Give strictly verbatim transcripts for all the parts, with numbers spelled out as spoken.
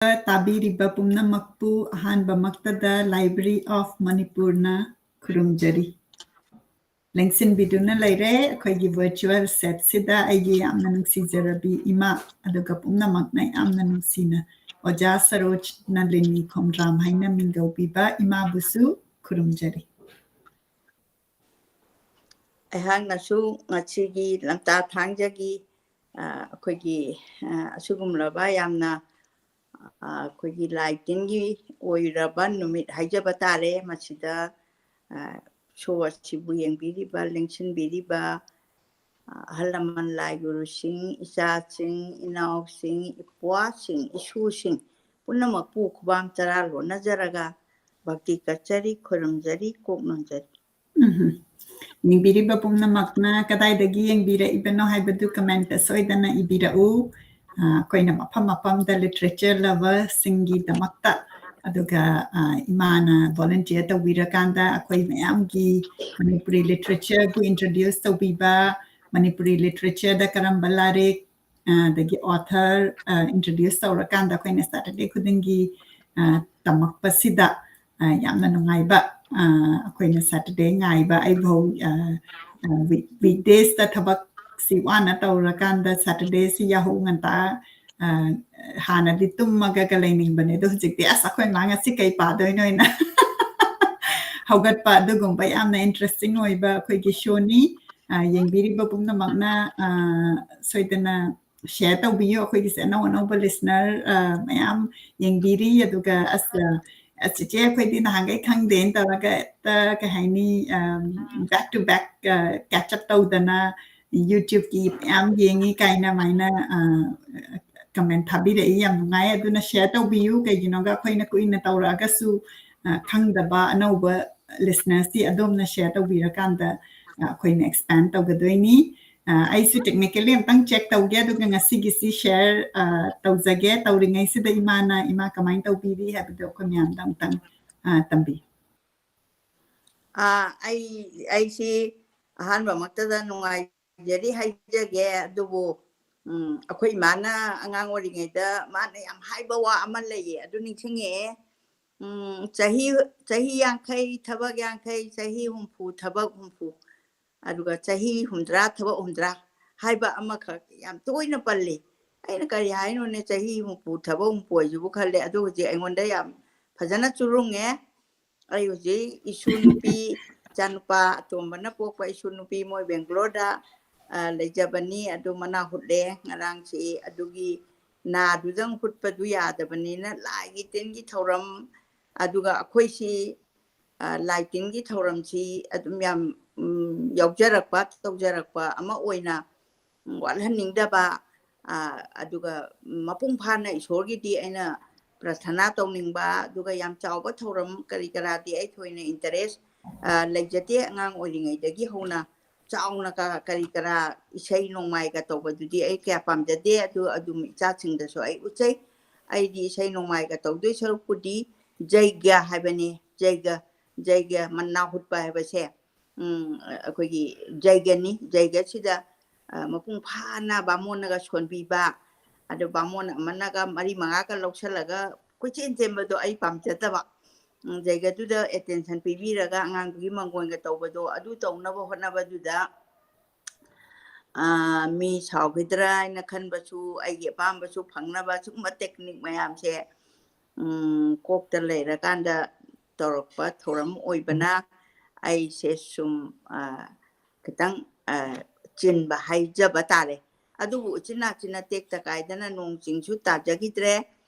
ꯇꯥꯕꯤꯔꯤꯕ ꯄꯨꯝꯅꯃꯛꯄꯨ ꯑꯍꯥꯟꯕꯃꯛꯇꯗ Library of Manipurꯅ ꯈꯨꯔꯨꯝꯖꯔꯤ꯫ ꯂꯦꯡꯁꯤꯟꯕꯤꯗꯨꯅ ꯂꯩꯔꯦ ꯑꯩꯈꯣꯏꯒꯤ virtual setꯁꯤꯗ ꯑꯩꯒꯤ ꯌꯥꯝꯅ ꯅꯨꯡꯁꯤꯖꯔꯕꯤ ꯏꯃꯥ, ꯑꯗꯨꯒ ꯄꯨꯝꯅꯃꯛꯅ ꯌꯥꯝꯅ ꯅꯨꯡꯁꯤꯅ ꯑꯣꯖꯥ ꯁꯔꯣꯖ ꯅꯂꯤꯅꯤ ꯈꯣꯝꯗ꯭ꯔꯥꯝ ꯍꯥꯏꯅ ꯃꯤꯡꯒꯧꯕꯤꯕ ꯏꯃꯥꯕꯨꯁꯨ ꯈꯨꯔꯨꯝꯖꯔꯤ꯫ ꯑꯩꯍꯥꯛꯅꯁꯨ ꯉꯁꯤꯒꯤ ꯂꯝꯇꯥ ꯊꯥꯡꯖꯒꯤ, ꯑ, ꯑꯩꯈꯣꯏꯒꯤ, ꯑ, ꯑꯁꯤꯒꯨꯝꯂꯕ ꯌꯥꯝꯅ, ꯑ, ꯑꯩꯈꯣꯏꯒꯤ ꯂꯥꯏ ꯇꯤꯟꯒꯤ ꯑꯣꯏꯔꯕ ꯅꯨꯃꯤꯠ ꯍꯥꯏꯖꯕ ꯇꯥꯔꯦ꯫ ꯃꯁꯤꯗ, ꯑ, show ꯑꯁꯤꯕꯨ ꯌꯦꯡꯕꯤꯔꯤꯕ, ꯂꯦꯡꯁꯤꯟꯕꯤꯔꯤꯕ, ꯑ, ꯑꯍꯜ ꯂꯃꯟ, ꯂꯥꯏ ꯒꯨꯔꯨꯁꯤꯡ, ꯏꯆꯥꯁꯤꯡ, ꯏꯅꯥꯎꯁꯤꯡ, ꯏꯄ꯭ꯋꯥꯁꯤꯡ, ꯏꯁꯨꯁꯤꯡ ꯄꯨꯝꯅꯃꯛꯄꯨ ꯈꯨꯕꯥꯝ ꯇꯔꯥ ꯂꯣꯟꯅꯖꯔꯒ ꯚꯛꯇꯤ ꯀꯠꯆꯔꯤ, ꯈꯨꯔꯨꯝꯖꯔꯤ, ꯀꯣꯛ ꯅꯣꯟꯖꯔꯤ꯫ ꯎꯝ꯫ ꯌꯦꯡꯕꯤꯔꯤꯕ ꯄꯨꯝꯅꯃꯛꯅ ꯀꯗꯥꯏꯗꯒꯤ ꯌꯦꯡꯕꯤꯔꯛꯏꯕꯅꯣ ꯍꯥꯏꯕꯗꯨ comment ꯁꯣꯏꯗꯅ ꯏꯕꯤꯔꯛꯎ꯫ ꯑ, ꯑꯩꯈꯣꯏꯅ ꯃꯐꯝ ꯃꯐꯝꯗ literature loverꯁꯤꯡꯒꯤꯗꯃꯛꯇ, ꯑꯗꯨꯒ, ꯑ, ꯏꯃꯥꯅ volunteer ꯇꯧꯕꯤꯔꯀꯥꯟꯗ ꯑꯩꯈꯣꯏ ꯃꯌꯥꯝꯒꯤ ꯃꯅꯤꯄꯨꯔꯤ literatureꯕꯨ introduce ꯇꯧꯕꯤꯕ, ꯃꯅꯤꯄꯨꯔꯤ literatureꯗ ꯀꯔꯝꯕ ꯂꯥꯏꯔꯤꯛ, ꯑ, ꯑꯗꯒꯤ author, ꯑ, introduce ꯇꯧꯔꯀꯥꯟꯗ ꯑꯩꯈꯣꯏꯅ Saturday ꯈꯨꯗꯤꯡꯒꯤ, ꯑ, ꯇꯝꯃꯛꯄꯁꯤꯗ, ꯑ, ꯌꯥꯝꯅ ꯅꯨꯡꯉꯥꯏꯕ, ꯑ, ꯑꯩꯈꯣꯏꯅ Saturday ꯉꯥꯏꯕ, ꯑꯩꯐꯥꯎ, ꯑ, ꯑ, week-, weekdaysꯇ ꯊꯕꯛꯁꯤ ꯋꯥꯅ ꯇꯧꯔꯀꯥꯟꯗ Saturdayꯁꯤ ꯌꯥꯍꯧ ꯉꯟꯇꯥ, ꯑ, ꯍꯥꯟꯅꯗꯤ ꯇꯨꯝꯃꯒꯒ ꯂꯩꯅꯤꯡꯕꯅꯦ, ꯑꯗꯣ ꯍꯧꯖꯤꯛꯇꯤ ꯑꯁ ꯑꯩꯈꯣꯏ ꯃꯥ ꯉꯁꯤ ꯀꯩ ꯄꯥꯗꯣꯏꯅꯣ ꯍꯥꯏꯅ ꯍꯧꯒꯠꯄ, ꯑꯗꯨꯒꯨꯝꯕ ꯌꯥꯝꯅ interesting ꯑꯣꯏꯕ ꯑꯩꯈꯣꯏꯒꯤ showꯅꯤ꯫ ꯑ, ꯌꯦꯡꯕꯤꯔꯤꯕ ꯄꯨꯝꯅꯃꯛꯅ, ꯑ, ꯁꯣꯏꯗꯅ share ꯇꯧꯕꯤꯌꯨ꯫ ꯑꯩꯈꯣꯏꯒꯤꯁꯦ ꯑꯅꯧ ꯑꯅꯧꯕ listener, ꯑ, ꯃꯌꯥꯝ ꯌꯦꯡꯕꯤꯔꯤ, ꯑꯗꯨꯒ ꯑꯁ, ꯑ, "ꯑꯁ, ꯆꯤꯆꯦ, ꯑꯩꯈꯣꯏꯗꯤ ꯅꯍꯥꯟꯈꯩ ꯈꯪꯗꯦꯅ" ꯇꯧꯔꯒ ꯍꯦꯛꯇ, ꯀꯩ ꯍꯥꯏꯅꯤ, ꯑꯝ, back to back, ꯑ, catch up ꯇꯧꯗꯅ YouTubeꯀꯤ ꯃꯌꯥꯝ ꯌꯦꯡꯉꯤ ꯀꯥꯏꯅ ꯑꯗꯨꯃꯥꯏꯅ, ꯑ, comment ꯊꯥꯕꯤꯔꯛꯏ꯫ ꯌꯥꯝ ꯅꯨꯡꯉꯥꯏ꯫ ꯑꯗꯨꯅ share ꯇꯧꯕꯤꯌꯨ꯫ ꯀꯩꯒꯤꯅꯣꯒ ꯑꯩꯈꯣꯏꯅ ꯀꯨꯏꯅ ꯇꯧꯔꯛꯑꯒꯁꯨ, ꯑ, ꯈꯪꯗꯕ ꯑꯅꯧꯕ listenersꯇꯤ ꯑꯗꯣꯝꯅ share ꯇꯧꯕꯤꯔꯀꯥꯟꯗ, ꯑ, ꯑꯩꯈꯣꯏꯅ expand ꯇꯧꯒꯗꯣꯏꯅꯤ꯫ ꯑ, ꯑꯩꯁꯨ technically ꯑꯝꯇꯪ check ꯇꯧꯒꯦ, ꯑꯗꯨꯒ ꯉꯁꯤꯒꯤꯁꯤ share, ꯑ, ꯇꯧꯖꯒꯦ꯫ ꯇꯧꯔꯤꯉꯩꯁꯤꯗ ꯏꯃꯥꯅ, ꯏꯃꯥ ꯀꯃꯥꯏꯅ ꯇꯧꯕꯤꯔꯤ ꯍꯥꯏꯕꯗꯣ ꯑꯩꯈꯣꯏ ꯃꯌꯥꯝꯗ ꯑꯝꯇꯪ, ꯑ, ꯇꯝꯕꯤꯌꯨ꯫ ꯑ, ꯑꯩ, ꯑꯩꯁꯤ ꯑꯍꯥꯟꯕꯃꯛꯇꯗ ꯅꯨꯡꯉꯥꯏꯖꯔꯤ ꯍꯥꯏꯖꯒꯦ, ꯑꯗꯨꯕꯨ ꯎꯝ, ꯑꯩꯈꯣꯏ ꯏꯃꯥꯅ ꯑꯉꯥꯡ ꯑꯣꯏꯔꯤꯉꯩꯗ ꯃꯥꯅ ꯌꯥꯝ ꯍꯥꯏꯕ ꯋꯥ ꯑꯃ ꯂꯩꯌꯦ, ꯑꯗꯨ ꯅꯤꯡꯁꯤꯡꯉꯛꯑꯦ꯫ ꯎꯝ, ꯆꯍꯤ, ꯆꯍꯤ ꯌꯥꯡꯈꯩ ꯊꯕꯛ ꯌꯥꯡꯈꯩ, ꯆꯍꯤ ꯍꯨꯝꯐꯨ ꯊꯕꯛ ꯍꯨꯝꯐꯨ, ꯑꯗꯨꯒ ꯆꯍꯤ ꯍꯨꯝꯗ꯭ꯔꯥ ꯊꯕꯛ ꯍꯨꯝꯗ꯭ꯔꯥ ꯍꯥꯏꯕ ꯑꯃꯈꯛ ꯌꯥꯝ ꯇꯣꯏꯅ ꯄꯜꯂꯤ꯫ ꯑꯩꯅ ꯀꯔꯤ ꯍꯥꯏꯅꯣꯅꯦ, ꯆꯍꯤ ꯍꯨꯝꯐꯨ ꯊꯕꯛ ꯍꯨꯝꯐꯨ ꯍꯥꯏꯁꯤꯕꯨ ꯈꯜꯂꯦ꯫ ꯑꯗꯨ ꯍꯧꯖꯤꯛ ꯑꯩꯉꯣꯟꯗ ꯌꯥꯝ ꯐꯖꯅ ꯆꯨꯔꯨꯡꯉꯦ꯫ ꯑꯩ ꯍꯧꯖꯤꯛ ꯏꯁꯨ ꯅꯨꯄꯤ, ꯏꯆꯥꯅꯨꯄꯥ ꯑꯇꯣꯝꯕꯅ ꯄꯣꯛꯄ ꯏꯁꯨ ꯅꯨꯄꯤ ꯃꯣꯏ ꯕꯦꯡꯒ꯭ꯂꯣꯔꯗ, ꯑ, ꯂꯩꯖꯕꯅꯤ꯫ ꯑꯗꯨ ꯃꯅꯥ ꯍꯨꯠꯂꯦ ꯉꯔꯥꯡꯁꯤ꯫ ꯑꯗꯨꯒꯤ ꯅꯥꯗꯨꯗꯪ ꯍꯨꯠꯄꯗꯨ ꯌꯥꯗꯕꯅꯤꯅ ꯂꯥꯏꯒꯤ ꯇꯤꯟꯒꯤ ꯊꯧꯔꯝ, ꯑꯗꯨꯒ ꯑꯩꯈꯣꯏꯁꯤ, ꯑ, ꯂꯥꯏ ꯇꯤꯟꯒꯤ ꯊꯧꯔꯝꯁꯤ ꯑꯗꯨꯝ ꯌꯥꯝ, ꯎꯝ, ꯌꯥꯎꯖꯔꯛꯄ, ꯇꯧꯖꯔꯛꯄ ꯑꯃ ꯑꯣꯏꯅ ꯋꯥꯠꯍꯟꯅꯤꯡꯗꯕ, ꯑ, ꯑꯗꯨꯒ ꯃꯄꯨꯡ ꯐꯥꯅ ꯏꯁꯣꯔꯒꯤꯗꯤ ꯑꯩꯅ ꯄ꯭ꯔꯥꯊꯅꯥ ꯇꯧꯅꯤꯡꯕ, ꯑꯗꯨꯒ ꯌꯥꯝ ꯆꯥꯎꯕ ꯊꯧꯔꯝ ꯀꯔꯤ ꯀꯔꯥꯗꯤ ꯑꯩ ꯊꯣꯏꯅ interest, ꯑ, ꯂꯩꯖꯗꯦ꯫ ꯑꯉꯥꯡ ꯑꯣꯏꯔꯤꯉꯩꯗꯒꯤ ꯍꯧꯅ ꯆꯥꯎꯅ ꯀ-, ꯀꯔꯤ ꯀꯔꯥ ꯏꯁꯩ ꯅꯣꯡꯃꯥꯏꯒ ꯇꯧꯕꯗꯨꯗꯤ ꯑꯩ ꯀꯌꯥ ꯄꯥꯝꯖꯗꯦ꯫ ꯑꯗꯨ ꯑꯗꯨꯝ ꯏꯆꯥꯁꯤꯡꯗꯁꯨ ꯑꯩ ꯎꯠꯆꯩ꯫ ꯑꯩꯗꯤ ꯏꯁꯩ ꯅꯣꯡꯃꯥꯏꯒ ꯇꯧꯗꯣꯏ ꯁꯔꯨꯛꯄꯨꯗꯤ ꯖꯩꯒ ꯍꯥꯏꯕꯅꯤ, ꯖꯩꯒ, ꯖꯩꯒ ꯃꯅꯥ ꯍꯨꯠꯄ ꯍꯥꯏꯕꯁꯦ, ꯎꯝ, ꯑꯩꯈꯣꯏꯒꯤ ꯖꯩꯒꯅꯤ꯫ ꯖꯩꯒꯁꯤꯗ, ꯑ, ꯃꯄꯨꯡ ꯐꯥꯅ ꯕꯥꯃꯣꯟꯅꯒ ꯁꯣꯟꯕꯤꯕ, ꯑꯗꯨ ꯕꯥꯃꯣꯟ ꯑꯃꯅꯒ ꯃꯔꯤ ꯃꯉꯥꯒ ꯂꯧꯁꯜꯂꯒ ꯀꯣꯏꯆꯦꯟ ꯆꯦꯟꯕꯗꯣ ꯑꯩ ꯄꯥꯝꯖꯗꯕ꯫ ꯎꯝ, ꯖꯩꯒꯗꯨꯗ attention ꯄꯤꯕꯤꯔꯒ ꯑꯉꯥꯡꯗꯨꯒꯤ ꯃꯪꯒꯣꯟꯒ ꯇꯧꯕꯗꯣ, ꯑꯗꯨ ꯇꯧꯅꯕ ꯍꯣꯠꯅꯕꯗꯨꯗ, ꯑ, ꯃꯤ ꯁꯥꯎꯈꯤꯗ꯭ꯔꯥ ꯍꯥꯏꯅ ꯈꯟꯕꯁꯨ, ꯑꯩꯒꯤ ꯑꯄꯥꯝꯕꯁꯨ ꯐꯪꯅꯕ ꯁꯤꯒꯨꯝꯕ technique ꯃꯌꯥꯝꯁꯦ, ꯎꯝ, ꯀꯣꯛꯇ ꯂꯩꯔꯀꯥꯟꯗ ꯇꯧꯔꯛꯄ ꯊꯧꯔꯝ ꯑꯣꯏꯕꯅ ꯑꯩꯁꯦ ꯁꯨꯝ, ꯑ, ꯈꯤꯇꯪ, ꯑ, ꯆꯤꯟꯕ ꯍꯥꯏꯖꯕ ꯇꯥꯔꯦ꯫ ꯑꯗꯨꯕꯨ ꯎꯆꯤꯟ ꯅꯥꯆꯤꯟꯅ ꯇꯦꯛꯇ ꯀꯥꯏꯗꯅ ꯅꯣꯡ ꯆꯤꯡꯁꯨ ꯇꯥꯖꯈꯤꯗ꯭ꯔꯦ꯫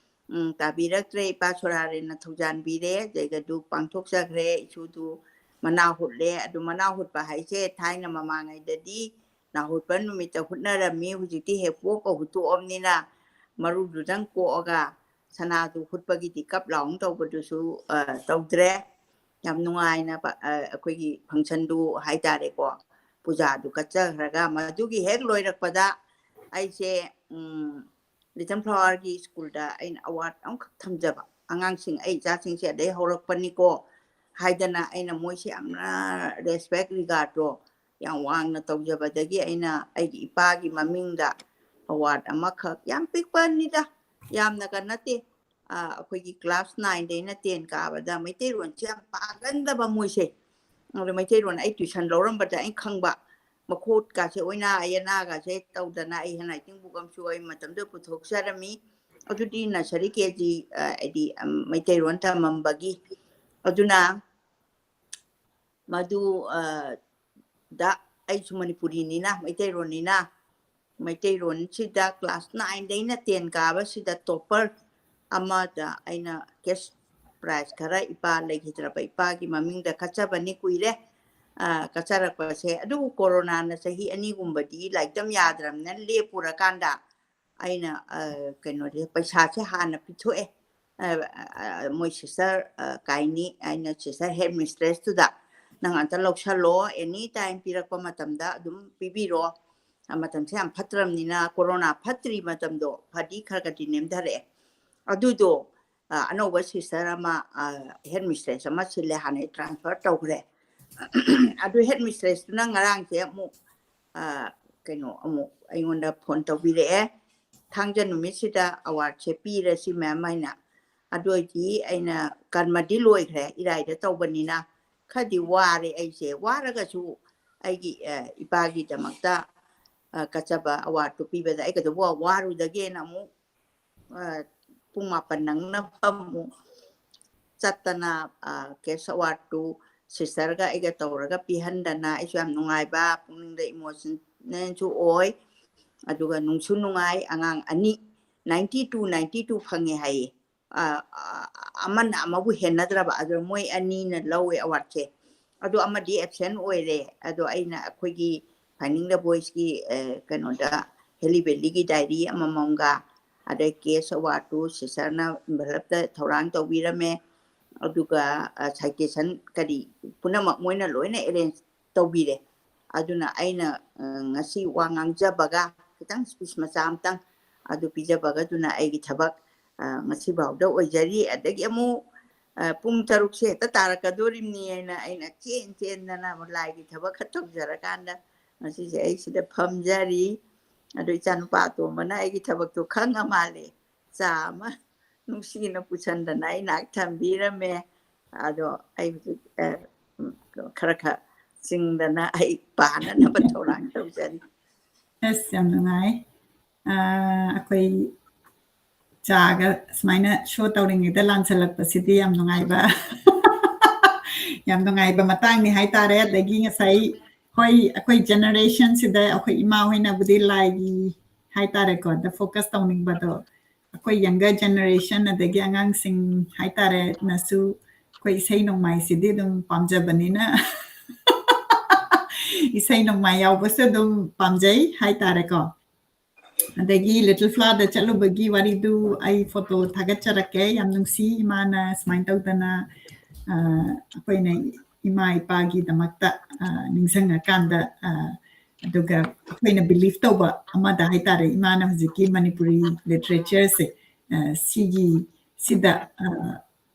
ꯎꯝ, ꯇꯥꯕꯤꯔꯛꯇ꯭ꯔꯦ꯫ ꯏꯄꯥ ꯁꯣꯔꯥꯔꯦꯟꯅ ꯊꯧꯖꯥꯟꯕꯤꯔꯦ꯫ ꯖꯩꯒꯗꯨ ꯄꯥꯡꯊꯣꯛꯆꯈ꯭ꯔꯦ꯫ ꯏꯁꯨꯗꯨ ꯃꯅꯥ ꯍꯨꯠꯂꯦ꯫ ꯑꯗꯨ ꯃꯅꯥ ꯍꯨꯠꯄ ꯍꯥꯏꯁꯦ ꯊꯥꯏꯅ ꯃꯃꯥꯡꯉꯩꯗꯗꯤ ꯅꯥꯍꯨꯠꯄ ꯅꯨꯃꯤꯠꯇ ꯍꯨꯠꯅꯔꯝꯃꯤ꯫ ꯍꯧꯖꯤꯛꯇꯤ ꯍꯦꯛ ꯄꯣꯛꯀ ꯍꯨꯠꯇꯣꯛꯑꯕꯅꯤꯅ ꯃꯔꯨꯗꯨꯗꯪ ꯀꯣꯛꯑꯒ ꯁꯅꯥꯗꯨ ꯍꯨꯠꯄꯒꯤꯗꯤ ꯀꯞ ꯂꯥꯎꯅ ꯇꯧꯕꯗꯨꯁꯨ, ꯑ, ꯇꯧꯗ꯭ꯔꯦ꯫ ꯌꯥꯝ ꯅꯨꯡꯉꯥꯏꯅ ꯄ-, ꯑ, ꯑꯩꯈꯣꯏꯒꯤ functionꯗꯨ ꯍꯥꯏꯇꯥꯔꯦꯀꯣ, ꯄꯨꯖꯥꯗꯨ ꯀꯠꯆꯈ꯭ꯔꯒ ꯃꯗꯨꯒꯤ ꯍꯦꯛ ꯂꯣꯏꯔꯛꯄꯗ ꯑꯩꯁꯦ, ꯎꯝ, Little Flowerꯒꯤ schoolꯗ ꯑꯩꯅ award ꯑꯃꯈꯛ ꯊꯝꯖꯕ꯫ ꯑꯉꯥꯡꯁꯤꯡ, ꯑꯩ ꯏꯆꯥꯁꯤꯡꯁꯦ ꯑꯗꯩ ꯍꯧꯔꯛꯄꯅꯤꯀꯣ ꯍꯥꯏꯗꯅ ꯑꯩꯅ ꯃꯣꯏꯁꯦ ꯌꯥꯝꯅ respect, regardꯗꯣ ꯌꯥꯝ ꯋꯥꯡꯅ ꯇꯧꯖꯕꯗꯒꯤ ꯑꯩꯅ ꯑꯩꯒꯤ ꯏꯄꯥꯒꯤ ꯃꯃꯤꯡꯗ ꯑꯦꯋꯥꯔꯗ ꯑꯃꯈꯛ, ꯌꯥꯝ ꯄꯤꯛꯄꯅꯤꯗ, ꯌꯥꯝꯅꯒ ꯅꯠꯇꯦ꯫ ꯑꯩꯈꯣꯏꯒꯤ ꯀ꯭ꯂꯥꯁ ꯅꯥꯏꯟꯗꯩꯅ ꯇꯦꯟ ꯀꯥꯕꯗ ꯃꯩꯇꯩꯔꯣꯟꯁꯦ ꯌꯥꯝ ꯄꯥꯒꯟꯗꯕ ꯃꯣꯏꯁꯦ꯫ ꯑꯗꯣ ꯃꯩꯇꯩꯔꯣꯟ ꯑꯩ ꯇ꯭ꯋꯤꯁꯟ ꯂꯧꯔꯝꯕꯗ ꯑꯩꯅ ꯈꯪꯕ, ꯃꯈꯣꯠꯀꯥꯁꯦ ꯑꯣꯏꯅ ꯑꯌꯦꯅꯥꯒꯁꯦ ꯇꯧꯗꯅ, ꯑꯩ ꯍꯦꯟ ꯔꯥꯏꯇꯤꯡ ꯕꯨꯛ ꯑꯃꯁꯨ ꯑꯩ ꯃꯇꯝꯗꯨꯗ ꯄꯨꯊꯣꯛꯆꯔꯝꯃꯤ꯫ ꯑꯗꯨꯗꯤ ꯅꯁꯔꯤ ꯀꯦ ꯖꯤ, ꯍꯥꯏꯗꯤ ꯃꯩꯇꯩꯔꯣꯟ ꯇꯝꯃꯝꯕꯒꯤ꯫ ꯑꯗꯨꯅ ꯃꯗꯨ ꯗ ꯑꯩꯁꯨ ꯃꯅꯤꯄꯨꯔꯤꯅꯤꯅ, ꯃꯩꯇꯩꯔꯣꯟꯅꯤꯅ, ꯃꯩꯇꯩꯔꯣꯟꯁꯤꯗ ꯀ꯭ꯂꯥꯁ ꯅꯥꯏꯟꯗꯩꯅ ꯇꯦꯟ ꯀꯥꯕꯁꯤꯗ ꯇꯣꯞꯄꯔ ꯑꯃꯗ ꯑꯩꯅ ꯀꯦꯁ ꯄ꯭ꯔꯥꯏꯖ ꯈꯔ, ꯏꯄꯥ ꯂꯩꯈꯤꯗ꯭ꯔꯕ ꯏꯄꯥꯒꯤ ꯃꯃꯤꯡꯗ ꯀꯠꯆꯕꯅꯤ, ꯀꯨꯏꯔꯦ꯫ ꯀꯠꯆꯔꯛꯄꯁꯦ꯫ ꯑꯗꯨꯕꯨ ꯀꯣꯔꯣꯅꯥꯅ ꯆꯍꯤ ꯑꯅꯤꯒꯨꯝꯕꯗꯤ ꯂꯥꯏꯔꯤꯛ ꯇꯝ ꯌꯥꯗ꯭ꯔꯕꯅꯤꯅ ꯂꯦꯞꯄꯨꯔꯀꯥꯟꯗ ꯑꯩꯅ ꯀꯩꯅꯣꯁꯦ, ꯄꯩꯁꯥꯁꯦ ꯍꯥꯟꯅ ꯄꯤꯊꯣꯛꯑꯦ꯫ ꯃꯣꯏ ꯁꯤꯁꯇꯔ ꯀꯥꯏꯅꯤ, ꯑꯩꯅ ꯁꯤꯁꯇꯔ ꯍꯦꯗ ꯃꯤꯁꯇ꯭ꯔꯦꯁꯇꯨꯗ, "ꯅꯪ ꯑꯝꯇ ꯂꯧꯁꯜꯂꯣ, ꯑꯦꯅꯤ ꯇꯥꯏꯝ ꯄꯤꯔꯛꯄ ꯃꯇꯝꯗ ꯑꯗꯨꯝ ꯄꯤꯕꯤꯔꯣ꯫ ꯃꯇꯝꯁꯦ ꯌꯥꯝ ꯐꯠꯇ꯭ꯔꯕꯅꯤꯅ, ꯀꯣꯔꯣꯅꯥ ꯐꯠꯇ꯭ꯔꯤ ꯃꯇꯝꯗꯣ, ꯐꯗꯤ ꯈꯔ ꯈꯗꯤ ꯅꯦꯝꯊꯔꯛꯑꯦ"꯫ ꯑꯗꯨꯗꯣ ꯑꯅꯧꯕ ꯁꯤꯁꯇꯔ ꯑꯃ, ꯍꯦꯗ ꯃꯤꯁꯇ꯭ꯔꯦꯁ ꯑꯃ ꯁꯤꯜꯂꯦ, ꯍꯥꯟꯅ ꯇ꯭ꯔꯥꯟꯁꯐꯔ ꯇꯧꯈ꯭ꯔꯦ꯫ ꯑꯗꯨ ꯍꯦꯗ ꯃꯤꯁꯇ꯭ꯔꯦꯁꯇꯨꯅ ꯉꯔꯥꯡꯁꯦ ꯑꯃꯨꯛ ꯀꯩꯅꯣ ꯑꯃꯨꯛ ꯑꯩꯉꯣꯟꯗ ꯐꯣꯟ ꯇꯧꯕꯤꯔꯛꯑꯦ, "ꯊꯥꯡꯖ ꯅꯨꯃꯤꯠꯁꯤꯗ ꯑꯦꯋꯥꯔꯗꯁꯦ ꯄꯤꯔꯁꯤ ꯃꯦꯝ" ꯍꯥꯏꯅ꯫ ꯑꯗꯨ ꯑꯣꯏꯗꯤ ꯑꯩꯅ ꯀꯔꯃꯗꯤ ꯂꯣꯏꯈ꯭ꯔꯦ, ꯏꯔꯥꯏꯗ ꯇꯧꯕꯅꯤꯅ꯫ ꯈꯔꯗꯤ ꯋꯥꯔꯦ ꯑꯩꯁꯦ, ꯋꯥꯔꯒꯁꯨ ꯑꯩꯒꯤ ꯏꯄꯥꯒꯤꯗꯃꯛꯇ ꯀꯠꯆꯕ ꯑꯦꯋꯥꯔꯗꯇꯨ ꯄꯤꯕꯗ ꯑꯩ ꯀꯩꯗꯧꯕ ꯋꯥꯔꯨꯗꯒꯦꯅ ꯑꯃꯨꯛ ꯄꯨꯡ ꯃꯥꯄꯟ ꯅꯪꯅꯕ ꯑꯃꯨꯛ ꯆꯠꯇꯅ ꯀꯦꯁ ꯑꯦꯋꯥꯔꯗꯇꯨ ꯁꯤꯁꯇꯔꯒ ꯑꯩꯒ ꯇꯧꯔꯒ ꯄꯤꯍꯟꯗꯅ, ꯑꯩꯁꯨ ꯌꯥꯝ ꯅꯨꯡꯉꯥꯏꯕ, ꯄꯨꯛꯅꯤꯡꯗ ꯏꯃꯣꯁꯅꯦꯜꯁꯨ ꯑꯣꯏ꯫ ꯑꯗꯨꯒ ꯅꯨꯡꯁꯨ ꯅꯨꯡꯉꯥꯏ꯫ ꯑꯉꯥꯡ ꯑꯅꯤ, ꯅꯥꯏꯟꯇꯤ ꯇꯨ, ꯅꯥꯏꯟꯇꯤ ꯇꯨ ꯐꯪꯉꯦ ꯍꯥꯏꯌꯦ꯫ ꯑꯃꯅ ꯑꯃꯕꯨ ꯍꯦꯟꯅꯗ꯭ꯔꯕ, ꯑꯗꯣ ꯃꯣꯏ ꯑꯅꯤꯅ ꯂꯧꯋꯦ ꯑꯦꯋꯥꯔꯗꯁꯦ꯫ ꯑꯗꯣ ꯑꯃꯗꯤ ꯑꯦꯕꯁꯦꯟ ꯑꯣꯏꯔꯦ꯫ ꯑꯗꯣ ꯑꯩꯅ ꯑꯩꯈꯣꯏꯒꯤ Finding the Voiceꯀꯤ ꯀꯩꯅꯣꯗ, ꯍꯦꯂꯤ ꯚꯦꯂꯤꯒꯤ ꯗꯥꯏꯔꯤ ꯑꯃꯃꯝꯒ, ꯑꯗꯩ ꯀꯦꯁ ꯑꯦꯋꯥꯔꯗꯇꯨ ꯁꯤꯁꯇꯔꯅ ꯏꯟꯚꯦꯂꯞꯇ ꯊꯧꯔꯥꯡ ꯇꯧꯕꯤꯔꯝꯃꯦ꯫ ꯑꯗꯨꯒ ꯁꯥꯏꯇꯦꯁꯟ ꯀꯔꯤ ꯄꯨꯝꯅꯃꯛ ꯃꯣꯏꯅ ꯂꯣꯏꯅ ꯑꯦꯔꯦꯟꯖ ꯇꯧꯕꯤꯔꯦ꯫ ꯑꯗꯨꯅ ꯑꯩꯅ ꯉꯁꯤ ꯋꯥ ꯉꯥꯡꯖꯕꯒ, ꯈꯤꯇꯪ ꯁ꯭ꯄꯤꯆ ꯃꯆꯥ ꯑꯃꯇꯪ ꯑꯗꯨ ꯄꯤꯖꯕꯒꯗꯨꯅ ꯑꯩꯒꯤ ꯊꯕꯛ ꯉꯁꯤꯐꯥꯎꯗ ꯑꯣꯏꯖꯔꯤ꯫ ꯑꯗꯒꯤ ꯑꯃꯨꯛ ꯄꯨꯡ ꯇꯔꯨꯛꯁꯦ ꯍꯦꯛꯇ ꯇꯥꯔꯛꯀꯗꯣꯔꯤꯕꯅꯤ ꯍꯥꯏꯅ ꯑꯩꯅ ꯆꯦꯟ ꯆꯦꯟꯗꯅ ꯂꯥꯏꯒꯤ ꯊꯕꯛ ꯈꯔ ꯇꯧꯖꯔꯀꯥꯟꯗ ꯉꯁꯤꯁꯦ ꯑꯩ ꯁꯤꯗ ꯐꯝꯖꯔꯤ꯫ ꯑꯗꯣ ꯏꯆꯥꯅꯨꯄꯥ ꯑꯇꯣꯝꯕꯅ ꯑꯩꯒꯤ ꯊꯕꯛꯇꯣ ꯈꯪꯉ ꯃꯥꯜꯂꯦ, ꯆꯥ ꯑꯃ ꯅꯨꯡꯁꯤꯅ ꯄꯨꯁꯟꯗꯅ ꯑꯩ ꯅꯥꯛ ꯊꯝꯕꯤꯔꯝꯃꯦ꯫ ꯑꯗꯣ ꯑꯩ ꯍꯧꯖꯤꯛ, ꯑ, ꯎꯝ, ꯈꯔ ꯈꯔ ꯆꯤꯡꯗꯅ ꯑꯩ ꯄꯥꯅꯅꯕ ꯊꯧꯔꯥꯡ ꯇꯧꯖꯔꯤ꯫ ꯑꯁ, ꯌꯥꯝ ꯅꯨꯡꯉꯥꯏ꯫ ꯑ, ꯑꯩꯈꯣꯏ ꯆꯥꯒ ꯁꯨꯃꯥꯏꯅ ꯁꯣ ꯇꯧꯔꯤꯉꯩꯗ ꯂꯥꯟꯁꯜꯂꯛꯄꯁꯤꯗꯤ ꯌꯥꯝ ꯅꯨꯡꯉꯥꯏꯕ, ꯌꯥꯝ ꯅꯨꯡꯉꯥꯏꯕ ꯃꯇꯥꯡꯅꯤ ꯍꯥꯏꯇꯥꯔꯦ꯫ ꯑꯗꯒꯤ ꯉꯁꯥꯏ, ꯍꯣꯏ, ꯑꯩꯈꯣꯏ generation ꯁꯤꯗ ꯑꯩꯈꯣꯏ ꯏꯃꯥ ꯍꯣꯏꯅꯕꯨꯗꯤ ꯂꯥꯏꯒꯤ ꯍꯥꯏꯇꯥꯔꯦꯀꯣ, ꯗ focus ꯇꯧꯅꯤꯡꯕꯗꯣ, ꯑꯩꯈꯣꯏ younger generation, ꯑꯗꯒꯤ ꯑꯉꯥꯡꯁꯤꯡ ꯍꯥꯏꯇꯥꯔꯦ, ꯅꯁꯨ ꯑꯩꯈꯣꯏ ꯏꯁꯩ ꯅꯣꯡꯃꯥꯏꯁꯤꯗꯤ ꯑꯗꯨꯝ ꯄꯥꯝꯖꯕꯅꯤꯅ, ꯏꯁꯩ ꯅꯣꯡꯃꯥꯏ ꯌꯥꯎꯕꯁꯨ ꯑꯗꯨꯝ ꯄꯥꯝꯖꯩ ꯍꯥꯏꯇꯥꯔꯦꯀꯣ꯫ ꯑꯗꯒꯤ Little Flower ꯗ ꯆꯠꯂꯨꯕꯒꯤ ꯋꯥꯔꯤꯗꯨ ꯑꯩ ꯐꯣꯇꯣ ꯊꯥꯒꯠꯆꯔꯛꯀꯦ꯫ ꯌꯥꯝ ꯅꯨꯡꯁꯤ, ꯏꯃꯥꯅ ꯁꯨꯃꯥꯏꯅ ꯇꯧꯗꯅ, ꯑ, ꯑꯩꯈꯣꯏꯅ ꯏꯃꯥ ꯏꯄꯥꯒꯤꯗꯃꯛꯇ, ꯑ, ꯅꯤꯡꯁꯤꯡꯉꯀꯥꯟꯗ, ꯑ, ꯑꯗꯨꯒ ꯑꯩꯈꯣꯏꯅ believe ꯇꯧꯕ ꯑꯃꯗ ꯍꯥꯏꯇꯥꯔꯦ, ꯏꯃꯥꯅ ꯍꯧꯖꯤꯛꯀꯤ ꯃꯅꯤꯄꯨꯔꯤ literature ꯁꯦ, ꯑ, ꯁꯤꯒꯤ, ꯁꯤꯗ, ꯑ,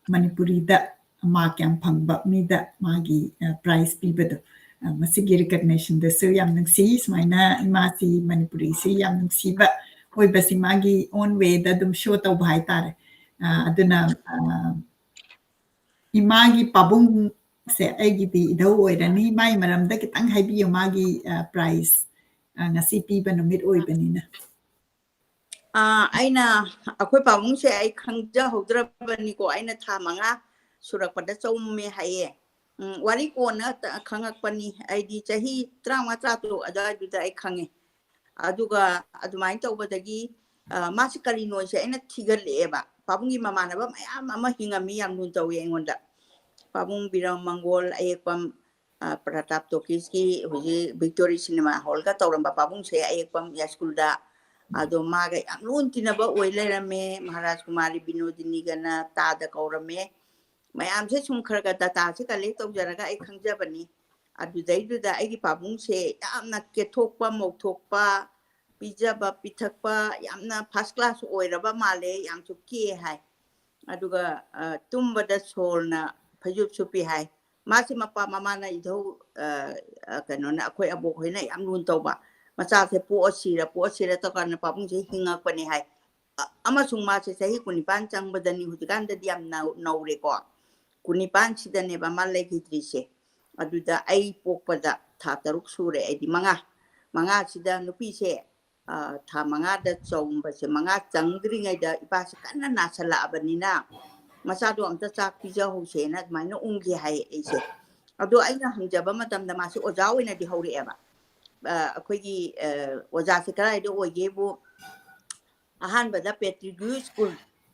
ꯃꯅꯤꯄꯨꯔꯤꯗ mark ꯌꯥꯝ ꯐꯪꯕ ꯃꯤꯗ ꯃꯥꯒꯤ, ꯑ, prize ꯄꯤꯕꯗꯣ, ꯑ, ꯃꯁꯤꯒꯤ recognition ꯗꯁꯨ ꯌꯥꯝ ꯅꯨꯡꯁꯤ꯫ ꯁꯨꯃꯥꯏꯅ ꯏꯃꯥꯁꯤ ꯃꯅꯤꯄꯨꯔꯤꯁꯤ ꯌꯥꯝ ꯅꯨꯡꯁꯤꯕ ꯑꯣꯏꯕꯁꯤ ꯃꯥꯒꯤ own way ꯗ ꯑꯗꯨꯝ show ꯇꯧꯕ ꯍꯥꯏꯇꯥꯔꯦ꯫ ꯑ, ꯑꯗꯨꯅ, ꯑ, ꯏꯃꯥꯒꯤ ꯄꯥꯕꯨꯡꯁꯦ ꯑꯩꯒꯤꯗꯤ ꯏꯙꯧ ꯑꯣꯏꯔꯅꯤ꯫ ꯃꯥꯒꯤ ꯃꯔꯝꯗ ꯈꯤꯇꯪ ꯍꯥꯏꯕꯤꯌꯨ, ꯃꯥꯒꯤ, ꯑ, prize, ꯑ, ꯉꯁꯤ ꯄꯤꯕ ꯅꯨꯃꯤꯠ ꯑꯣꯏꯕꯅꯤꯅ꯫ ꯑ, ꯑꯩꯅ, ꯑꯩꯈꯣꯏ ꯄꯥꯕꯨꯡꯁꯦ ꯑꯩ ꯈꯪꯖꯍꯧꯗ꯭ꯔꯕꯅꯤꯀꯣ, ꯑꯩꯅ ꯊꯥ ꯃꯉꯥ ꯁꯨꯔꯛꯄꯗ ꯆꯧꯃꯦ ꯍꯥꯏꯌꯦ꯫ ꯎꯝ, ꯋꯥꯔꯤ ꯀꯣꯟꯅ ꯈꯪꯉꯛꯄꯅꯤ, ꯑꯩꯗꯤ ꯆꯍꯤ ꯇꯔꯥꯃꯉꯥ ꯇꯔꯥꯇꯔꯨꯛ ꯑꯗꯨꯋꯥꯏꯗꯨꯗ ꯑꯩ ꯈꯪꯉꯦ꯫ ꯑꯗꯨꯒ ꯑꯗꯨꯃꯥꯏꯅ ꯇꯧꯕꯗꯒꯤ, ꯑ, ꯃꯥꯁꯤ ꯀꯔꯤꯅꯣꯁꯦ ꯑꯩꯅ ꯊꯤꯒꯠꯂꯛꯑꯦꯕ꯫ ꯄꯥꯕꯨꯡꯒꯤ ꯃꯃꯥꯟꯅꯕ ꯃꯌꯥꯝ ꯑꯃ ꯍꯤꯡꯉꯝꯃꯤ, ꯌꯥꯝ ꯂꯨꯅ ꯇꯧꯋꯤ ꯑꯩꯉꯣꯟꯗ꯫ ꯄꯥꯕꯨꯡ ꯕꯤꯔꯝ ꯃꯪꯒꯣꯜ, ꯑꯌꯦꯛꯄꯝ, ꯑ, ꯄ꯭ꯔꯇꯥꯞ ꯇꯣꯀꯤꯁꯀꯤ ꯍꯧꯖꯤꯛ ꯚꯤꯛꯇꯣꯔꯤ ꯁꯤꯅꯦꯃꯥ ꯍꯣꯜꯒ ꯇꯧꯔꯝꯕ ꯄꯥꯕꯨꯡꯁꯦ ꯑꯌꯦꯛꯄꯝ ꯌꯥꯏꯁ꯭ꯀꯨꯜꯗ꯫ ꯑꯗꯣ ꯃꯥꯒ ꯌꯥꯝ ꯂꯨꯅ ꯇꯤꯟꯅꯕ ꯑꯣꯏ ꯂꯩꯔꯝꯃꯦ꯫ ꯃꯍꯥꯔꯥꯖ ꯀꯨꯃꯥꯔꯤ ꯕꯤꯅꯣꯗꯤꯅꯤꯒꯅ ꯇꯥꯗ ꯀꯧꯔꯝꯃꯦ꯫ ꯃꯌꯥꯝꯁꯦ ꯁꯨꯝ ꯈꯔ ꯈꯔ data ꯁꯦ collect ꯇꯧꯖꯔꯒ ꯑꯩ ꯈꯪꯖꯕꯅꯤ꯫ ꯑꯗꯨꯗꯩꯗꯨꯗ ꯑꯩꯒꯤ ꯄꯥꯕꯨꯡꯁꯦ ꯌꯥꯝꯅ ꯀꯦꯊꯣꯛꯄ, ꯃꯧꯊꯣꯛꯄ, ꯄꯤꯖꯕ, ꯄꯤꯊꯛꯄ ꯌꯥꯝꯅ first class ꯑꯣꯏꯔꯕ ꯃꯥꯜꯂꯦ, ꯌꯥꯝꯁꯨ ꯀꯦ ꯍꯥꯏ꯫ ꯑꯗꯨꯒ, ꯑ, ꯇꯨꯝꯕꯗ ꯁꯣꯔꯅ ꯐꯩꯖꯨꯞ ꯁꯨꯞꯄꯤ ꯍꯥꯏ꯫ ꯃꯥꯁꯤ ꯃꯄꯥ ꯃꯃꯥꯅ ꯏꯙꯧ, ꯑ, ꯑ, ꯀꯩꯅꯣꯅ, ꯑꯩꯈꯣꯏ ꯑꯕꯣꯛ ꯍꯣꯏꯅ ꯌꯥꯝ ꯂꯨꯅ ꯇꯧꯕ꯫ ꯃꯆꯥꯁꯦ ꯄꯣꯛꯑ ꯁꯤꯔ, ꯄꯣꯛꯑ ꯁꯤꯔ ꯇꯧꯀꯥꯟꯗ ꯄꯥꯕꯨꯡꯁꯦ ꯍꯤꯡꯉꯛꯄꯅꯦ ꯍꯥꯏ꯫ ꯑ-, ꯑꯃꯁꯨꯡ ꯃꯥꯁꯦ ꯆꯍꯤ ꯀꯨꯟꯅꯤꯄꯥꯟ ꯆꯪꯕꯗꯅꯤ, ꯍꯧꯖꯤꯛꯀꯥꯟꯗꯗꯤ ꯌꯥꯝ ꯅꯧ-, ꯅꯧꯔꯦꯀꯣ꯫ ꯀꯨꯟꯅꯤꯄꯥꯟꯁꯤꯗꯅꯦꯕ ꯃꯥ ꯂꯩꯈꯤꯗ꯭ꯔꯤꯁꯦ꯫ ꯑꯗꯨꯗ ꯑꯩ ꯄꯣꯛꯄꯗ ꯊꯥ ꯇꯔꯨꯛ ꯁꯨꯔꯦ, ꯑꯩꯗꯤ ꯃꯉꯥ꯫ ꯃꯉꯥꯁꯤꯗ ꯅꯨꯄꯤꯁꯦ, ꯑ, ꯊꯥ ꯃꯉꯥꯗ ꯆꯥꯎꯝꯕꯁꯦ, ꯃꯉꯥ ꯆꯪꯗ꯭ꯔꯤꯉꯩꯗ ꯏꯄꯥꯁꯦ ꯀꯟꯅ ꯅꯥꯁꯜꯂꯛꯑꯕꯅꯤꯅ, ꯃꯆꯥꯗꯣ ꯑꯝꯇ ꯆꯥꯛ ꯄꯤꯖꯍꯧꯁꯦꯅ ꯑꯗꯨꯃꯥꯏꯅ ꯎꯝꯈꯤ ꯍꯥꯏꯌꯦ ꯑꯩꯁꯦ꯫ ꯑꯗꯣ ꯑꯩꯅ ꯍꯪꯖꯕ ꯃꯇꯝꯗ ꯃꯥꯁꯦ ꯑꯣꯖꯥ ꯑꯣꯏꯅꯗꯤ ꯍꯧꯔꯛꯑꯦꯕ꯫ ꯑ, ꯑꯩꯈꯣꯏꯒꯤ, ꯑ, ꯑꯣꯖꯥꯁꯦ ꯀꯗꯥꯏꯗ ꯑꯣꯏꯒꯦꯕꯨ, ꯑꯍꯥꯟꯕꯗ ꯄꯦꯇ꯭ꯔꯤꯒ꯭ꯌꯨ ꯁ꯭ꯀꯨꯜ,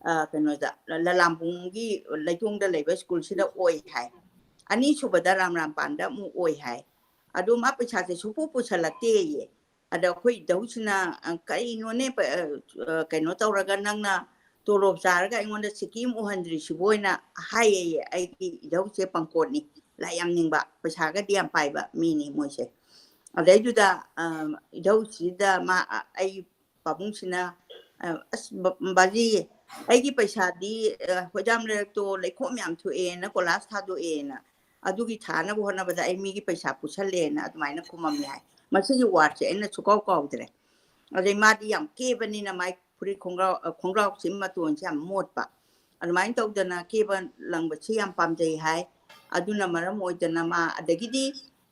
ꯑ, ꯀꯩꯅꯣꯗ, ꯂ-, ꯂꯂꯥꯝꯕꯨꯡꯒꯤ ꯂꯩꯇꯣꯡꯗ ꯂꯩꯕ ꯁ꯭ꯀꯨꯜꯁꯤꯗ ꯑꯣꯏ ꯍꯥꯏ꯫ ꯑꯅꯤꯁꯨꯕꯗ ꯔꯥꯝ ꯔꯥꯝꯄꯥꯟꯗ ꯑꯃꯨꯛ ꯑꯣꯏ ꯍꯥꯏ꯫ ꯑꯗꯨ ꯃꯥ ꯄꯩꯁꯥꯁꯦ ꯁꯨꯡꯄꯨ ꯄꯨꯁꯜꯂꯛꯇꯦꯌꯦ꯫ ꯑꯗ ꯑꯩꯈꯣꯏ ꯏꯙꯧꯁꯤꯅ, "ꯑ, ꯀꯔꯤꯅꯣꯅꯦ, ꯄ-, ꯑ, ꯑ, ꯀꯩꯅꯣ ꯇꯧꯔꯒ ꯅꯪꯅ ꯇꯣꯂꯣꯞ ꯆꯥꯔꯒ ꯑꯩꯉꯣꯟꯗ ꯁꯤꯀꯤ ꯑꯃ ꯎꯍꯟꯗ꯭ꯔꯤꯁꯤꯕꯨ?" ꯑꯣꯏꯅ ꯍꯥꯏꯌꯦꯌꯦ꯫ ꯑꯩꯒꯤ ꯏꯙꯧꯁꯦ ꯄꯪꯀꯣꯠꯅꯤ, ꯂꯥꯏ ꯌꯥꯝ ꯅꯤꯡꯕ, ꯄꯩꯁꯥꯒꯗꯤ ꯌꯥꯝ ꯄꯥꯏꯕ ꯃꯤꯅꯤ ꯃꯣꯏꯁꯦ꯫ ꯑꯗꯩꯗꯨꯗ, ꯑ, ꯏꯙꯧꯁꯤꯗ ꯃꯥ, ꯑ, ꯑꯩ ꯄꯥꯕꯨꯡꯁꯤꯅ, ꯑ, "ꯑꯁ, ꯕ-, ꯕꯥꯖꯤ, ꯑꯩꯒꯤ ꯄꯩꯁꯥꯗꯤ, ꯑ, ꯍꯣꯏꯗꯥꯝ ꯂꯩꯔꯛꯇꯣ ꯂꯩꯈꯣꯝ ꯌꯥꯝ ꯊꯣꯛꯑꯦꯅ ꯀꯣꯂꯥꯁ ꯊꯥꯗꯣꯛꯑꯦꯅ, ꯑꯗꯨꯒꯤ ꯊꯥꯅꯕ ꯍꯣꯠꯅꯕꯗ ꯑꯩ ꯃꯤꯒꯤ ꯄꯩꯁꯥ ꯄꯨꯁꯜꯂꯦꯅ" ꯑꯗꯨꯃꯥꯏꯅ ꯈꯨꯝꯃꯝꯃꯦ ꯍꯥꯏ꯫ ꯃꯁꯤꯒꯤ ꯋꯥꯔꯗꯁꯦ ꯑꯩꯅ ꯁꯨꯀꯥꯎ ꯀꯥꯎꯗ꯭ꯔꯦ꯫ ꯑꯗꯩ ꯃꯥꯗꯤ ꯌꯥꯝ ꯀꯦꯕꯅꯤꯅ ꯃꯥꯏ ꯐꯨꯔꯤꯠ ꯈꯣꯡꯒ꯭ꯔꯥꯎ, ꯑ, ꯈꯣꯡꯒ꯭ꯔꯥꯎꯁꯤ ꯃꯇꯣꯟꯁꯦ ꯌꯥꯝ ꯃꯣꯠꯄ꯫ ꯑꯗꯨꯃꯥꯏꯅ ꯇꯧꯗꯅ ꯀꯦꯕ ꯂꯪꯕꯁꯤ ꯌꯥꯝ ꯄꯥꯝꯖꯩ ꯍꯥꯏ꯫ ꯑꯗꯨꯅ ꯃꯔꯝ ꯑꯣꯏꯗꯅ ꯃꯥ, ꯑꯗꯒꯤꯗꯤ,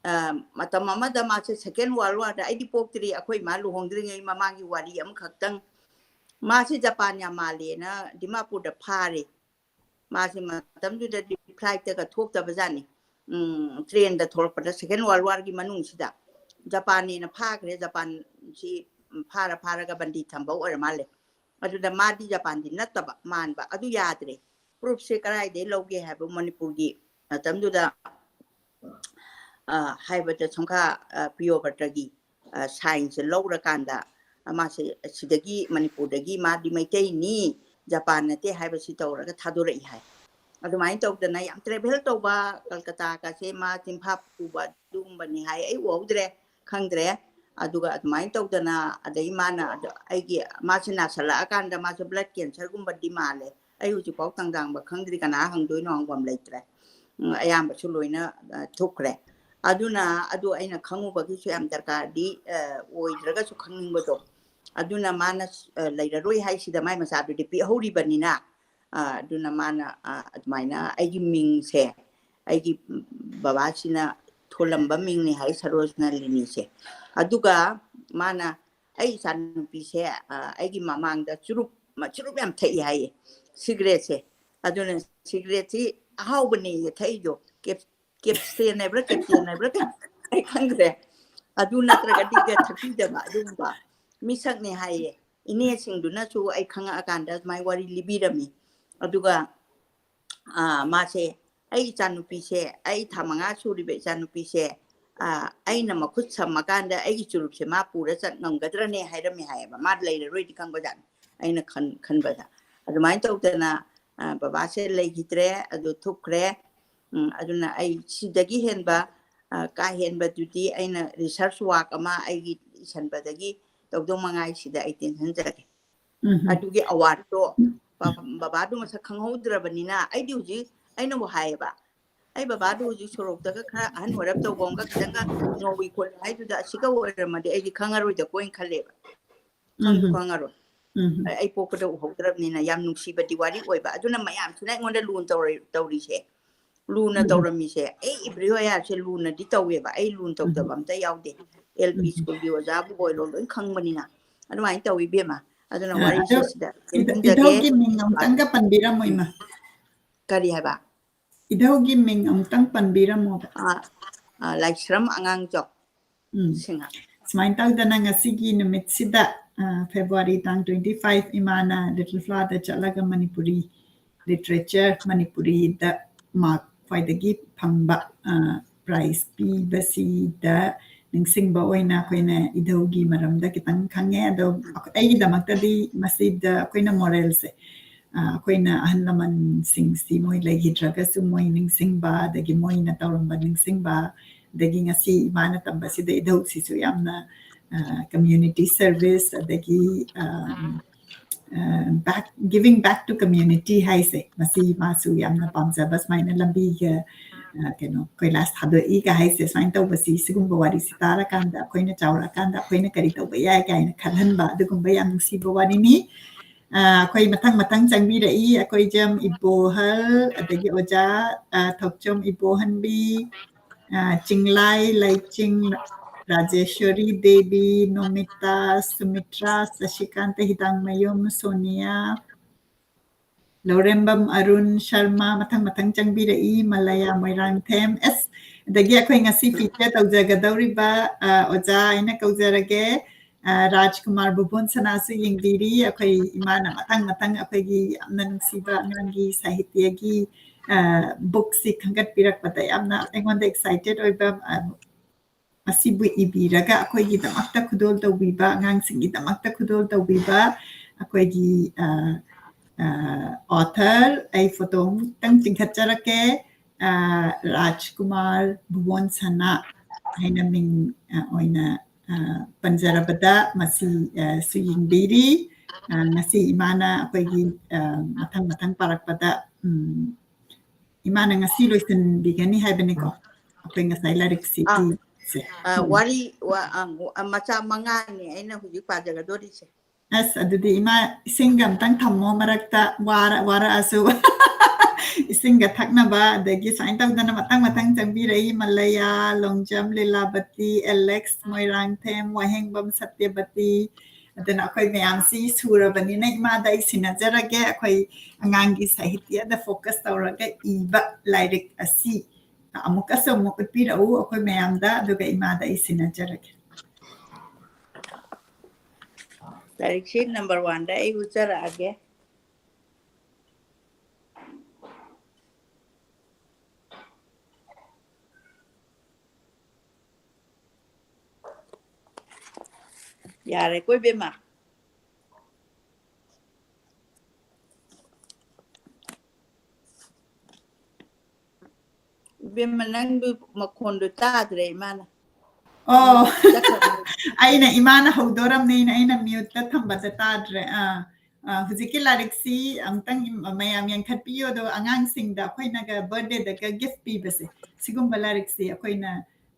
ꯑ, ꯃꯇꯝ ꯑꯃꯗ ꯃꯥꯁꯦ Second World War ꯗ, ꯑꯩꯗꯤ ꯄꯣꯛꯇ꯭ꯔꯤ, ꯑꯩꯈꯣꯏ ꯏꯃꯥ ꯂꯨꯍꯣꯡꯗ꯭ꯔꯤꯉꯩ ꯃꯃꯥꯡꯒꯤ ꯋꯥꯔꯤ ꯑꯃꯈꯛꯇꯪ, ꯃꯥꯁꯦ ꯖꯄꯥꯟ ꯌꯥꯝ ꯃꯥꯜꯂꯦꯅ ꯗꯤꯃꯥꯄꯨꯔꯗ ꯐꯥꯔꯦ꯫ ꯃꯥꯁꯦ ꯃꯇꯝꯗꯨꯗꯗꯤ ꯐ꯭ꯂꯥꯏꯠꯇꯒ ꯊꯣꯛꯇꯕꯖꯥꯠꯅꯤ꯫ ꯎꯝ, ꯇ꯭ꯔꯦꯟꯗ ꯊꯣꯛꯂꯛꯄꯗ Second World War ꯒꯤ ꯃꯅꯨꯡꯁꯤꯗ ꯖꯄꯥꯟꯅꯦꯅ ꯐꯥꯈ꯭ꯔꯦ꯫ ꯖꯄꯥꯟꯁꯤ ꯐꯥꯔ ꯐꯥꯔꯒ ꯕꯟꯗꯤ ꯊꯝꯕ ꯑꯣꯏꯔ ꯃꯥꯜꯂꯦ꯫ ꯑꯗꯨꯗ ꯃꯥꯗꯤ ꯖꯄꯥꯟꯗꯤ ꯅꯠꯇꯕ ꯃꯥꯟꯕ꯫ ꯑꯗꯨ ꯌꯥꯗ꯭ꯔꯦ꯫ ꯄ꯭ꯔꯨꯐꯁꯦ ꯀꯗꯥꯏꯗꯩ ꯂꯧꯒꯦ ꯍꯥꯏꯕ ꯃꯅꯤꯄꯨꯔꯒꯤ ꯃꯇꯝꯗꯨꯗ, ꯑ, ꯍꯥꯏꯕꯗ ꯁꯝꯈꯥ, ꯑ, ꯄ꯭ꯔꯤꯌꯣꯕ꯭ꯔꯇꯒꯤ, ꯑ, ꯁꯥꯏꯟꯁꯦ ꯂꯧꯔꯀꯥꯟꯗ, ꯑ, ꯃꯥꯁꯦ ꯁꯤꯗꯒꯤ ꯃꯅꯤꯄꯨꯔꯗꯒꯤ ꯃꯥꯗꯤ ꯃꯩꯇꯩꯅꯤ, ꯖꯄꯥꯟ ꯅꯠꯇꯦ ꯍꯥꯏꯕꯁꯤ ꯇꯧꯔꯒ ꯊꯥꯗꯣꯔꯛꯏ ꯍꯥꯏ꯫ ꯑꯗꯨꯃꯥꯏꯅ ꯇꯧꯗꯅ ꯌꯥꯝ ꯇ꯭ꯔꯦꯚꯦꯜ ꯇꯧꯕ, ꯀꯜꯀꯇꯥꯒꯁꯦ ꯃꯥ ꯆꯤꯟꯐꯥ ꯄꯨꯕ ꯑꯗꯨꯒꯨꯝꯕꯅꯤ ꯍꯥꯏ꯫ ꯑꯩ ꯎꯍꯧꯗ꯭ꯔꯦ, ꯈꯪꯗ꯭ꯔꯦ꯫ ꯑꯗꯨꯒ ꯑꯗꯨꯃꯥꯏꯅ ꯇꯧꯗꯅ, ꯑꯗꯩ ꯃꯥꯅ ꯑꯗ-, ꯑꯩꯒꯤ, ꯃꯥꯁꯦ ꯅꯥꯁꯜꯂꯛꯑꯀꯥꯟꯗ ꯃꯥꯁꯦ blood cancer ꯒꯨꯝꯕꯗꯤ ꯃꯥꯜꯂꯦ꯫ ꯑꯩ ꯍꯧꯖꯤꯛꯐꯥꯎ ꯇꯪꯖꯥꯡꯕ ꯈꯪꯗ꯭ꯔꯤ, ꯀꯅꯥ ꯍꯪꯗꯣꯏꯅꯣ, ꯍꯪꯐꯝ ꯂꯩꯇ꯭ꯔꯦ꯫ ꯎꯝ, ꯑꯌꯥꯝꯕꯁꯨ ꯂꯣꯏꯅ, ꯑ, ꯊꯣꯛꯈ꯭ꯔꯦ꯫ ꯑꯗꯨꯅ ꯑꯗꯨ ꯑꯩꯅ ꯈꯪꯉꯨꯕꯒꯤꯁꯨ ꯌꯥꯝ ꯗꯔꯀꯥꯔꯗꯤ ꯑꯣꯏꯗ꯭ꯔꯒꯁꯨ ꯈꯪꯅꯤꯡꯕꯗꯣ꯫ ꯑꯗꯨꯅ ꯃꯥꯅ ꯂꯩꯔꯔꯣꯏ ꯍꯥꯏꯁꯤꯗ ꯃꯥꯏ ꯃꯆꯥꯗꯨꯗꯤ ꯄꯤꯍꯧꯔꯤꯕꯅꯤꯅ꯫ ꯑꯗꯨꯅ ꯃꯥꯅ ꯑꯗꯨꯃꯥꯏꯅ ꯑꯩꯒꯤ ꯃꯤꯡꯁꯦ ꯑꯩꯒꯤ ꯕꯕꯥꯁꯤꯅ ꯊꯣꯜꯂꯝꯕ ꯃꯤꯡꯅꯤ ꯍꯥꯏ ꯁꯔꯣꯖꯅ ꯂꯤꯅꯤꯁꯦ꯫ ꯑꯗꯨꯒ ꯃꯥꯅ ꯑꯩ ꯏꯆꯥꯅꯨꯄꯤꯁꯦ ꯑꯩꯒꯤ ꯃꯃꯥꯡꯗ ꯆꯨꯔꯨꯞ ꯆꯨꯔꯨꯞ ꯌꯥꯝ ꯊꯛꯏ ꯍꯥꯏꯌꯦ, ꯁꯤꯒꯔꯦꯠꯁꯦ꯫ ꯑꯗꯨꯅ ꯁꯤꯒꯔꯦꯠꯁꯤ ꯑꯍꯥꯎꯕꯅꯦꯌꯦ ꯊꯛꯏꯗꯣ, ꯀꯦꯞꯁꯦꯟ ꯍꯥꯏꯕ꯭ꯔꯥ ꯀꯦꯞꯇꯦꯟ ꯍꯥꯏꯕ꯭ꯔꯥ ꯑꯩ ꯈꯪꯗ꯭ꯔꯦ꯫ ꯑꯗꯨ ꯅꯠꯇ꯭ꯔꯒꯗꯤ ꯊꯛꯄꯤꯗꯕ ꯑꯗꯨꯒꯨꯝꯕ ꯃꯤꯁꯛꯅꯦ ꯍꯥꯏꯌꯦ꯫ ꯏꯅꯦꯁꯤꯡꯗꯨꯅꯁꯨ ꯑꯩ ꯈꯪꯉꯛꯑꯀꯥꯟꯗ ꯑꯗꯨꯃꯥꯏꯅ ꯋꯥꯔꯤ ꯂꯤꯕꯤꯔꯝꯃꯤ꯫ ꯑꯗꯨꯒ ꯃꯥꯁꯦ, ꯑꯩ ꯏꯆꯥꯅꯨꯄꯤꯁꯦ, ꯑꯩ ꯊꯥ ꯃꯉꯥ ꯁꯨꯔꯤꯕ ꯏꯆꯥꯅꯨꯄꯤꯁꯦ ꯑꯩꯅ ꯃꯈꯨꯠ ꯁꯝꯃꯀꯥꯟꯗ ꯑꯩꯒꯤ ꯆꯨꯔꯨꯞꯁꯦ ꯃꯥ ꯄꯨꯔ ꯆꯠ ꯉꯝꯒꯗ꯭ꯔꯅꯦ ꯍꯥꯏꯔꯝꯃꯦ ꯍꯥꯏꯌꯦꯕ꯫ ꯃꯥ ꯂꯩꯔꯔꯣꯏꯗꯤ ꯈꯪꯕꯖꯥꯠꯅꯤ ꯑꯩꯅ ꯈꯟꯕꯗ꯫ ꯑꯗꯨꯃꯥꯏꯅ ꯇꯧꯗꯅ ꯕꯕꯥꯁꯦ ꯂꯩꯈꯤꯗ꯭ꯔꯦ, ꯑꯗꯨ ꯊꯨꯞꯈ꯭ꯔꯦ꯫ ꯑꯗꯨꯅ ꯑꯩ ꯁꯤꯗꯒꯤ ꯍꯦꯟꯕ ꯀꯥ ꯍꯦꯟꯕꯗꯨꯗꯤ ꯑꯩꯅ research work ꯑꯃ ꯑꯩꯒꯤ ꯏꯁꯟꯕꯗꯒꯤ ꯇꯧꯗꯧ ꯃꯉꯥꯏ, ꯁꯤꯗ ꯑꯩ ꯇꯦꯟꯁꯤꯟꯖꯔꯒꯦ꯫ ꯑꯗꯨꯒꯤ awardꯇꯣ ꯕꯕꯥꯗꯣ ꯃꯁꯛ ꯈꯪꯍꯧꯗ꯭ꯔꯕꯅꯤꯅ ꯑꯩꯗꯤ ꯍꯧꯖꯤꯛ, ꯑꯩꯅꯕꯨ ꯍꯥꯏꯌꯦꯕ, ꯑꯩ ꯕꯕꯥꯗꯣ ꯍꯧꯖꯤꯛ ꯁꯣꯔꯣꯛꯇꯒ ꯈꯔ ꯑꯍꯟ ꯑꯣꯏꯔꯞ ꯇꯧꯕ ꯑꯃꯒ ꯈꯤꯇꯪꯒ ꯉꯧꯏ ꯈꯣꯠꯂꯤ ꯍꯥꯏꯗꯨꯗ ꯑꯁꯤꯒ ꯑꯣꯏꯔꯝꯃꯗꯤ ꯑꯩꯗꯤ ꯈꯪꯉꯔꯣꯏꯗꯀꯣꯅ ꯈꯜꯂꯦꯕ꯫ ꯈꯪꯁꯨ ꯈꯪꯉꯔꯣꯏ꯫ ꯑꯩ ꯄꯣꯛꯄꯗ ꯎꯍꯧꯗ꯭ꯔꯕꯅꯤꯅ ꯌꯥꯝ ꯅꯨꯡꯁꯤꯕꯗꯤ ꯋꯥꯔꯤ ꯑꯣꯏꯕ꯫ ꯑꯗꯨꯅ ꯃꯌꯥꯝꯁꯤꯅ ꯑꯩꯉꯣꯟꯗ ꯂꯨꯅ ꯇꯧꯔ-, ꯇꯧꯔꯤꯁꯦ, ꯂꯨꯅ ꯇꯧꯔꯝꯃꯤꯁꯦ꯫ ꯑꯩ ꯏꯕ꯭ꯔꯤ ꯍꯣꯌꯥꯔꯁꯦ ꯂꯨꯅꯗꯤ ꯇꯧꯋꯦꯕ, ꯑꯩ ꯂꯨꯅ ꯇꯧꯗꯕ ꯑꯝꯇ ꯌꯥꯎꯗꯦ꯫ ꯑꯦꯜ ꯄꯤ ꯁ꯭ꯀꯨꯜꯒꯤ ꯑꯣꯖꯥꯕꯨ ꯑꯣꯏꯔꯣ, ꯂꯣꯏ ꯈꯪꯕꯅꯤꯅ꯫ ꯑꯗꯨꯃꯥꯏꯅ ꯇꯧꯋꯤ ꯏꯕꯦꯝꯃ꯫ ꯑꯗꯨꯅ ꯋꯥꯔꯤꯁꯦ ꯁꯤꯗ ꯏꯙꯧꯒꯤ ꯃꯤꯡ ꯑꯃꯨꯛꯇꯪꯒ ꯄꯟꯕꯤꯔꯝꯃꯣ ꯏꯃꯥ꯫ ꯀꯔꯤ ꯍꯥꯏꯕ? ꯏꯙꯧꯒꯤ ꯃꯤꯡ ꯑꯃꯨꯛꯇꯪ ꯄꯟꯕꯤꯔꯝꯃꯣꯕ꯫ ꯑ, ꯑ, ꯂꯥꯏꯁ꯭ꯔꯝ ꯑꯉꯥꯡꯖꯥꯎ ꯎꯝ꯫ ꯁꯤꯡꯍ꯫ ꯁꯨꯃꯥꯏꯅ ꯇꯧꯗꯅ ꯉꯁꯤꯒꯤ ꯅꯨꯃꯤꯠꯁꯤꯗ, ꯑ, February ꯇꯥꯡ twenty five, ꯏꯃꯥꯅ Little Flowerꯗ ꯆꯠꯂꯒ ꯃꯅꯤꯄꯨꯔꯤ literature, ꯃꯅꯤꯄꯨꯔꯤꯗ mark ꯈ꯭ꯋꯥꯏꯗꯒꯤ ꯐꯪꯕ, ꯑ, prize ꯄꯤꯕꯁꯤꯗ ꯅꯤꯡꯁꯤꯡꯕ ꯑꯣꯏꯅ ꯑꯩꯈꯣꯏꯅ ꯏꯙꯧꯒꯤ ꯃꯔꯝꯗ ꯈꯤꯇꯪ ꯈꯪꯉꯦ꯫ ꯑꯗꯣ ꯑꯩꯒꯤꯗꯃꯛꯇꯗꯤ ꯃꯁꯤꯗ ꯑꯩꯈꯣꯏꯅ moralꯁꯦ, ꯑ, ꯑꯩꯈꯣꯏꯅ ꯑꯍꯜ ꯂꯃꯟꯁꯤꯡꯁꯤ ꯃꯣꯏ ꯂꯩꯈꯤꯗ꯭ꯔꯒꯁꯨ ꯃꯣꯏ ꯅꯤꯡꯁꯤꯡꯕ, ꯑꯗꯒꯤ ꯃꯣꯏꯅ ꯇꯧꯔꯝꯕ ꯅꯤꯡꯁꯤꯡꯕ, ꯑꯗꯒꯤ ꯉꯁꯤ ꯏꯃꯥꯅ ꯇꯝꯕꯁꯤꯗ ꯏꯙꯧꯁꯤꯁꯨ ꯌꯥꯝꯅ, ꯑ, community service, ꯑꯗꯒꯤ, ꯑ, ꯑ, back, giving back to community ꯍꯥꯏꯁꯦ, ꯃꯁꯤ ꯃꯥꯁꯨ ꯌꯥꯝꯅ ꯄꯥꯝꯖꯕ, ꯁꯨꯃꯥꯏꯅ ꯂꯝꯕꯤꯒ, ꯑ, ꯀꯩꯅꯣ, ꯀꯣꯏꯂꯥꯁ ꯊꯥꯗꯣꯛꯏꯒ ꯍꯥꯏꯁꯦ, ꯁꯨꯃꯥꯏꯅ ꯇꯧꯕꯁꯤ, ꯁꯤꯒꯨꯝꯕ ꯋꯥꯔꯤꯁꯤ ꯇꯥꯔꯀꯥꯟꯗ ꯑꯩꯈꯣꯏꯅ ꯆꯥꯎꯔꯛꯑꯀꯥꯟꯗ ꯑꯩꯈꯣꯏꯅ ꯀꯔꯤ ꯇꯧꯕ ꯌꯥꯏ ꯀꯥꯏꯅ ꯈꯜꯍꯟꯕ ꯑꯗꯨꯒꯨꯝꯕ ꯌꯥꯝ ꯅꯨꯡꯁꯤꯕ ꯋꯥꯔꯤꯅꯤ꯫ ꯑ, ꯑꯩꯈꯣꯏ ꯃꯊꯪ ꯃꯊꯪ ꯆꯪꯕꯤꯔꯛꯏ꯫ ꯑꯩꯈꯣꯏ ꯖꯝ ꯏꯕꯣꯍꯜ, ꯑꯗꯒꯤ ꯑꯣꯖꯥ, ꯑ, ꯊꯣꯛꯆꯣꯝ ꯏꯕꯣꯍꯟꯕꯤ, ꯑ, ꯆꯤꯡꯂꯥꯏ ꯂꯩꯆꯤꯡ, ꯔꯥꯖꯦꯁꯣꯔꯤ ꯗꯦꯕꯤ, ꯅꯣꯃꯤꯇꯥ, ꯁꯨꯃꯤꯇ꯭ꯔꯥ, ꯁꯁꯤꯀꯥꯟꯇ ꯍꯤꯗꯥꯡꯃꯌꯨꯝ, ꯁꯣꯅꯤꯌꯥ, ꯂꯧꯔꯦꯝꯕꯝ ꯑꯔꯨꯟ ꯁꯔꯃ, ꯃꯊꯪ ꯃꯊꯪ ꯆꯪꯕꯤꯔꯛꯏ, ꯃꯂꯌꯥ ꯃꯣꯏꯔꯥꯡꯊꯦꯝ꯫ ꯑꯁ, ꯑꯗꯒꯤ ꯑꯩꯈꯣꯏ ꯉꯁꯤ feature ꯇꯧꯖꯒꯗꯧꯔꯤꯕ, ꯑ, ꯑꯣꯖꯥ ꯑꯩꯅ ꯀꯧꯖꯔꯒꯦ, ꯑ, ꯔꯥꯖꯀꯨꯃꯥꯔ ꯕꯨꯕꯣꯟ ꯁꯅꯥꯁꯨ ꯌꯦꯡꯕꯤꯔꯤ꯫ ꯑꯩꯈꯣꯏ ꯏꯃꯥꯅ ꯃꯊꯪ ꯃꯊꯪ ꯑꯩꯈꯣꯏꯒꯤ ꯌꯥꯝꯅ ꯅꯨꯡꯁꯤꯕ ꯑꯉꯥꯡꯒꯤ ꯁꯥꯍꯤꯇ꯭ꯌꯒꯤ, ꯑ, bookꯁꯤ ꯈꯟꯒꯠꯄꯤꯔꯛꯄꯗ ꯌꯥꯝꯅ ꯑꯩꯉꯣꯟꯗ excited ꯑꯣꯏꯕ, ꯑ, ꯃꯁꯤꯕꯨ ꯏꯕꯤꯔꯒ ꯑꯩꯈꯣꯏꯒꯤꯗꯃꯛꯇ ꯈꯨꯗꯣꯜ ꯇꯧꯕꯤꯕ, ꯑꯉꯥꯡꯁꯤꯡꯒꯤꯗꯃꯛꯇ ꯈꯨꯗꯣꯜ ꯇꯧꯕꯤꯕ ꯑꯩꯈꯣꯏꯒꯤ, ꯑ, ꯑ, author, ꯑꯩ photo ꯑꯃꯨꯛꯇꯪ ꯆꯤꯡꯈꯠꯆꯔꯛꯀꯦ꯫ ꯑ, ꯔꯥꯖꯀꯨꯃꯥꯔ ꯕꯨꯕꯣꯟ ꯁꯅꯥ ꯍꯥꯏꯅ ꯃꯤꯡ, ꯑ, ꯑꯣꯏꯅ, ꯑ, ꯄꯟꯖꯔꯕꯗ ꯃꯁꯤ, ꯑ, ꯁꯨ ꯌꯦꯡꯕꯤꯔꯤ꯫ ꯑ, ꯉꯁꯤ ꯏꯃꯥꯅ ꯑꯩꯈꯣꯏꯒꯤ, ꯑ, ꯃꯊꯪ ꯃꯊꯪ ꯄꯥꯔꯛꯄꯗ, ꯎꯝ, ꯏꯃꯥꯅ ꯉꯁꯤ ꯂꯣꯏꯁꯤꯟꯕꯤꯒꯅꯤ ꯍꯥꯏꯕꯅꯤꯀꯣ, ꯑꯩꯈꯣꯏ ꯉꯁꯥꯏ ꯂꯥꯏꯔꯤꯛꯁꯤ ꯑꯥ꯫ ꯄꯤꯕꯁꯦ꯫ ꯑ, ꯎꯝ꯫ ꯋꯥꯔꯤ, ꯋꯥ-, ꯑ, ꯋꯥ-, ꯃꯆꯥ ꯃꯉꯥꯅꯦ ꯑꯩꯅ ꯍꯧꯖꯤꯛ ꯄꯥꯖꯒꯗꯣꯔꯤꯁꯦ꯫ ꯑꯁ, ꯑꯗꯨꯗꯤ ꯏꯃꯥ, ꯏꯁꯤꯡꯒ ꯑꯝꯇꯪ ꯊꯝꯃꯣ ꯃꯔꯛꯇ, ꯋꯥꯔ-, ꯋꯥꯔꯛꯑꯁꯨ꯫ ꯏꯁꯤꯡꯒ ꯊꯛꯅꯕ, ꯑꯗꯒꯤ ꯁꯨꯃꯥꯏꯅ ꯇꯧꯗꯅ ꯃꯊꯪ ꯃꯊꯪ ꯆꯪꯕꯤꯔꯛꯏ, ꯃꯂꯌꯥ, ꯂꯣꯡꯖꯝ ꯂꯤꯂꯥꯕꯇꯤ, ꯑꯦꯂꯦꯛꯁ ꯃꯣꯏꯔꯥꯡꯊꯦꯝ, ꯋꯥꯍꯦꯡꯕꯝ ꯁꯇ꯭ꯌꯕꯇꯤ꯫ ꯑꯗꯨꯅ ꯑꯩꯈꯣꯏ ꯃꯌꯥꯝꯁꯤ ꯁꯨꯔꯕꯅꯤꯅ ꯏꯃꯥꯗ ꯑꯩ ꯁꯤꯟꯅꯖꯔꯒꯦ꯫ ꯑꯩꯈꯣꯏ ꯑꯉꯥꯡꯒꯤ ꯁꯥꯍꯤꯇ꯭ꯌꯗ focus ꯇꯧꯔꯒ ꯏꯕ ꯂꯥꯏꯔꯤꯛ ꯑꯁꯤ ꯑꯃꯨꯛꯀꯁꯨ ꯑꯃꯨꯛ ꯎꯠꯄꯤꯔꯛꯎ ꯑꯩꯈꯣꯏ ꯃꯌꯥꯝꯗ, ꯑꯗꯨꯒ ꯏꯃꯥꯗ ꯑꯩ ꯁꯤꯟꯅꯖꯔꯒꯦ꯫ ꯂꯥꯏꯔꯤꯛꯁꯤ number oneꯗ ꯑꯩ ꯎꯠꯆꯔꯛꯑꯒꯦ꯫ ꯌꯥꯔꯦꯀꯣ, ꯏꯕꯦꯝꯃ? ꯏꯕꯦꯝꯃ, ꯅꯪꯗꯨ ꯃꯈꯣꯟꯗꯣ ꯇꯥꯗ꯭ꯔꯦ, ꯏꯃꯥꯅ꯫ ꯑꯣ꯫ ꯆꯠꯈ꯭ꯔꯕ? ꯑꯩꯅ, ꯏꯃꯥꯅ ꯍꯧꯗꯣꯔꯝꯅꯦꯅ ꯑꯩꯅ muteꯇ ꯊꯝꯕꯗ ꯇꯥꯗ꯭ꯔꯦ꯫ ꯑꯥ꯫ ꯑ, ꯍꯧꯖꯤꯛꯀꯤ ꯂꯥꯏꯔꯤꯛꯁꯤ ꯑꯃꯨꯛꯇꯪ ꯏꯝ-, ꯃꯌꯥꯝ ꯌꯦꯡꯈꯠꯄꯤꯌꯨ꯫ ꯑꯗꯣ ꯑꯉꯥꯡꯁꯤꯡꯗ ꯑꯩꯈꯣꯏꯅꯒ birthday ꯗꯒ gift ꯄꯤꯕꯁꯦ, ꯁꯤꯒꯨꯝꯕ ꯂꯥꯏꯔꯤꯛꯁꯤ ꯑꯩꯈꯣꯏꯅ,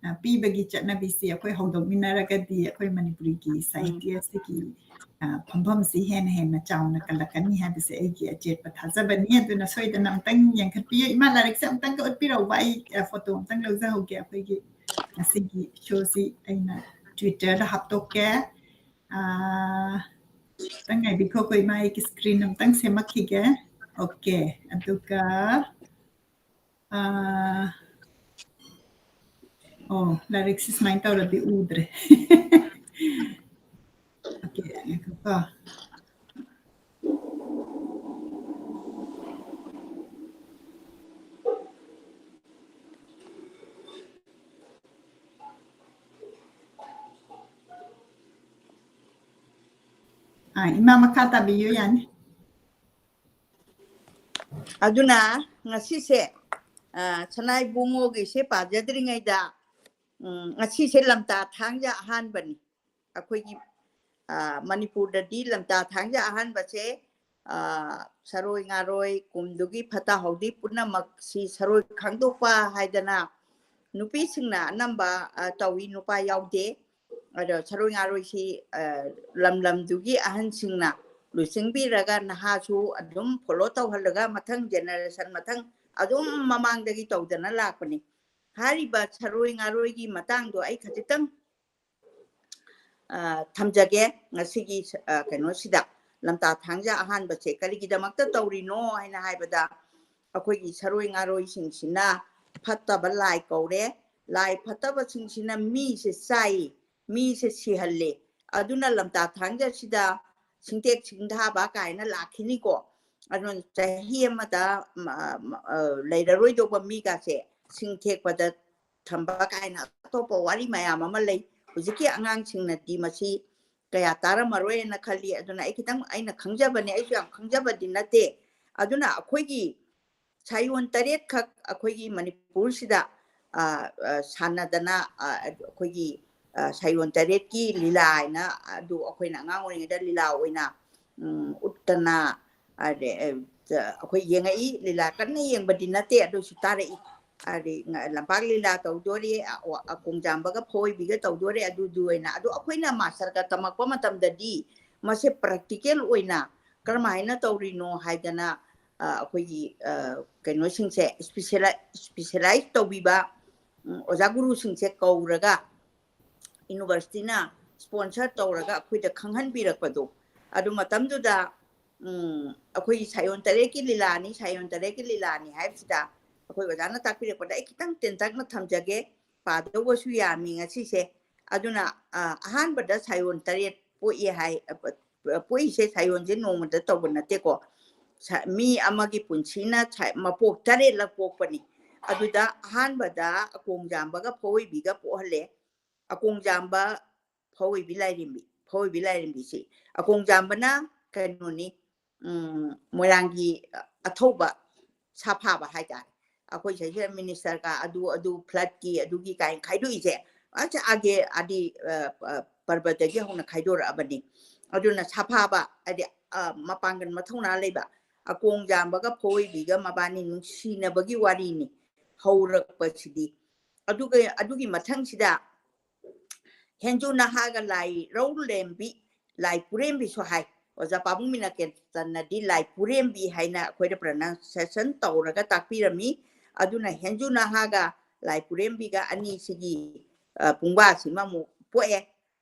ꯑ, ꯄꯤꯕꯒꯤ ꯆꯠꯅꯕꯤꯁꯤ ꯑꯩꯈꯣꯏ ꯍꯧꯗꯣꯛꯃꯤꯟꯅꯔꯒꯗꯤ ꯑꯩꯈꯣꯏ ꯃꯅꯤꯄꯨꯔꯤꯒꯤ ꯎꯝ꯫ ꯁꯥꯍꯤꯇ꯭ꯌꯁꯤꯒꯤ, ꯑ, ꯐꯝꯐꯝꯁꯤ ꯍꯦꯟꯅ ꯍꯦꯟꯅ ꯆꯥꯎꯅ ꯀꯜꯂꯛꯀꯅꯤ ꯍꯥꯏꯕꯁꯦ ꯑꯩꯒꯤ ꯑꯆꯦꯠꯄ ꯊꯥꯖꯕꯅꯤ꯫ ꯑꯗꯨꯅ ꯁꯣꯏꯗꯅ ꯑꯃꯨꯛꯇꯪ ꯌꯦꯡꯈꯠꯄꯤꯌꯨ꯫ ꯏꯃꯥ, ꯂꯥꯏꯔꯤꯛꯁꯦ ꯑꯃꯨꯛꯇꯪꯒ ꯎꯠꯄꯤꯔꯛꯎꯕ꯫ ꯑꯩ, ꯑ, photo ꯑꯃꯨꯛꯇꯪ ꯂꯧꯖꯍꯧꯒꯦ꯫ ꯑꯩꯈꯣꯏꯒꯤ ꯉꯁꯤꯒꯤ showꯁꯤ ꯑꯩꯅ Twitter ꯗ ꯍꯥꯞꯇꯣꯛꯀꯦ꯫ ꯑ, ꯈꯤꯇꯪ ꯉꯥꯏꯕꯤꯈꯣ, ꯑꯩꯈꯣꯏ ꯏꯃꯥ ꯑꯩꯒꯤ screen ꯑꯝꯇꯪ ꯁꯦꯝꯃꯛꯈꯤꯒꯦ꯫ Okay, ꯑꯗꯨꯒ, ꯑ, ꯑꯣ, ꯂꯥꯏꯔꯤꯛꯁꯤ ꯁꯨꯃꯥꯏꯅ ꯇꯧꯔꯗꯤ ꯎꯗ꯭ꯔꯦ꯫ Okay, ꯉꯥꯏꯈꯣꯀꯣ꯫ ꯑ, ꯏꯃꯥ, ꯃꯈꯥ ꯇꯥꯕꯤꯌꯨ, ꯌꯥꯅꯤ꯫ ꯑꯗꯨꯅ ꯉꯁꯤꯁꯦ, ꯑ, ꯁꯅꯥ ꯏꯕꯨꯡꯉꯣꯒꯤꯁꯦ ꯄꯥꯖꯗ꯭ꯔꯤꯉꯩꯗ, ꯎꯝ, ꯉꯁꯤꯁꯦ ꯂꯝꯇꯥ ꯊꯥꯡꯖ ꯑꯍꯥꯟꯕꯅꯤ꯫ ꯑꯩꯈꯣꯏꯒꯤ, ꯑ, ꯃꯅꯤꯄꯨꯔꯗꯗꯤ ꯂꯝꯇꯥ ꯊꯥꯡꯖ ꯑꯍꯥꯟꯕꯁꯦ, ꯑ, ꯁꯔꯣꯏ ꯉꯥꯔꯣꯏ, ꯀꯨꯝꯗꯨꯒꯤ ꯐꯠꯇ ꯍꯥꯎꯗꯤ ꯄꯨꯝꯅꯃꯛꯁꯤ ꯁꯔꯣꯏ ꯈꯪꯗꯣꯛꯄ ꯍꯥꯏꯗꯅ ꯅꯨꯄꯤꯁꯤꯡꯅ ꯑꯅꯝꯕ, ꯑ, ꯇꯧꯏ, ꯅꯨꯄꯥ ꯌꯥꯎꯗꯦ꯫ ꯑꯗꯣ ꯁꯔꯣꯏ ꯉꯥꯔꯣꯏꯁꯤ, ꯑ, ꯂꯝ ꯂꯝꯗꯨꯒꯤ ꯑꯍꯟꯁꯤꯡꯅ ꯂꯨꯆꯤꯡꯕꯤꯔꯒ ꯅꯍꯥꯁꯨ ꯑꯗꯨꯝ follow ꯇꯧꯍꯜꯂꯒ ꯃꯊꯪ generation ꯃꯊꯪ ꯑꯗꯨꯝ ꯃꯃꯥꯡꯗꯒꯤ ꯇꯧꯗꯅ ꯂꯥꯛꯄꯅꯤ꯫ ꯍꯥꯏꯔꯤꯕ ꯁꯔꯣꯏ ꯉꯥꯔꯣꯏꯒꯤ ꯃꯇꯥꯡꯗꯣ ꯑꯩ ꯈꯖꯤꯛꯇꯪ, ꯑ, ꯊꯝꯖꯒꯦ꯫ ꯉꯁꯤꯒꯤ, ꯑ, ꯀꯩꯅꯣꯁꯤꯗ ꯂꯝꯇꯥ ꯊꯥꯡꯖ ꯑꯍꯥꯟꯕꯁꯦ ꯀꯔꯤꯒꯤꯗꯃꯛꯇ ꯇꯧꯔꯤꯅꯣ ꯍꯥꯏꯅ ꯍꯥꯏꯕꯗ, ꯑꯩꯈꯣꯏꯒꯤ ꯁꯔꯣꯏ ꯉꯥꯔꯣꯏꯁꯤꯡꯁꯤꯅ ꯐꯠꯇꯕ ꯂꯥꯏ ꯀꯧꯔꯦ꯫ ꯂꯥꯏ ꯐꯠꯇꯕꯁꯤꯡꯁꯤꯅ ꯃꯤꯁꯦ ꯆꯥꯏ, ꯃꯤꯁꯦ ꯁꯤꯍꯜꯂꯦ꯫ ꯑꯗꯨꯅ ꯂꯝꯇꯥ ꯊꯥꯡꯖꯁꯤꯗ ꯁꯤꯡꯇꯦꯛ ꯁꯤꯡꯊꯥꯕ ꯀꯥꯏꯅ ꯂꯥꯛꯈꯤꯅꯤꯀꯣ꯫ ꯑꯗꯨꯅ ꯆꯍꯤ ꯑꯃꯗ, ꯃ-, ꯃ-, ꯑ, ꯂꯩꯔꯔꯣꯏꯗꯧꯕ ꯃꯤꯒꯁꯦ ꯁꯤꯡ ꯊꯦꯛꯄꯗ ꯊꯝꯕ ꯀꯥꯏꯅ ꯑꯇꯣꯞꯄ ꯋꯥꯔꯤ ꯃꯌꯥꯝ ꯑꯃ ꯂꯩ꯫ ꯍꯧꯖꯤꯛꯀꯤ ꯑꯉꯥꯡꯁꯤꯡꯅꯗꯤ ꯃꯁꯤ ꯀꯌꯥ ꯇꯥꯔꯝꯃꯔꯣꯏꯅ ꯈꯜꯂꯤ꯫ ꯑꯗꯨꯅ ꯑꯩ ꯈꯤꯇꯪ, ꯑꯩꯅ ꯈꯪꯖꯕꯅꯦ, ꯑꯩꯁꯨ ꯌꯥꯝ ꯈꯪꯖꯕꯗꯤ ꯅꯠꯇꯦ꯫ ꯑꯗꯨꯅ ꯑꯩꯈꯣꯏꯒꯤ ꯁꯥꯌꯣꯟ ꯇꯔꯦꯠꯈꯛ ꯑꯩꯈꯣꯏꯒꯤ ꯃꯅꯤꯄꯨꯔꯁꯤꯗ, ꯑ, ꯑ, ꯁꯥꯟꯅꯗꯅ, ꯑ, ꯑꯩꯈꯣꯏꯒꯤ, ꯑ, ꯁꯥꯌꯣꯟ ꯇꯔꯦꯠꯀꯤ ꯂꯤꯂꯥ ꯍꯥꯏꯅ, ꯑꯗꯨ ꯑꯩꯈꯣꯏꯅ ꯑꯉꯥꯡ ꯑꯣꯏꯔꯤꯉꯩꯗ ꯂꯤꯂꯥ ꯑꯣꯏꯅ ꯎꯝ, ꯎꯠꯇꯅ, ꯑꯗꯩ, ꯑ, ꯑꯩꯈꯣꯏ ꯌꯦꯡꯉꯛꯏ, ꯂꯤꯂꯥ ꯀꯟꯅ ꯌꯦꯡꯕꯗꯤ ꯅꯠꯇꯦ, ꯑꯗꯨꯁꯨ ꯇꯥꯔꯛꯏ꯫ ꯑꯗꯩ ꯉ-, ꯂꯝꯄꯥꯛ ꯂꯤꯂꯥ ꯇꯧꯗꯣꯔꯤ, ꯑ, ꯑ, ꯀꯣꯡꯖꯥꯝꯕꯒ ꯐꯧꯑꯣꯏꯕꯤꯒ ꯇꯧꯗꯣꯔꯦ, ꯑꯗꯨꯗꯨ ꯑꯣꯏꯅ꯫ ꯑꯗꯣ ꯑꯩꯈꯣꯏꯅ ꯃꯥꯁꯇꯔꯒ ꯇꯝꯃꯛꯄ ꯃꯇꯝꯗꯗꯤ ꯃꯁꯦ ꯄ꯭ꯔꯦꯛꯇꯤꯀꯦꯜ ꯑꯣꯏꯅ ꯀꯔꯝꯍꯥꯏꯅ ꯇꯧꯔꯤꯅꯣ ꯍꯥꯏꯗꯅ, ꯑ, ꯑꯩꯈꯣꯏꯒꯤ, ꯑ, ꯀꯩꯅꯣꯁꯤꯡꯁꯦ, ꯏꯁꯄꯤꯁꯦꯂꯥꯏ-, ꯏꯁꯄꯤꯁꯦꯂꯥꯏꯁ ꯇꯧꯕꯤꯕ, ꯎꯝ, ꯑꯣꯖꯥ ꯒꯨꯔꯨꯁꯤꯡꯁꯦ ꯀꯧꯔꯒ ꯌꯨꯅꯤꯚꯔꯁꯤꯇꯤꯅ ꯁ꯭ꯄꯣꯟꯁꯔ ꯇꯧꯔꯒ ꯑꯩꯈꯣꯏꯗ ꯈꯪꯍꯟꯕꯤꯔꯛꯄꯗꯣ, ꯑꯗꯨ ꯃꯇꯝꯗꯨꯗ, ꯎꯝ, ꯑꯩꯈꯣꯏꯒꯤ ꯁꯥꯌꯣꯟ ꯇꯔꯦꯠꯀꯤ ꯂꯤꯂꯥꯅꯤ, ꯁꯥꯌꯣꯟ ꯇꯔꯦꯠꯀꯤ ꯂꯤꯂꯥꯅꯤ ꯍꯥꯏꯕꯁꯤꯗ ꯑꯩꯈꯣꯏ ꯑꯣꯖꯥꯅ ꯇꯥꯛꯄꯤꯔꯛꯄꯗ ꯑꯩ ꯈꯤꯇꯪ ꯇꯦꯟꯇꯛꯅ ꯊꯝꯖꯒꯦ, ꯄꯥꯗꯧꯕꯁꯨ ꯌꯥꯝꯃꯤ ꯉꯁꯤꯁꯦ꯫ ꯑꯗꯨꯅ, ꯑ, ꯑꯍꯥꯟꯕꯗ ꯁꯥꯌꯣꯟ ꯇꯔꯦꯠ ꯄꯣꯛꯏ ꯍꯥꯏ, ꯑ, ꯄ-, ꯄꯣꯛꯏꯁꯦ ꯁꯥꯌꯣꯟꯁꯦ ꯅꯣꯡꯃꯗ ꯇꯧꯕ ꯅꯠꯇꯦꯀꯣ꯫ ꯁ-, ꯃꯤ ꯑꯃꯒꯤ ꯄꯨꯟꯁꯤꯅ ꯁ-, ꯃꯄꯣꯛ ꯇꯔꯦꯠꯂꯛ ꯄꯣꯛꯄꯅꯤ꯫ ꯑꯗꯨꯗ ꯑꯍꯥꯟꯕꯗ ꯑꯀꯣꯡꯖꯥꯝꯕꯒ ꯐꯧꯑꯣꯏꯕꯤꯒ ꯄꯣꯛꯍꯜꯂꯦ꯫ ꯑꯀꯣꯡꯖꯥꯝꯕ ꯐꯧꯑꯣꯏꯕꯤ ꯂꯥꯏꯔꯦꯝꯕꯤ, ꯐꯧꯑꯣꯏꯕꯤ ꯂꯥꯏꯔꯦꯝꯕꯤꯁꯤ꯫ ꯑꯀꯣꯡꯖꯥꯝꯕꯅ ꯀꯩꯅꯣꯅꯤ, ꯎꯝ, ꯃꯣꯏꯔꯥꯡꯒꯤ ꯑꯊꯧꯕ ꯁꯥꯐꯥꯕ ꯍꯥꯏꯇꯥꯔꯦ꯫ ꯑꯩꯈꯣꯏ ꯁꯤꯗꯩꯁꯤꯗ ꯃꯤꯅꯤꯁꯇꯔꯒ ꯑꯗꯨ, ꯑꯗꯨ ꯐ꯭ꯂꯠꯀꯤ ꯑꯗꯨꯒꯤ ꯀꯥꯏꯅ ꯈꯥꯏꯗꯣꯛꯏꯁꯦ꯫ ꯑꯁ, ꯑꯥꯒꯦ ꯑꯗꯤ, ꯑ, ꯑ, ꯄꯔꯕꯗꯒꯤ ꯍꯧꯅ ꯈꯥꯏꯗꯣꯔꯛꯑꯕꯅꯤ꯫ ꯑꯗꯨꯅ ꯁꯥꯐꯥꯕ ꯍꯥꯏꯗꯤ, ꯑ, ꯃꯄꯥꯡꯒꯜ ꯃꯊꯧꯅꯥ ꯂꯩꯕ ꯑꯀꯣꯡꯖꯥꯝꯕꯒ ꯐꯧꯑꯣꯏꯕꯤꯒ ꯃꯕꯥꯅꯤ ꯅꯨꯡꯁꯤꯅꯕꯒꯤ ꯋꯥꯔꯤꯅꯤ ꯍꯧꯔꯛꯄꯁꯤꯗꯤ꯫ ꯑꯗꯨꯒ, ꯑꯗꯨꯒꯤ ꯃꯊꯪꯁꯤꯗ ꯍꯦꯟꯖꯨ ꯅꯍꯥꯒ ꯂꯥꯏ ꯔꯧ ꯂꯦꯝꯕꯤ, ꯂꯥꯏ ꯄꯨꯔꯦꯝꯕꯤꯁꯨ ꯍꯥꯏ꯫ ꯑꯣꯖꯥ ꯄꯥꯕꯨꯡ ꯃꯤꯅꯀꯦꯇꯟꯅꯗꯤ ꯂꯥꯏ ꯄꯨꯔꯦꯝꯕꯤ ꯍꯥꯏꯅ ꯑꯩꯈꯣꯏꯗ pronunciation ꯇꯧꯔꯒ ꯇꯥꯛꯄꯤꯔꯝꯃꯤ꯫ ꯑꯗꯨꯅ ꯍꯦꯟꯖꯨ ꯅꯍꯥꯒ ꯂꯥꯏ ꯄꯨꯔꯦꯝꯕꯤꯒ ꯑꯅꯤꯁꯤꯒꯤ, ꯑ, ꯄꯨꯡꯕꯥꯁꯤꯃ ꯑꯃꯨꯛ ꯄꯣꯛꯑꯦ꯫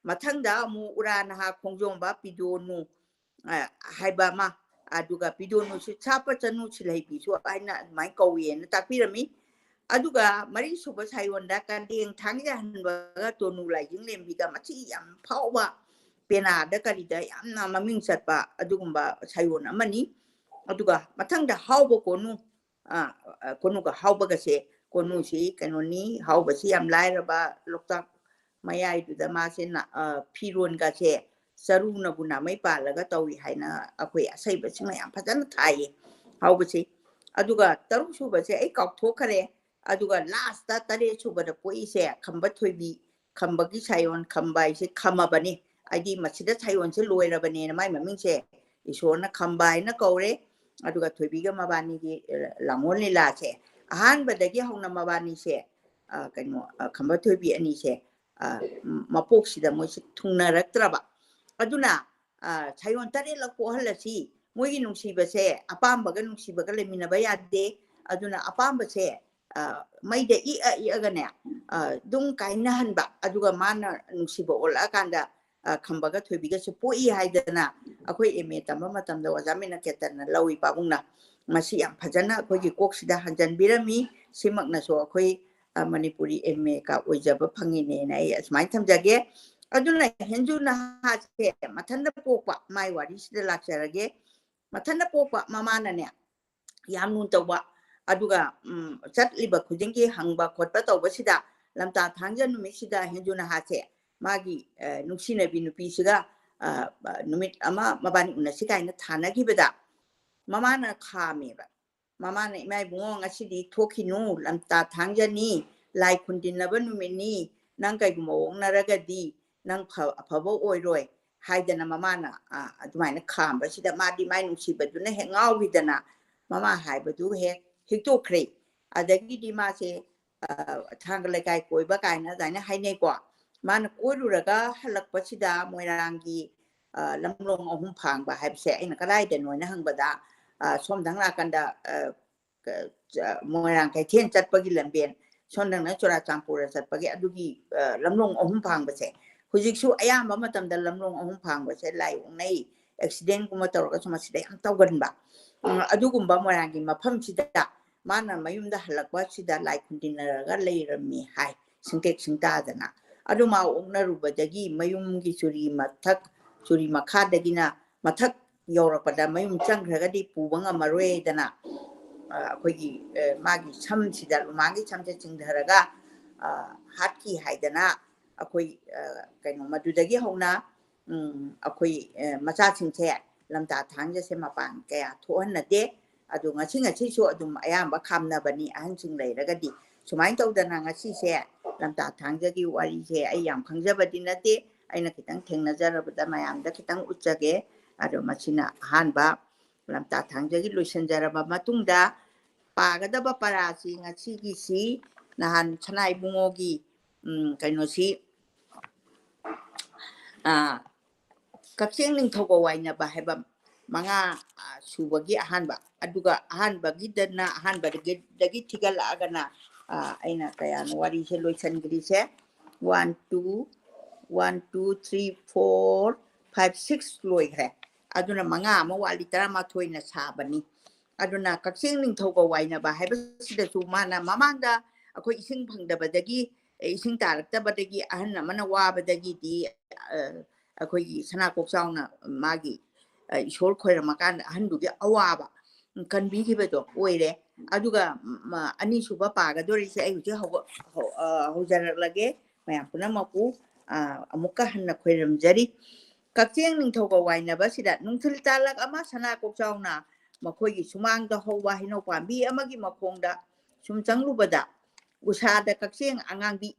ꯃꯊꯪꯗ ꯑꯃꯨꯛ ꯎꯔꯥ ꯅꯍꯥ ꯈꯣꯡꯖꯣꯝꯕ ꯄꯤꯗꯣꯅꯨ, ꯑ, ꯍꯥꯏꯕ ꯑꯃ, ꯑꯗꯨꯒ ꯄꯤꯗꯣꯅꯨꯁꯨ ꯁꯥꯄ ꯆꯅꯨ ꯁꯤꯜꯍꯩꯕꯤꯁꯨ ꯍꯥꯏꯅ ꯑꯗꯨꯃꯥꯏꯅ ꯀꯧꯏꯅ ꯇꯥꯛꯄꯤꯔꯝꯃꯤ꯫ ꯑꯗꯨꯒ ꯃꯔꯤꯁꯨꯕ ꯁꯥꯌꯣꯟꯗ ꯀꯗꯦꯡ ꯊꯥꯡꯖꯍꯟꯕꯒ ꯇꯣꯅꯨ ꯂꯥꯏꯖꯤꯡꯂꯦꯝꯕꯤꯒ ꯃꯁꯤ ꯌꯥꯝ ꯐꯥꯎꯕ ꯄꯦꯅꯥꯗ ꯀꯔꯤꯗ ꯌꯥꯝꯅ ꯃꯃꯤꯡ ꯆꯠꯄ ꯑꯗꯨꯒꯨꯝꯕ ꯁꯥꯌꯣꯟ ꯑꯃꯅꯤ꯫ ꯑꯗꯨꯒ ꯃꯊꯪꯗ ꯍꯥꯎꯕ ꯀꯣꯅꯨ, ꯑ, ꯑ, ꯀꯣꯅꯨꯒ ꯍꯥꯎꯕꯒꯁꯦ, ꯀꯣꯅꯨꯁꯤ ꯀꯩꯅꯣꯅꯤ, ꯍꯥꯎꯕꯁꯤ ꯌꯥꯝ ꯂꯥꯏꯔꯕ ꯂꯣꯛꯇꯥꯛ ꯃꯌꯥꯏꯗꯨꯗ ꯃꯥꯁꯦ ꯅ-, ꯑ, ꯐꯤꯔꯣꯟꯒꯁꯦ ꯆꯔꯨꯅꯕꯨ ꯅꯥꯃꯩ ꯄꯥꯜꯂꯒ ꯇꯧꯏ ꯍꯥꯏꯅ ꯑꯩꯈꯣꯏ ꯑꯁꯩꯕꯁꯤꯡꯅ ꯌꯥꯝ ꯐꯖꯅ ꯊꯥꯏꯌꯦ ꯍꯥꯎꯕꯁꯦ꯫ ꯑꯗꯨꯒ ꯇꯔꯨꯛ ꯁꯨꯕꯁꯦ ꯑꯩ ꯀꯥꯎꯊꯣꯛꯈ꯭ꯔꯦ꯫ ꯑꯗꯨꯒ ꯂꯥꯁꯇ ꯇꯔꯦꯠ ꯁꯨꯕꯗ ꯄꯣꯛꯏꯁꯦ ꯈꯝꯕ ꯊꯣꯏꯕꯤ, ꯈꯝꯕꯒꯤ ꯁꯥꯌꯣꯟ, ꯈꯝꯕ ꯍꯥꯏꯁꯦ ꯈꯝꯃꯕꯅꯤ, ꯍꯥꯏꯗꯤ ꯃꯁꯤꯗ ꯁꯥꯌꯣꯟꯁꯦ ꯂꯣꯏꯔꯕꯅꯦꯅ ꯃꯥꯏ ꯃꯃꯤꯡꯁꯦ ꯏꯁꯣꯔꯅ ꯈꯝꯕ ꯍꯥꯏꯅ ꯀꯧꯔꯦ꯫ ꯑꯗꯨꯒ ꯊꯣꯏꯕꯤꯒ ꯃꯕꯥꯅꯤꯒꯤ, ꯑ, ꯂꯥꯡꯑꯣꯜ ꯂꯤꯂꯥꯁꯦ ꯑꯍꯥꯟꯕꯗꯒꯤ ꯍꯧꯅ ꯃꯕꯥꯅꯤꯁꯦ, ꯑ, ꯀꯩꯅꯣ, ꯑ, ꯈꯝꯕ ꯊꯣꯏꯕꯤ ꯑꯅꯤꯁꯦ, ꯑ, ꯃꯄꯣꯛꯁꯤꯗ ꯃꯣꯏꯁꯦ ꯊꯨꯡꯅꯔꯛꯇ꯭ꯔꯕ꯫ ꯑꯗꯨꯅ, ꯑ, ꯁꯥꯌꯣꯟ ꯇꯔꯦꯠꯂꯛ ꯄꯣꯛꯍꯜꯂꯁꯤ, ꯃꯣꯏꯒꯤ ꯅꯨꯡꯁꯤꯕꯁꯦ ꯑꯄꯥꯝꯕꯒ ꯅꯨꯡꯁꯤꯕꯒ ꯂꯩꯃꯤꯟꯅꯕ ꯌꯥꯗꯦ꯫ ꯑꯗꯨꯅ ꯑꯄꯥꯝꯕꯁꯦ, ꯑ, ꯃꯩꯗ ꯏꯛꯑ ꯏꯛꯑꯒꯅꯦ, ꯑ, ꯑꯗꯨꯝ ꯀꯥꯏꯅꯍꯟꯕ꯫ ꯑꯗꯨꯒ ꯃꯥꯅ ꯅꯨꯡꯁꯤꯕ ꯑꯣꯜꯂꯛꯑꯀꯥꯟꯗ, ꯑ, ꯈꯝꯕꯒ ꯊꯣꯏꯕꯤꯒꯁꯨ ꯄꯣꯛꯏ ꯍꯥꯏꯗꯅ ꯑꯩꯈꯣꯏ ꯑꯦꯝ ꯑꯦ ꯇꯝꯕ ꯃꯇꯝꯗ ꯑꯣꯖꯥ ꯃꯤꯅꯀꯦꯇꯟꯅ ꯂꯧꯏ ꯄꯥꯕꯨꯡꯅ꯫ ꯃꯁꯤ ꯌꯥꯝ ꯐꯖꯅ ꯑꯩꯈꯣꯏꯒꯤ ꯀꯣꯛꯁꯤꯗ ꯍꯟꯖꯟꯕꯤꯔꯝꯃꯤ꯫ ꯁꯤꯃꯛꯅꯁꯨ ꯑꯩꯈꯣꯏ, ꯑ, ꯃꯅꯤꯄꯨꯔꯤ ꯑꯦꯝ ꯑꯦ ꯀ ꯑꯣꯏꯖꯕ ꯐꯪꯉꯤꯅꯦꯅ ꯑꯩ ꯑꯁꯨꯃꯥꯏꯅ ꯊꯝꯖꯒꯦ꯫ ꯑꯗꯨꯅ ꯍꯦꯟꯖꯨ ꯅꯍꯥꯁꯦ ꯃꯊꯟꯇ ꯄꯣꯛꯄ, ꯃꯥꯏ ꯋꯥꯔꯤꯁꯤꯗ ꯂꯥꯛꯆꯔꯒꯦ꯫ ꯃꯊꯟꯇ ꯄꯣꯛꯄ ꯃꯃꯥꯅꯅꯦ ꯌꯥꯝ ꯂꯨꯅ ꯇꯧꯕ, ꯑꯗꯨꯒ, ꯎꯝ, ꯆꯠꯂꯤꯕ ꯈꯨꯗꯤꯡꯒꯤ ꯍꯪꯕ ꯈꯣꯠꯄ ꯇꯧꯕꯁꯤꯗ ꯂꯝꯇꯥ ꯊꯥꯡꯖ ꯅꯨꯃꯤꯠꯁꯤꯗ ꯍꯦꯟꯖꯨ ꯅꯍꯥꯁꯦ ꯃꯥꯒꯤ, ꯑ, ꯅꯨꯡꯁꯤꯅꯕꯤ ꯅꯨꯄꯤꯁꯤꯒ, ꯑ, ꯑ, ꯅꯨꯃꯤꯠ ꯑꯃ ꯃꯕꯥꯅꯤ ꯎꯅꯁꯤ ꯀꯥꯏꯅ ꯊꯥꯅꯈꯤꯕꯗ ꯃꯃꯥꯅ ꯈꯥꯝꯃꯦꯕ꯫ ꯃꯃꯥꯅ, "ꯏꯃꯥ ꯏꯕꯨꯡꯉꯣ, ꯉꯁꯤꯗꯤ ꯊꯣꯛꯈꯤꯅꯨ, ꯂꯝꯇꯥ ꯊꯥꯡꯖꯅꯤ, ꯂꯥꯏ ꯈꯨꯟꯗꯤꯟꯅꯕ ꯅꯨꯃꯤꯠꯅꯤ, ꯅꯪ ꯀꯩꯒꯨꯝꯕ ꯑꯣꯛꯅꯔꯒꯗꯤ ꯅꯪ ꯐ-, ꯑꯐꯕ ꯑꯣꯏꯔꯣꯏ" ꯍꯥꯏꯗꯅ ꯃꯃꯥꯅ, ꯑ, ꯑꯗꯨꯃꯥꯏꯅ ꯈꯥꯝꯕꯁꯤꯗ ꯃꯥꯗꯤ ꯃꯥꯏ ꯅꯨꯡꯁꯤꯕꯗꯨꯅ ꯍꯦꯛ ꯉꯥꯎꯈꯤꯗꯅ ꯃꯃꯥ ꯍꯥꯏꯕꯗꯨ ꯍꯦꯛ ꯍꯤꯛꯇꯣꯛꯈ꯭ꯔꯦ꯫ ꯑꯗꯒꯤꯗꯤ ꯃꯥꯁꯦ, ꯑ, ꯊꯥꯡꯒ ꯂꯩꯀꯥꯏ ꯀꯣꯏꯕ ꯀꯥꯏꯅ ꯑꯗꯨꯃꯥꯏꯅ ꯍꯥꯏꯅꯩꯀꯣ꯫ ꯃꯥꯅ ꯀꯣꯏꯔꯨꯔꯒ ꯍꯜꯂꯛꯄꯁꯤꯗ ꯃꯣꯏꯔꯥꯡꯒꯤ, ꯑ, ꯂꯝꯂꯣꯡ ꯑꯍꯨꯝ ꯐꯥꯡꯕ ꯍꯥꯏꯕꯁꯦ ꯑꯩꯅ ꯀꯗꯥꯏꯗꯅꯣꯅ ꯍꯪꯕꯗ, ꯑ, ꯁꯣꯝꯗꯪ ꯅꯥꯀꯟꯗ, ꯑ, ꯀ-, ꯆ-, ꯃꯣꯏꯔꯥꯡ ꯀꯩꯊꯦꯜ ꯆꯠꯄꯒꯤ ꯂꯝꯕꯦꯟ, ꯁꯣꯝꯗꯪꯅ ꯆꯨꯔꯥꯆꯥꯟꯄꯨꯔ ꯆꯠꯄꯒꯤ ꯑꯗꯨꯒꯤ, ꯑ, ꯂꯝꯂꯣꯡ ꯑꯍꯨꯝ ꯐꯥꯡꯕꯁꯦ꯫ ꯍꯧꯖꯤꯛꯁꯨ ꯑꯌꯥꯝꯕ ꯃꯇꯝꯗ ꯂꯝꯂꯣꯡ ꯑꯍꯨꯝ ꯐꯥꯡꯕꯁꯦ ꯂꯥꯏ ꯑꯣꯛꯅꯩ꯫ ꯑꯦꯛꯁꯤꯗꯦꯟꯒꯨꯝꯕ ꯇꯧꯔꯒꯁꯨ ꯃꯁꯤꯗ ꯌꯥꯝ ꯇꯧꯒꯟꯕ꯫ ꯎꯝ, ꯑꯗꯨꯒꯨꯝꯕ ꯃꯣꯏꯔꯥꯡꯒꯤ ꯃꯐꯝꯁꯤꯗ ꯃꯥꯅ ꯃꯌꯨꯝꯗ ꯍꯜꯂꯛꯄꯁꯤꯗ ꯂꯥꯏ ꯈꯨꯟꯗꯤꯟꯅꯔꯒ ꯂꯩꯔꯝꯃꯤ ꯍꯥꯏ, ꯁꯤꯡꯇꯦꯛ ꯁꯤꯡꯇꯥꯗꯅ꯫ ꯑꯗꯨ ꯃꯥ ꯑꯣꯛꯅꯔꯨꯕꯗꯒꯤ ꯃꯌꯨꯝꯒꯤ ꯆꯨꯔꯤ ꯃꯊꯛ, ꯆꯨꯔꯤ ꯃꯈꯥꯗꯒꯤꯅ ꯃꯊꯛ ꯌꯧꯔꯛꯄꯗ ꯃꯌꯨꯝ ꯆꯪꯈ꯭ꯔꯒꯗꯤ ꯄꯨꯕ ꯉꯝꯃꯔꯣꯏꯗꯅ, ꯑ, ꯑꯩꯈꯣꯏꯒꯤ, ꯑ, ꯃꯥꯒꯤ ꯁꯝꯁꯤꯗ, ꯂꯨꯃꯥꯡꯒꯤ ꯁꯝꯁꯦ ꯆꯤꯡꯊꯔꯒ, ꯑ, ꯍꯥꯠꯈꯤ ꯍꯥꯏꯗꯅ ꯑꯩꯈꯣꯏ, ꯑ, ꯀꯩꯅꯣ, ꯃꯗꯨꯗꯒꯤ ꯍꯧꯅ, ꯎꯝ, ꯑꯩꯈꯣꯏ, ꯑ, ꯃꯆꯥꯁꯤꯡꯁꯦ ꯂꯝꯇꯥ ꯊꯥꯡꯖꯁꯦ ꯃꯄꯥꯟ ꯀꯌꯥ ꯊꯣꯛꯍꯟꯅꯗꯦ꯫ ꯑꯗꯨ ꯉꯁꯤ ꯉꯁꯤꯁꯨ ꯑꯗꯨꯝ ꯑꯌꯥꯝꯕ ꯈꯥꯝꯅꯕꯅꯤ, ꯑꯍꯟꯁꯤꯡ ꯂꯩꯔꯒꯗꯤ꯫ ꯁꯨꯃꯥꯏꯅ ꯇꯧꯗꯅ ꯉꯁꯤꯁꯦ ꯂꯝꯇꯥ ꯊꯥꯡꯖꯒꯤ ꯋꯥꯔꯤꯁꯦ ꯑꯩ ꯌꯥꯝ ꯈꯪꯖꯕꯗꯤ ꯅꯠꯇꯦ, ꯑꯩꯅ ꯈꯤꯇꯪ ꯊꯦꯡꯅꯖꯔꯕꯗ ꯃꯌꯥꯝꯗ ꯈꯤꯇꯪ ꯎꯠꯆꯒꯦ꯫ ꯑꯗꯣ ꯃꯁꯤꯅ ꯑꯍꯥꯟꯕ ꯂꯝꯇꯥ ꯊꯥꯡꯖꯒꯤ ꯂꯣꯏꯁꯤꯟꯖꯔꯕ ꯃꯇꯨꯡꯗ ꯄꯥꯒꯗꯕ ꯄꯔꯥꯁꯤ ꯉꯁꯤꯒꯤꯁꯤ ꯅꯍꯥꯟ ꯁꯅꯥ ꯏꯕꯨꯡꯉꯣꯒꯤ, ꯎꯝ, ꯀꯩꯅꯣꯁꯤ, ꯑ, ꯀꯛꯆꯦꯡ ꯅꯤꯡꯊꯧꯒ ꯋꯥꯏꯅꯕ ꯍꯥꯏꯕ ꯃꯉꯥ, ꯑ, ꯁꯨꯕꯒꯤ ꯑꯍꯥꯟꯕ, ꯑꯗꯨꯒ ꯑꯍꯥꯟꯕꯒꯤꯗꯅ, ꯑꯍꯥꯟꯕꯗꯒꯤ ꯊꯤꯒꯠꯂꯛꯑꯒꯅ, ꯑ, ꯑꯩꯅ ꯀꯌꯥꯅꯣ ꯋꯥꯔꯤꯁꯦ ꯂꯣꯏꯁꯤꯟꯈ꯭ꯔꯤꯁꯦ? One, two, one, two, three, four, five, six ꯂꯣꯏꯈ꯭ꯔꯦ꯫ ꯑꯗꯨꯅ ꯃꯉꯥ ꯑꯃ ꯋꯥꯠꯂꯤ, ꯇꯔꯥꯃꯥꯊꯣꯏꯅ ꯁꯥꯕꯅꯤ꯫ ꯑꯗꯨꯅ ꯀꯛꯆꯦꯡ ꯅꯤꯡꯊꯧꯒ ꯋꯥꯏꯅꯕ ꯍꯥꯏꯕꯁꯤꯗꯁꯨ ꯃꯥꯅ ꯃꯃꯥꯡꯗ ꯑꯩꯈꯣꯏ ꯏꯁꯤꯡ ꯐꯪꯗꯕꯗꯒꯤ, ꯏꯁꯤꯡ ꯇꯥꯔꯛꯇꯕꯗꯒꯤ ꯑꯍꯟ ꯑꯃꯅ ꯋꯥꯕꯗꯒꯤꯗꯤ, ꯑ, ꯑꯩꯈꯣꯏꯒꯤ ꯁꯅꯥ ꯀꯣꯛꯆꯥꯎꯅ ꯃꯥꯒꯤ, ꯑ, ꯏꯁꯣꯔ ꯈꯣꯏꯔꯝꯃꯀꯥꯟꯗ ꯑꯍꯟꯗꯨꯒꯤ ꯑꯋꯥꯕ ꯀꯟꯕꯤꯈꯤꯕꯗꯣ ꯑꯣꯏꯔꯦ꯫ ꯑꯗꯨꯒ, ꯎꯝ, ꯑꯅꯤꯁꯨꯕ ꯄꯥꯒꯗꯣꯔꯤꯁꯦ ꯑꯩ ꯍꯧꯖꯤꯛ ꯍꯧ-, ꯍꯧ-, ꯑ, ꯍꯧꯖꯔꯛꯂꯒꯦ꯫ ꯃꯌꯥꯝ ꯄꯨꯝꯅꯃꯛꯄꯨ, ꯑ, ꯑꯃꯨꯛꯀ ꯍꯟꯅ ꯈꯣꯏꯔꯝꯖꯔꯤ꯫ ꯀꯛꯆꯦꯡ ꯅꯤꯡꯊꯧꯒ ꯋꯥꯏꯅꯕꯁꯤꯗ ꯅꯨꯡꯊꯤꯜ ꯇꯥꯂꯛ ꯑꯃ ꯁꯅꯥ ꯀꯣꯛꯆꯥꯎꯅ ꯃꯈꯣꯏꯒꯤ ꯁꯨꯃꯥꯡꯗ ꯍꯧꯕ ꯍꯩꯅꯧ ꯄꯥꯝꯕꯤ ꯑꯃꯒꯤ ꯃꯈꯣꯡꯗ ꯁꯨꯝ ꯆꯪꯂꯨꯕꯗ ꯎꯁꯥꯗ ꯀꯛꯆꯦꯡ ꯑꯉꯥꯡꯕꯤ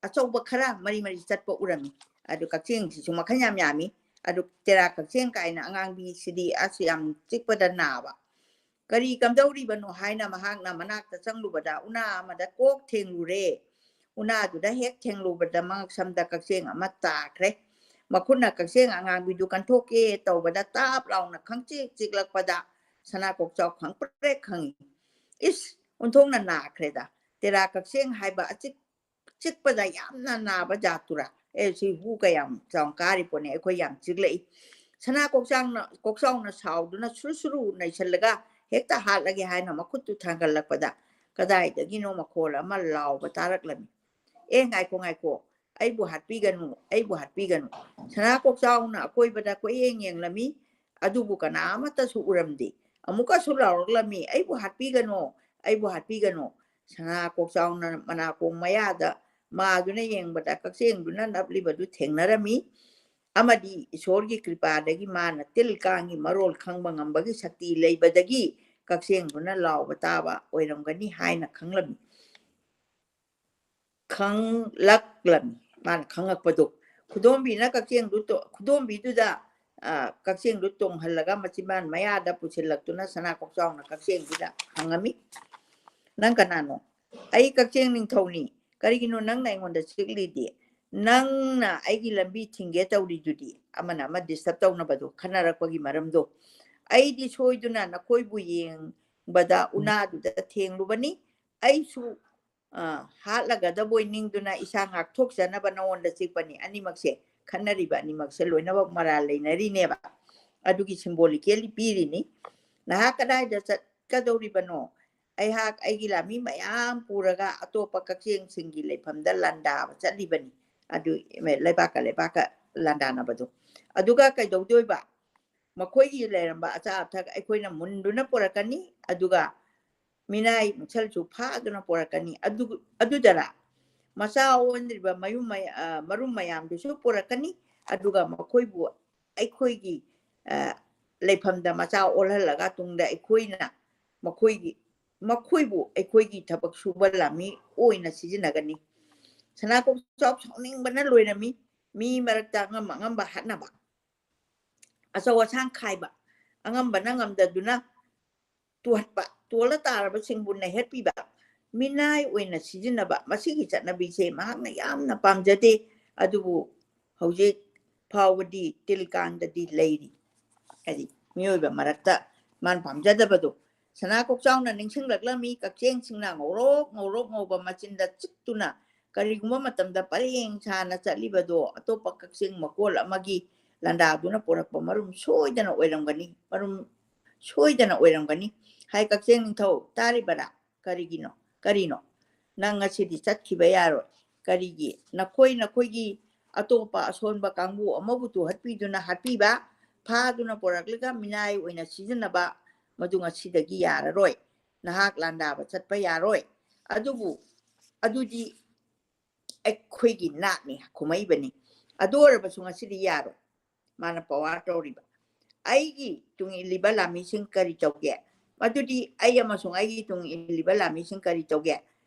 ꯑꯆꯧꯕ ꯈꯔ ꯃꯔꯤ ꯃꯔꯤ ꯆꯠꯄ ꯎꯔꯝꯃꯤ꯫ ꯑꯗꯨ ꯀꯛꯆꯦꯡꯁꯤꯁꯨ ꯃꯈꯜ ꯌꯥꯝ ꯌꯥꯝꯃꯤ꯫ ꯑꯗꯨ ꯇꯦꯔꯥ ꯀꯛꯆꯦꯡ ꯀꯥꯏꯅ ꯑꯉꯥꯡꯕꯤꯁꯤꯗꯤ ꯑꯁ ꯌꯥꯝ ꯆꯤꯛꯄꯗ ꯅꯥꯕ꯫ ꯀꯔꯤ ꯀꯝꯗꯧꯔꯤꯕꯅꯣ ꯍꯥꯏꯅ ꯃꯍꯥꯛꯅ ꯃꯅꯥꯛꯇ ꯆꯪꯂꯨꯕꯗ ꯎꯅꯥ ꯑꯃꯗ ꯀꯣꯛ ꯊꯦꯡꯂꯨꯔꯦ꯫ ꯎꯅꯥꯗꯨꯗ ꯍꯦꯛ ꯊꯦꯡꯂꯨꯕꯗ ꯃꯉꯛꯁꯝꯗ ꯀꯛꯆꯦꯡ ꯑꯃ ꯇꯥꯈ꯭ꯔꯦ꯫ ꯃꯈꯨꯠꯅ ꯀꯛꯆꯦꯡ ꯑꯉꯥꯡꯕꯤꯗꯨ ꯀꯟꯊꯣꯛꯀꯦ ꯇꯧꯕꯗ ꯇꯥꯞ ꯂꯥꯎꯅ ꯈꯪꯆꯤꯛ ꯆꯤꯛꯂꯛꯄꯗ ꯁꯅꯥ ꯀꯣꯛꯆꯥꯎ ꯈꯪꯄ꯭ꯔꯦꯛ ꯈꯪꯉꯤ꯫ ꯏꯁ! ꯑꯣꯟꯊꯣꯛꯅ ꯅꯥꯈ꯭ꯔꯦꯗ꯫ ꯇꯦꯔꯥ ꯀꯛꯆꯦꯡ ꯍꯥꯏꯕ ꯑꯆꯤꯛ-, ꯆꯤꯛꯄꯗ ꯌꯥꯝꯅ ꯅꯥꯕ ꯖꯥꯠꯇꯨꯔꯥ? ꯑꯦ, ꯁꯤ ꯍꯨ ꯀꯌꯥꯝ ꯆꯥꯎꯅ ꯀꯥꯔꯤ ꯄꯣꯠꯅꯤ, ꯑꯩꯈꯣꯏ ꯌꯥꯝ ꯆꯤꯛꯂꯛꯏ꯫ ꯁꯅꯥ ꯀꯣꯛꯆꯥꯡꯅ, ꯀꯣꯛꯆꯥꯎꯅ ꯁꯥꯎꯗꯨꯅ ꯁꯨꯔꯨ ꯁꯨꯔꯨ ꯅꯩꯁꯜꯂꯒ ꯍꯦꯛꯇ ꯍꯥꯠꯂꯒꯦ ꯍꯥꯏꯅ ꯃꯈꯨꯠꯇꯨ ꯊꯥꯡꯒꯠꯂꯛꯄꯗ ꯀꯗꯥꯏꯗꯒꯤꯅꯣ ꯃꯈꯣꯜ ꯑꯃ ꯂꯥꯎꯕ ꯇꯥꯔꯛꯂꯝꯃꯤ꯫ "ꯑꯦ, ꯉꯥꯏꯈꯣ, ꯉꯥꯏꯈꯣ, ꯑꯩꯕꯨ ꯍꯥꯠꯄꯤꯒꯅꯨ, ꯑꯩꯕꯨ ꯍꯥꯠꯄꯤꯒꯅꯨ!" ꯁꯅꯥ ꯀꯣꯛꯆꯥꯎꯅ ꯑꯀꯣꯏꯕꯗ ꯀꯣꯏꯌꯦꯡ ꯌꯦꯡꯂꯝꯃꯤ, ꯑꯗꯨꯕꯨ ꯀꯅꯥ ꯑꯃꯠꯇꯁꯨ ꯎꯔꯝꯗꯦ꯫ ꯑꯃꯨꯛꯀꯁꯨ ꯂꯥꯎꯔꯛꯂꯝꯃꯤ, "ꯑꯩꯕꯨ ꯍꯥꯠꯄꯤꯒꯅꯨ, ꯑꯩꯕꯨ ꯍꯥꯠꯄꯤꯒꯅꯨ!" ꯁꯅꯥ ꯀꯣꯛꯆꯥꯎꯅ ꯃꯅꯥꯀꯣꯡ ꯃꯌꯥꯗ ꯃꯥꯗꯨꯅ ꯌꯦꯡꯕꯗ ꯀꯛꯆꯦꯡꯗꯨꯅ ꯅꯞꯂꯤꯕꯗꯨ ꯊꯦꯡꯅꯔꯝꯃꯤ꯫ ꯑꯃꯗꯤ ꯏꯁꯣꯔꯒꯤ ꯀ꯭ꯔꯤꯄꯥꯗꯒꯤ ꯃꯥꯅ ꯇꯤꯜ ꯀꯥꯡꯒꯤ ꯃꯔꯣꯜ ꯈꯪꯕ ꯉꯝꯕꯒꯤ ꯁꯛꯇꯤ ꯂꯩꯕꯗꯒꯤ ꯀꯛꯆꯦꯡꯗꯨꯅ ꯂꯥꯎꯕ ꯇꯥꯕ ꯑꯣꯏꯔꯝꯒꯅꯤ ꯍꯥꯏꯅ ꯈꯪꯂꯝꯃꯤ꯫ ꯈꯪꯂꯛꯂꯝꯃꯤ꯫ ꯃꯥꯅ ꯈꯪꯉꯛꯄꯗꯨ ꯈꯨꯗꯣꯝꯕꯤꯅ ꯀꯛꯆꯦꯡꯗꯨ ꯇꯣ-, ꯈꯨꯗꯣꯝꯕꯤꯗꯨꯗ, ꯑ, ꯀꯛꯆꯦꯡꯗꯨ ꯇꯣꯡꯍꯜꯂꯒ ꯃꯆꯤꯟꯕꯥꯟ ꯃꯌꯥꯗ ꯄꯨꯁꯤꯜꯂꯛꯇꯨꯅ ꯁꯅꯥ ꯀꯣꯛꯆꯥꯎꯅ ꯀꯛꯆꯦꯡꯗꯨꯗ ꯍꯪꯉꯝꯃꯤ, "ꯅꯪ ꯀꯅꯥꯅꯣ?" "ꯑꯩ ꯀꯛꯆꯦꯡ ꯅꯤꯡꯊꯧꯅꯤ꯫ ꯀꯔꯤꯒꯤꯅꯣ ꯅꯪꯅ ꯑꯩꯉꯣꯟꯗ ꯆꯤꯛꯂꯤꯗꯤ? ꯅꯪꯅ ꯑꯩꯒꯤ ꯂꯝꯕꯤ ꯊꯤꯡꯒꯦ ꯇꯧꯔꯤꯗꯨꯗꯤ?" ꯑꯃꯅ ꯑꯃ disturb ꯇꯧꯅꯕꯗꯣ, ꯈꯟꯅꯔꯛꯄꯒꯤ ꯃꯔꯝꯗꯣ꯫ "ꯑꯩꯗꯤ ꯁꯣꯏꯗꯨꯅ ꯅꯈꯣꯏꯕꯨ ꯌꯦꯡꯕꯗ ꯎꯅꯥꯗꯨꯗ ꯊꯦꯡꯂꯨꯕꯅꯤ꯫ ꯑꯩꯁꯨ, ꯑ, ꯍꯥꯠꯂꯒꯗꯕꯣꯏ ꯅꯤꯡꯗꯨꯅ ꯏꯁꯥ ꯉꯥꯛꯊꯣꯛꯆꯅꯕ ꯅꯉꯣꯟꯗ ꯆꯤꯛꯄꯅꯤ꯫" ꯑꯅꯤꯃꯛꯁꯦ, ꯈꯟꯅꯔꯤꯕ ꯑꯅꯤꯃꯛꯁꯦ ꯂꯣꯏꯅꯃꯛ ꯃꯔꯥꯜ ꯂꯩꯅꯔꯤꯅꯦꯕ꯫ ꯑꯗꯨꯒꯤ symbolically ꯄꯤꯔꯤꯅꯤ꯫ "ꯅꯍꯥꯛ ꯀꯗꯥꯏꯗ ꯆꯠꯀꯗꯧꯔꯤꯕꯅꯣ?" "ꯑꯩꯍꯥꯛ ꯑꯩꯒꯤ ꯂꯥꯃꯤ ꯃꯌꯥꯝ ꯄꯨꯔꯒ ꯑꯇꯣꯞꯄ ꯀꯛꯆꯦꯡꯁꯤꯡꯒꯤ ꯂꯩꯐꯝꯗ ꯂꯥꯟꯗꯥꯕ ꯆꯠꯂꯤꯕꯅꯤ꯫" ꯑꯗꯨ ꯂꯩꯕꯥꯛꯀ ꯂꯩꯕꯥꯛꯀ ꯂꯥꯟꯗꯥꯅꯕꯗꯣ꯫ "ꯑꯗꯨꯒ ꯀꯩꯗꯧꯗꯣꯏꯕ? ꯃꯈꯣꯏꯒꯤ ꯂꯩꯔꯝꯕ ꯑꯆꯥ ꯑꯊꯛ ꯑꯩꯈꯣꯏꯅ ꯃꯨꯟꯗꯨꯅ ꯄꯨꯔꯛꯀꯅꯤ, ꯑꯗꯨꯒ ꯃꯤꯅꯥꯏ ꯃꯨꯛꯁꯜꯁꯨ ꯐꯥꯗꯨꯅ ꯄꯨꯔꯛꯀꯅꯤ꯫ ꯑꯗꯨ-, ꯑꯗꯨꯗꯔ? ꯃꯆꯥ ꯑꯣꯟꯗ꯭ꯔꯤꯕ ꯃꯌꯨꯝ ꯃꯌꯥ-, ꯑ, ꯃꯔꯨꯝ ꯃꯌꯥꯝꯗꯨꯁꯨ ꯄꯨꯔꯛꯀꯅꯤ, ꯑꯗꯨꯒ ꯃꯈꯣꯏꯕꯨ ꯑꯩꯈꯣꯏꯒꯤ, ꯑ, ꯂꯩꯐꯝꯗ ꯃꯆꯥ ꯑꯣꯜꯍꯜꯂꯒ ꯇꯨꯡꯗ ꯑꯩꯈꯣꯏꯅ ꯃꯈꯣꯏꯒꯤ, ꯃꯈꯣꯏꯕꯨ ꯑꯩꯈꯣꯏꯒꯤ ꯊꯕꯛ ꯁꯨꯕ ꯂꯥꯃꯤ ꯑꯣꯏꯅ ꯁꯤꯖꯤꯟꯅꯒꯅꯤ꯫" ꯁꯅꯥ ꯀꯣꯛꯆꯥꯎ ꯁꯥꯎꯅꯤꯡꯕꯅ ꯂꯣꯏꯔꯝꯃꯤ꯫ ꯃꯤ ꯃꯔꯛꯇ ꯑꯉꯝ ꯑꯉꯝꯕ ꯍꯥꯠꯅꯕ, ꯑꯆꯧ ꯑꯁꯥꯡ ꯈꯥꯏꯕ, ꯑꯉꯝꯕꯅ ꯉꯝꯗꯗꯨꯅ ꯇꯨꯍꯠꯄ, ꯇꯣꯜꯂ ꯇꯥꯔꯕꯁꯤꯡꯕꯨ ꯅꯩꯍꯠꯄꯤꯕ, ꯃꯤꯅꯥꯏ ꯑꯣꯏꯅ ꯁꯤꯖꯤꯟꯅꯕ, ꯃꯁꯤꯒꯤ ꯆꯠꯅꯕꯤꯁꯦ ꯃꯍꯥꯛꯅ ꯌꯥꯝꯅ ꯄꯥꯝꯖꯗꯦ꯫ ꯑꯗꯨꯕꯨ ꯍꯧꯖꯤꯛ ꯐꯥꯎꯕꯗꯤ ꯇꯤꯜꯀꯥꯟꯗꯗꯤ ꯂꯩꯔꯤ꯫ ꯍꯥꯏꯗꯤ ꯃꯤꯑꯣꯏꯕ ꯃꯔꯛꯇ ꯃꯥꯅ ꯄꯥꯝꯖꯗꯕꯗꯣ꯫ ꯁꯅꯥ ꯀꯣꯛꯆꯥꯎꯅ ꯅꯤꯡꯁꯤꯡꯂꯛꯂꯝꯃꯤ, ꯀꯛꯆꯦꯡꯁꯤꯡꯅ ꯉꯧꯔꯣꯛ ꯉꯧꯔꯣꯛ ꯉꯧꯕ ꯃꯆꯤꯟꯗ ꯆꯤꯛꯇꯨꯅ ꯀꯔꯤꯒꯨꯝꯕ ꯃꯇꯝꯗ ꯄꯔꯦꯡ ꯁꯥꯅ ꯆꯠꯂꯤꯕꯗꯣ ꯑꯇꯣꯞꯄ ꯀꯛꯆꯦꯡ ꯃꯀꯣꯜ ꯑꯃꯒꯤ ꯂꯥꯟꯗꯥꯗꯨꯅ ꯄꯨꯔꯛꯄ ꯃꯔꯨꯝ ꯁꯣꯏꯗꯅ ꯑꯣꯏꯔꯝꯒꯅꯤ, ꯃꯔꯨꯝ ꯁꯣꯏꯗꯅ ꯑꯣꯏꯔꯝꯒꯅꯤ꯫ ꯍꯥꯏ, "ꯀꯛꯆꯦꯡ ꯅꯤꯡꯊꯧ, ꯇꯥꯔꯤꯕꯔꯥ? ꯀꯔꯤꯒꯤꯅꯣ? ꯀꯔꯤꯅꯣ? ꯅꯪ ꯉꯁꯤꯗꯤ ꯆꯠꯈꯤꯕ ꯌꯥꯔꯣꯏ꯫ ꯀꯔꯤꯒꯤ? ꯅꯈꯣꯏ, ꯅꯈꯣꯏꯒꯤ ꯑꯇꯣꯞꯄ ꯑꯁꯣꯟꯕ ꯀꯥꯡꯕꯨ ꯑꯃꯕꯨ ꯇꯨꯍꯠꯄꯤꯗꯨꯅ ꯍꯥꯠꯄꯤꯕ, ꯐꯥꯗꯨꯅ ꯄꯨꯔꯛꯂꯒ ꯃꯤꯅꯥꯏ ꯑꯣꯏꯅ ꯁꯤꯖꯤꯟꯅꯕ, ꯃꯗꯨ ꯉꯁꯤꯗꯒꯤ ꯌꯥꯔꯔꯣꯏ꯫ ꯅꯍꯥꯛ ꯂꯥꯟꯗꯥꯕ ꯆꯠꯄ ꯌꯥꯔꯣꯏ꯫ ꯑꯗꯨꯕꯨ ꯑꯗꯨꯗꯤ ꯑꯩꯈꯣꯏꯒꯤ ꯅꯥꯠꯅꯤ, ꯈꯨꯝꯃꯛꯏꯕꯅꯤ꯫ ꯑꯗꯨ ꯑꯣꯏꯔꯕꯁꯨ ꯉꯁꯤꯗꯤ ꯌꯥꯔꯣꯏ꯫" ꯃꯥꯅ power ꯇꯧꯔꯤꯕ꯫ "ꯑꯩꯒꯤ ꯇꯨꯡ ꯏꯜꯂꯤꯕ ꯂꯥꯃꯤꯁꯤꯡ ꯀꯔꯤ ꯇꯧꯒꯦ? ꯃꯗꯨꯗꯤ ꯑꯩ ꯑꯃꯁꯨꯡ ꯑꯩꯒꯤ ꯇꯨꯡ ꯏꯜꯂꯤꯕ ꯂꯥꯃꯤꯁꯤꯡ ꯀꯔꯤ ꯇꯧꯒꯦ?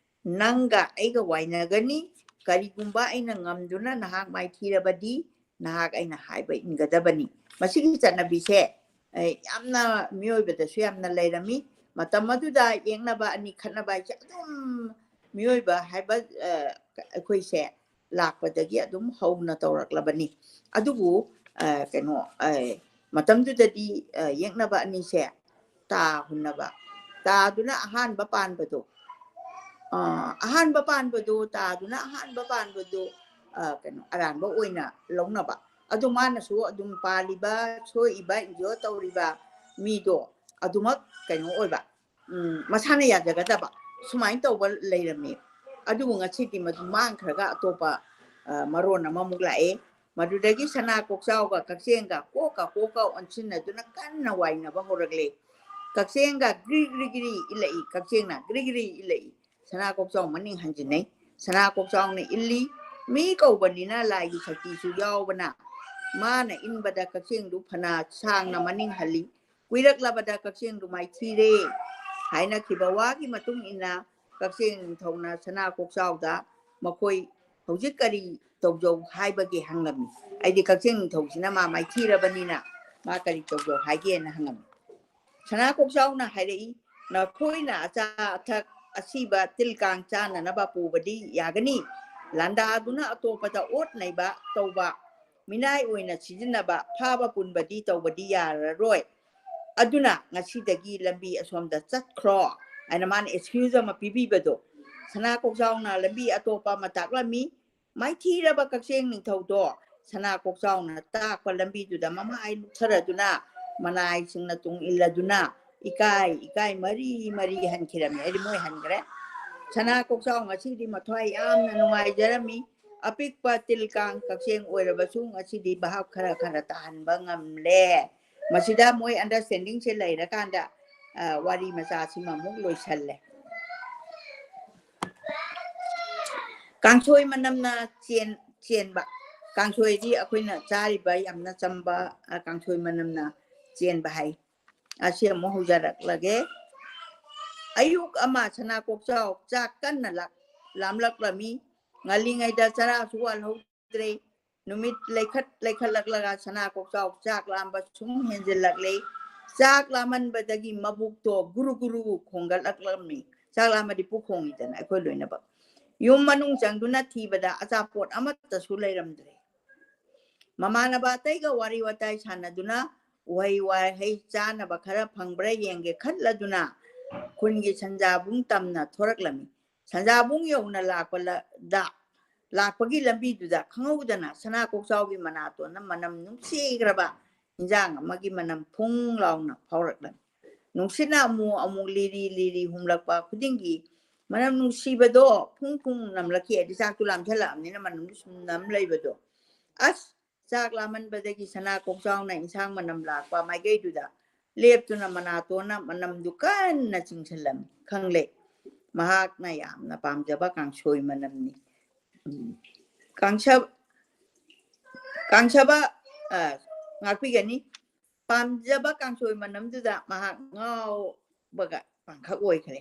ꯅꯪꯒ ꯑꯩꯒ ꯋꯥꯏꯅꯒꯅꯤ꯫ ꯀꯔꯤꯒꯨꯝꯕ ꯑꯩꯅ ꯉꯝꯗꯨꯅ ꯅꯍꯥꯛ ꯃꯥꯏꯊꯤꯔꯕꯗꯤ, ꯅꯍꯥꯛ ꯑꯩꯅ ꯍꯥꯏꯕ ꯏꯟꯒꯗꯕꯅꯤ꯫ ꯃꯁꯤꯒꯤ ꯆꯠꯅꯕꯤꯁꯦ, ꯑꯦ, ꯌꯥꯝꯅ ꯃꯤꯑꯣꯏꯕꯗꯁꯨ ꯌꯥꯝꯅ ꯂꯩꯔꯝꯃꯤ꯫ ꯃꯇꯝ ꯑꯗꯨꯗ ꯌꯦꯛꯅꯕ ꯑꯅꯤ ꯈꯠꯅꯕ ꯍꯥꯏꯁꯦ ꯑꯗꯨꯝ ꯃꯤꯑꯣꯏꯕ ꯍꯥꯏꯕ, ꯑ, ꯑꯩꯈꯣꯏꯁꯦ ꯂꯥꯛꯄꯗꯒꯤ ꯑꯗꯨꯝ ꯍꯧꯅ ꯇꯧꯔꯛꯂꯕꯅꯤ꯫ ꯑꯗꯨꯕꯨ, ꯑ, ꯀꯩꯅꯣ, ꯑ, ꯃꯇꯝꯗꯨꯗꯗꯤ, ꯑ, ꯌꯦꯛꯅꯕ ꯑꯅꯤꯁꯦ ꯇꯥ ꯍꯨꯟꯅꯕ, ꯇꯥꯗꯨꯅ ꯑꯍꯥꯟꯕ ꯄꯥꯟꯕꯗꯣ, ꯑ, ꯑꯍꯥꯟꯕ ꯄꯥꯟꯕꯗꯣ, ꯇꯥꯗꯨꯅ ꯑꯍꯥꯟꯕ ꯄꯥꯟꯕꯗꯣ, ꯑ, ꯀꯩꯅꯣ, ꯑꯔꯥꯟꯕ ꯑꯣꯏꯅ ꯂꯧꯅꯕ꯫ ꯑꯗꯨ ꯃꯥꯅꯁꯨ ꯑꯗꯨꯝ ꯄꯥꯜꯂꯤꯕ, ꯁꯣꯛꯏꯕ, enjoy ꯇꯧꯔꯤꯕ ꯃꯤꯗꯣ ꯑꯗꯨꯃꯛ ꯀꯩꯅꯣ ꯑꯣꯏꯕ, ꯎꯝ, ꯃꯁꯥꯅ ꯌꯥꯖꯒꯗꯕ ꯁꯨꯃꯥꯏꯅ ꯇꯧꯕ ꯂꯩꯔꯝꯃꯤ꯫ ꯑꯗꯨꯕꯨ ꯉꯁꯤꯗꯤ ꯃꯗꯨ ꯃꯥꯡꯈ꯭ꯔꯒ ꯑꯇꯣꯞꯄ, ꯑ, ꯃꯔꯣꯟ ꯑꯃꯃꯨꯛ ꯂꯥꯛꯑꯦ꯫ ꯃꯗꯨꯗꯒꯤ ꯁꯅꯥ ꯀꯣꯛꯆꯥꯎꯒ ꯀꯛꯆꯦꯡꯒ ꯀꯣꯛꯀ ꯀꯣꯛꯀ ꯑꯣꯟꯁꯤꯟꯅꯗꯨꯅ ꯀꯟꯅ ꯋꯥꯏꯅꯕ ꯍꯧꯔꯛꯂꯦ꯫ ꯀꯛꯆꯦꯡꯒ ꯒ꯭ꯔꯤ ꯒ꯭ꯔꯤ ꯒ꯭ꯔꯤ ꯏꯜꯂꯛꯏ, ꯀꯛꯆꯦꯡꯅ ꯒ꯭ꯔꯤ ꯒ꯭ꯔꯤ ꯏꯜꯂꯛꯏ꯫ ꯁꯅꯥ ꯀꯣꯛꯆꯥꯎ ꯃꯅꯤꯡ ꯍꯟꯖꯤꯟꯅꯩ꯫ ꯁꯅꯥ ꯀꯣꯛꯆꯥꯎꯅ ꯏꯜꯂꯤ꯫ ꯃꯤ ꯀꯧꯕꯅꯤꯅ ꯂꯥꯏꯒꯤ ꯁꯛꯇꯤꯁꯨ ꯌꯥꯎꯕꯅ ꯃꯥꯅ ꯏꯟꯕꯗ ꯀꯛꯆꯦꯡꯗꯨ ꯐꯅ ꯁꯥꯡꯅ ꯃꯅꯤꯡ ꯍꯜꯂꯤ꯫ ꯀꯨꯏꯔꯛꯂꯕꯗ ꯀꯛꯆꯦꯡꯗꯨ ꯃꯥꯏꯊꯤꯔꯦ꯫ ꯍꯥꯏꯅꯈꯤꯕ ꯋꯥꯒꯤ ꯃꯇꯨꯡ ꯏꯟꯅ ꯀꯛꯆꯦꯡ ꯅꯤꯡꯊꯧꯅ ꯁꯅꯥ ꯀꯣꯛꯆꯥꯎꯗ ꯃꯈꯣꯏ ꯍꯧꯖꯤꯛ ꯀꯔꯤ ꯇꯧꯖꯧ ꯍꯥꯏꯕꯒꯦ ꯍꯪꯂꯝꯃꯤ꯫ ꯑꯩꯗꯤ ꯀꯛꯆꯦꯡ ꯅꯤꯡꯊꯧꯁꯤꯅ ꯃꯥ ꯃꯥꯏꯊꯤꯔꯕꯅꯤꯅ ꯃꯥ ꯀꯔꯤ ꯇꯧꯖꯧ ꯍꯥꯏꯒꯦꯅ ꯍꯪꯉꯝꯃꯤ꯫ ꯁꯅꯥ ꯀꯣꯛꯆꯥꯎꯅ ꯍꯥꯏꯔꯛꯏ, "ꯅꯈꯣꯏꯅ ꯑꯆꯥ ꯑꯊꯛ ꯑꯁꯤꯕ ꯇꯤꯜ ꯀꯥꯡ ꯆꯥꯅꯅꯕ ꯄꯨꯕꯗꯤ ꯌꯥꯒꯅꯤ꯫ ꯂꯥꯟꯗꯥꯗꯨꯅ ꯑꯇꯣꯞꯄꯗ ꯑꯣꯠ ꯅꯩꯕ ꯇꯧꯕ ꯃꯤꯅꯥꯏ ꯑꯣꯏꯅ ꯁꯤꯖꯤꯟꯅꯕ, ꯐꯥꯕ ꯄꯨꯟꯕꯗꯤ ꯇꯧꯕꯗꯤ ꯌꯥꯔꯔꯣꯏ꯫ ꯑꯗꯨꯅ ꯉꯁꯤꯗꯒꯤ ꯂꯝꯕꯤ ꯑꯁꯣꯝꯗ ꯆꯠꯈ꯭ꯔꯣ" ꯍꯥꯏꯅ ꯃꯥꯅ excuse ꯑꯃ ꯄꯤꯕꯤꯕꯗꯣ ꯁꯅꯥ ꯀꯣꯛꯆꯥꯎꯅ ꯂꯝꯕꯤ ꯑꯇꯣꯞꯄ ꯑꯃ ꯇꯥꯛꯂꯝꯃꯤ꯫ ꯃꯥꯏꯊꯤꯔꯕ ꯀꯛꯆꯦꯡ ꯅꯤꯡꯊꯧꯗꯣ ꯁꯅꯥ ꯀꯣꯛꯆꯥꯎꯅ ꯇꯥꯛꯄ ꯂꯝꯕꯤꯗꯨꯗ ꯃꯃꯥꯏ ꯂꯨꯞꯊꯔꯗꯨꯅ, ꯃꯅꯥꯏꯁꯤꯡꯅ ꯇꯨꯡ ꯏꯜꯂꯗꯨꯅ ꯏꯀꯥꯏ ꯏꯀꯥꯏ ꯃꯔꯤ ꯃꯔꯤ ꯍꯟꯈꯤꯔꯝꯃꯤ꯫ ꯑꯩꯗꯤ ꯃꯣꯏ ꯍꯟꯈ꯭ꯔꯦ꯫ ꯁꯅꯥ ꯀꯣꯛꯆꯥꯎ ꯉꯁꯤꯗꯤ ꯃꯊ꯭ꯋꯥꯏ ꯌꯥꯝꯅ ꯅꯨꯡꯉꯥꯏꯖꯔꯝꯃꯤ꯫ ꯑꯄꯤꯛꯄ ꯇꯤꯜ ꯀꯥꯡ ꯀꯛꯆꯦꯡ ꯑꯣꯏꯔꯕꯁꯨ ꯉꯁꯤꯗꯤ ꯚꯥꯞ ꯈꯔ ꯈꯔ ꯇꯥꯍꯟꯕ ꯉꯝꯂꯦ꯫ ꯃꯁꯤꯗ ꯃꯣꯏ understanding ꯁꯦ ꯂꯩꯔꯀꯥꯟꯗ, ꯑ, ꯋꯥꯔꯤ ꯃꯆꯥꯁꯤꯃ ꯑꯃꯨꯛ ꯂꯣꯏꯁꯜꯂꯦ꯫ ꯀꯥꯡꯁꯣꯏ ꯃꯅꯝꯅ ꯆꯦꯟ-, ꯆꯦꯟꯕ꯫ ꯀꯥꯡꯁꯣꯏꯗꯤ ꯑꯩꯈꯣꯏꯅ ꯆꯥꯔꯤꯕ ꯌꯥꯝꯅ ꯆꯝꯕ, ꯑ, ꯀꯥꯡꯁꯣꯏ ꯃꯅꯝꯅ ꯆꯦꯟꯕ ꯍꯥꯏ꯫ ꯑꯁꯤ ꯑꯃꯨꯛ ꯍꯧꯖꯔꯛꯂꯒꯦ꯫ ꯑꯌꯨꯛ ꯑꯃ ꯁꯅꯥ ꯀꯣꯛꯆꯥꯎ ꯆꯥꯛ ꯀꯟꯅ ꯂꯥ-, ꯂꯥꯝꯂꯛꯂꯝꯃꯤ꯫ ꯉꯜꯂꯤꯉꯩꯗ ꯆꯔꯥꯁꯨ ꯋꯥꯜꯍꯧꯗ꯭ꯔꯦ꯫ ꯅꯨꯃꯤꯠ ꯂꯩꯈꯠ ꯂꯩꯈꯠꯂꯛꯂꯒ ꯁꯅꯥ ꯀꯣꯛꯆꯥꯎ ꯆꯥꯛ ꯂꯥꯝꯕ ꯁꯨꯝ ꯍꯦꯟꯖꯤꯜꯂꯛꯂꯦ꯫ ꯆꯥꯛ ꯂꯥꯝꯃꯟꯕꯗꯒꯤ ꯃꯕꯨꯛꯇꯣ ꯒꯨꯔꯨ ꯒꯨꯔꯨ ꯈꯣꯡꯒꯠꯂꯛꯂꯝꯃꯤ꯫ ꯆꯥꯛ ꯂꯥꯝꯃꯗꯤ ꯄꯨꯛ ꯈꯣꯡꯉꯤꯗꯅ ꯑꯩꯈꯣꯏ ꯂꯣꯏꯅꯃꯛ꯫ ꯌꯨꯝ ꯃꯅꯨꯡ ꯆꯪꯗꯨꯅ ꯊꯤꯕꯗ ꯑꯆꯥꯄꯣꯠ ꯑꯃꯠꯇꯁꯨ ꯂꯩꯔꯝꯗ꯭ꯔꯦ꯫ ꯃꯃꯥꯟꯅꯕ ꯑꯇꯩꯒ ꯋꯥꯔꯤ ꯋꯥꯇꯥꯏ ꯁꯥꯟꯅꯗꯨꯅ ꯎꯍꯩ ꯋꯥꯍꯩ ꯆꯥꯅꯕ ꯈꯔ ꯐꯪꯕ꯭ꯔꯥ ꯌꯦꯡꯒꯦ ꯈꯜꯂꯗꯨꯅ ꯈꯨꯟꯒꯤ ꯁꯟꯖꯥꯕꯨꯡ ꯇꯝꯅ ꯊꯣꯔꯛꯂꯝꯃꯤ꯫ ꯁꯟꯖꯥꯕꯨꯡ ꯌꯧꯅ ꯂꯥꯛꯄꯗ, ꯂꯥꯛꯄꯒꯤ ꯂꯝꯕꯤꯗꯨꯗ ꯈꯪꯍꯧꯗꯅ ꯁꯅꯥ ꯀꯣꯛꯆꯥꯎꯒꯤ ꯃꯅꯥꯇꯣꯟꯅ ꯃꯅꯝ ꯅꯨꯡꯁꯤꯈ꯭ꯔꯕ ꯏꯟꯖꯥꯡ ꯑꯃꯒꯤ ꯃꯅꯝ ꯐꯨꯡ ꯂꯥꯎꯅ ꯐꯥꯎꯔꯛꯂꯝꯃꯤ꯫ ꯅꯨꯡꯁꯤꯠꯅ ꯑꯃꯨꯛ ꯑꯃꯨꯛ ꯂꯤꯔꯤ ꯂꯤꯔꯤ ꯍꯨꯝꯂꯛꯄ ꯈꯨꯗꯤꯡꯒꯤ ꯃꯅꯝ ꯅꯨꯡꯁꯤꯕꯗꯣ ꯐꯨꯡ ꯐꯨꯡ ꯅꯝꯂꯛꯈꯤ꯫ ꯍꯥꯏꯗꯤ ꯆꯥꯛꯇꯨ ꯂꯥꯝꯊꯜꯂꯛꯑꯕꯅꯤꯅ ꯃꯅꯝꯗꯨ ꯁꯨꯝ ꯅꯝ ꯂꯩꯕꯗꯣ꯫ ꯑꯁ! ꯆꯥꯛ ꯂꯥꯝꯃꯟꯕꯗꯒꯤ ꯁꯅꯥ ꯀꯣꯛꯆꯥꯎꯅ ꯏꯟꯁꯥꯡ ꯃꯅꯝ ꯂꯥꯛꯄ ꯃꯥꯏꯀꯩꯗꯨꯗ ꯂꯦꯞꯇꯨꯅ ꯃꯅꯥꯇꯣꯟꯅ ꯃꯅꯝꯗꯨ ꯀꯟꯅ ꯆꯤꯡꯁꯤꯜꯂꯝꯃꯤ꯫ ꯈꯪꯂꯦ, ꯃꯍꯥꯛꯅ ꯌꯥꯝꯅ ꯄꯥꯝꯖꯕ ꯀꯥꯡꯁꯣꯏ ꯃꯅꯝꯅꯤ꯫ ꯎꯝ꯫ ꯀꯥꯡꯁ-, ꯀꯥꯡꯁꯕ, ꯑ, ꯉꯥꯛꯄꯤꯒꯅꯤ꯫ ꯄꯥꯝꯖꯕ ꯀꯥꯡꯁꯣꯏ ꯃꯅꯝꯗꯨꯗ ꯃꯍꯥꯛ ꯉꯥꯎꯕꯒ ꯄꯥꯡꯈꯛ ꯑꯣꯏꯈ꯭ꯔꯦ꯫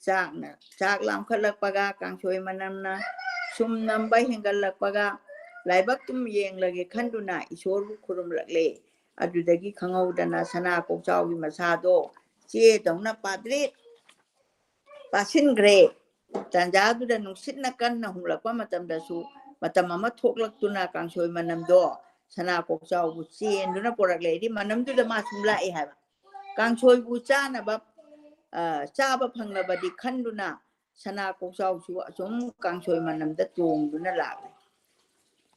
ꯆꯥꯛꯅ, ꯆꯥꯛ ꯂꯥꯝꯈꯠꯂꯛꯄꯒ ꯀꯥꯡꯁꯣꯏ ꯃꯅꯝꯅ ꯁꯨꯝ ꯅꯝꯕ ꯍꯦꯟꯒꯠꯂꯛꯄꯒ ꯂꯥꯏꯕꯛ ꯇꯨꯝ ꯌꯦꯡꯂꯒꯦ ꯈꯟꯗꯨꯅ ꯏꯁꯣꯔꯕꯨ ꯈꯨꯔꯨꯝꯂꯛꯂꯦ꯫ ꯑꯗꯨꯗꯒꯤ ꯈꯪꯍꯧꯗꯅ ꯁꯅꯥ ꯀꯣꯛꯆꯥꯎꯒꯤ ꯃꯁꯥꯗꯣ ꯆꯦꯗꯧꯅ ꯄꯥꯗ꯭ꯔꯤꯛ ꯄꯥꯁꯤꯟꯈ꯭ꯔꯦ꯫ ꯇꯥꯟꯖꯥꯗꯨꯗ ꯅꯨꯡꯁꯤꯠꯅ ꯀꯟꯅ ꯍꯨꯝꯂꯛꯄ ꯃꯇꯝꯗꯁꯨ ꯃꯇꯝ ꯑꯃ ꯊꯣꯛꯂꯛꯇꯨꯅ ꯀꯥꯡꯁꯣꯏ ꯃꯅꯝꯗꯣ ꯁꯅꯥ ꯀꯣꯛꯆꯥꯎꯕꯨ ꯆꯦꯟꯗꯨꯅ ꯄꯨꯔꯛꯂꯦ꯫ ꯍꯥꯏꯗꯤ ꯃꯅꯝꯗꯨꯗ ꯃꯥ ꯁꯨꯝ ꯂꯥꯛꯑꯦ ꯍꯥꯏꯕ꯫ ꯀꯥꯡꯁꯣꯏꯕꯨ ꯆꯥꯅꯕ, ꯑ, ꯆꯥꯕ ꯐꯪꯂꯕꯗꯤ ꯈꯟꯗꯨꯅ ꯁꯅꯥ ꯀꯣꯛꯆꯥꯎꯁꯨ ꯑꯁꯨꯝ ꯀꯥꯡꯁꯣꯏ ꯃꯅꯝꯗ ꯇꯣꯡꯗꯨꯅ ꯂꯥꯛꯂꯦ꯫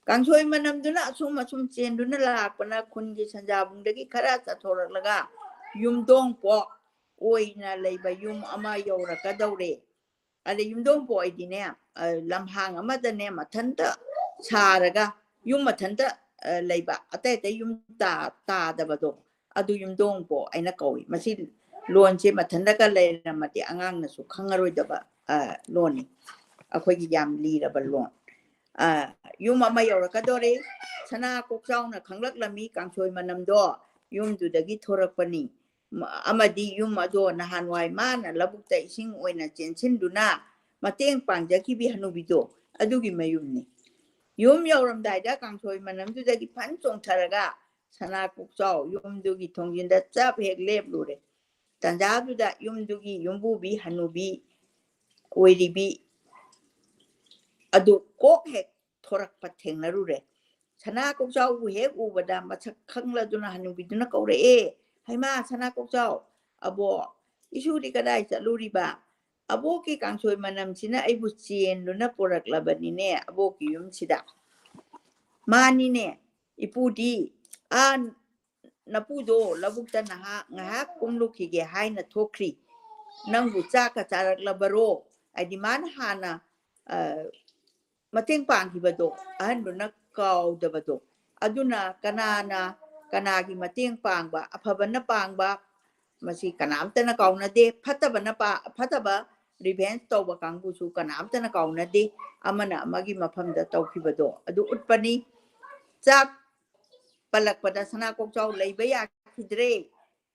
ꯀꯥꯡꯁꯣꯏ ꯃꯅꯝꯗꯨꯅ ꯑꯁꯨꯝ ꯑꯁꯨꯝ ꯆꯦꯟꯗꯨꯅ ꯂꯥꯛꯄꯅ ꯈꯨꯟꯒꯤ ꯁꯟꯖꯥꯕꯨꯡꯗꯒꯤ ꯈꯔ ꯆꯠꯊꯣꯔꯛꯂꯒ ꯌꯨꯝꯗꯣꯡꯄꯣꯛ ꯑꯣꯏꯅ ꯂꯩꯕ ꯌꯨꯝ ꯑꯃ ꯌꯧꯔꯛꯀꯗꯧꯔꯦ꯫ ꯑꯗ ꯌꯨꯝꯗꯣꯡꯄꯣꯛ ꯍꯥꯏꯗꯤꯅꯦ, ꯑ, ꯂꯝꯍꯥꯡ ꯑꯃꯗꯅꯦ ꯃꯊꯟꯇ ꯁꯥꯔꯒ ꯌꯨꯝ ꯃꯊꯟꯇ, ꯑ, ꯂꯩꯕ, ꯑꯇꯩ ꯑꯇꯩ ꯌꯨꯝ ꯇꯥ-, ꯇꯥꯗꯕꯗꯣ, ꯑꯗꯨ ꯌꯨꯝꯗꯣꯡꯄꯣꯛ ꯍꯥꯏꯅ ꯀꯧꯏ꯫ ꯃꯁꯤ ꯂꯣꯟꯁꯦ ꯃꯊꯟꯇꯒ ꯂꯩꯔꯝꯃꯗꯤ ꯑꯉꯥꯡꯅꯁꯨ ꯈꯪꯉꯔꯣꯏꯗꯕ, ꯑ, ꯂꯣꯟꯅꯤ꯫ ꯑꯩꯈꯣꯏꯒꯤ ꯌꯥꯝ ꯂꯤꯔꯕ ꯂꯣꯟ꯫ ꯑ, ꯌꯨꯝ ꯑꯃ ꯌꯧꯔꯛꯀꯗꯣꯔꯦ꯫ ꯁꯅꯥ ꯀꯣꯛꯆꯥꯎꯅ ꯈꯪꯂꯛꯂꯝꯃꯤ ꯀꯥꯡꯁꯣꯏ ꯃꯅꯝꯗꯣ ꯌꯨꯝꯗꯨꯗꯒꯤ ꯊꯣꯔꯛꯄꯅꯤ꯫ ꯃ-, ꯑꯃꯗꯤ ꯌꯨꯝ ꯑꯗꯣ ꯅꯍꯥꯟꯋꯥꯏ ꯃꯥꯅ ꯂꯧꯕꯨꯛꯇ ꯏꯁꯤꯡ ꯑꯣꯏꯅ ꯆꯦꯟꯁꯤꯟꯗꯨꯅ ꯃꯇꯦꯡ ꯄꯥꯡꯖꯈꯤꯕꯤ ꯍꯅꯨꯕꯤꯗꯣ ꯑꯗꯨꯒꯤ ꯃꯌꯨꯝꯅꯤ꯫ ꯌꯨꯝ ꯌꯧꯔꯝꯗꯥꯏꯗ ꯀꯥꯡꯁꯣꯏ ꯃꯅꯝꯗꯨꯗꯒꯤ ꯐꯟ ꯆꯣꯡꯊꯔꯒ ꯁꯅꯥ ꯀꯣꯛꯆꯥꯎ ꯌꯨꯝꯗꯨꯒꯤ ꯊꯣꯡꯖꯤꯟꯗ ꯆꯞ ꯍꯦꯛ ꯂꯦꯞꯂꯨꯔꯦ꯫ ꯇꯟꯖꯥꯗꯨꯗ ꯌꯨꯝꯗꯨꯒꯤ ꯌꯨꯝꯕꯨꯕꯤ ꯍꯅꯨꯕꯤ ꯑꯣꯏꯔꯤꯕꯤ ꯑꯗꯨ ꯀꯣꯛ ꯍꯦꯛ ꯊꯣꯔꯛꯄ ꯊꯦꯡꯅꯔꯨꯔꯦ꯫ ꯁꯅꯥ ꯀꯣꯛꯆꯥꯎꯕꯨ ꯍꯦꯛ ꯎꯕꯗ ꯃꯁꯛ ꯈꯪꯂꯗꯨꯅ ꯍꯅꯨꯕꯤꯗꯨꯅ ꯀꯧꯔꯛꯑꯦ, "ꯍꯩꯃꯥ, ꯁꯅꯥ ꯀꯣꯛꯆꯥꯎ, ꯑꯕꯣꯛ, ꯏꯁꯨꯗꯤ ꯀꯗꯥꯏ ꯆꯠꯂꯨꯔꯤꯕ? ꯑꯕꯣꯛꯀꯤ ꯀꯥꯡꯁꯣꯏ ꯃꯅꯝꯁꯤꯅ ꯑꯩꯕꯨ ꯆꯦꯟꯗꯨꯅ ꯄꯨꯔꯛꯂꯕꯅꯤꯅꯦ ꯑꯕꯣꯛꯀꯤ ꯌꯨꯝꯁꯤꯗ꯫" "ꯃꯥꯅꯤꯅꯦ, ꯏꯄꯨꯗꯤ ꯑꯥ ꯅꯄꯨꯗꯣ ꯂꯧꯕꯨꯛꯇ ꯅꯍꯥꯛ ꯉꯥꯏꯍꯥꯛ ꯀꯨꯝꯂꯨꯈꯤꯒꯦ ꯍꯥꯏꯅ ꯊꯣꯛꯈ꯭ꯔꯤ꯫ ꯅꯪꯕꯨ ꯆꯥꯛꯀ ꯆꯥꯔꯛꯂꯕꯔꯣ?" ꯍꯥꯏꯗꯤ ꯃꯥꯅ ꯍꯥꯟꯅ, ꯑ, ꯃꯇꯦꯡ ꯄꯥꯡꯈꯤꯕꯗꯣ, ꯑꯍꯟꯗꯨꯅ ꯀꯥꯎꯗꯕꯗꯣ꯫ ꯑꯗꯨꯅ ꯀꯅꯥꯅ ꯀꯅꯥꯒꯤ ꯃꯇꯦꯡ ꯄꯥꯡꯕ, ꯑꯐꯕꯅ ꯄꯥꯡꯕ, ꯃꯁꯤ ꯀꯅꯥꯝꯇꯅ ꯀꯥꯎꯅꯗꯦ꯫ ꯐꯠꯇꯕꯅ ꯄꯥ-, ꯐꯠꯇꯕ revenge ꯇꯧꯕ ꯀꯥꯡꯕꯨꯁꯨ ꯀꯅꯥꯝꯇꯅ ꯀꯥꯎꯅꯗꯦ꯫ ꯑꯃꯅ ꯑꯃꯒꯤ ꯃꯐꯝꯗ ꯇꯧꯈꯤꯕꯗꯣ ꯑꯗꯨ ꯎꯠꯄꯅꯤ꯫ ꯆꯥꯛ ꯄꯜꯂꯛꯄꯗ ꯁꯅꯥ ꯀꯣꯛꯆꯥꯎ ꯂꯩꯕ ꯌꯥꯈꯤꯗ꯭ꯔꯦ꯫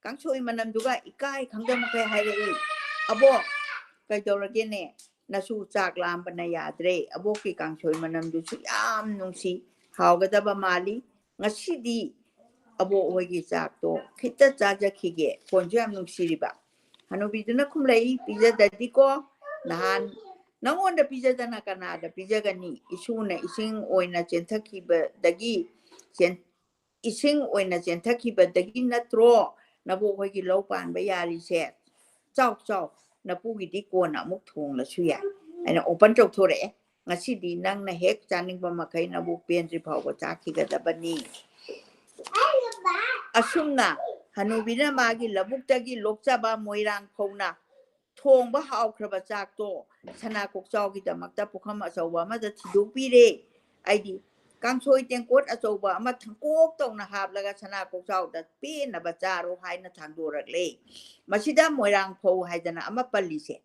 ꯀꯥꯡꯁꯣꯏ ꯃꯅꯝꯗꯨꯒ ꯏꯀꯥꯏ ꯈꯪꯗ ꯃꯈꯩ ꯍꯥꯏꯔꯛꯏ, "ꯑꯕꯣꯛ, ꯀꯩꯗꯧꯔꯒꯦꯅꯦ? ꯅꯁꯨ ꯆꯥꯛ ꯂꯥꯝꯕꯅ ꯌꯥꯗ꯭ꯔꯦ꯫ ꯑꯕꯣꯛꯀꯤ ꯀꯥꯡꯁꯣꯏ ꯃꯅꯝꯗꯨꯁꯨ ꯌꯥꯝ ꯅꯨꯡꯁꯤ, ꯍꯥꯎꯒꯗꯕ ꯃꯥꯜꯂꯤ꯫ ꯉꯁꯤꯗꯤ ꯑꯕꯣꯛ ꯍꯣꯏꯒꯤ ꯆꯥꯛꯇꯣ ꯈꯤꯇ ꯆꯥꯖꯈꯤꯒꯦ, ꯈꯣꯟꯁꯨ ꯌꯥꯝ ꯅꯨꯡꯁꯤꯔꯤꯕ꯫" ꯍꯅꯨꯕꯤꯗꯨꯅ ꯈꯨꯝꯂꯛꯏ, "ꯄꯤꯖꯗꯗꯤꯀꯣ, ꯅꯍꯥꯟ ꯅꯉꯣꯟꯗ ꯄꯤꯖꯗꯅ ꯀꯅꯥꯗ ꯄꯤꯖꯒꯅꯤ? ꯏꯁꯨꯅ ꯏꯁꯤꯡ ꯑꯣꯏꯅ ꯆꯦꯟꯊꯈꯤꯕꯗꯒꯤ, ꯆꯦꯟ-, ꯏꯁꯤꯡ ꯑꯣꯏꯅ ꯆꯦꯟꯊꯈꯤꯕꯗꯒꯤ ꯅꯠꯇ꯭ꯔꯣ ꯅꯕꯣꯛ ꯍꯣꯏꯒꯤ ꯂꯧ ꯄꯥꯟꯕ ꯌꯥꯔꯤꯁꯦ? ꯆꯥꯎ, ꯆꯥꯎ, ꯅꯄꯨꯒꯤꯗꯤ ꯀꯣꯟꯅ ꯑꯃꯨꯛ ꯊꯣꯡꯂꯁꯨ ꯌꯥꯏ꯫" ꯑꯩꯅ open ꯇꯧꯊꯣꯔꯛꯑꯦ, "ꯉꯁꯤꯗꯤ ꯅꯪꯅ ꯍꯦꯛ ꯆꯥꯅꯤꯡꯕ ꯃꯈꯩ ꯅꯕꯨꯛ ꯄꯦꯟꯗ꯭ꯔꯤ ꯐꯥꯎꯕ ꯆꯥꯈꯤꯒꯗꯕꯅꯤ꯫" ꯑꯁꯨꯝꯅ ꯍꯅꯨꯕꯤꯅ ꯃꯥꯒꯤ ꯂꯧꯕꯨꯛꯇꯒꯤ ꯂꯣꯛꯆꯕ ꯃꯣꯏꯔꯥꯡ ꯐꯧꯅ ꯊꯣꯡꯕ ꯍꯥꯎꯈ꯭ꯔꯕ ꯆꯥꯛꯇꯣ ꯁꯅꯥ ꯀꯣꯛꯆꯥꯎꯒꯤꯗꯃꯛꯇ ꯄꯨꯈꯝ ꯑꯆꯧꯕ ꯑꯃꯗ ꯊꯤꯗꯣꯛꯄꯤꯔꯦ꯫ ꯑꯩꯗꯤ ꯀꯥꯡꯁꯣꯏ ꯇꯦꯡꯀꯣꯠ ꯑꯆꯧꯕ ꯑꯃ ꯊꯪꯀꯣꯛ ꯇꯧꯅ ꯍꯥꯞꯂꯒ ꯁꯅꯥ ꯀꯣꯛꯆꯥꯎꯗ ꯄꯦꯟꯅꯕ ꯆꯥꯔꯣ ꯍꯥꯏꯅ ꯊꯥꯡꯗꯣꯔꯛꯂꯦ꯫ ꯃꯁꯤꯗ ꯃꯣꯏꯔꯥꯡ ꯐꯧ ꯍꯥꯏꯗꯅ ꯑꯃ ꯄꯜꯂꯤꯁꯦ,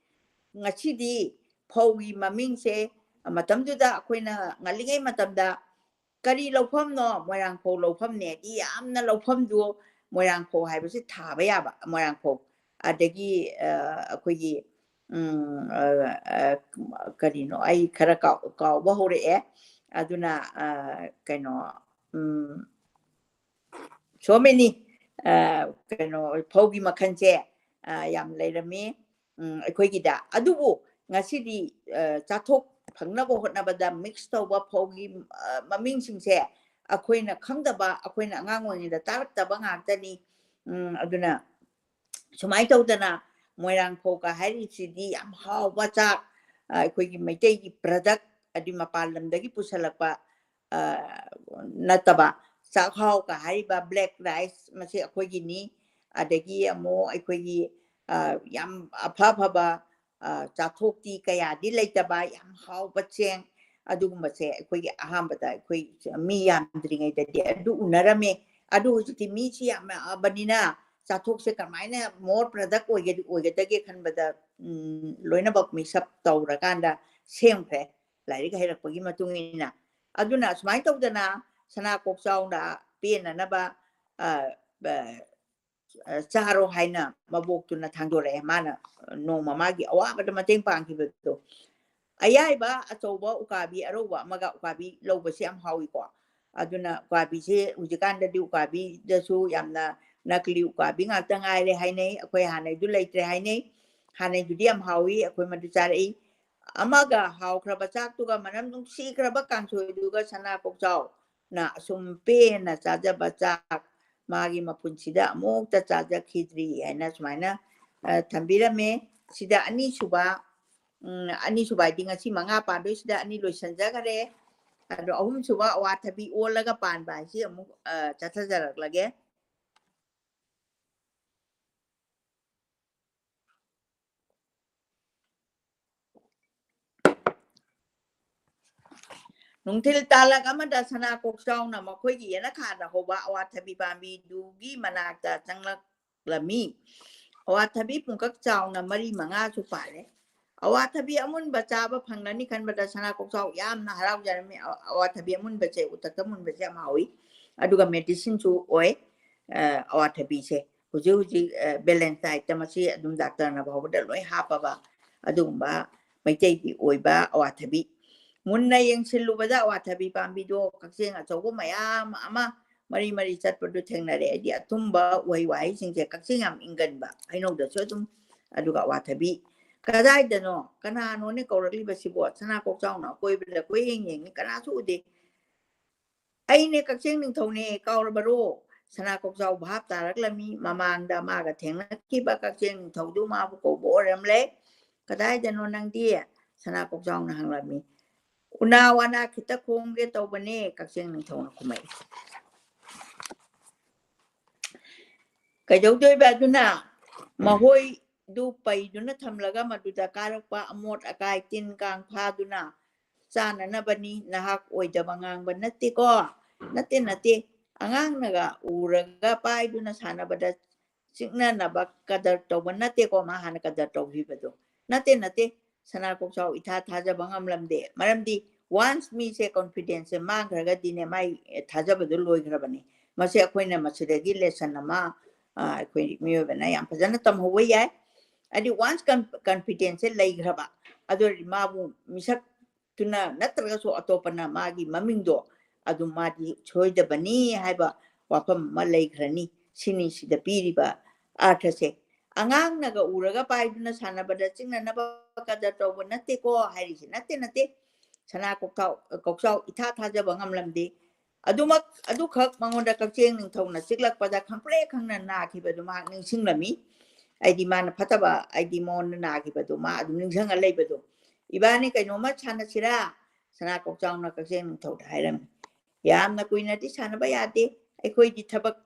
ꯉꯁꯤꯗꯤ ꯐꯧꯒꯤ ꯃꯃꯤꯡꯁꯦ, ꯃꯇꯝꯗꯨꯗ ꯑꯩꯈꯣꯏꯅ ꯉꯜꯂꯤꯉꯩ ꯃꯇꯝꯗ ꯀꯔꯤ ꯂꯧꯐꯝꯅꯣ? ꯃꯣꯏꯔꯥꯡꯐꯧ ꯂꯧꯐꯝꯅꯦꯗꯤ ꯌꯥꯝꯅ ꯂꯧꯐꯝꯗꯨ ꯃꯣꯏꯔꯥꯡꯐꯧ ꯍꯥꯏꯕꯁꯤ ꯊꯥꯕ ꯌꯥꯕ, ꯃꯣꯏꯔꯥꯡꯐꯧ꯫ ꯑꯗꯒꯤ, ꯑ, ꯑꯩꯈꯣꯏꯒꯤ, ꯎꯝ, ꯑ, ꯑ, ꯀꯔꯤꯅꯣ? ꯑꯩ ꯈꯔ ꯀꯥꯎ-, ꯀꯥꯎꯕ ꯍꯧꯔꯛꯑꯦ꯫ ꯑꯗꯨꯅ, ꯑ, ꯀꯩꯅꯣ, ꯎꯝ, so many, ꯑ, ꯀꯩꯅꯣ, ꯐꯧꯒꯤ ꯃꯈꯜꯁꯦ, ꯑ, ꯌꯥꯝ ꯂꯩꯔꯝꯃꯤ, ꯎꯝ, ꯑꯩꯈꯣꯏꯒꯤꯗ꯫ ꯑꯗꯨꯕꯨ ꯉꯁꯤꯗꯤ, ꯑ, ꯆꯥꯊꯣꯛ ꯐꯪꯅꯕ ꯍꯣꯠꯅꯕꯗ mix ꯇꯧꯕ ꯐꯧꯒꯤ, ꯑ, ꯃꯃꯤꯡꯁꯤꯡꯁꯦ ꯑꯩꯈꯣꯏꯅ ꯈꯪꯗꯕ, ꯑꯩꯈꯣꯏꯅ ꯑꯉꯥꯡ ꯑꯣꯏꯔꯤꯉꯩꯗ ꯇꯥꯔꯛꯇꯕ ꯉꯥꯛꯇꯅꯤ꯫ ꯎꯝ, ꯑꯗꯨꯅ ꯁꯨꯃꯥꯏꯅ ꯇꯧꯗꯅ ꯃꯣꯏꯔꯥꯡ ꯐꯧꯒ ꯍꯥꯏꯔꯤꯁꯤꯗꯤ ꯌꯥꯝ ꯍꯥꯎꯕ ꯆꯥꯛ, ꯑ, ꯑꯩꯈꯣꯏꯒꯤ ꯃꯩꯇꯩꯒꯤ product, ꯑꯗꯨ ꯃꯄꯥꯟ ꯂꯝꯗꯒꯤ ꯄꯨꯁꯜꯂꯛꯄ, ꯑ, ꯅꯠꯇꯕ, ꯆꯥꯛꯍꯥꯎꯒ ꯍꯥꯏꯔꯤꯕ black rice, ꯃꯁꯤ ꯑꯩꯈꯣꯏꯒꯤꯅꯤ꯫ ꯑꯗꯒꯤ ꯑꯃꯨꯛ ꯑꯩꯈꯣꯏꯒꯤ, ꯑ, ꯌꯥꯝ ꯑꯐ ꯑꯐꯕ, ꯑ, ꯆꯥꯊꯣꯛꯇꯤ ꯀꯌꯥꯗꯤ ꯂꯩꯇꯕ ꯌꯥꯝ ꯍꯥꯎꯕ ꯆꯦꯡ, ꯑꯗꯨꯒꯨꯝꯕꯁꯦ ꯑꯩꯈꯣꯏꯒꯤ ꯑꯍꯥꯟꯕꯗ ꯑꯩꯈꯣꯏ ꯃꯤ ꯌꯥꯝꯗ꯭ꯔꯤꯉꯩꯗꯗꯤ ꯑꯗꯨ ꯎꯅꯔꯝꯃꯦ꯫ ꯑꯗꯨ ꯍꯧꯖꯤꯛꯇꯤ ꯃꯤꯁꯤ ꯌꯥꯝꯃꯛꯑꯕꯅꯤꯅ ꯆꯥꯊꯣꯛꯁꯦ ꯀꯃꯥꯏꯅ more product ꯑꯣꯏꯒꯦ-, ꯑꯣꯏꯒꯗꯒꯦ ꯈꯟꯕꯗ, ꯎꯝ, ꯂꯣꯏꯅꯃꯛ mix up ꯇꯧꯔꯀꯥꯟꯗ ꯁꯦꯝꯈ꯭ꯔꯦ, ꯂꯥꯏꯔꯤꯛ ꯍꯩꯔꯛꯄꯒꯤ ꯃꯇꯨꯡ ꯏꯟꯅ꯫ ꯑꯗꯨꯅ ꯑꯁꯨꯃꯥꯏꯅ ꯇꯧꯗꯅ ꯁꯅꯥ ꯀꯣꯛꯆꯥꯎꯅ ꯄꯦꯟꯅꯅꯕ, ꯑ, ꯑ, ꯑ, ꯆꯥꯔꯣ ꯍꯥꯏꯅ ꯃꯕꯣꯛꯇꯨꯅ ꯊꯥꯡꯗꯣꯔꯛꯑꯦ꯫ ꯃꯥꯅ ꯅꯣꯡꯃ ꯃꯥꯒꯤ ꯑꯋꯥꯕꯗ ꯃꯇꯦꯡ ꯄꯥꯡꯈꯤꯕꯗꯣ꯫ ꯑꯌꯥꯏꯕ ꯑꯆꯧꯕ ꯎꯀꯥꯕꯤ ꯑꯔꯧꯕ ꯑꯃꯒ ꯎꯀꯥꯕꯤ ꯂꯧꯕꯁꯦ ꯌꯥꯝ ꯍꯥꯎꯏꯀꯣ꯫ ꯑꯗꯨꯅ ꯎꯀꯥꯕꯤꯁꯦ ꯍꯧꯖꯤꯛꯀꯥꯟꯗꯗꯤ ꯎꯀꯥꯕꯤꯗꯁꯨ ꯌꯥꯝꯅ ꯅꯀꯂꯤ ꯎꯀꯥꯕꯤ ꯉꯥꯛꯇ ꯉꯥꯏꯔꯦ ꯍꯥꯏꯅꯩ꯫ ꯑꯩꯈꯣꯏ ꯍꯥꯟꯅꯩꯗꯨ ꯂꯩꯇ꯭ꯔꯦ ꯍꯥꯏꯅꯩ꯫ ꯍꯥꯟꯅꯩꯗꯨꯗꯤ ꯌꯥꯝ ꯍꯥꯎꯏ, ꯑꯩꯈꯣꯏ ꯃꯗꯨ ꯆꯥꯔꯛꯏ꯫ ꯑꯃꯒ ꯍꯥꯎꯈ꯭ꯔꯕ ꯆꯥꯛꯇꯨꯒ ꯃꯅꯝ ꯅꯨꯡꯁꯤꯈ꯭ꯔꯕ ꯀꯥꯡꯁꯣꯏꯗꯨꯒ ꯁꯅꯥ ꯀꯣꯛꯆꯥꯎꯅ ꯑꯁꯨꯝ ꯄꯦꯟꯅ ꯆꯥꯖꯕ ꯆꯥꯛ ꯃꯥꯒꯤ ꯃꯄꯨꯟꯁꯤꯗ ꯑꯃꯨꯛꯇ ꯆꯥꯖꯈꯤꯗ꯭ꯔꯤ ꯍꯥꯏꯅ ꯁꯨꯃꯥꯏꯅ, ꯑ, ꯊꯝꯕꯤꯔꯝꯃꯦ꯫ ꯁꯤꯗ ꯑꯅꯤꯁꯨꯕ, ꯎꯝ, ꯑꯅꯤꯁꯨꯕ ꯍꯥꯏꯗꯤ ꯉꯁꯤ ꯃꯉꯥ ꯄꯥꯟꯗꯣꯏꯁꯤꯗ ꯑꯅꯤ ꯂꯣꯏꯁꯤꯟꯖꯈꯔꯦ꯫ ꯑꯗꯣ ꯑꯍꯨꯝꯁꯨꯕ ꯑꯋꯥꯊꯕꯤ ꯑꯣꯜꯂꯒ ꯄꯥꯟꯕ ꯍꯥꯏꯁꯤ ꯑꯃꯨꯛ, ꯑ, ꯆꯠꯊꯖꯔꯛꯂꯒꯦ꯫ ꯅꯨꯡꯊꯤꯜ ꯇꯥꯂꯛ ꯑꯃꯗ ꯁꯅꯥ ꯀꯣꯛꯆꯥꯎꯅ ꯃꯈꯣꯏꯒꯤ ꯌꯦꯅꯈꯥꯗ ꯍꯧꯕ ꯑꯋꯥꯊꯕꯤ ꯄꯥꯝꯕꯤꯗꯨꯒꯤ ꯃꯅꯥꯛꯇ ꯆꯪꯂꯛꯂꯝꯃꯤ꯫ ꯑꯋꯥꯊꯕꯤ ꯄꯨꯡꯀꯛ ꯆꯥꯎꯅ ꯃꯔꯤ ꯃꯉꯥꯁꯨ ꯄꯥꯜꯂꯦ꯫ ꯑꯋꯥꯊꯕꯤ ꯑꯃꯨꯟꯕ ꯆꯥꯕ ꯐꯪꯂꯅꯤ ꯈꯟꯕꯗ ꯁꯅꯥ ꯀꯣꯛꯆꯥꯎ ꯌꯥꯝꯅ ꯍꯔꯥꯎꯖꯔꯝꯃꯤ꯫ ꯑ-, ꯑꯋꯥꯊꯕꯤ ꯑꯃꯨꯟꯕꯁꯦ ꯎꯊꯛꯇ ꯃꯨꯟꯕꯁꯦ ꯌꯥꯝ ꯍꯥꯎꯏ, ꯑꯗꯨꯒ medicineꯁꯨ ꯑꯣꯏ, ꯑ, ꯑꯋꯥꯊꯕꯤꯁꯦ꯫ ꯍꯧꯖꯤꯛ ꯍꯧꯖꯤꯛ, ꯑ, balance dietꯇ ꯃꯁꯤ ꯑꯗꯨꯝ doctorꯅ ꯐꯥꯎꯕꯗ ꯂꯣꯏ ꯍꯥꯞꯄꯕ ꯑꯗꯨꯒꯨꯝꯕ ꯃꯩꯇꯩꯒꯤ ꯑꯣꯏꯕ ꯑꯋꯥꯊꯕꯤ꯫ ꯃꯨꯟꯅ ꯌꯦꯡꯁꯤꯜꯂꯨꯕꯗ ꯑꯋꯥꯊꯕꯤ ꯄꯥꯝꯕꯤꯗꯣ ꯀꯛꯆꯦꯡ ꯑꯆꯧꯕ ꯃꯌꯥꯝ ꯑꯃ ꯃꯔꯤ ꯃꯔꯤ ꯆꯠꯄꯗꯨ ꯊꯦꯡꯅꯔꯦ꯫ ꯍꯥꯏꯗꯤ ꯑꯊꯨꯝꯕ ꯎꯍꯩ ꯋꯥꯍꯩꯁꯤꯡꯁꯦ ꯀꯛꯆꯦꯡ ꯌꯥꯝ ꯏꯟꯒꯟꯕ, ꯍꯩꯅꯧꯗꯁꯨ ꯑꯗꯨꯝ꯫ ꯑꯗꯨꯒ ꯑꯋꯥꯊꯕꯤ ꯀꯗꯥꯏꯗꯅꯣ, ꯀꯅꯥꯅꯣꯅꯦ ꯀꯧꯔꯛꯂꯤꯕꯁꯤꯕꯣ? ꯁꯅꯥ ꯀꯣꯛꯆꯥꯎꯅ ꯑꯀꯣꯏꯕꯗ ꯀꯣꯏꯌꯦꯡ ꯌꯦꯡꯉꯤ, ꯀꯅꯥꯁꯨ ꯎꯗꯦ꯫ "ꯑꯩꯅꯦ, ꯀꯛꯆꯦꯡ ꯅꯤꯡꯊꯧꯅꯦ, ꯀꯥꯎꯔꯕꯔꯣ?" ꯁꯅꯥ ꯀꯣꯛꯆꯥꯎ ꯚꯥꯞ ꯇꯥꯔꯛꯂꯝꯃꯤ꯫ ꯃꯃꯥꯡꯗ ꯃꯥꯒ ꯊꯦꯡꯅꯈꯤꯕ ꯀꯛꯆꯦꯡ ꯅꯤꯡꯊꯧꯗꯨ ꯃꯥꯕꯨ ꯀꯧꯕ ꯑꯣꯏꯔꯝꯂꯦ꯫ "ꯀꯗꯥꯏꯗꯅꯣ ꯅꯪꯗꯤ?" ꯁꯅꯥ ꯀꯣꯛꯆꯥꯎꯅ ꯍꯪꯂꯝꯃꯤ꯫ "ꯎꯅꯥ ꯋꯥꯅꯥ ꯈꯤꯇ ꯈꯣꯡꯒꯦ ꯇꯧꯕꯅꯦ," ꯀꯛꯆꯦꯡ ꯅꯤꯡꯊꯧꯅ ꯈꯨꯝꯃꯛꯏ꯫ ꯀꯩꯗꯧꯗꯣꯏꯕ ꯑꯗꯨꯅ? ꯃꯈꯣꯏꯗꯨ ꯄꯩꯗꯨꯅ ꯊꯝꯂꯒ ꯃꯗꯨꯗ ꯀꯥꯔꯛꯄ ꯑꯃꯣꯠ ꯑꯀꯥꯏ ꯇꯤꯟ ꯀꯥꯡ ꯐꯥꯗꯨꯅ ꯆꯥꯅꯅꯕꯅꯤ꯫ ꯅꯍꯥꯛ ꯑꯣꯏꯗꯕ ꯉꯥꯡꯕ ꯅꯠꯇꯦꯀꯣ꯫ ꯅꯠꯇꯦ, ꯅꯠꯇꯦ꯫ ꯑꯉꯥꯡꯅꯒ ꯎꯔꯒ ꯄꯥꯏꯗꯨꯅ ꯁꯥꯟꯅꯕꯗ ꯆꯤꯛꯅꯅꯕ ꯀꯗꯔ ꯇꯧꯕ ꯅꯠꯇꯦꯀꯣ, ꯃꯥ ꯍꯥꯟꯅ ꯀꯗꯔ ꯇꯧꯈꯤꯕꯗꯣ꯫ ꯅꯠꯇꯦ, ꯅꯠꯇꯦ꯫ ꯁꯅꯥ ꯀꯣꯛꯆꯥꯎ ꯏꯊꯥ ꯊꯥꯖꯕ ꯉꯝꯂꯝꯗꯦ꯫ ꯃꯔꯝꯗꯤ once ꯃꯤꯁꯦ confidence ꯁꯦ ꯃꯥꯡꯈ꯭ꯔꯒꯗꯤꯅꯦ, ꯃꯥꯏ ꯊꯥꯖꯕꯗꯣ ꯂꯣꯏꯈ꯭ꯔꯕꯅꯤ꯫ ꯃꯁꯤ ꯑꯩꯈꯣꯏꯅ ꯃꯁꯤꯗꯒꯤ lesson ꯑꯃ, ꯑ, ꯑꯩꯈꯣꯏ ꯃꯤꯑꯣꯏꯕꯅ ꯌꯥꯝ ꯐꯖꯅ ꯇꯝꯍꯧꯕ ꯌꯥꯏ꯫ ꯍꯥꯏꯗꯤ once con-, confidence ꯁꯦ ꯂꯩꯈ꯭ꯔꯕ, ꯑꯗꯨ ꯑꯣꯏꯔꯗꯤ ꯃꯥꯕꯨ ꯃꯤꯁꯛ ꯇꯨꯅ ꯅꯠꯇ꯭ꯔꯒꯁꯨ ꯑꯇꯣꯞꯄꯅ ꯃꯥꯒꯤ ꯃꯃꯤꯡꯗꯣ ꯑꯗꯨꯝ ꯃꯥꯗꯤ ꯁꯣꯏꯗꯕꯅꯤ ꯍꯥꯏꯕ ꯋꯥꯐꯝ ꯑꯃ ꯂꯩꯈ꯭ꯔꯅꯤ꯫ ꯁꯤꯅꯤ ꯁꯤꯗ ꯄꯤꯔꯤꯕ ꯑꯥꯔꯊꯁꯦ꯫ "ꯑꯉꯥꯡꯅꯒ ꯎꯔꯒ ꯄꯥꯏꯗꯨꯅ ꯁꯥꯟꯅꯕꯗ ꯆꯤꯡꯅꯅꯕ ꯀꯗꯔ ꯇꯧꯕ ꯅꯠꯇꯦꯀꯣ" ꯍꯥꯏꯔꯤꯁꯦ꯫ ꯅꯠꯇꯦ, ꯅꯠꯇꯦ꯫ ꯁꯅꯥ ꯀꯣꯛꯆꯥꯎ, ꯀꯣꯛꯆꯥꯎ ꯏꯊꯥ ꯊꯥꯖꯕ ꯉꯝꯂꯝꯗꯦ꯫ ꯑꯗꯨꯃꯛ, ꯑꯗꯨꯈꯛ ꯃꯉꯣꯟꯗ ꯀꯛꯆꯦꯡ ꯅꯤꯡꯊꯧꯅ ꯆꯤꯛꯂꯛꯄꯗ ꯈꯪꯄ꯭ꯔꯦꯛ ꯈꯪꯅ ꯅꯥꯈꯤꯕꯗꯨ ꯃꯍꯥꯛ ꯅꯤꯡꯁꯤꯡꯂꯝꯃꯤ꯫ ꯍꯥꯏꯗꯤ ꯃꯥꯅ ꯐꯠꯇꯕ, ꯍꯥꯏꯗꯤ ꯃꯉꯣꯟꯗ ꯅꯥꯈꯤꯕꯗꯨ ꯃꯥ ꯑꯗꯨꯝ ꯅꯤꯡꯁꯤꯡꯉ ꯂꯩꯕꯗꯣ꯫ "ꯏꯕꯥꯅꯤ ꯀꯩꯅꯣꯝꯃ ꯁꯥꯟꯅꯁꯤꯔꯥ?" ꯁꯅꯥ ꯀꯣꯛꯆꯥꯎꯅ ꯀꯛꯆꯦꯡ ꯅꯤꯡꯊꯧꯗ ꯍꯥꯏꯔꯝꯃꯤ꯫ "ꯌꯥꯝꯅ ꯀꯨꯏꯅꯗꯤ ꯁꯥꯟꯅꯕ ꯌꯥꯗꯦ, ꯑꯩꯈꯣꯏꯗꯤ ꯊꯕꯛ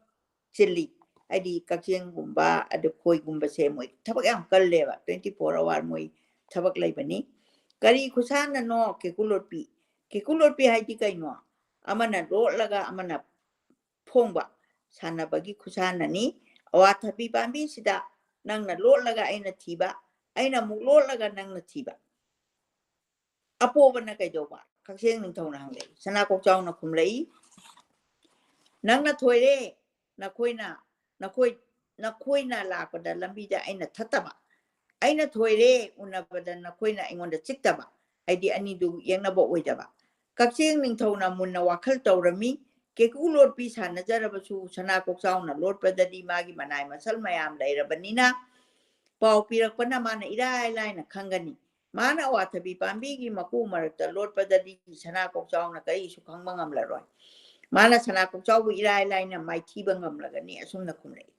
ꯆꯤꯜꯂꯤ"꯫ ꯍꯥꯏꯗꯤ ꯀꯛꯆꯦꯡꯒꯨꯝꯕ, ꯑꯗꯨ ꯈꯣꯏꯒꯨꯝꯕꯁꯦ ꯃꯣꯏ ꯊꯕꯛ ꯌꯥꯝ ꯀꯜꯂꯦꯕ, twenty four hour ꯃꯣꯏ ꯊꯕꯛ ꯂꯩꯕꯅꯤ꯫ "ꯀꯔꯤ ꯈꯨꯁꯥꯟꯅꯅꯣ, ꯀꯦꯀꯨ ꯂꯣꯠꯄꯤ"? ꯀꯦꯀꯨ ꯂꯣꯠꯄꯤ ꯍꯥꯏꯗꯤ ꯀꯩꯅꯣ? ꯑꯃꯅ ꯂꯣꯠꯂꯒ ꯑꯃꯅ ꯐꯣꯡꯕ ꯁꯥꯟꯅꯕꯒꯤ ꯈꯨꯁꯥꯟꯅꯅꯤ꯫ "ꯑꯋꯥꯊꯕꯤ ꯄꯥꯝꯕꯤꯁꯤꯗ ꯅꯪꯅ ꯂꯣꯠꯂꯒ ꯑꯩꯅ ꯊꯤꯕ, ꯑꯩꯅ ꯑꯃꯨꯛ ꯂꯣꯠꯂꯒ ꯅꯪꯅ ꯊꯤꯕ"꯫ ꯑꯄꯣꯕꯅ ꯀꯩꯗꯧꯕ? ꯀꯛꯆꯦꯡ ꯅꯤꯡꯊꯧꯅ ꯍꯪꯂꯛꯏ꯫ ꯁꯅꯥ ꯀꯣꯛꯆꯥꯎꯅ ꯈꯨꯝꯂꯛꯏ, "ꯅꯪꯅ ꯊꯣꯏꯔꯦ, ꯅꯈꯣꯏꯅ, ꯅꯈꯣꯏ, ꯅꯈꯣꯏꯅ ꯂꯥꯛꯄꯗ ꯂꯝꯕꯤꯗ ꯑꯩꯅ ꯊꯠꯇꯕ꯫ ꯑꯩꯅ ꯊꯣꯏꯔꯦ ꯎꯅꯕꯗ ꯅꯈꯣꯏꯅ ꯑꯩꯉꯣꯟꯗ ꯆꯤꯛꯇꯕ꯫ ꯍꯥꯏꯗꯤ ꯑꯅꯤꯗꯨ ꯌꯦꯡꯅꯕ ꯑꯣꯏꯗꯕ꯫ ꯀꯛꯆꯦꯡ ꯅꯤꯡꯊꯧꯅ ꯃꯨꯟꯅ ꯋꯥꯈꯜ ꯇꯧꯔꯝꯃꯤ꯫ ꯀꯦꯀꯨ ꯂꯣꯠꯄꯤ ꯁꯥꯟꯅꯖꯔꯕꯁꯨ ꯁꯅꯥ ꯀꯣꯛꯆꯥꯎꯅ ꯂꯣꯠꯄꯗꯗꯤ ꯃꯥꯒꯤ ꯃꯅꯥꯏ ꯃꯁꯜ ꯃꯌꯥꯝ ꯂꯩꯔꯕꯅꯤꯅ ꯄꯥꯎ ꯄꯤꯔꯛꯄꯅ ꯃꯥꯅ ꯏꯔꯥꯏ ꯂꯥꯏꯅ ꯈꯪꯒꯅꯤ꯫ ꯃꯥꯅ ꯑꯋꯥꯊꯕꯤ ꯄꯥꯝꯕꯤꯒꯤ ꯃꯀꯨ ꯃꯔꯛꯇ ꯂꯣꯠꯄꯗꯗꯤ ꯁꯅꯥ ꯀꯣꯛꯆꯥꯎꯅ ꯀꯔꯤꯁꯨ ꯈꯪꯕ ꯉꯝꯂꯔꯣꯏ꯫ ꯃꯥꯅ ꯁꯅꯥ ꯀꯣꯛꯆꯥꯎꯕꯨ ꯏꯔꯥꯏ ꯂꯥꯏꯅ ꯃꯥꯏꯊꯤꯕ ꯉꯝꯂꯒꯅꯤ꯫ ꯑꯁꯨꯝꯅ ꯈꯨꯝꯂꯛꯏ꯫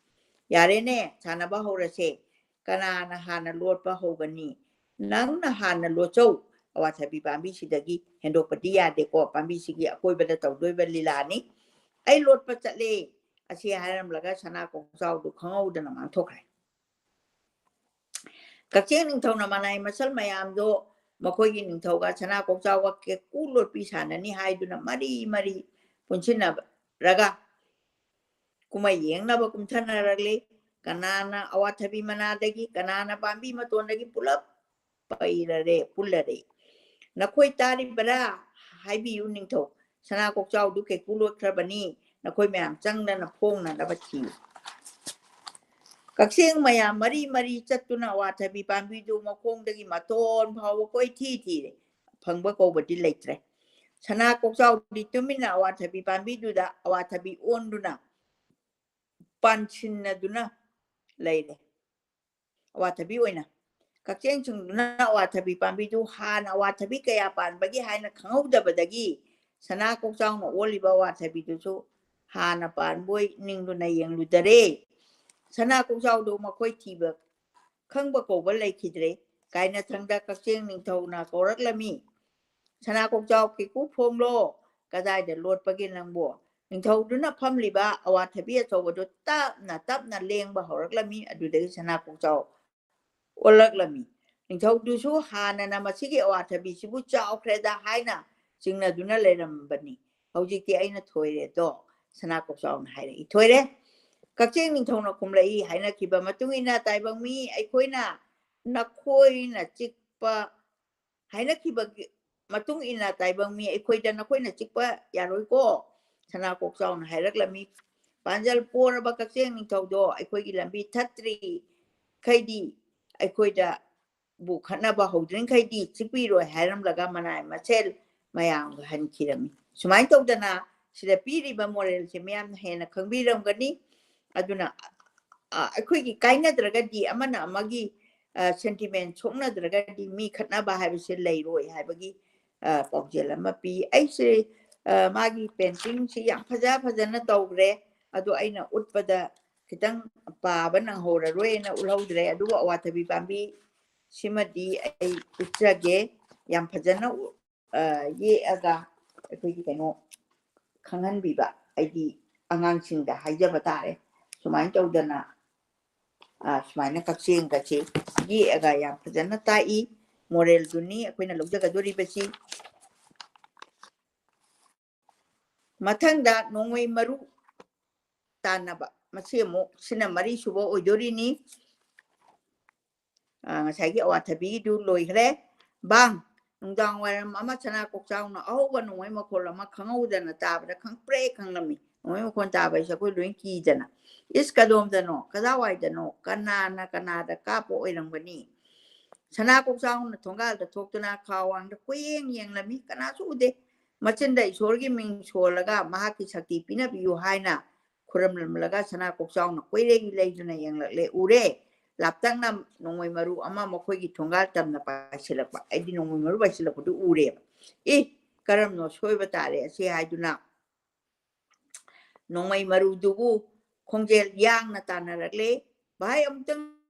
ꯌꯥꯔꯦꯅꯦ, ꯁꯥꯟꯅꯕ ꯍꯧꯔꯁꯦ꯫ ꯀꯅꯥꯅ ꯍꯥꯟꯅ ꯂꯣꯠꯄ ꯍꯧꯒꯅꯤ? ꯅꯪꯅ ꯍꯥꯟꯅ ꯂꯣꯠꯆꯧ꯫ ꯑꯋꯥꯊꯕꯤ ꯄꯥꯝꯕꯤꯁꯤꯗꯒꯤ ꯍꯦꯟꯗꯣꯛꯄꯗꯤ ꯌꯥꯗꯦꯀꯣ꯫ ꯄꯥꯝꯕꯤꯁꯤꯒꯤ ꯑꯀꯣꯏꯕꯗ ꯇꯧꯗꯣꯏꯕ ꯂꯤꯂꯥꯅꯤ꯫ ꯑꯩ ꯂꯣꯠꯄ ꯆꯠꯂꯦ꯫ ꯑꯁꯤ ꯍꯥꯏꯔꯝꯂꯒ ꯁꯅꯥ ꯀꯣꯛꯆꯥꯎꯗꯨ ꯈꯪꯍꯧꯗꯅ ꯃꯥꯡꯊꯣꯛꯈ꯭ꯔꯦ꯫ ꯀꯛꯆꯦꯡ ꯅꯤꯡꯊꯧꯅ ꯃꯅꯥꯏ ꯃꯁꯜ ꯃꯌꯥꯝꯗꯣ ꯃꯈꯣꯏꯒꯤ ꯅꯤꯡꯊꯧꯒ ꯁꯅꯥ ꯀꯣꯛꯆꯥꯎꯒ ꯀꯦꯀꯨ ꯂꯣꯠꯄꯤ ꯁꯥꯟꯅꯅꯤ ꯍꯥꯏꯗꯨꯅ ꯃꯔꯤ ꯃꯔꯤ ꯄꯨꯟꯁꯤꯟꯅꯔꯒ ꯀꯨꯝꯍꯩ ꯌꯦꯡꯅꯕ ꯀꯨꯝꯊꯅꯔꯛꯂꯤ꯫ ꯀꯅꯥꯅ ꯑꯋꯥꯊꯕꯤ ꯃꯅꯥꯗꯒꯤ, ꯀꯅꯥꯅ ꯄꯥꯝꯕꯤ ꯃꯇꯣꯟꯗꯒꯤ ꯄꯨꯂꯞ ꯄꯩꯔꯔꯦ, ꯄꯨꯜꯂꯔꯦ꯫ "ꯅꯈꯣꯏ ꯇꯥꯔꯤꯕꯔꯥ? ꯍꯥꯏꯕꯤꯌꯨ ꯅꯤꯡꯊꯧ, ꯁꯅꯥ ꯀꯣꯛꯆꯥꯎꯗꯨ ꯀꯦꯀꯨ ꯂꯣꯠꯈ꯭ꯔꯕꯅꯤ꯫ ꯅꯈꯣꯏ ꯃꯌꯥꯝ ꯆꯪꯗꯅ ꯐꯣꯡꯅꯅꯕ ꯊꯤꯌꯨ꯫" ꯀꯛꯆꯦꯡ ꯃꯌꯥꯝ ꯃꯔꯤ ꯃꯔꯤ ꯆꯠꯇꯨꯅ ꯑꯋꯥꯊꯕꯤ ꯄꯥꯝꯕꯤꯗꯨ ꯃꯈꯣꯡꯗꯒꯤ ꯃꯇꯣꯟ ꯐꯥꯎꯕ ꯀꯣꯏꯊꯤ ꯊꯤꯔꯦ꯫ ꯐꯪꯕ ꯀꯧꯕꯗꯤ ꯂꯩꯇ꯭ꯔꯦ꯫ ꯁꯅꯥ ꯀꯣꯛꯆꯥꯎꯗꯤ ꯇꯨꯃꯤꯟꯅ ꯑꯋꯥꯊꯕꯤ ꯄꯥꯝꯕꯤꯗꯨꯗ ꯑꯋꯥꯊꯕꯤ ꯑꯣꯟꯗꯨꯅ ꯄꯥꯟꯁꯤꯟꯅꯗꯨꯅ ꯂꯩꯔꯦ꯫ ꯑꯋꯥꯊꯕꯤ ꯑꯣꯏꯅ ꯀꯛꯆꯦꯡꯁꯤꯡꯗꯨꯅ ꯑꯋꯥꯊꯕꯤ ꯄꯥꯝꯕꯤꯗꯨ ꯍꯥꯟꯅ ꯑꯋꯥꯊꯕꯤ ꯀꯌꯥ ꯄꯥꯟꯕꯒꯦ ꯍꯥꯏꯅ ꯈꯪꯍꯧꯗꯕꯗꯒꯤ ꯁꯅꯥ ꯀꯣꯛꯆꯥꯎꯅ ꯑꯣꯜꯂꯤꯕ ꯑꯋꯥꯊꯕꯤꯗꯨꯁꯨ ꯍꯥꯟꯅ ꯄꯥꯟꯕꯣꯏ ꯅꯤꯡꯗꯨꯅ ꯌꯦꯡꯂꯨꯗꯔꯦ꯫ ꯁꯅꯥ ꯀꯣꯛꯆꯥꯎꯗꯨ ꯃꯈꯣꯏ ꯊꯤꯕ ꯈꯪꯕ ꯀꯧꯕ ꯂꯩꯈꯤꯗ꯭ꯔꯦ꯫ ꯀꯥꯏꯅꯊꯪꯗ ꯀꯛꯆꯦꯡ ꯅꯤꯡꯊꯧꯅ ꯀꯧꯔꯛꯂꯝꯃꯤ, "ꯁꯅꯥ ꯀꯣꯛꯆꯥꯎ ꯀꯦꯀꯨ ꯐꯣꯡꯂꯣ, ꯀꯗꯥꯏꯗ ꯂꯣꯠꯄꯒꯦ ꯅꯪꯕꯣ?" ꯅꯤꯡꯊꯧꯗꯨꯅ ꯐꯝꯂꯤꯕ ꯑꯋꯥꯊꯕꯤ ꯑꯆꯧꯕꯗꯨ ꯇꯞꯅ ꯇꯞꯅ ꯂꯦꯡꯕ ꯍꯧꯔꯛꯂꯝꯃꯤ꯫ ꯑꯗꯨꯗꯒꯤ ꯁꯅꯥ ꯀꯣꯛꯆꯥꯎ ꯑꯣꯜꯂꯛꯂꯝꯃꯤ꯫ ꯅꯤꯡꯊꯧꯗꯨꯁꯨ ꯍꯥꯟꯅꯅ ꯃꯁꯤꯒꯤ ꯑꯋꯥꯊꯕꯤꯁꯤꯕꯨ ꯆꯥꯎꯈ꯭ꯔꯦꯗ ꯍꯥꯏꯅ ꯆꯤꯡꯅꯗꯨꯅ ꯂꯩꯔꯝꯕꯅꯤ꯫ "ꯍꯧꯖꯤꯛꯇꯤ ꯑꯩꯅ ꯊꯣꯏꯔꯦꯗꯣ", ꯁꯅꯥ ꯀꯣꯛꯆꯥꯎꯅ ꯍꯥꯏꯔꯛꯏ꯫ "ꯊꯣꯏꯔꯦ?" ꯀꯛꯆꯦꯡ ꯅꯤꯡꯊꯧꯅ ꯈꯨꯝꯂꯛꯏ꯫ "ꯍꯥꯏꯅꯈꯤꯕ ꯃꯇꯨꯡ ꯏꯟꯅ ꯇꯥꯏꯕꯪ ꯃꯤ ꯑꯩꯈꯣꯏꯅ ꯅꯈꯣꯏꯅ ꯆꯤꯛꯄ, ꯍꯥꯏꯅꯈꯤꯕꯒꯤ ꯃꯇꯨꯡ ꯏꯟꯅ ꯇꯥꯏꯕꯪ ꯃꯤ ꯑꯩꯈꯣꯏꯗ ꯅꯈꯣꯏꯅ ꯆꯤꯛꯄ ꯌꯥꯔꯣꯏꯀꯣ", ꯁꯅꯥ ꯀꯣꯛꯆꯥꯎꯅ ꯍꯥꯏꯔꯛꯂꯝꯃꯤ꯫ "ꯄꯥꯟꯖꯜ ꯄꯣꯔꯕ ꯀꯛꯆꯦꯡ ꯅꯤꯡꯊꯧꯗꯣ ꯑꯩꯈꯣꯏꯒꯤ ꯂꯝꯕꯤ ꯊꯠꯇ꯭ꯔꯤꯈꯩꯗꯤ ꯑꯩꯈꯣꯏꯗ ꯕꯨ ꯈꯠꯅꯕ ꯍꯧꯗ꯭ꯔꯤꯉꯩꯗꯤ ꯆꯤꯛꯄꯤꯔꯣꯏ ꯍꯥꯏꯔꯝꯂꯒ ꯃꯅꯥꯏ ꯃꯁꯦꯜ ꯃꯌꯥꯝꯒ ꯍꯟꯈꯤꯔꯝꯃꯤ꯫ ꯁꯨꯃꯥꯏꯅ ꯇꯧꯗꯅ ꯁꯤꯗ ꯄꯤꯔꯤꯕ moralꯁꯦ ꯃꯌꯥꯝꯅ ꯍꯦꯟꯅ ꯈꯪꯕꯤꯔꯝꯒꯅꯤ꯫ ꯑꯗꯨꯅ, ꯑ, ꯑꯩꯈꯣꯏꯒꯤ ꯀꯥꯏꯅꯗ꯭ꯔꯒꯗꯤ, ꯑꯃꯅ ꯑꯃꯒꯤ, ꯑ, sentiment ꯁꯣꯛꯅꯗ꯭ꯔꯒꯗꯤ ꯃꯤ ꯈꯠꯅꯕ ꯍꯥꯏꯕꯁꯦ ꯂꯩꯔꯣꯏ ꯍꯥꯏꯕꯒꯤ, ꯑ, ꯄꯥꯎꯖꯦꯜ ꯑꯃ ꯄꯤ꯫ ꯑꯩꯁꯦ, ꯑ, ꯃꯥꯒꯤ paintingꯁꯤ ꯌꯥꯝ ꯐꯖ ꯐꯖꯅ ꯇꯧꯈ꯭ꯔꯦ꯫ ꯑꯗꯣ ꯑꯩꯅ ꯎꯠꯄꯗ ꯈꯤꯇꯪ ꯄꯥꯕ ꯅꯪꯍꯧꯔꯔꯣꯏꯅ ꯎꯠꯍꯧꯗ꯭ꯔꯦ꯫ ꯑꯗꯨꯕꯨ ꯑꯋꯥꯊꯕꯤ ꯄꯥꯝꯕꯤ ꯁꯤꯃꯗꯤ ꯑꯩ ꯎꯠꯆꯒꯦ꯫ ꯌꯥꯝ ꯐꯖꯅ ꯎ-, ꯑ, ꯌꯦꯛꯑꯒ ꯑꯩꯈꯣꯏꯒꯤ ꯀꯩꯅꯣ ꯈꯪꯍꯟꯕꯤꯕ, ꯑꯩꯒꯤ ꯑꯉꯥꯡꯁꯤꯡꯗ ꯍꯥꯏꯖꯕ ꯇꯥꯔꯦ꯫ ꯁꯨꯃꯥꯏꯅ ꯇꯧꯗꯅ, ꯑ, ꯁꯨꯃꯥꯏꯅ ꯀꯛꯆꯦꯡꯒꯁꯦ ꯌꯦꯛꯑꯒ ꯌꯥꯝ ꯐꯖꯅ ꯇꯥꯛꯏ꯫ Moralꯗꯨꯅꯤ ꯑꯩꯈꯣꯏꯅ ꯂꯧꯖꯒꯗꯣꯔꯤꯕꯁꯤ꯫ ꯃꯊꯪꯗ ꯅꯣꯡꯃꯩ ꯃꯔꯨ ꯇꯥꯟꯅꯕ, ꯃꯁꯤ ꯑꯃꯨꯛ ꯁꯤꯅ ꯃꯔꯤꯁꯨꯕ ꯑꯣꯏꯗꯣꯔꯤꯅꯤ꯫ ꯑ, ꯉꯁꯥꯏꯒꯤ ꯑꯋꯥꯊꯕꯤꯒꯤꯗꯨ ꯂꯣꯏꯈ꯭ꯔꯦ꯫ ꯕꯥꯡ, ꯅꯨꯡꯗꯥꯡ ꯋꯥꯏꯔꯝ ꯑꯃ ꯁꯅꯥ ꯀꯣꯛꯆꯥꯎꯅ ꯑꯍꯧꯕ ꯅꯣꯡꯃꯩ ꯃꯈꯣꯜ ꯑꯃ ꯈꯪꯍꯧꯗꯅ ꯇꯥꯕꯗ ꯈꯪꯄ꯭ꯔꯦꯛ ꯈꯪꯂꯝꯃꯤ꯫ ꯅꯣꯡꯃꯩ ꯃꯈꯣꯜ ꯇꯥꯕ ꯍꯥꯏꯁꯦ ꯑꯩꯈꯣꯏ ꯂꯣꯏ ꯀꯤꯗꯅ, "ꯏꯁ, ꯀꯗꯣꯝꯗꯅꯣ? ꯀꯗꯥꯏꯋꯥꯏꯗꯅꯣ? ꯀꯅꯥꯅ ꯀꯅꯥꯗ ꯀꯥꯞꯄ ꯑꯣꯏꯔꯝꯒꯅꯤ?" ꯁꯅꯥ ꯀꯣꯛꯆꯥꯎꯅ ꯊꯣꯡꯒꯥꯜꯗ ꯊꯣꯛꯇꯨꯅ ꯈꯥ ꯋꯥꯡꯗ ꯀꯣꯏꯌꯦꯡ ꯌꯦꯡꯂꯝꯃꯤ꯫ ꯀꯅꯥꯁꯨ ꯎꯗꯦ꯫ ꯃꯆꯤꯟꯗ ꯏꯁꯣꯔꯒꯤ ꯃꯤꯡ ꯁꯣꯜꯂꯒ ꯃꯍꯥꯛꯀꯤ ꯁꯛꯇꯤ ꯄꯤꯅꯕꯤꯌꯨ ꯍꯥꯏꯅ ꯈꯨꯔꯨꯝꯂꯝꯂꯒ ꯁꯅꯥ ꯀꯣꯛꯆꯥꯎꯅ ꯀꯣꯏꯔꯦꯡ ꯂꯩꯗꯨꯅ ꯌꯦꯡꯂꯛꯂꯦ꯫ ꯎꯔꯦ, ꯂꯥꯞꯇꯛꯅ ꯅꯣꯡꯃꯩ ꯃꯔꯨ ꯑꯃ ꯃꯈꯣꯏꯒꯤ ꯊꯣꯡꯒꯥꯜ ꯇꯝꯅ ꯄꯥꯏꯁꯤꯜꯂꯛꯄ꯫ ꯑꯩꯗꯤ ꯅꯣꯡꯃꯩ ꯃꯔꯨ ꯄꯥꯏꯁꯤꯜꯂꯛꯄꯗꯨ ꯎꯔꯦꯕ꯫ "ꯑꯦ, ꯀꯔꯝꯅꯣ ꯁꯣꯏꯕ ꯇꯥꯔꯦ ꯑꯁꯤ" ꯍꯥꯏꯗꯨꯅ ꯅꯣꯡꯃꯩ ꯃꯔꯨꯗꯨꯕꯨ ꯈꯣꯡꯖꯦꯜ ꯌꯥꯡꯅ ꯇꯥꯟꯅꯔꯛꯂꯦ꯫ "ꯚꯥꯏ, ꯑꯃꯨꯛꯇꯪ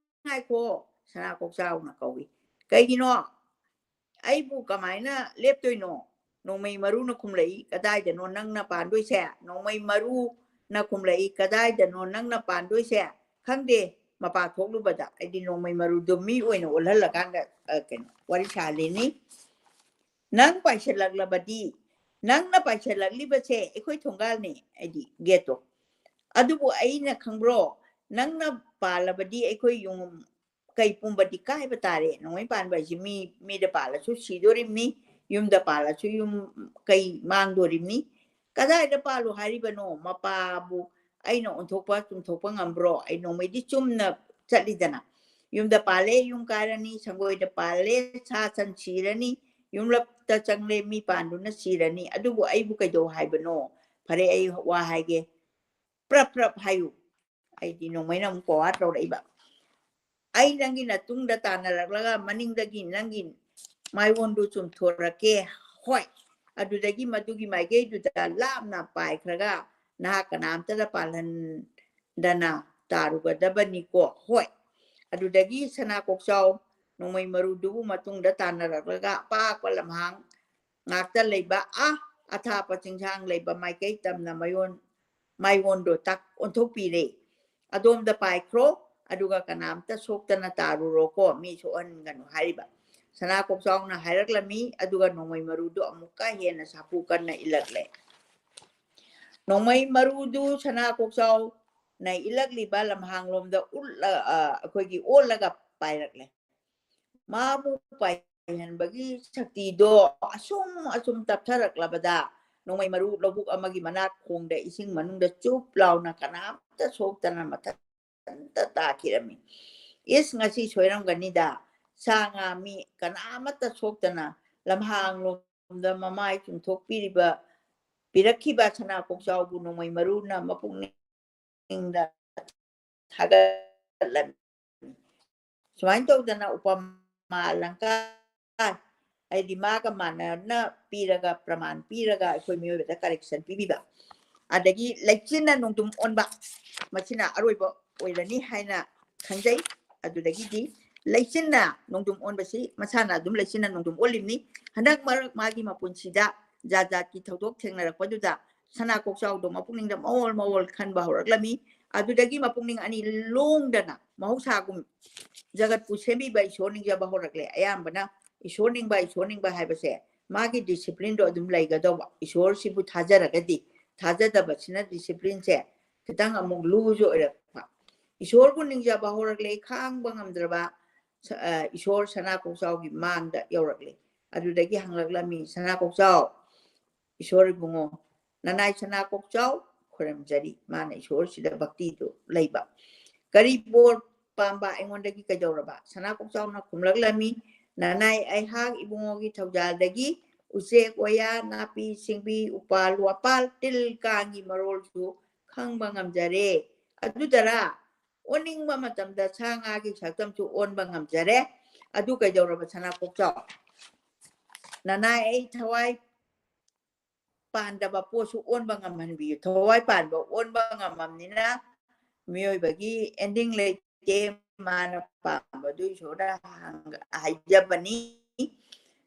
ꯉꯥꯏꯈꯣ", ꯁꯅꯥ ꯀꯣꯛꯆꯥꯎꯅ ꯀꯧꯏ꯫ "ꯀꯩꯒꯤꯅꯣ? ꯑꯩꯕꯨ ꯀꯃꯥꯏꯅ ꯂꯦꯞꯇꯣꯏꯅꯣ?" ꯅꯣꯡꯃꯩ ꯃꯔꯨꯅ ꯈꯨꯝꯂꯛꯏ, "ꯀꯗꯥꯏꯗꯅꯣ ꯅꯪꯅ ꯄꯥꯟꯗꯣꯏꯁꯦ?" ꯅꯣꯡꯃꯩ ꯃꯔꯨꯅ ꯈꯨꯝꯂꯛꯏ, "ꯀꯗꯥꯏꯗꯅꯣ ꯅꯪꯅ ꯄꯥꯟꯗꯣꯏꯁꯦ?" "ꯈꯪꯗꯦ, ꯃꯄꯥ ꯊꯣꯛꯂꯨꯕꯗ"꯫ ꯑꯩꯗꯤ ꯅꯣꯡꯃꯩ ꯃꯔꯨꯗꯣ ꯃꯤ ꯑꯣꯏꯅ ꯑꯣꯜꯍꯜꯂꯀꯥꯟꯗ, ꯑ, ꯀꯩꯅꯣ, ꯋꯥꯔꯤ ꯁꯥꯍꯜꯂꯤꯅꯤ꯫ "ꯅꯪ ꯄꯥꯏꯁꯤꯜꯂꯛꯂꯕꯗꯤ, ꯅꯪꯅ ꯄꯥꯏꯁꯤꯜꯂꯛꯂꯤꯕꯁꯦ ꯑꯩꯈꯣꯏ ꯊꯣꯡꯒꯥꯜꯅꯤ", ꯑꯩꯗꯤ gateꯇꯣ꯫ "ꯑꯗꯨꯕꯨ ꯑꯩꯅ ꯈꯪꯕ꯭ꯔꯣ? ꯅꯪꯅ ꯄꯥꯜꯂꯕꯗꯤ ꯑꯩꯈꯣꯏ ꯌꯨꯝ ꯀꯩ ꯄꯨꯝꯕꯗꯤ ꯀꯥꯏꯕ ꯇꯥꯔꯦ꯫ ꯅꯣꯡꯃꯩ ꯄꯥꯟꯕ ꯍꯥꯏꯁꯤ ꯃꯤ, ꯃꯤꯗ ꯄꯥꯜꯂꯁꯨ ꯁꯤꯗꯣꯔꯤꯕꯅꯤ, ꯌꯨꯝꯗ ꯄꯥꯜꯂꯁꯨ ꯌꯨꯝ ꯀꯩ ꯃꯥꯡꯗꯣꯔꯤꯕꯅꯤ꯫ "ꯀꯗꯥꯏꯗ ꯄꯥꯜꯂꯨ ꯍꯥꯏꯔꯤꯕꯅꯣ? ꯃꯄꯥꯕꯨ ꯑꯩꯅ ꯑꯣꯟꯊꯣꯛꯄ ꯆꯨꯝꯊꯣꯛꯄ ꯉꯝꯕ꯭ꯔꯣ?" ꯑꯩ ꯅꯣꯡꯃꯩꯗꯤ ꯆꯨꯝꯅ ꯆꯠꯂꯤꯗꯅ꯫ ꯌꯨꯝꯗ ꯄꯥꯜꯂꯦ, ꯌꯨꯝ ꯀꯥꯏꯔꯅꯤ, ꯁꯪꯒꯣꯏꯗ ꯄꯥꯜꯂꯦ, ꯁꯥ ꯁꯟ ꯁꯤꯔꯅꯤ, ꯌꯨꯝꯂꯛꯇ ꯆꯪꯂꯦ, ꯃꯤ ꯄꯥꯟꯗꯨꯅ ꯁꯤꯔꯅꯤ, ꯑꯗꯨꯕꯨ ꯑꯩꯕꯨ ꯀꯩꯗꯧ ꯍꯥꯏꯕꯅꯣ? ꯐꯔꯦ, ꯑꯩ ꯋꯥ ꯍꯥꯏꯒꯦ, ꯄ꯭ꯔꯞ ꯄ꯭ꯔꯞ ꯍꯥꯏꯌꯨ꯫ ꯑꯩꯗꯤ ꯅꯣꯡꯃꯩꯅ ꯑꯃꯨꯛ ꯄꯋꯥꯔ ꯇꯧꯔꯛꯏꯕ꯫ ꯑꯩ ꯅꯪꯒꯤ ꯅꯇꯨꯡꯗ ꯇꯥꯟꯅꯔꯛꯂꯒ ꯃꯅꯤꯡꯗꯒꯤ ꯅꯪꯒꯤ ꯃꯥꯏꯑꯣꯟꯗꯨ ꯆꯨꯝꯊꯣꯔꯛꯀꯦ꯫ ꯍꯣꯏ, ꯑꯗꯨꯗꯒꯤ ꯃꯗꯨꯒꯤ ꯃꯥꯏꯀꯩꯗꯨꯗ ꯂꯥꯞꯅ ꯄꯥꯏꯈ꯭ꯔꯒ ꯅꯍꯥꯛ ꯀꯅꯥꯝꯇꯗ ꯄꯥꯜꯍꯟꯗꯅ ꯇꯥꯔꯨꯒꯗꯕꯅꯤꯀꯣ꯫ ꯍꯣꯏ, ꯑꯗꯨꯗꯒꯤ ꯁꯅꯥ ꯀꯣꯛꯆꯥꯎ ꯅꯣꯡꯃꯩ ꯃꯔꯨꯗꯨꯕꯨ ꯃꯇꯨꯡꯗ ꯇꯥꯟꯅꯔꯛꯂꯒ ꯑꯄꯥꯛꯄ ꯂꯝꯍꯥꯡ ꯉꯥꯛꯇ ꯂꯩꯕ, ꯑꯥ, ꯑꯊꯥꯞꯄ ꯆꯤꯡꯁꯥꯡ ꯂꯩꯕ ꯃꯥꯏꯀꯩ ꯇꯝꯅ ꯃꯌꯣꯟ ꯃꯥꯏꯑꯣꯟꯗꯣ ꯇꯥꯛ ꯑꯣꯟꯊꯣꯛꯄꯤꯔꯦ꯫ "ꯑꯗꯣꯝꯗ ꯄꯥꯏꯈ꯭ꯔꯣ, ꯑꯗꯨꯒ ꯀꯅꯥꯝꯇ ꯁꯣꯛꯇꯅ ꯇꯥꯔꯨꯔꯣꯀꯣ, ꯃꯤ ꯁꯣꯛꯍꯟꯒꯅꯨ" ꯍꯥꯏꯔꯤꯕ꯫ ꯁꯅꯥ ꯀꯣꯛꯆꯥꯎꯅ ꯍꯥꯏꯔꯛꯂꯝꯃꯤ, ꯑꯗꯨꯒ ꯅꯣꯡꯃꯩ ꯃꯔꯨꯗꯨ ꯑꯃꯨꯛꯀ ꯍꯦꯟꯅ ꯁꯥꯐꯨ ꯀꯟꯅ ꯏꯜꯂꯛꯂꯦ꯫ ꯅꯣꯡꯃꯩ ꯃꯔꯨꯗꯨ ꯁꯅꯥ ꯀꯣꯛꯆꯥꯎꯅ ꯏꯜꯂꯛꯂꯤꯕ ꯂꯝꯍꯥꯡꯂꯣꯝꯗ ꯎꯠꯂ-, ꯑ, ꯑꯩꯈꯣꯏꯒꯤ ꯑꯣꯜꯂꯒ ꯄꯥꯏꯔꯛꯂꯦ꯫ ꯃꯥꯕꯨ ꯄꯥꯏꯍꯟꯕꯒꯤ ꯁꯛꯇꯤꯗꯣ ꯑꯁꯨꯝ ꯑꯁꯨꯝ ꯇꯞꯊꯔꯛꯂꯕꯗ ꯅꯣꯡꯃꯩ ꯃꯔꯨ ꯂꯧꯕꯨꯛ ꯑꯃꯒꯤ ꯃꯅꯥꯛ ꯈꯣꯡꯗ ꯏꯁꯤꯡ ꯃꯅꯨꯡꯗ ꯆꯨꯞ ꯂꯥꯎꯅ ꯀꯅꯥꯝꯇ ꯁꯣꯛꯇꯅ ꯃꯊꯟꯇ ꯇꯥꯈꯤꯔꯝꯃꯤ꯫ "ꯏꯁ, ꯉꯁꯤ ꯁꯣꯏꯔꯝꯒꯅꯤꯗ, ꯁꯥ ꯉꯥ ꯃꯤ ꯀꯅꯥꯃꯠꯇ ꯁꯣꯛꯇꯅ ꯂꯝꯍꯥꯡꯂꯣꯝꯗ ꯃꯃꯥꯏ ꯆꯨꯝꯊꯣꯛꯄꯤꯔꯤꯕ, ꯄꯤꯔꯛꯈꯤꯕ ꯁꯅꯥ ꯀꯣꯛꯆꯥꯎꯕꯨ ꯅꯣꯡꯃꯩ ꯃꯔꯨꯅ ꯃꯄꯨꯛꯅꯤꯡꯗ ꯊꯥꯒꯠꯂꯝꯃꯤ꯫" ꯁꯨꯃꯥꯏꯅ ꯇꯧꯗꯅ ꯎꯄꯃꯥ ꯑꯂꯪꯀꯥꯔ, ꯍꯥꯏꯗꯤ ꯃꯥꯒ ꯃꯥꯟꯅꯅ ꯄꯤꯔꯒ, ꯄ꯭ꯔꯃꯥꯟ ꯄꯤꯔꯒ ꯑꯩꯈꯣꯏ ꯃꯤꯑꯣꯏꯕꯗ ꯀꯔꯦꯛꯁꯟ ꯄꯤꯕꯤꯕ꯫ ꯑꯗꯒꯤ ꯂꯩꯆꯤꯟꯅ ꯅꯣꯡꯗꯨꯝ ꯑꯣꯟꯕ, ꯃꯁꯤꯅ ꯑꯔꯣꯏꯕ ꯑꯣꯏꯔꯅꯤ ꯍꯥꯏꯅ ꯈꯟꯖꯩ꯫ ꯑꯗꯨꯗꯒꯤꯗꯤ ꯂꯩꯆꯤꯟꯅ ꯅꯣꯡꯗꯨꯝ ꯑꯣꯟꯕꯁꯤ ꯃꯁꯥꯅ ꯑꯗꯨꯝ ꯂꯩꯆꯤꯟꯅ ꯅꯣꯡꯗꯨꯝ ꯑꯣꯜꯂꯤꯕꯅꯤ꯫ ꯍꯟꯗꯛ ꯃꯔꯛ ꯃꯥꯒꯤ ꯃꯄꯨꯟꯁꯤꯗ ꯖꯥꯠ ꯖꯥꯠꯀꯤ ꯊꯧꯗꯣꯛ ꯊꯦꯡꯅꯔꯛꯄꯗꯨꯗ ꯁꯅꯥ ꯀꯣꯛꯆꯥꯎꯗꯣ ꯃꯄꯨꯛꯅꯤꯡꯗ ꯃꯑꯣꯜ ꯃꯑꯣꯜ ꯈꯟꯕ ꯍꯧꯔꯛꯂꯝꯃꯤ꯫ ꯑꯗꯨꯗꯒꯤ ꯃꯄꯨꯛꯅꯤꯡ ꯑꯅꯤ ꯂꯣꯡꯗꯅ ꯃꯍꯧꯁꯥꯒꯨꯝ ꯖꯒꯠꯄꯨ ꯁꯦꯝꯕꯤꯕ ꯏꯁꯣꯔ ꯅꯤꯡꯖꯕ ꯍꯧꯔꯛꯂꯦ꯫ ꯑꯌꯥꯝꯕꯅ ꯏꯁꯣꯔ ꯅꯤꯡꯕ, ꯏꯁꯣꯔ ꯅꯤꯡꯕ ꯍꯥꯏꯕꯁꯦ ꯃꯥꯒꯤ ꯗꯤꯁꯤꯄ꯭ꯂꯤꯟꯗꯣ ꯑꯗꯨꯝ ꯂꯩꯒꯗꯧꯕ꯫ ꯏꯁꯣꯔꯁꯤꯕꯨ ꯊꯥꯖꯔꯒꯗꯤ, ꯊꯥꯖꯗꯕꯁꯤꯅ ꯗꯤꯁꯤꯄ꯭ꯂꯤꯟꯁꯦ ꯈꯤꯇꯪ ꯑꯃꯨꯛ ꯂꯨꯖ ꯑꯣꯏꯔꯛꯄ꯫ ꯏꯁꯣꯔꯕꯨ ꯅꯤꯡꯖꯕ ꯍꯧꯔꯛꯂꯦ, ꯈꯥꯡꯕ ꯉꯝꯗ꯭ꯔꯕ ꯁ-, ꯑ, ꯏꯁꯣꯔ ꯁꯅꯥ ꯀꯣꯛꯆꯥꯎꯒꯤ ꯃꯥꯡꯗ ꯌꯧꯔꯛꯂꯦ꯫ ꯑꯗꯨꯗꯒꯤ ꯍꯪꯂꯛꯂꯝꯃꯤ, "ꯁꯅꯥ ꯀꯣꯛꯆꯥꯎ, ꯏꯁꯣꯔ ꯏꯕꯨꯡꯉꯣ, ꯅꯅꯥꯏ ꯁꯅꯥ ꯀꯣꯛꯆꯥꯎ ꯈꯨꯔꯨꯝꯖꯔꯤ"꯫ ꯃꯥꯅ ꯏꯁꯣꯔꯁꯤꯗ ꯚꯛꯇꯤꯗꯨ ꯂꯩꯕ꯫ "ꯀꯔꯤ ꯕꯣꯔ ꯄꯥꯝꯕ ꯑꯩꯉꯣꯟꯗꯒꯤ ꯀꯩꯗꯧꯔꯕ? ꯁꯅꯥ ꯀꯣꯛꯆꯥꯎꯅ ꯈꯨꯝꯂꯛꯂꯝꯃꯤ, "ꯅꯅꯥꯏ ꯑꯩꯍꯥꯛ ꯏꯕꯨꯡꯉꯣꯒꯤ ꯊꯧꯖꯥꯜꯗꯒꯤ ꯎꯆꯦꯛ ꯋꯥꯌꯥ, ꯅꯥꯄꯤ ꯁꯤꯡꯕꯤ, ꯎꯄꯥꯜ ꯋꯥꯄꯥꯜ, ꯇꯤꯜ ꯀꯥꯡꯒꯤ ꯃꯔꯣꯜꯁꯨ ꯈꯪꯕ ꯉꯝꯖꯔꯦ꯫ ꯑꯗꯨꯗꯔꯥ? ꯑꯣꯟꯅꯤꯡꯕ ꯃꯇꯝꯗ ꯁꯥ ꯉꯥꯒꯤ ꯁꯛꯇꯝꯁꯨ ꯑꯣꯟꯕ ꯉꯝꯖꯔꯦ꯫ ꯑꯗꯨ ꯀꯩꯗꯧꯔꯕ ꯁꯅꯥ ꯀꯣꯛꯆꯥꯎ? ꯅꯅꯥꯏ ꯑꯩ ꯊꯋꯥꯏ ꯄꯥꯟꯗꯕ ꯄꯣꯠꯁꯨ ꯑꯣꯟꯕ ꯉꯝꯍꯟꯕꯤꯌꯨ꯫ ꯊꯋꯥꯏ ꯄꯥꯟꯕ ꯑꯣꯟꯕ ꯉꯝꯃꯝꯅꯤꯅ ꯃꯤꯑꯣꯏꯕꯒꯤ ending ꯂꯩꯇꯦ꯫ ꯃꯥꯅ ꯄꯥꯝꯕꯗꯨ ꯏꯁꯣꯔꯗ ꯍꯪ-, ꯍꯥꯏꯖꯕꯅꯤ꯫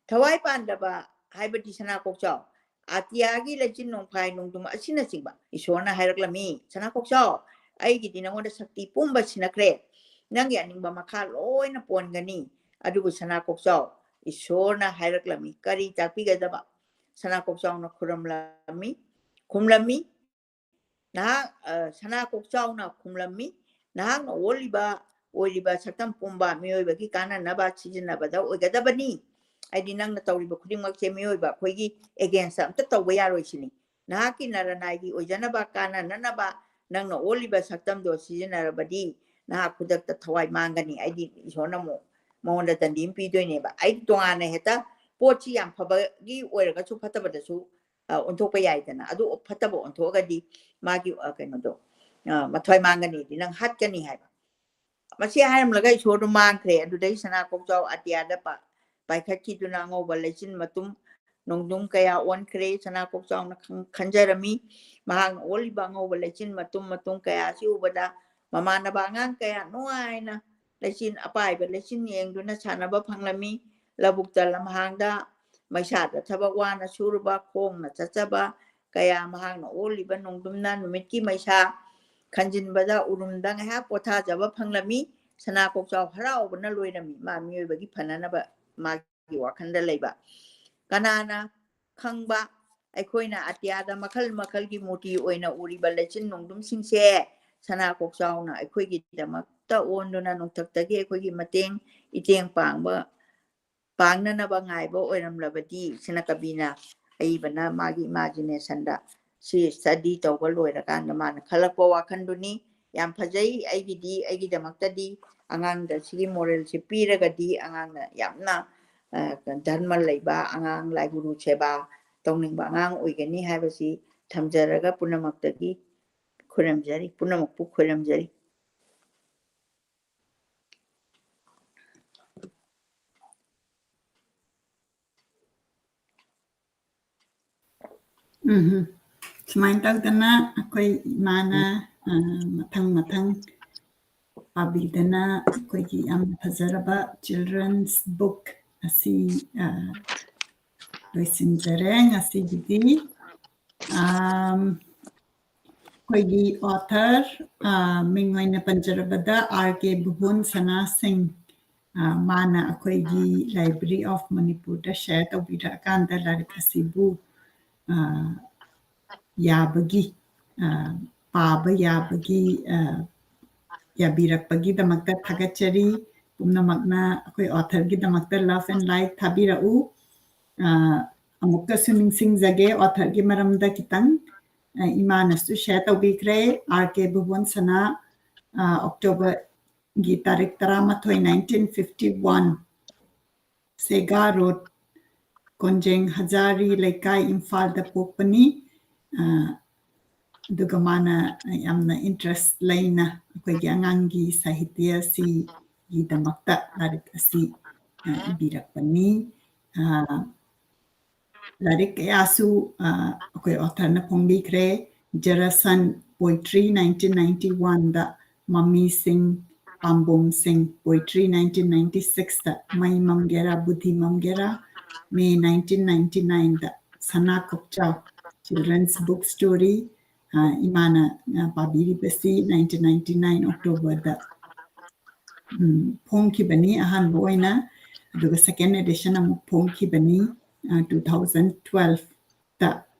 ꯊꯋꯥꯏ ꯄꯥꯟꯗꯕ ꯍꯥꯏꯕꯗꯤ ꯁꯅꯥ ꯀꯣꯛꯆꯥꯎ, ꯑꯇꯤꯌꯥꯒꯤ ꯂꯩꯆꯤꯟ ꯅꯣꯡꯐꯥꯏ ꯅꯣꯡꯗꯝ ꯑꯁꯤꯅꯆꯤꯡꯕ ꯏꯁꯣꯔꯅ ꯍꯥꯏꯔꯛꯂꯝꯃꯤ, "ꯁꯅꯥ ꯀꯣꯛꯆꯥꯎ, ꯑꯩꯒꯤꯗꯤ ꯅꯉꯣꯟꯗ ꯁꯛꯇꯤ ꯄꯨꯝꯕ ꯁꯤꯟꯅꯈ꯭ꯔꯦ꯫ ꯅꯪꯒꯤ ꯑꯅꯤꯡꯕ ꯃꯈꯥ ꯂꯣꯏꯅ ꯄꯣꯟꯒꯅꯤ꯫ ꯑꯗꯨꯕꯨ ꯁꯅꯥ ꯀꯣꯛꯆꯥꯎ, ꯏꯁꯣꯔꯅ ꯍꯥꯏꯔꯛꯂꯝꯃꯤ, ꯀꯔꯤ ꯇꯥꯛꯄꯤꯒꯗꯕ?" ꯁꯅꯥ ꯀꯣꯛꯆꯥꯎꯅ ꯈꯨꯔꯝꯂꯝꯃꯤ, ꯈꯨꯝꯂꯝꯃꯤ꯫ ꯅꯍꯥꯛ, ꯑ, ꯁꯅꯥ ꯀꯣꯛꯆꯥꯎꯅ ꯈꯨꯝꯂꯝꯃꯤ, "ꯅꯍꯥꯛꯅ ꯑꯣꯜꯂꯤꯕ, ꯑꯣꯏꯔꯤꯕ ꯁꯛꯇꯝ ꯄꯨꯝꯕ ꯃꯤꯑꯣꯏꯕꯒꯤ ꯀꯥꯟꯅꯅꯕ ꯁꯤꯖꯤꯟꯅꯕꯗ ꯑꯣꯏꯒꯗꯕꯅꯤ꯫ ꯍꯥꯏꯗꯤ ꯅꯪꯅ ꯇꯧꯔꯤꯕ ꯈꯨꯗꯤꯡꯃꯛꯁꯦ ꯃꯤꯑꯣꯏꯕ ꯑꯩꯈꯣꯏꯒꯤ against ꯑꯝꯇ ꯇꯧꯕ ꯌꯥꯔꯣꯏ ꯁꯤꯅꯤ꯫ ꯅꯍꯥꯛꯀꯤ ꯅꯔꯅꯥꯏꯒꯤ ꯑꯣꯏꯖꯅꯕ, ꯀꯥꯟꯅꯅꯅꯕ ꯅꯪꯅ ꯑꯣꯜꯂꯤꯕ ꯁꯛꯇꯝꯗꯣ ꯁꯤꯖꯤꯟꯅꯔꯕꯗꯤ ꯅꯍꯥꯛ ꯈꯨꯗꯛꯇ ꯊꯋꯥꯏ ꯃꯥꯡꯒꯅꯤ꯫ ꯑꯩꯗꯤ ꯏꯁꯣꯔꯅ ꯑꯃꯨꯛ ꯃꯉꯣꯟꯗ ꯗꯟꯗꯤ ꯑꯃ ꯄꯤꯗꯣꯏꯅꯦꯕ꯫ ꯑꯩꯗꯤ ꯇꯣꯉꯥꯟꯅ ꯍꯦꯛꯇ ꯄꯣꯠꯁꯤ ꯌꯥꯝ ꯐꯕꯒꯤ ꯑꯣꯏꯔꯒꯁꯨ ꯐꯠꯇꯕꯗꯁꯨ, ꯑ, ꯑꯣꯟꯊꯣꯛꯄ ꯌꯥꯏꯗꯅ꯫ ꯑꯗꯨ ꯐꯠꯇꯕ ꯑꯣꯟꯊꯣꯛꯑꯒꯗꯤ ꯃꯥꯒꯤ, ꯑ, ꯀꯩꯅꯣꯗꯣ, ꯑ, ꯃꯊ꯭ꯋꯥꯏ ꯃꯥꯡꯒꯅꯤꯗꯤ ꯅꯪ ꯍꯥꯠꯀꯅꯤ" ꯍꯥꯏꯕ꯫ ꯃꯁꯤ ꯍꯥꯏꯔꯝꯂꯒ ꯏꯁꯣꯔꯗꯨ ꯃꯥꯡꯈ꯭ꯔꯦ꯫ ꯑꯗꯨꯗꯩ ꯁꯅꯥ ꯀꯣꯛꯆꯥꯎ ꯑꯇꯤꯌꯥꯗ ꯄꯥ-, ꯄꯥꯏꯈꯠꯈꯤꯗꯨꯅ ꯑꯉꯧꯕ ꯂꯩꯆꯤꯟ ꯃꯇꯨꯝ ꯅꯣꯡꯗꯝ ꯀꯌꯥ ꯑꯣꯟꯈ꯭ꯔꯦ꯫ ꯁꯅꯥ ꯀꯣꯛꯆꯥꯎꯅ ꯈꯪ-, ꯈꯟꯖꯔꯝꯃꯤ꯫ ꯃꯍꯥꯛꯅ ꯑꯣꯜꯂꯤꯕ ꯑꯉꯧꯕ ꯂꯩꯆꯤꯟ ꯃꯇꯨꯝ ꯃꯇꯨꯝ ꯀꯌꯥ ꯑꯁꯤ ꯎꯕꯗ ꯃꯃꯥꯟꯅꯕ ꯑꯉꯥꯡ ꯀꯌꯥ ꯅꯨꯡꯉꯥꯏꯅ ꯂꯩꯆꯤꯟ, ꯑꯄꯥꯏꯕ ꯂꯩꯆꯤꯟ ꯌꯦꯡꯗꯨꯅ ꯁꯥꯟꯅꯕ ꯐꯪꯂꯝꯃꯤ꯫ ꯂꯧꯕꯨꯛꯇ ꯂꯝꯍꯥꯡꯗ ꯃꯩꯁꯥꯗ ꯊꯕꯛ ꯋꯥꯅ ꯁꯨꯔꯨꯕ, ꯈꯣꯡꯅ ꯆꯠꯆꯕ ꯀꯌꯥ ꯃꯍꯥꯛꯅ ꯑꯣꯜꯂꯤꯕ ꯅꯣꯡꯗꯝꯅ ꯅꯨꯃꯤꯠꯀꯤ ꯃꯩꯁꯥ ꯈꯟꯖꯤꯟꯕꯗ ꯎꯔꯨꯝꯗ ꯉꯥꯏꯍꯥꯛ ꯄꯣꯊꯥꯖꯕ ꯐꯪꯂꯝꯃꯤ꯫ ꯁꯅꯥ ꯀꯣꯛꯆꯥꯎ ꯍꯔꯥꯎꯕꯅ ꯂꯣꯏꯔꯝꯃꯤ꯫ ꯃꯥ ꯃꯤꯑꯣꯏꯕꯒꯤ ꯐꯅꯅꯕ ꯃꯥꯒꯤ ꯋꯥꯈꯜꯗ ꯂꯩꯕ꯫ ꯀꯅꯥꯅ ꯈꯪꯕ, ꯑꯩꯈꯣꯏꯅ ꯑꯇꯤꯌꯥꯗ ꯃꯈꯜ ꯃꯈꯜꯒꯤ ꯃꯨꯔꯇꯤ ꯑꯣꯏꯅ ꯎꯔꯤꯕ ꯂꯩꯆꯤꯟ ꯅꯣꯡꯗꯝꯁꯤꯡꯁꯦ ꯁꯅꯥ ꯀꯣꯛꯆꯥꯎꯅ ꯑꯩꯈꯣꯏꯒꯤꯗꯃꯛꯇ ꯑꯣꯟꯗꯨꯅ ꯅꯣꯡꯊꯛꯇꯒꯤ ꯑꯩꯈꯣꯏꯒꯤ ꯃꯇꯦꯡ ꯏꯇꯦꯡ ꯄꯥꯡꯕ, ꯄꯥꯡꯅꯅꯕ ꯉꯥꯏꯕ ꯑꯣꯏꯔꯝꯂꯕꯗꯤ ꯁꯤꯅ ꯀꯕꯤꯅ ꯑꯏꯕꯅ ꯃꯥꯒꯤ ꯏꯃꯥꯖꯤꯅꯦꯁꯟꯗ ꯁꯤ study ꯇꯧꯕ ꯂꯣꯏꯔꯀꯥꯟꯗ ꯃꯥꯅ ꯈꯜꯂꯛꯄ ꯋꯥꯈꯜꯗꯨꯅꯤ꯫ ꯌꯥꯝ ꯐꯖꯩ꯫ ꯑꯩꯒꯤꯗꯤ, ꯑꯩꯒꯤꯗꯃꯛꯇꯗꯤ ꯑꯉꯥꯡꯗ ꯁꯤꯒꯤ moralꯁꯦ ꯄꯤꯔꯒꯗꯤ ꯑꯉꯥꯡꯅ ꯌꯥꯝꯅ, ꯑ, ꯙꯔꯃ ꯂꯩꯕ ꯑꯉꯥꯡ, ꯂꯥꯏꯒꯨꯔꯨ ꯁꯦꯕꯥ ꯇꯧꯅꯤꯡꯕ ꯑꯉꯥꯡ ꯑꯣꯏꯒꯅꯤ ꯍꯥꯏꯕꯁꯤ ꯊꯝꯖꯔꯒ ꯄꯨꯝꯅꯃꯛꯇꯒꯤ ꯈꯨꯔꯨꯝꯖꯔꯤ, ꯄꯨꯝꯅꯃꯛꯄꯨ ꯈꯨꯔꯨꯝꯖꯔꯤ꯫ ꯎꯝ꯫ ꯁꯨꯃꯥꯏꯅ ꯇꯧꯗꯅ ꯑꯩꯈꯣꯏ ꯏꯃꯥꯅ, ꯑ, ꯃꯊꯪ ꯃꯊꯪ ꯄꯥꯕꯤꯗꯅ ꯑꯩꯈꯣꯏꯒꯤ ꯌꯥꯝꯅ ꯐꯖꯔꯕ children's book ꯑꯁꯤ, ꯑ, ꯂꯣꯏꯁꯤꯟꯖꯔꯦ ꯉꯁꯤꯒꯤꯗꯤ꯫ ꯑꯝ, ꯑꯩꯈꯣꯏꯒꯤ author, ꯑ, ꯃꯤꯡ ꯑꯣꯏꯅ ꯄꯟꯖꯔꯕꯗ R K ꯚꯨꯕꯣꯟ ꯁꯅꯥ ꯁꯤꯡ, ꯑ, ꯃꯥꯅ ꯑꯩꯈꯣꯏꯒꯤ Library of ꯃꯅꯤꯄꯨꯔꯗ share ꯇꯧꯕꯤꯔꯛꯑꯀꯥꯟꯗ ꯂꯥꯏꯔꯤꯛ ꯑꯁꯤꯕꯨ, ꯑ, ꯌꯥꯕꯒꯤ, ꯑ, ꯄꯥꯕ ꯌꯥꯕꯒꯤ, ꯑ, ꯌꯥꯕꯤꯔꯛꯄꯒꯤꯗꯃꯛꯇ ꯊꯥꯒꯠꯆꯔꯤ꯫ ꯄꯨꯝꯅꯃꯛꯅ ꯑꯩꯈꯣꯏ authorꯒꯤꯗꯃꯛꯇ love and like ꯊꯥꯕꯤꯔꯛꯎ꯫ ꯑ, ꯑꯃꯨꯛꯀꯁꯨ ꯅꯤꯡꯁꯤꯡꯖꯒꯦ authorꯒꯤ ꯃꯔꯝꯗ ꯈꯤꯇꯪ꯫ ꯑ, ꯏꯃꯥꯅꯁꯨ share ꯇꯧꯕꯤꯈ꯭ꯔꯦ꯫ R K ꯚꯨꯕꯣꯟ ꯁꯅꯥ, ꯑ, Octoberꯒꯤ ꯇꯥꯔꯤꯛ ꯇꯔꯥꯃꯥꯊꯣꯏ, nineteen fifty one, ꯁꯦꯒꯥ ꯔꯣꯗ, ꯀꯣꯟꯖꯦꯡ ꯍꯖꯥꯔꯤ ꯂꯩꯀꯥꯏ, ꯏꯝꯐꯥꯜꯗ ꯄꯣꯛꯄꯅꯤ꯫ ꯑ, ꯑꯗꯨꯒ ꯃꯥꯅ ꯌꯥꯝꯅ interest ꯂꯩꯅ ꯑꯩꯈꯣꯏꯒꯤ ꯑꯉꯥꯡꯒꯤ ꯁꯥꯍꯤꯇ꯭ꯌ ꯑꯁꯤꯒꯤꯗꯃꯛꯇ ꯂꯥꯏꯔꯤꯛ ꯑꯁꯤ, ꯑ, ꯏꯕꯤꯔꯛꯄꯅꯤ꯫ ꯑ, ꯂꯥꯏꯔꯤꯛ ꯀꯌꯥꯁꯨ, ꯑ, ꯑꯩꯈꯣꯏ authorꯅ ꯐꯣꯡꯕꯤꯈ꯭ꯔꯦ꯫ ꯖꯔꯥꯁꯟ Poetry nineteen ninety oneꯗ, ꯃꯃꯤꯁꯤꯡ, ꯄꯥꯝꯕꯣꯝꯁꯤꯡ Poetry nineteen ninety sixꯇ, ꯃꯩ ꯃꯝꯒꯦꯔꯥ ꯕꯨꯙꯤ ꯃꯝꯒꯦꯔꯥ, May nineteen ninety nineꯗ, ꯁꯅꯥ ꯀꯣꯛꯆꯥꯎ Children's Book Story, ꯑ, ꯏꯃꯥꯅ, ꯑ, ꯄꯥꯕꯤꯔꯤꯕꯁꯤ nineteen ninety nine Octoberꯗ, ꯎꯝ, ꯐꯣꯡꯈꯤꯕꯅꯤ ꯑꯍꯥꯟꯕ ꯑꯣꯏꯅ, ꯑꯗꯨꯒ second edition ꯑꯃꯨꯛ ꯐꯣꯡꯈꯤꯕꯅꯤ, ꯑ, two thousand twelveꯇ,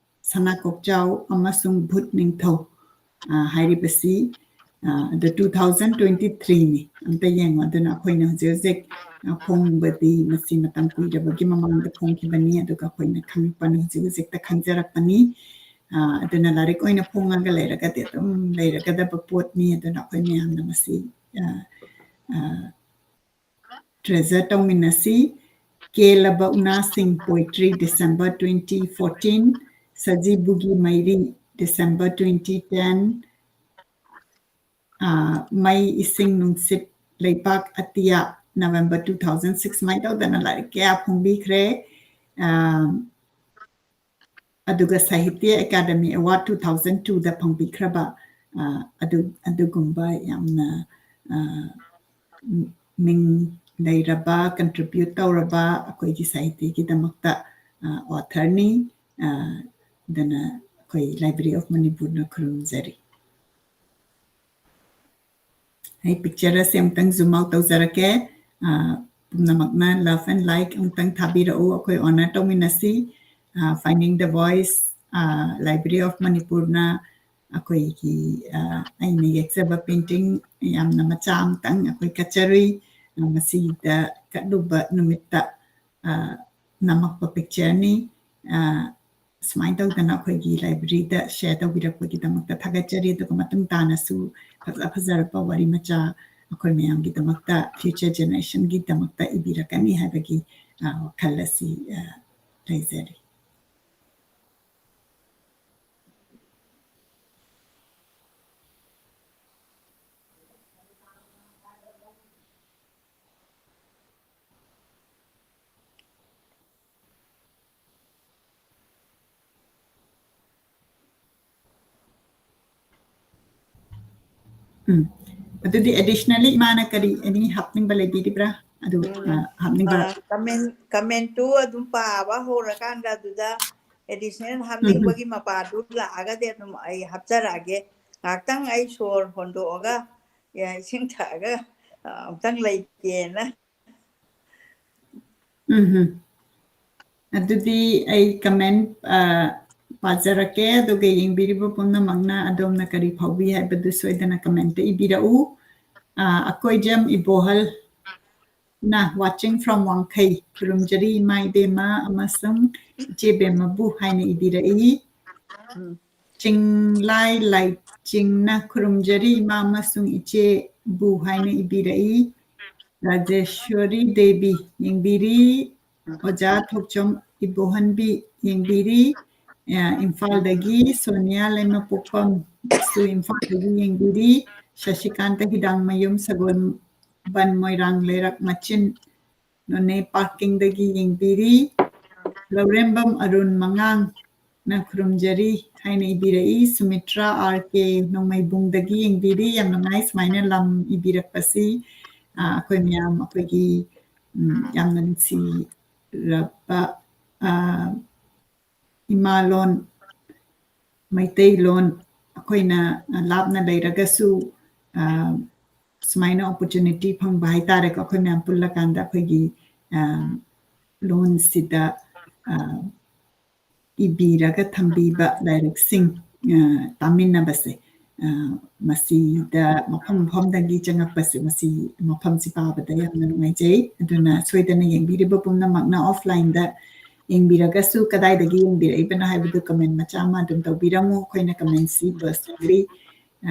ꯁꯅꯥ ꯀꯣꯛꯆꯥꯎ ꯑꯃꯁꯨꯡ ꯚꯨꯠ ꯅꯤꯡꯊꯧ, ꯑ, ꯍꯥꯏꯔꯤꯕꯁꯤ, ꯑ, ꯑꯗ two thousand twenty threeꯅꯤ꯫ ꯑꯝꯇ ꯌꯦꯡꯉꯣ꯫ ꯑꯗꯨꯅ ꯑꯩꯈꯣꯏꯅ ꯍꯧꯖꯤꯛ ꯍꯧꯖꯤꯛ, ꯑ, ꯐꯣꯡꯕꯗꯤ ꯃꯁꯤ ꯃꯇꯝ ꯀꯨꯏꯔꯕꯒꯤ ꯃꯃꯥꯡꯗ ꯐꯣꯡꯈꯤꯕꯅꯤ, ꯑꯗꯨꯒ ꯑꯩꯈꯣꯏꯅ ꯈꯪꯉꯛꯄꯅꯤ, ꯍꯧꯖꯤꯛ ꯍꯧꯖꯤꯛꯇ ꯈꯪꯖꯔꯛꯄꯅꯤ꯫ ꯑ, ꯑꯗꯨꯅ ꯂꯥꯏꯔꯤꯛ ꯑꯣꯏꯅ ꯐꯣꯡꯉꯒ ꯂꯩꯔꯒꯗꯤ ꯑꯗꯨꯝ ꯂꯩꯔꯒꯗꯕ ꯄꯣꯠꯅꯤ꯫ ꯑꯗꯨꯅ ꯑꯩꯈꯣꯏ ꯃꯌꯥꯝꯅ ꯃꯁꯤ, ꯑ, ꯑ, treasure ꯇꯧꯃꯤꯟꯅꯁꯤ꯫ ꯀꯦꯂꯕ ꯎꯅꯥꯁꯤꯡ poetry, December twenty fourteen, ꯁꯖꯤꯕꯨꯒꯤ ꯃꯩꯔꯤ, December twenty ten, ꯑ, ꯃꯩ, ꯏꯁꯤꯡ, ꯅꯨꯡꯁꯤꯠ, ꯂꯩꯕꯥꯛ, ꯑꯇꯤꯌꯥ, November two thousand six, ꯁꯨꯃꯥꯏꯅ ꯇꯧꯗꯅ ꯂꯥꯏꯔꯤꯛ ꯀꯌꯥ ꯐꯣꯡꯕꯤꯈ꯭ꯔꯦ꯫ ꯑ, ꯑꯗꯨꯒ ꯁꯥꯍꯤꯇ꯭ꯌ ꯑꯦꯀꯥꯗꯃꯤ ꯑꯦꯋꯥꯔꯗ two thousand twoꯗ ꯐꯪꯕꯤꯈ꯭ꯔꯕ, ꯑ, ꯑꯗꯨ-, ꯑꯗꯨꯒꯨꯝꯕ ꯌꯥꯝꯅ, ꯑ, ꯃꯤꯡ ꯂꯩꯔꯕ, contribute ꯇꯧꯔꯕ ꯑꯩꯈꯣꯏꯒꯤ ꯁꯥꯍꯤꯇ꯭ꯌꯒꯤꯗꯃꯛꯇ, ꯑ, authorꯅꯤ꯫ ꯑ, ꯑꯗꯨꯅ ꯑꯩꯈꯣꯏ Library of Manipurꯅ ꯈꯨꯔꯨꯝꯖꯔꯤ꯫ ꯑꯩ picture ꯑꯁꯦ ꯑꯃꯨꯛꯇꯪ zoom out ꯇꯧꯖꯔꯛꯀꯦ꯫ ꯑ, ꯄꯨꯝꯅꯃꯛꯅ love and like ꯑꯃꯨꯛꯇꯪ ꯊꯥꯕꯤꯔꯛꯎ, ꯑꯩꯈꯣꯏ honor ꯇꯧꯃꯤꯟꯅꯁꯤ꯫ ꯑ, Finding the Voice, ꯑ, Library of Manipurꯅ ꯑꯩꯈꯣꯏꯒꯤ, ꯑ, ꯑꯩꯅ ꯌꯦꯛꯆꯕ painting ꯌꯥꯝꯅ ꯃꯆꯥ ꯑꯃꯇꯪ ꯑꯩꯈꯣꯏ ꯀꯠꯆꯔꯨꯏ꯫ ꯑ, ꯃꯁꯤꯗ ꯀꯠꯂꯨꯕ ꯅꯨꯃꯤꯠꯇ, ꯑ, ꯅꯝꯃꯛꯄ pictureꯅꯤ꯫ ꯑ, ꯁꯨꯃꯥꯏꯅ ꯇꯧꯗꯅ ꯑꯩꯈꯣꯏꯒꯤ libraryꯗ share ꯇꯧꯕꯤꯔꯛꯄꯒꯤꯗꯃꯛꯇ ꯊꯥꯒꯠꯆꯔꯤ꯫ ꯑꯗꯨꯒ ꯃꯇꯨꯡ ꯇꯥꯅꯁꯨ ꯐꯖ ꯐꯖꯔꯛꯄ ꯋꯥꯔꯤ ꯃꯆꯥ ꯑꯩꯈꯣꯏ ꯃꯌꯥꯝꯒꯤꯗꯃꯛꯇ, future generationꯒꯤꯗꯃꯛꯇ ꯏꯕꯤꯔꯛꯀꯅꯤ ꯍꯥꯏꯕꯒꯤ, ꯑ, ꯋꯥꯈꯜ ꯑꯁꯤ, ꯑ, ꯂꯩꯖꯔꯤ꯫ ꯎꯝ꯫ ꯑꯗꯨꯗꯤ additionally ꯏꯃꯥꯅ ꯀꯔꯤ any ꯍꯥꯞꯅꯤꯡꯕ ꯂꯩꯕꯤꯔꯤꯕ꯭ꯔꯥ? ꯑꯗꯨ, ꯎꯝ꯫ ꯑ, ꯍꯥꯞꯅꯤꯡꯕ ꯑ, comment, commentꯇꯨ ꯑꯗꯨꯝ ꯄꯥꯕ ꯍꯧꯔꯀꯥꯟꯗ ꯑꯗꯨꯗ additional ꯎꯝ, ꯎꯝ꯫ ꯍꯥꯞꯅꯤꯡꯕꯒꯤ ꯃꯄꯥꯗꯨ ꯂꯥꯛꯑꯒꯗꯤ ꯑꯗꯨꯝ ꯑꯩ ꯍꯥꯞꯆꯔꯛꯑꯒꯦ꯫ ꯉꯥꯏꯍꯥꯛꯇꯪ ꯑꯩ ꯁꯣꯔ ꯍꯣꯟꯗꯣꯛꯑꯒ, ꯑ, ꯏꯁꯤꯡ ꯊꯛꯑꯒ, ꯑ, ꯑꯃꯨꯛꯇꯪ ꯂꯩꯒꯦꯅ꯫ ꯎꯝ, ꯎꯝ꯫ ꯑꯗꯨꯗꯤ ꯑꯩ comment, ꯑ, ꯄꯥꯖꯔꯛꯀꯦ, ꯑꯗꯨꯒ ꯌꯦꯡꯕꯤꯔꯤꯕ ꯄꯨꯝꯅꯃꯛꯅ ꯑꯗꯣꯝꯅ ꯀꯔꯤ ꯐꯥꯎꯕꯤ ꯍꯥꯏꯕꯗꯨ ꯁꯣꯏꯗꯅ commentꯇ ꯏꯕꯤꯔꯛꯎ꯫ ꯑ, ꯑꯀꯣꯏꯖꯝ ꯏꯕꯣꯍꯜꯅ, watching from ꯋꯥꯡꯈꯩ, ꯈꯨꯔꯨꯝꯖꯔꯤ ꯏꯃꯥ ꯏꯕꯦꯝꯃ ꯑꯃꯁꯨꯡ ꯏꯆꯦ ꯕꯦꯝꯃꯕꯨ ꯍꯥꯏꯅ ꯏꯕꯤꯔꯛꯏ꯫ ꯎꯝ꯫ ꯆꯤꯡꯂꯥꯏ ꯂꯥꯏꯆꯤꯡꯅ ꯈꯨꯔꯨꯝꯖꯔꯤ ꯏꯃꯥ ꯑꯃꯁꯨꯡ ꯏꯆꯦꯕꯨ ꯍꯥꯏꯅ ꯏꯕꯤꯔꯛꯏ꯫ ꯔꯥꯖꯦꯁ꯭ꯋꯔꯤ ꯗꯦꯕꯤ ꯌꯦꯡꯕꯤꯔꯤ꯫ ꯑꯣꯖꯥ ꯊꯣꯛꯆꯣꯝ ꯏꯕꯣꯍꯟꯕꯤ ꯌꯦꯡꯕꯤꯔꯤ꯫ ꯑ, ꯏꯝꯐꯥꯜꯗꯒꯤ ꯁꯣꯅꯤꯌꯥ ꯂꯩꯃꯄꯣꯛꯄꯝꯁꯨ ꯏꯝꯐꯥꯜꯗꯒꯤ ꯌꯦꯡꯕꯤꯔꯤ꯫ ꯁꯁꯤꯀꯥꯟꯇ ꯍꯤꯗꯥꯡꯃꯌꯨꯝ ꯁꯒꯣꯜꯕꯟ ꯃꯣꯏꯔꯥꯡ ꯂꯩꯔꯛ ꯃꯆꯤꯟ ꯅꯣꯅꯦ ꯄꯥꯔꯀꯤꯡꯗꯒꯤ ꯌꯦꯡꯕꯤꯔꯤ꯫ ꯂꯧꯔꯦꯝꯕꯝ ꯑꯔꯨꯟ ꯃꯉꯥꯡꯅ ꯈꯨꯔꯨꯝꯖꯔꯤ ꯍꯥꯏꯅ ꯏꯕꯤꯔꯛꯏ꯫ ꯁꯨꯃꯤꯇ꯭ꯔꯥ ꯑꯥꯔ ꯀꯦ ꯅꯣꯡꯃꯩꯕꯨꯡꯗꯒꯤ ꯌꯦꯡꯕꯤꯔꯤ꯫ ꯌꯥꯝ ꯅꯨꯡꯉꯥꯏ ꯁꯨꯃꯥꯏꯅ ꯂꯝ ꯏꯕꯤꯔꯛꯄꯁꯤ꯫ ꯑ, ꯑꯩꯈꯣꯏ ꯃꯌꯥꯝ ꯑꯩꯈꯣꯏꯒꯤ, ꯎꯝ, ꯌꯥꯝꯅ ꯅꯨꯡꯁꯤꯔꯕ, ꯑ, ꯏꯃꯥ ꯂꯣꯟ, ꯃꯩꯇꯩꯂꯣꯟ ꯑꯩꯈꯣꯏꯅ ꯂꯥꯞꯅ ꯂꯩꯔꯒꯁꯨ, ꯑ, ꯁꯨꯃꯥꯏꯅ opportunity ꯐꯪꯕ ꯍꯥꯏꯇꯥꯔꯦꯀꯣ, ꯑꯩꯈꯣꯏ ꯃꯌꯥꯝ ꯄꯨꯜꯂꯀꯥꯟꯗ ꯑꯩꯈꯣꯏꯒꯤ, ꯑ, ꯂꯣꯟꯁꯤꯗ, ꯑ, ꯏꯕꯤꯔꯒ ꯊꯝꯕꯤꯕ ꯂꯥꯏꯔꯤꯛꯁꯤꯡ, ꯑ, ꯇꯥꯃꯤꯟꯅꯕꯁꯦ, ꯑ, ꯃꯁꯤꯗ ꯃꯐꯝ ꯃꯐꯝꯗꯒꯤ ꯆꯪꯉꯛꯄꯁꯦ, ꯃꯁꯤ ꯃꯐꯝꯁꯤ ꯄꯥꯕꯗ ꯌꯥꯝꯅ ꯅꯨꯡꯉꯥꯏꯖꯩ꯫ ꯑꯗꯨꯅ ꯁꯣꯏꯗꯅ ꯌꯦꯡꯕꯤꯔꯤꯕ ꯄꯨꯝꯅꯃꯛꯅ offlineꯗ ꯌꯦꯡꯕꯤꯔꯒꯁꯨ ꯀꯗꯥꯏꯗꯒꯤ ꯌꯦꯡꯕꯤꯔꯛꯏꯕꯅꯣ ꯍꯥꯏꯕꯗꯨ comment ꯃꯆꯥ ꯑꯃ ꯑꯗꯨꯝ ꯇꯧꯕꯤꯔꯝꯃꯨ꯫ ꯑꯩꯈꯣꯏꯅ commentꯁꯤ personally, ꯑ,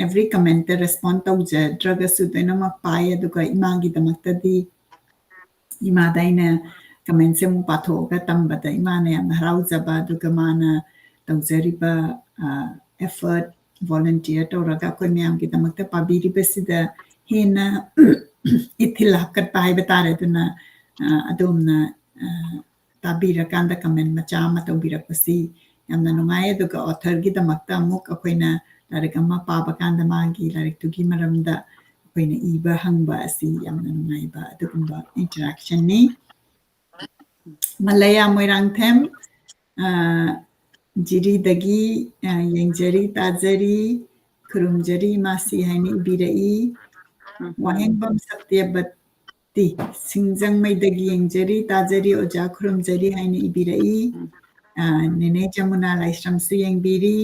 every commentꯇ respond ꯇꯧꯖꯗ꯭ꯔꯒꯁꯨ ꯂꯣꯏꯅꯃꯛ ꯄꯥꯏ꯫ ꯑꯗꯨꯒ ꯏꯃꯥꯒꯤꯗꯃꯛꯇꯗꯤ ꯏꯃꯥꯗ ꯑꯩꯅ commentꯁꯦ ꯑꯃꯨꯛ ꯄꯥꯊꯣꯛꯑꯒ ꯇꯝꯕꯗ ꯏꯃꯥꯅ ꯌꯥꯝꯅ ꯍꯔꯥꯎꯖꯕ, ꯑꯗꯨꯒ ꯃꯥꯅ ꯇꯧꯖꯔꯤꯕ, ꯑ, effort, volunteer ꯇꯧꯔꯒ ꯑꯩꯈꯣꯏ ꯃꯌꯥꯝꯒꯤꯗꯃꯛꯇ ꯄꯥꯕꯤꯔꯤꯕꯁꯤꯗ ꯍꯦꯟꯅ ꯏꯊꯤꯜ ꯍꯥꯞꯀꯠꯄ ꯍꯥꯏꯕ ꯇꯥꯔꯦ꯫ ꯑꯗꯨꯅ, ꯑ, ꯑꯗꯣꯝꯅ, ꯑ, ꯇꯥꯕꯤꯔꯀꯥꯟꯗ comment ꯃꯆꯥ ꯑꯃ ꯇꯧꯕꯤꯔꯛꯄꯁꯤ ꯌꯥꯝꯅ ꯅꯨꯡꯉꯥꯏ꯫ ꯑꯗꯨꯒ authorꯒꯤꯗꯃꯛꯇ ꯑꯃꯨꯛ ꯑꯩꯈꯣꯏꯅ ꯂꯥꯏꯔꯤꯛ ꯑꯃ ꯄꯥꯕ ꯀꯥꯟꯗ ꯃꯥꯒꯤ ꯂꯥꯏꯔꯤꯛꯇꯨꯒꯤ ꯃꯔꯝꯗ ꯑꯩꯈꯣꯏꯅ ꯏꯕ ꯍꯪꯕ ꯑꯁꯤ ꯌꯥꯝꯅ ꯅꯨꯡꯉꯥꯏꯕ ꯑꯗꯨꯒꯨꯝꯕ interactionꯅꯤ꯫ ꯃꯂꯌꯥ ꯃꯣꯏꯔꯥꯡꯊꯦꯝ, ꯑ, ꯖꯤꯔꯤꯗꯒꯤ, ꯑ, ꯌꯦꯡꯖꯔꯤ, ꯇꯥꯖꯔꯤ, ꯈꯨꯔꯨꯝꯖꯔꯤ, ꯃꯥꯁꯤ ꯍꯥꯏꯅ ꯏꯕꯤꯔꯛꯏ꯫ ꯋꯥꯍꯦꯡꯕꯝ ꯁꯇ꯭ꯌꯕꯇꯤ, ꯁꯤꯡꯖꯃꯩꯗꯒꯤ ꯌꯦꯡꯖꯔꯤ, ꯇꯥꯖꯔꯤ, ꯑꯣꯖꯥ ꯈꯨꯔꯨꯝꯖꯔꯤ ꯍꯥꯏꯅ ꯏꯕꯤꯔꯛꯏ꯫ ꯑ, ꯅꯦꯅꯦ ꯖꯃꯨꯅꯥ ꯂꯥꯏꯁ꯭ꯔꯝꯁꯨ ꯌꯦꯡꯕꯤꯔꯤ,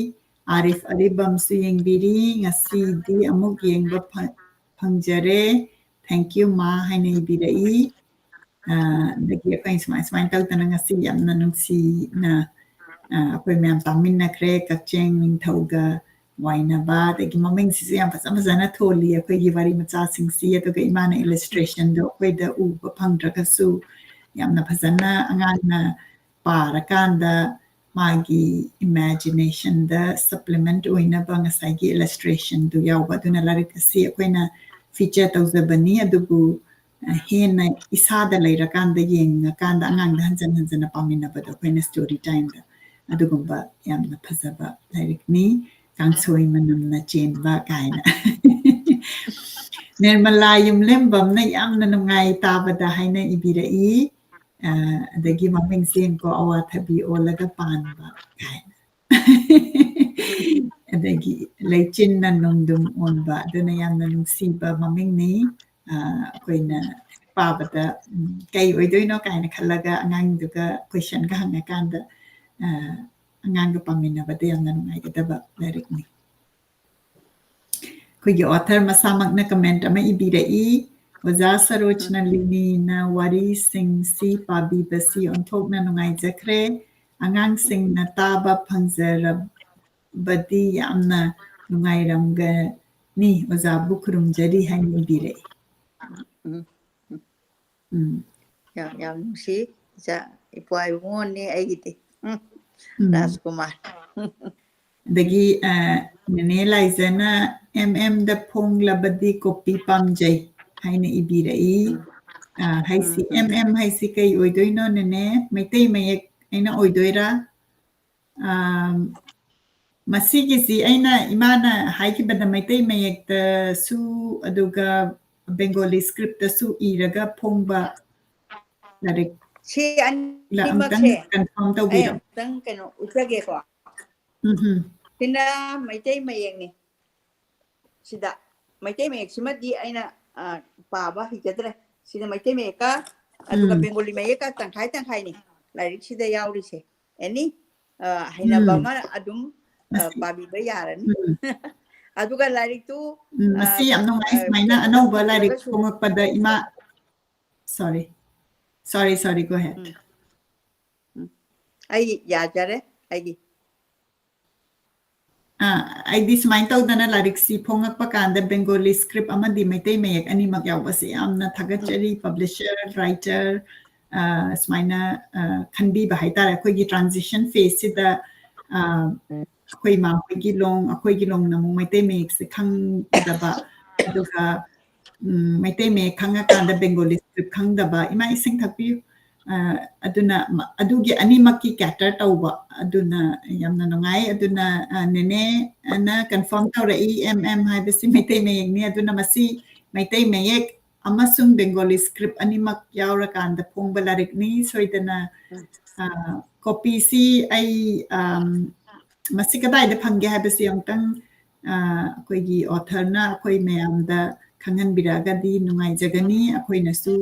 ꯑꯥꯔꯤꯐ ꯑꯔꯤꯕꯝꯁꯨ ꯌꯦꯡꯕꯤꯔꯤ, ꯉꯁꯤꯗꯤ ꯑꯃꯨꯛ ꯌꯦꯡꯕ ꯐ-, ꯐꯪꯖꯔꯦ, thank you ꯃꯥ ꯍꯥꯏꯅ ꯏꯕꯤꯔꯛꯏ꯫ ꯑ, ꯑꯗꯒꯤ ꯑꯩꯈꯣꯏ ꯁꯨꯃꯥꯏ, ꯁꯨꯃꯥꯏꯅ ꯇꯧꯗꯅ ꯉꯁꯤ ꯌꯥꯝꯅ ꯅꯨꯡꯁꯤꯅ, ꯑ, ꯑꯩꯈꯣꯏ ꯃꯌꯥꯝ ꯇꯥꯃꯤꯟꯅꯈ꯭ꯔꯦ, ꯀꯛꯆꯦꯡ ꯅꯤꯡꯊꯧꯒ ꯋꯥꯏꯅꯕ, ꯑꯗꯒꯤ ꯃꯃꯤꯡꯁꯤꯁꯨ ꯌꯥꯝ ꯐꯖ ꯐꯖꯅ ꯊꯣꯜꯂꯤ ꯑꯩꯈꯣꯏꯒꯤ ꯋꯥꯔꯤ ꯃꯆꯥꯁꯤꯡꯁꯤ꯫ ꯑꯗꯨꯒ ꯏꯃꯥꯅ illustrationꯗꯣ ꯑꯩꯈꯣꯏꯗ ꯎꯕ ꯐꯪꯗ꯭ꯔꯒꯁꯨ ꯌꯥꯝꯅ ꯐꯖꯅ ꯑꯉꯥꯡꯅ ꯄꯥꯔꯀꯥꯟꯗ ꯃꯥꯒꯤ imaginationꯗ supplement ꯑꯣꯏꯅꯕ ꯉꯁꯥꯏꯒꯤ illustrationꯗꯨ ꯌꯥꯎꯕ꯫ ꯑꯗꯨꯅ ꯂꯥꯏꯔꯤꯛ ꯑꯁꯤ ꯑꯩꯈꯣꯏꯅ feature ꯇꯧꯖꯕꯅꯤ, ꯑꯗꯨꯕꯨ, ꯑ, ꯍꯦꯟꯅ ꯏꯁꯥꯗ ꯂꯩꯔꯀꯥꯟꯗ, ꯌꯦꯡꯉꯀꯥꯟꯗ ꯑꯉꯥꯡꯗ ꯍꯟꯖꯟ ꯍꯟꯖꯟꯅ ꯄꯥꯃꯤꯟꯅꯕꯗꯣ ꯑꯩꯈꯣꯏꯅ story timeꯗ꯫ ꯑꯗꯨꯒꯨꯝꯕ ꯌꯥꯝꯅ ꯐꯖꯕ ꯂꯥꯏꯔꯤꯛꯅꯤ, "ꯀꯥꯡꯁꯣꯏ ꯃꯅꯝꯅ ꯆꯦꯟꯕ" ꯀꯥꯏꯅ꯫ ꯅꯤꯔꯃꯂꯥ ꯌꯨꯝꯂꯦꯝꯕꯝꯅ ꯌꯥꯝꯅ ꯅꯨꯡꯉꯥꯏ ꯇꯥꯕꯗ ꯍꯥꯏꯅ ꯏꯕꯤꯔꯛꯏ꯫ ꯑ, ꯑꯗꯒꯤ ꯃꯃꯤꯡꯁꯦ ꯌꯦꯡꯀꯣ, "ꯑꯋꯥꯊꯕꯤ ꯑꯣꯜꯂꯒ ꯄꯥꯟꯕ" ꯀꯥꯏꯅ꯫ ꯑꯗꯒꯤ "ꯂꯩꯆꯤꯟꯅ ꯅꯣꯡꯗꯝ ꯑꯣꯟꯕ", ꯑꯗꯨꯅ ꯌꯥꯝꯅ ꯅꯨꯡꯁꯤꯕ ꯃꯃꯤꯡꯅꯤ꯫ ꯑ, ꯑꯩꯈꯣꯏꯅ ꯄꯥꯕꯗ, ꯎꯝ, ꯀꯩ ꯑꯣꯏꯗꯣꯏꯅꯣ ꯀꯥꯏꯅ ꯈꯜꯂꯒ ꯑꯉꯥꯡꯗꯨꯒ questionꯒ ꯍꯪꯉꯀꯥꯟꯗ, ꯑ, ꯑꯉꯥꯡꯒ ꯄꯥꯃꯤꯟꯅꯕꯗ ꯌꯥꯝꯅ ꯅꯨꯡꯉꯥꯏꯒꯗꯕ ꯂꯥꯏꯔꯤꯛꯅꯤ꯫ ꯑꯩꯈꯣꯏꯒꯤ author ꯃꯁꯥꯃꯛꯅ comment ꯑꯃ ꯏꯕꯤꯔꯛꯏ, "ꯑꯣꯖꯥ ꯁꯔꯣꯖ ꯅꯂꯤꯅꯤꯅ ꯋꯥꯔꯤꯁꯤꯡꯁꯤ ꯄꯥꯕꯤꯕꯁꯤ ꯑꯣꯟꯊꯣꯛꯅ ꯅꯨꯡꯉꯥꯏꯖꯈ꯭ꯔꯦ꯫ ꯑꯉꯥꯡꯁꯤꯡꯅ ꯇꯥꯕ ꯐꯪꯖꯔꯕꯗꯤ ꯌꯥꯝꯅ ꯅꯨꯡꯉꯥꯏꯔꯝꯒꯅꯤ꯫ ꯑꯣꯖꯥꯕꯨ ꯈꯨꯔꯨꯝꯖꯔꯤ" ꯍꯥꯏꯅ ꯏꯕꯤꯔꯛꯏ꯫ ꯎꯝ, ꯎꯝ꯫ ꯌꯥꯝ ꯌꯥꯝ ꯅꯨꯡꯁꯤ꯫ ꯏꯆꯥ, ꯏꯄ꯭ꯋꯥ ꯏꯕꯨꯡꯉꯣꯅꯦ ꯑꯩꯒꯤꯗꯤ꯫ ꯎꯝ, ꯎꯝ꯫ ꯔꯥꯖꯀꯨꯃꯥꯔ꯫ ꯑꯗꯒꯤ, ꯑ, ꯅꯦꯅꯦ ꯂꯥꯏꯖꯅ "ꯑꯦꯝ ꯑꯦꯝꯗ ꯐꯣꯡꯂꯕꯗꯤ ꯀꯣꯄꯤ ꯄꯥꯝꯖꯩ" ꯍꯥꯏꯅ ꯏꯕꯤꯔꯛꯏ꯫ ꯎꯝ꯫ ꯑ, ꯍꯥꯏꯁꯤ, ꯎꯝ, ꯎꯝ꯫ ꯑꯦꯝ ꯑꯦꯝ ꯍꯥꯏꯁꯤ ꯀꯩ ꯑꯣꯏꯗꯣꯏꯅꯣ, ꯅꯦꯅꯦ? ꯃꯩꯇꯩ ꯃꯌꯦꯛ ꯑꯩꯅ ꯑꯣꯏꯗꯣꯏꯔꯥ? ꯑ, ꯃꯁꯤꯒꯤꯁꯤ ꯑꯩꯅ, ꯏꯃꯥꯅ ꯍꯥꯏꯈꯤꯕꯗ ꯃꯩꯇꯩ ꯃꯌꯦꯛꯇꯁꯨ ꯑꯗꯨꯒ Bengali scriptꯇꯁꯨ ꯏꯔꯒ ꯐꯣꯡꯕ ꯂꯥꯏꯔꯤꯛ ꯁꯤ ꯂ-, ꯑꯝꯇꯪ ꯑꯅꯤꯃꯛꯁꯦ confirm ꯑꯩ ꯇꯧꯕꯤꯔꯣ꯫ ꯑꯝꯇꯪ ꯀꯩꯅꯣ ꯎꯠꯆꯒꯦꯀꯣ꯫ ꯎꯝ ꯍꯝ꯫ ꯁꯤꯅ ꯃꯩꯇꯩ ꯃꯌꯦꯛꯅꯤ꯫ ꯁꯤꯗ ꯃꯩꯇꯩ ꯃꯌꯦꯛꯁꯤꯃꯗꯤ ꯑꯩꯅ, ꯑ, ꯄꯥꯕ ꯍꯩꯖꯗ꯭ꯔꯦ꯫ ꯁꯤꯗ ꯃꯩꯇꯩ ꯃꯌꯦꯛꯀ ꯑꯗꯨꯒ ꯎꯝ꯫ Bengali ꯃꯌꯦꯛꯀ ꯇꯪꯈꯥꯏ ꯇꯪꯈꯥꯏꯅꯤ ꯂꯥꯏꯔꯤꯛꯁꯤꯗ ꯌꯥꯎꯔꯤꯁꯦ꯫ Any, ꯑ, ꯍꯩꯅꯕ ꯎꯝ꯫ ꯑꯃ ꯑꯗꯨꯝ, ꯑ, ꯃꯁꯤ-, ꯄꯥꯕꯤꯕ ꯌꯥꯔꯅꯤ꯫ ꯎꯝ꯫ ꯑꯗꯨꯒ ꯂꯥꯏꯔꯤꯛꯇꯨ, ꯎꯝ, ꯑ, ꯃꯁꯤ ꯌꯥꯝ ꯅꯨꯡꯉꯥꯏ, ꯑ, ꯁꯨꯃꯥꯏꯅ ꯀꯩꯅꯣ ꯑꯅꯧꯕ ꯂꯥꯏꯔꯤꯛ ꯇꯧꯗ꯭ꯔꯒꯁꯨ ꯐꯣꯡꯉꯛꯄꯗ ꯏꯃꯥ, sorry, sorry, sorry, go ahead. ꯎꯝ꯫ ꯎꯝ꯫ ꯑꯩ ꯌꯥꯖꯔꯦ꯫ ꯑꯩꯒꯤ ꯑꯥ, ꯑꯩꯗꯤ ꯁꯨꯃꯥꯏꯅ ꯇꯧꯗꯅ ꯂꯥꯏꯔꯤꯛꯁꯤ ꯐꯣꯡꯉꯛꯄ ꯀꯥꯟꯗ Bengali script ꯑꯃꯗꯤ ꯃꯩꯇꯩ ꯃꯌꯦꯛ ꯑꯅꯤꯃꯛ ꯌꯥꯎꯕꯁꯦ ꯌꯥꯝꯅ ꯊꯥꯒꯠꯆꯔꯤ꯫ Publisher, writer, ꯑꯥ, ꯁꯨꯃꯥꯏꯅ, ꯑꯥ, ꯈꯟꯕꯤꯕ ꯍꯥꯏꯇꯥꯔꯦ꯫ ꯑꯩꯈꯣꯏꯒꯤ transition phaseꯁꯤꯗ, ꯑꯥ, ꯑꯩꯈꯣꯏ ꯏꯃꯥ ꯍꯣꯏꯒꯤ ꯂꯣꯟ, ꯑꯩꯈꯣꯏꯒꯤ ꯂꯣꯟꯅ ꯑꯃꯨꯛ ꯃꯩꯇꯩ ꯃꯌꯦꯛꯁꯦ ꯈꯪꯗꯕ, ꯑꯗꯨꯒ ꯎꯝ, ꯃꯩꯇꯩ ꯃꯌꯦꯛ ꯈꯪꯉꯀꯥꯟꯗ Bengali script ꯈꯪꯗꯕ, ꯏꯃꯥ ꯏꯁꯤꯡ ꯊꯛꯄꯤꯌꯨ꯫ ꯑ, ꯑꯗꯨꯅ ꯃ-, ꯑꯗꯨꯒꯤ ꯑꯅꯤꯃꯛꯀꯤ cater ꯇꯧꯕ꯫ ꯑꯗꯨꯅ ꯌꯥꯝꯅ ꯅꯨꯡꯉꯥꯏ꯫ ꯑꯗꯨꯅ, ꯑ, ꯅꯦꯅꯦꯅ confirm ꯇꯧꯔꯛꯏ, M M ꯍꯥꯏꯕꯁꯤ ꯃꯩꯇꯩ ꯃꯌꯦꯛꯅꯤ꯫ ꯑꯗꯨꯅ ꯃꯁꯤ ꯃꯩꯇꯩ ꯃꯌꯦꯛ ꯑꯃꯁꯨꯡ Bengali script ꯑꯅꯤꯃꯛ ꯌꯥꯎꯔꯀꯥꯟꯗ ꯐꯣꯡꯕ ꯂꯥꯏꯔꯤꯛꯅꯤ꯫ ꯁꯣꯏꯗꯅ, ꯑ, copyꯁꯤ ꯑꯩ, ꯑꯝ, ꯃꯁꯤ ꯀꯗꯥꯏꯗ ꯐꯪꯒꯦ ꯍꯥꯏꯕꯁꯤ ꯑꯃꯨꯛꯇꯪ, ꯑ, ꯑꯩꯈꯣꯏꯒꯤ authorꯅ ꯑꯩꯈꯣꯏ ꯃꯌꯥꯝꯗ ꯈꯪꯍꯟꯕꯤꯔꯛꯑꯒꯗꯤ ꯅꯨꯡꯉꯥꯏꯖꯒꯅꯤ꯫ ꯑꯩꯈꯣꯏꯅꯁꯨ,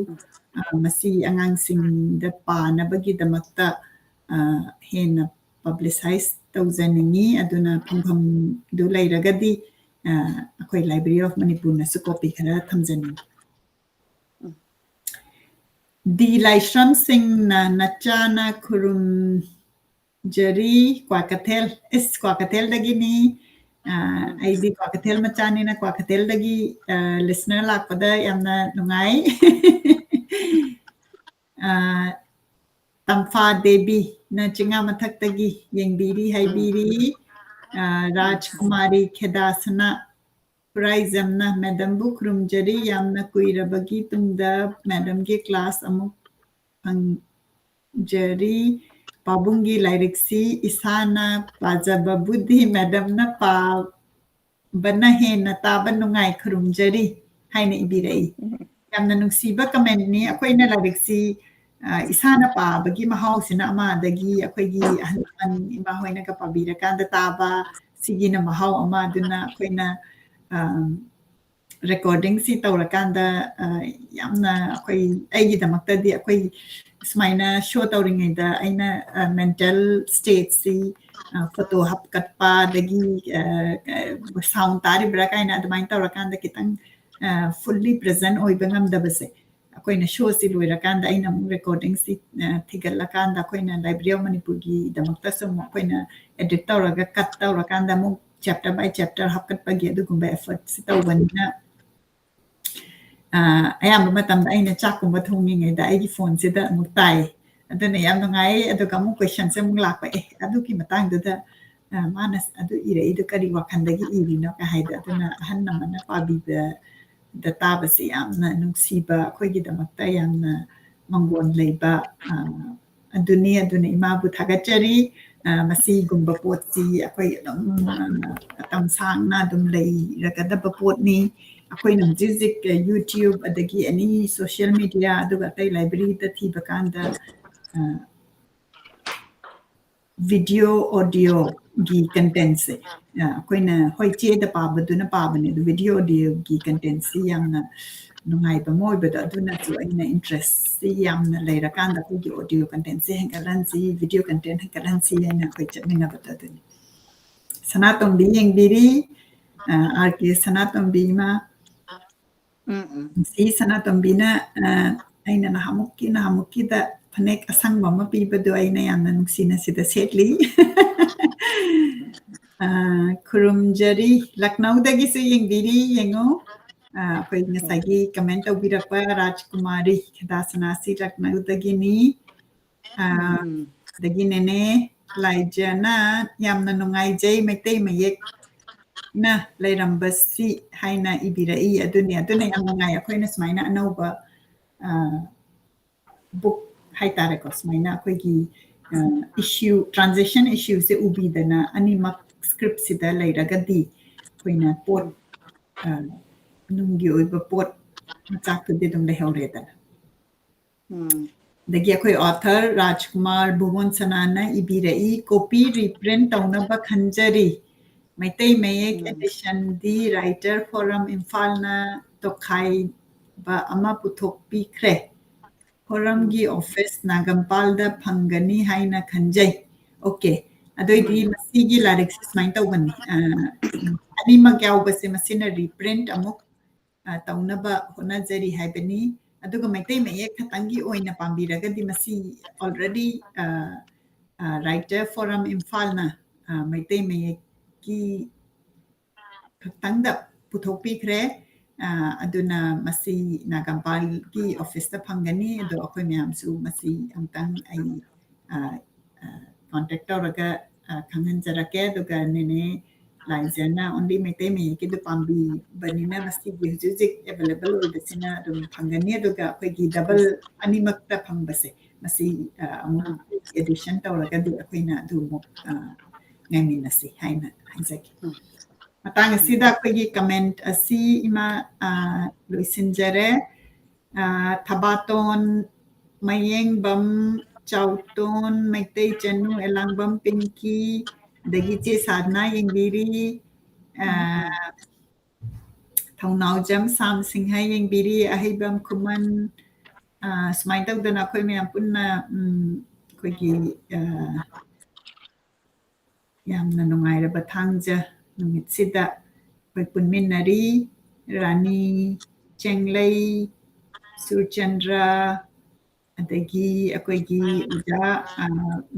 ꯑ, ꯃꯁꯤ ꯑꯉꯥꯡꯁꯤꯡꯗ ꯄꯥꯅꯕꯒꯤꯗꯃꯛꯇ, ꯑ, ꯍꯦꯟꯅ publicize ꯇꯧꯖꯅꯤꯡꯉꯤ꯫ ꯑꯗꯨꯅ ꯐꯪꯐꯝꯗꯨ ꯂꯩꯔꯒꯗꯤ, ꯑ, ꯑꯩꯈꯣꯏ Library of Manipurꯅꯁꯨ copy ꯈꯔ ꯊꯝꯖꯅꯤꯡꯉꯤ꯫ ꯗꯤ ꯂꯥꯏꯁ꯭ꯔꯝ ꯁꯤꯡꯅ ꯅꯆꯥꯅ ꯈꯨꯔꯨꯝꯖꯔꯤ, ꯀ꯭ꯋꯥꯀꯩꯊꯦꯜ꯫ ꯏꯁ, ꯀ꯭ꯋꯥꯀꯩꯊꯦꯜꯗꯒꯤꯅꯤ꯫ ꯑ, ꯑꯩꯗꯤ ꯀ꯭ꯋꯥꯀꯩꯊꯦꯜ ꯃꯆꯥꯅꯤꯅ ꯀ꯭ꯋꯥꯀꯩꯊꯦꯜꯗꯒꯤ, ꯑ, listener ꯂꯥꯛꯄꯗ ꯌꯥꯝꯅ ꯅꯨꯡꯉꯥꯏ꯫ ꯑ, ꯇꯝꯐꯥ ꯗꯦꯕꯤꯅ ꯆꯤꯡꯉꯥ ꯃꯊꯛꯇꯒꯤ ꯌꯦꯡꯕꯤꯔꯤ ꯍꯥꯏꯕꯤꯔꯤ꯫ ꯑ, ꯔꯥꯖꯀꯨꯃꯥꯔꯤ ꯈꯦꯗꯥꯁꯅ ꯈꯨꯔꯥꯏꯖꯝꯅ madamꯕꯨ ꯈꯨꯔꯨꯝꯖꯔꯤ꯫ ꯌꯥꯝꯅ ꯀꯨꯏꯔꯕꯒꯤ ꯇꯨꯡꯗ madamꯒꯤ class ꯑꯃꯨꯛ ꯐꯪꯖꯔꯤ꯫ ꯄꯥꯕꯨꯡꯒꯤ ꯂꯥꯏꯔꯤꯛꯁꯤ ꯏꯁꯥꯅ ꯄꯥꯖꯕꯕꯨꯗꯤ madamꯅ ꯄꯥꯕꯅ ꯍꯦꯟꯅ ꯇꯥꯕ ꯅꯨꯡꯉꯥꯏ, ꯈꯨꯔꯨꯝꯖꯔꯤ ꯍꯥꯏꯅ ꯏꯕꯤꯔꯛꯏ꯫ ꯌꯥꯝꯅ ꯅꯨꯡꯁꯤꯕ commentꯅꯤ꯫ ꯑꯩꯈꯣꯏꯅ ꯂꯥꯏꯔꯤꯛꯁꯤ, ꯑ, ꯏꯁꯥꯅ ꯄꯥꯕꯒꯤ ꯃꯍꯥꯎꯁꯤꯅ ꯑꯃ, ꯑꯗꯒꯤ ꯑꯩꯈꯣꯏꯒꯤ ꯑꯍꯜ ꯂꯃꯟ ꯏꯃꯥ ꯍꯣꯏꯅꯒ ꯄꯥꯕꯤꯔꯀꯥꯟꯗ ꯇꯥꯕ, ꯁꯤꯒꯤꯅ ꯃꯍꯥꯎ ꯑꯃ꯫ ꯑꯗꯨꯅ ꯑꯩꯈꯣꯏꯅ, ꯑ, recordingꯁꯤ ꯇꯧꯔꯀꯥꯟꯗ, ꯑ, ꯌꯥꯝꯅ ꯑꯩꯈꯣꯏ, ꯑꯩꯒꯤꯗꯃꯛꯇꯗꯤ ꯑꯩꯈꯣꯏ ꯁꯨꯃꯥꯏꯅ show ꯇꯧꯔꯤꯉꯩꯗ ꯑꯩꯅ, ꯑ, mental stateꯁꯤ, ꯑ, photo ꯍꯥꯞꯀꯠꯄ, ꯑꯗꯒꯤ, ꯑ, ꯑ, sound ꯇꯥꯔꯤꯕ꯭ꯔꯥ ꯀꯥꯏꯅ ꯑꯗꯨꯃꯥꯏꯅ ꯇꯧꯔꯀꯥꯟꯗ ꯈꯤꯇꯪ, ꯑ, fully present ꯑꯣꯏꯕ ꯉꯝꯗꯕꯁꯦ, ꯑꯩꯈꯣꯏꯅ ꯁꯣꯁꯤ ꯂꯣꯏꯔꯀꯥꯟꯗ ꯑꯩꯅ ꯑꯃꯨꯛ ꯔꯦꯀꯣꯔꯗꯤꯡꯁꯤ ꯊꯤꯒꯠꯂꯀꯥꯟꯗ ꯑꯩꯈꯣꯏꯅ ꯂꯥꯏꯕ꯭ꯔꯦꯔꯤ ꯑꯣꯐ ꯃꯅꯤꯄꯨꯔꯒꯤꯗꯃꯛꯇꯁꯨ ꯑꯃꯨꯛ ꯑꯩꯈꯣꯏꯅ ꯑꯦꯗꯤꯠ ꯇꯧꯔꯒ ꯀꯠ ꯇꯧꯔꯀꯥꯟꯗ ꯑꯃꯨꯛ ꯆꯦꯞꯇꯔ ꯕꯥꯏ ꯆꯦꯞꯇꯔ ꯍꯥꯞꯀꯠꯄꯒꯤ ꯑꯗꯨꯒꯨꯝꯕ ꯑꯦꯐꯔꯠꯁꯤ ꯇꯧꯕꯅꯤꯅ ꯑꯌꯥꯝꯕ ꯃꯇꯝꯗ ꯑꯩꯅ ꯆꯥꯛꯀꯨꯝꯕ ꯊꯣꯡꯉꯤꯉꯩꯗ ꯑꯩꯒꯤ ꯐꯣꯟꯁꯤꯗ ꯑꯃꯨꯛ ꯇꯥꯏ꯫ ꯑꯗꯨꯅ ꯌꯥꯝ ꯅꯨꯡꯉꯥꯏ꯫ ꯑꯗꯨꯒ ꯑꯃꯨꯛ ꯀꯣꯏꯁꯟꯁꯦ ꯑꯃꯨꯛ ꯂꯥꯛꯄ, "ꯑꯦ, ꯑꯗꯨꯒꯤ ꯃꯇꯥꯡꯗꯨꯗ ꯃꯥꯅ ꯑꯗꯨ ꯏꯔꯛꯏꯗꯣ ꯀꯔꯤ ꯋꯥꯈꯜꯗꯒꯤ ꯏꯔꯤꯅꯣ?" ꯀ ꯍꯥꯏꯗ꯫ ꯑꯗꯨꯅ ꯑꯍꯟ ꯑꯃꯅ ꯄꯥꯕꯤꯕꯗ ꯇꯥꯕꯁꯦ ꯌꯥꯝꯅ ꯅꯨꯡꯁꯤꯕ, ꯑꯩꯈꯣꯏꯒꯤꯗꯃꯛꯇ ꯌꯥꯝꯅ ꯃꯪꯒꯣꯟ ꯂꯩꯕ ꯑꯗꯨꯅꯤ꯫ ꯑꯗꯨꯅ ꯏꯃꯥꯕꯨ ꯊꯥꯒꯠꯆꯔꯤ꯫ ꯃꯁꯤꯒꯨꯝꯕ ꯄꯣꯠꯁꯤ ꯑꯩꯈꯣꯏ ꯑꯗꯨꯝ ꯃꯇꯝ ꯁꯥꯡꯅ ꯑꯗꯨꯝ ꯂꯩꯔꯒꯗꯕ ꯄꯣꯠꯅꯤ꯫ ꯑꯩꯈꯣꯏꯅ ꯍꯧꯖꯤꯛ ꯍꯧꯖꯤꯛ YouTube ꯑꯗꯒꯤ ꯑꯦꯅꯤ ꯁꯣꯁꯤꯌꯦꯜ ꯃꯦꯗꯤꯌꯥ ꯑꯗꯨꯒ ꯑꯇꯩ ꯂꯥꯏꯕ꯭ꯔꯦꯔꯤꯗ ꯊꯤꯕ ꯀꯥꯟꯗ ꯚꯤꯗꯤꯑꯣ ꯑꯣꯗꯤꯑꯣꯒꯤ ꯀꯟꯇꯦꯟꯁꯦ ꯑꯩꯈꯣꯏꯅ ꯍꯣꯏ ꯆꯦꯗ ꯄꯥꯕꯗꯨꯅ ꯄꯥꯕꯅꯦ, ꯑꯗꯨ ꯚꯤꯗꯤꯑꯣ ꯑꯣꯗꯤꯑꯣꯒꯤ ꯀꯟꯇꯦꯟꯁꯤ ꯌꯥꯝꯅ ꯅꯨꯡꯉꯥꯏꯕ ꯑꯃ ꯑꯣꯏꯕꯗꯣ ꯑꯗꯨꯅꯁꯨ ꯑꯩꯅ ꯏꯟꯇꯔꯦꯁꯁꯤ ꯌꯥꯝꯅ ꯂꯩꯔꯀꯥꯟꯗ ꯑꯩꯈꯣꯏꯒꯤ ꯑꯣꯗꯤꯑꯣ ꯀꯟꯇꯦꯟꯁꯤ ꯍꯦꯟꯒꯠꯍꯟꯁꯤ, ꯚꯤꯗꯤꯑꯣ ꯀꯟꯇꯦꯟ ꯍꯦꯟꯒꯠꯍꯟꯁꯤ ꯍꯥꯏꯅ ꯑꯩꯈꯣꯏ ꯆꯠꯃꯤꯟꯅꯕꯗꯣ ꯑꯗꯨꯅꯤ꯫ ꯁꯅꯥꯇꯣꯝꯕꯤ ꯌꯦꯡꯕꯤꯔꯤ, ꯑꯥꯔ ꯀꯦ ꯁꯅꯥꯇꯣꯝꯕꯤ ꯏꯃꯥ꯫ ꯎꯝ, ꯎꯝ꯫ ꯁꯤ ꯁꯅꯥꯇꯣꯝꯕꯤꯅ ꯑꯩꯅ ꯅꯍꯥꯟꯃꯨꯛꯀꯤ ꯅꯍꯥꯟꯃꯨꯛꯀꯤꯗ ꯐꯅꯦꯛ ꯑꯁꯪꯕ ꯑꯃ ꯄꯤꯕꯗꯣ ꯑꯩꯅ ꯌꯥꯝꯅ ꯅꯨꯡꯁꯤꯅ ꯁꯤꯗ ꯁꯦꯠꯂꯤ꯫ ꯈꯨꯔꯨꯝꯖꯔꯤ꯫ ꯂꯛꯅꯧꯗꯒꯤꯁꯨ ꯌꯦꯡꯕꯤꯔꯤ, ꯌꯦꯡꯉꯨ꯫ ꯑꯩꯈꯣꯏ ꯉꯁꯥꯏꯒꯤ ꯀꯃꯦꯟ ꯇꯧꯕꯤꯔꯛꯄ ꯔꯥꯖꯀꯨꯃꯥꯔꯤ ꯈꯦꯗꯥꯁꯅꯥꯁꯤ ꯂꯛꯅꯧꯗꯒꯤꯅꯤ꯫ ꯑꯗꯒꯤ ꯅꯦꯅꯦ ꯂꯥꯏꯖꯅ ꯌꯥꯝꯅ ꯅꯨꯡꯉꯥꯏꯖꯩ, ꯃꯩꯇꯩ ꯃꯌꯦꯛꯅ ꯂꯩꯔꯝꯕꯁꯤ ꯍꯥꯏꯅ ꯏꯕꯤꯔꯛꯏ꯫ ꯑꯗꯨꯅꯤ, ꯑꯗꯨꯅ ꯌꯥꯝ ꯅꯨꯡꯉꯥꯏ꯫ ꯑꯩꯈꯣꯏꯅ ꯁꯨꯃꯥꯏꯅ ꯑꯅꯧꯕ ꯕꯨꯛ ꯍꯥꯏꯇꯥꯔꯦꯀꯣ, ꯁꯨꯃꯥꯏꯅ ꯑꯩꯈꯣꯏꯒꯤ ꯏꯁꯨ, ꯇ꯭ꯔꯥꯟꯖꯦꯛꯁꯟ ꯏꯁꯨꯁꯦ ꯎꯕꯤꯗꯅ ꯑꯅꯤꯃꯛ ꯁ꯭ꯀ꯭ꯔꯤꯞꯁꯤꯗ ꯂꯩꯔꯒꯗꯤ ꯑꯩꯈꯣꯏꯅ ꯄꯣꯠ ꯅꯨꯡꯒꯤ ꯑꯣꯏꯕ ꯄꯣꯠ ꯃꯆꯥꯛꯇꯨꯗꯤ ꯑꯗꯨꯝ ꯂꯩꯍꯧꯔꯦꯗꯅ꯫ ꯑꯗꯒꯤ ꯑꯩꯈꯣꯏ ꯑꯣꯊꯔ ꯔꯥꯖꯀꯨꯃꯥꯔ ꯚꯨꯕꯟ ꯁꯅꯥꯅ ꯏꯕꯤꯔꯛꯏ, "ꯀꯣꯄꯤ ꯔꯤꯄ꯭ꯔꯤꯟ ꯇꯧꯅꯕ ꯈꯟꯖꯔꯤ꯫ ꯃꯩꯇꯩ ꯃꯌꯦꯛ ꯑꯦꯗꯤꯁꯟꯗꯤ ꯔꯥꯏꯇꯔ ꯐꯣꯔꯝ ꯏꯝꯐꯥꯜꯅ ꯇꯣꯈꯥꯏꯕ ꯑꯃ ꯄꯨꯊꯣꯛꯄꯤꯈ꯭ꯔꯦ꯫ ꯐꯣꯔꯝꯒꯤ ꯑꯣꯐꯤꯁ ꯅꯥꯒꯝꯄꯥꯜꯗ ꯐꯪꯒꯅꯤ ꯍꯥꯏꯅ ꯈꯟꯖꯩ꯫" ꯑꯣꯀꯦ, ꯑꯗꯨꯑꯣꯏꯗꯤ ꯃꯁꯤꯒꯤ ꯂꯥꯏꯔꯤꯛꯁꯦ ꯁꯨꯃꯥꯏꯅ ꯇꯧꯕꯅꯤ꯫ ꯑꯅꯤꯃꯛ ꯌꯥꯎꯕꯁꯦ ꯃꯁꯤꯅ ꯔꯤꯄ꯭ꯔꯤꯟ ꯑꯃꯨꯛ ꯇꯧꯅꯕ ꯍꯣꯠꯅꯖꯔꯤ ꯍꯥꯏꯕꯅꯤ꯫ ꯑꯗꯨꯒ ꯃꯩꯇꯩ ꯃꯌꯦꯛ ꯈꯛꯇꯪꯒꯤ ꯑꯣꯏꯅ ꯄꯥꯝꯕꯤꯔꯒꯗꯤ ꯃꯁꯤ already, ꯑ, ꯑ, Writer Forum ꯏꯝꯐꯥꯜꯅ, ꯑ, ꯃꯩꯇꯩ ꯃꯌꯦꯛꯀꯤ ꯈꯛꯇꯪꯗ ꯄꯨꯊꯣꯛꯄꯤꯈ꯭ꯔꯦ꯫ ꯑ, ꯑꯗꯨꯅ ꯃꯁꯤ ꯅꯥꯒꯥꯃꯄꯥꯜꯒꯤ office ꯇ ꯐꯪꯒꯅꯤ꯫ ꯑꯗꯣ ꯑꯩꯈꯣꯏ ꯃꯌꯥꯝꯁꯨ ꯃꯁꯤ ꯑꯝꯇꯪ ꯑꯩ, ꯑ, ꯑ, contact ꯇꯧꯔꯒ, ꯑ, ꯈꯪꯍꯟꯖꯔꯛꯀꯦ꯫ ꯑꯗꯨꯒ ꯅꯦꯅꯦ ꯂꯥꯏꯖꯅ only ꯃꯩꯇꯩ ꯃꯌꯦꯛꯀꯤꯗꯨ ꯄꯥꯝꯕꯤꯕꯅꯤꯅ ꯃꯁꯤꯒꯤ ꯍꯧꯖꯤꯛ ꯍꯧꯖꯤꯛ available ꯑꯣꯏꯕꯁꯤꯅ ꯑꯗꯨꯝ ꯐꯪꯒꯅꯤ꯫ ꯑꯗꯨꯒ ꯑꯩꯈꯣꯏꯒꯤ double ꯑꯅꯤꯃꯛꯇ ꯐꯪꯕꯁꯦ ꯃꯁꯤ, ꯑ, ꯑꯃꯨꯛ edition ꯇꯧꯔꯒꯗꯤ ꯑꯩꯈꯣꯏꯅ ꯑꯗꯨ ꯑꯃꯨꯛ, ꯑ, ꯉꯥꯏꯃꯤꯟꯅꯁꯤ ꯍꯥꯏꯅ ꯍꯥꯏꯖꯒꯦ꯫ ꯎꯝ꯫ ꯃꯇꯥꯡ ꯑꯁꯤꯗ ꯑꯩꯈꯣꯏꯒꯤ comment ꯑꯁꯤ ꯏꯃꯥ, ꯑ, ꯂꯣꯏꯁꯤꯟꯖꯔꯦ꯫ ꯑ, ꯊꯕꯥꯇꯣꯟ, ꯃꯌꯦꯡꯕꯝ, ꯆꯥꯎꯇꯣꯟ, ꯃꯩꯇꯩ ꯆꯅꯨ, ꯑꯦꯂꯥꯡꯕꯝ ꯄꯤꯡꯀꯤ, ꯑꯗꯒꯤ ꯏꯆꯦ ꯁꯥꯗꯅ ꯌꯦꯡꯕꯤꯔꯤ, ꯑ, ꯊꯧꯅꯥꯎꯖꯝ ꯁꯥꯝ ꯁꯤꯡꯍ ꯌꯦꯡꯕꯤꯔꯤ, ꯑꯍꯩꯕꯝ ꯈꯨꯃꯟ, ꯑ, ꯁꯨꯃꯥꯏꯅ ꯇꯧꯗꯅ ꯑꯩꯈꯣꯏ ꯃꯌꯥꯝ ꯄꯨꯟꯅ, ꯎꯝ, ꯑꯩꯈꯣꯏꯒꯤ, ꯑ, ꯌꯥꯝꯅ ꯅꯨꯡꯉꯥꯏꯔꯕ ꯊꯥꯡꯖ ꯅꯨꯃꯤꯠꯁꯤꯗ ꯑꯩꯈꯣꯏ ꯄꯨꯟꯃꯤꯟꯅꯔꯤ꯫ ꯔꯥꯅꯤ ꯆꯦꯡꯂꯩ, ꯁꯨꯔꯆꯟꯗ꯭ꯔ, ꯑꯗꯒꯤ ꯑꯩꯈꯣꯏꯒꯤ ꯑꯣꯖꯥ, ꯑ,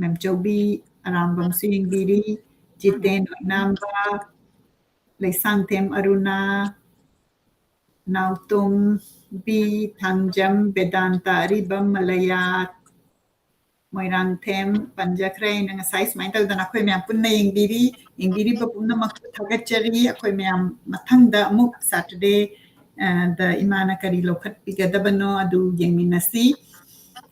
ꯃꯦꯝꯆꯧꯕꯤ ꯑꯔꯥꯝꯕꯝꯁꯨ ꯌꯦꯡꯕꯤꯔꯤ, ꯖꯤꯇꯦꯟ ꯑꯣꯏꯅꯥꯝꯕ, ꯂꯩꯁꯥꯡꯊꯦꯝ ꯑꯔꯨꯅꯥ, ꯅꯥꯎꯇꯣꯝꯕꯤ, ꯊꯥꯡꯖꯝ, ꯕꯦꯗꯥꯟꯇ, ꯑꯔꯤꯕꯝ, ꯃꯂꯌꯥ, ꯃꯣꯏꯔꯥꯡꯊꯦꯝ ꯄꯟꯖꯈ꯭ꯔꯦ꯫ ꯑꯩꯅ ꯉꯁꯥꯏ ꯁꯨꯃꯥꯏꯅ ꯇꯧꯗꯅ ꯑꯩꯈꯣꯏ ꯃꯌꯥꯝ ꯄꯨꯟꯅ ꯌꯦꯡꯕꯤꯔꯤ꯫ ꯌꯦꯡꯕꯤꯔꯤꯕ ꯄꯨꯝꯅꯃꯛꯄꯨ ꯊꯥꯒꯠꯆꯔꯤ꯫ ꯑꯩꯈꯣꯏ ꯃꯌꯥꯝ ꯃꯊꯪꯗ ꯑꯃꯨꯛ Saturday, ꯑ, ꯗ ꯏꯃꯥꯅ ꯀꯔꯤ ꯂꯧꯈꯠꯄꯤꯒꯗꯕꯅꯣ ꯑꯗꯨ ꯌꯦꯡꯃꯤꯟꯅꯁꯤ꯫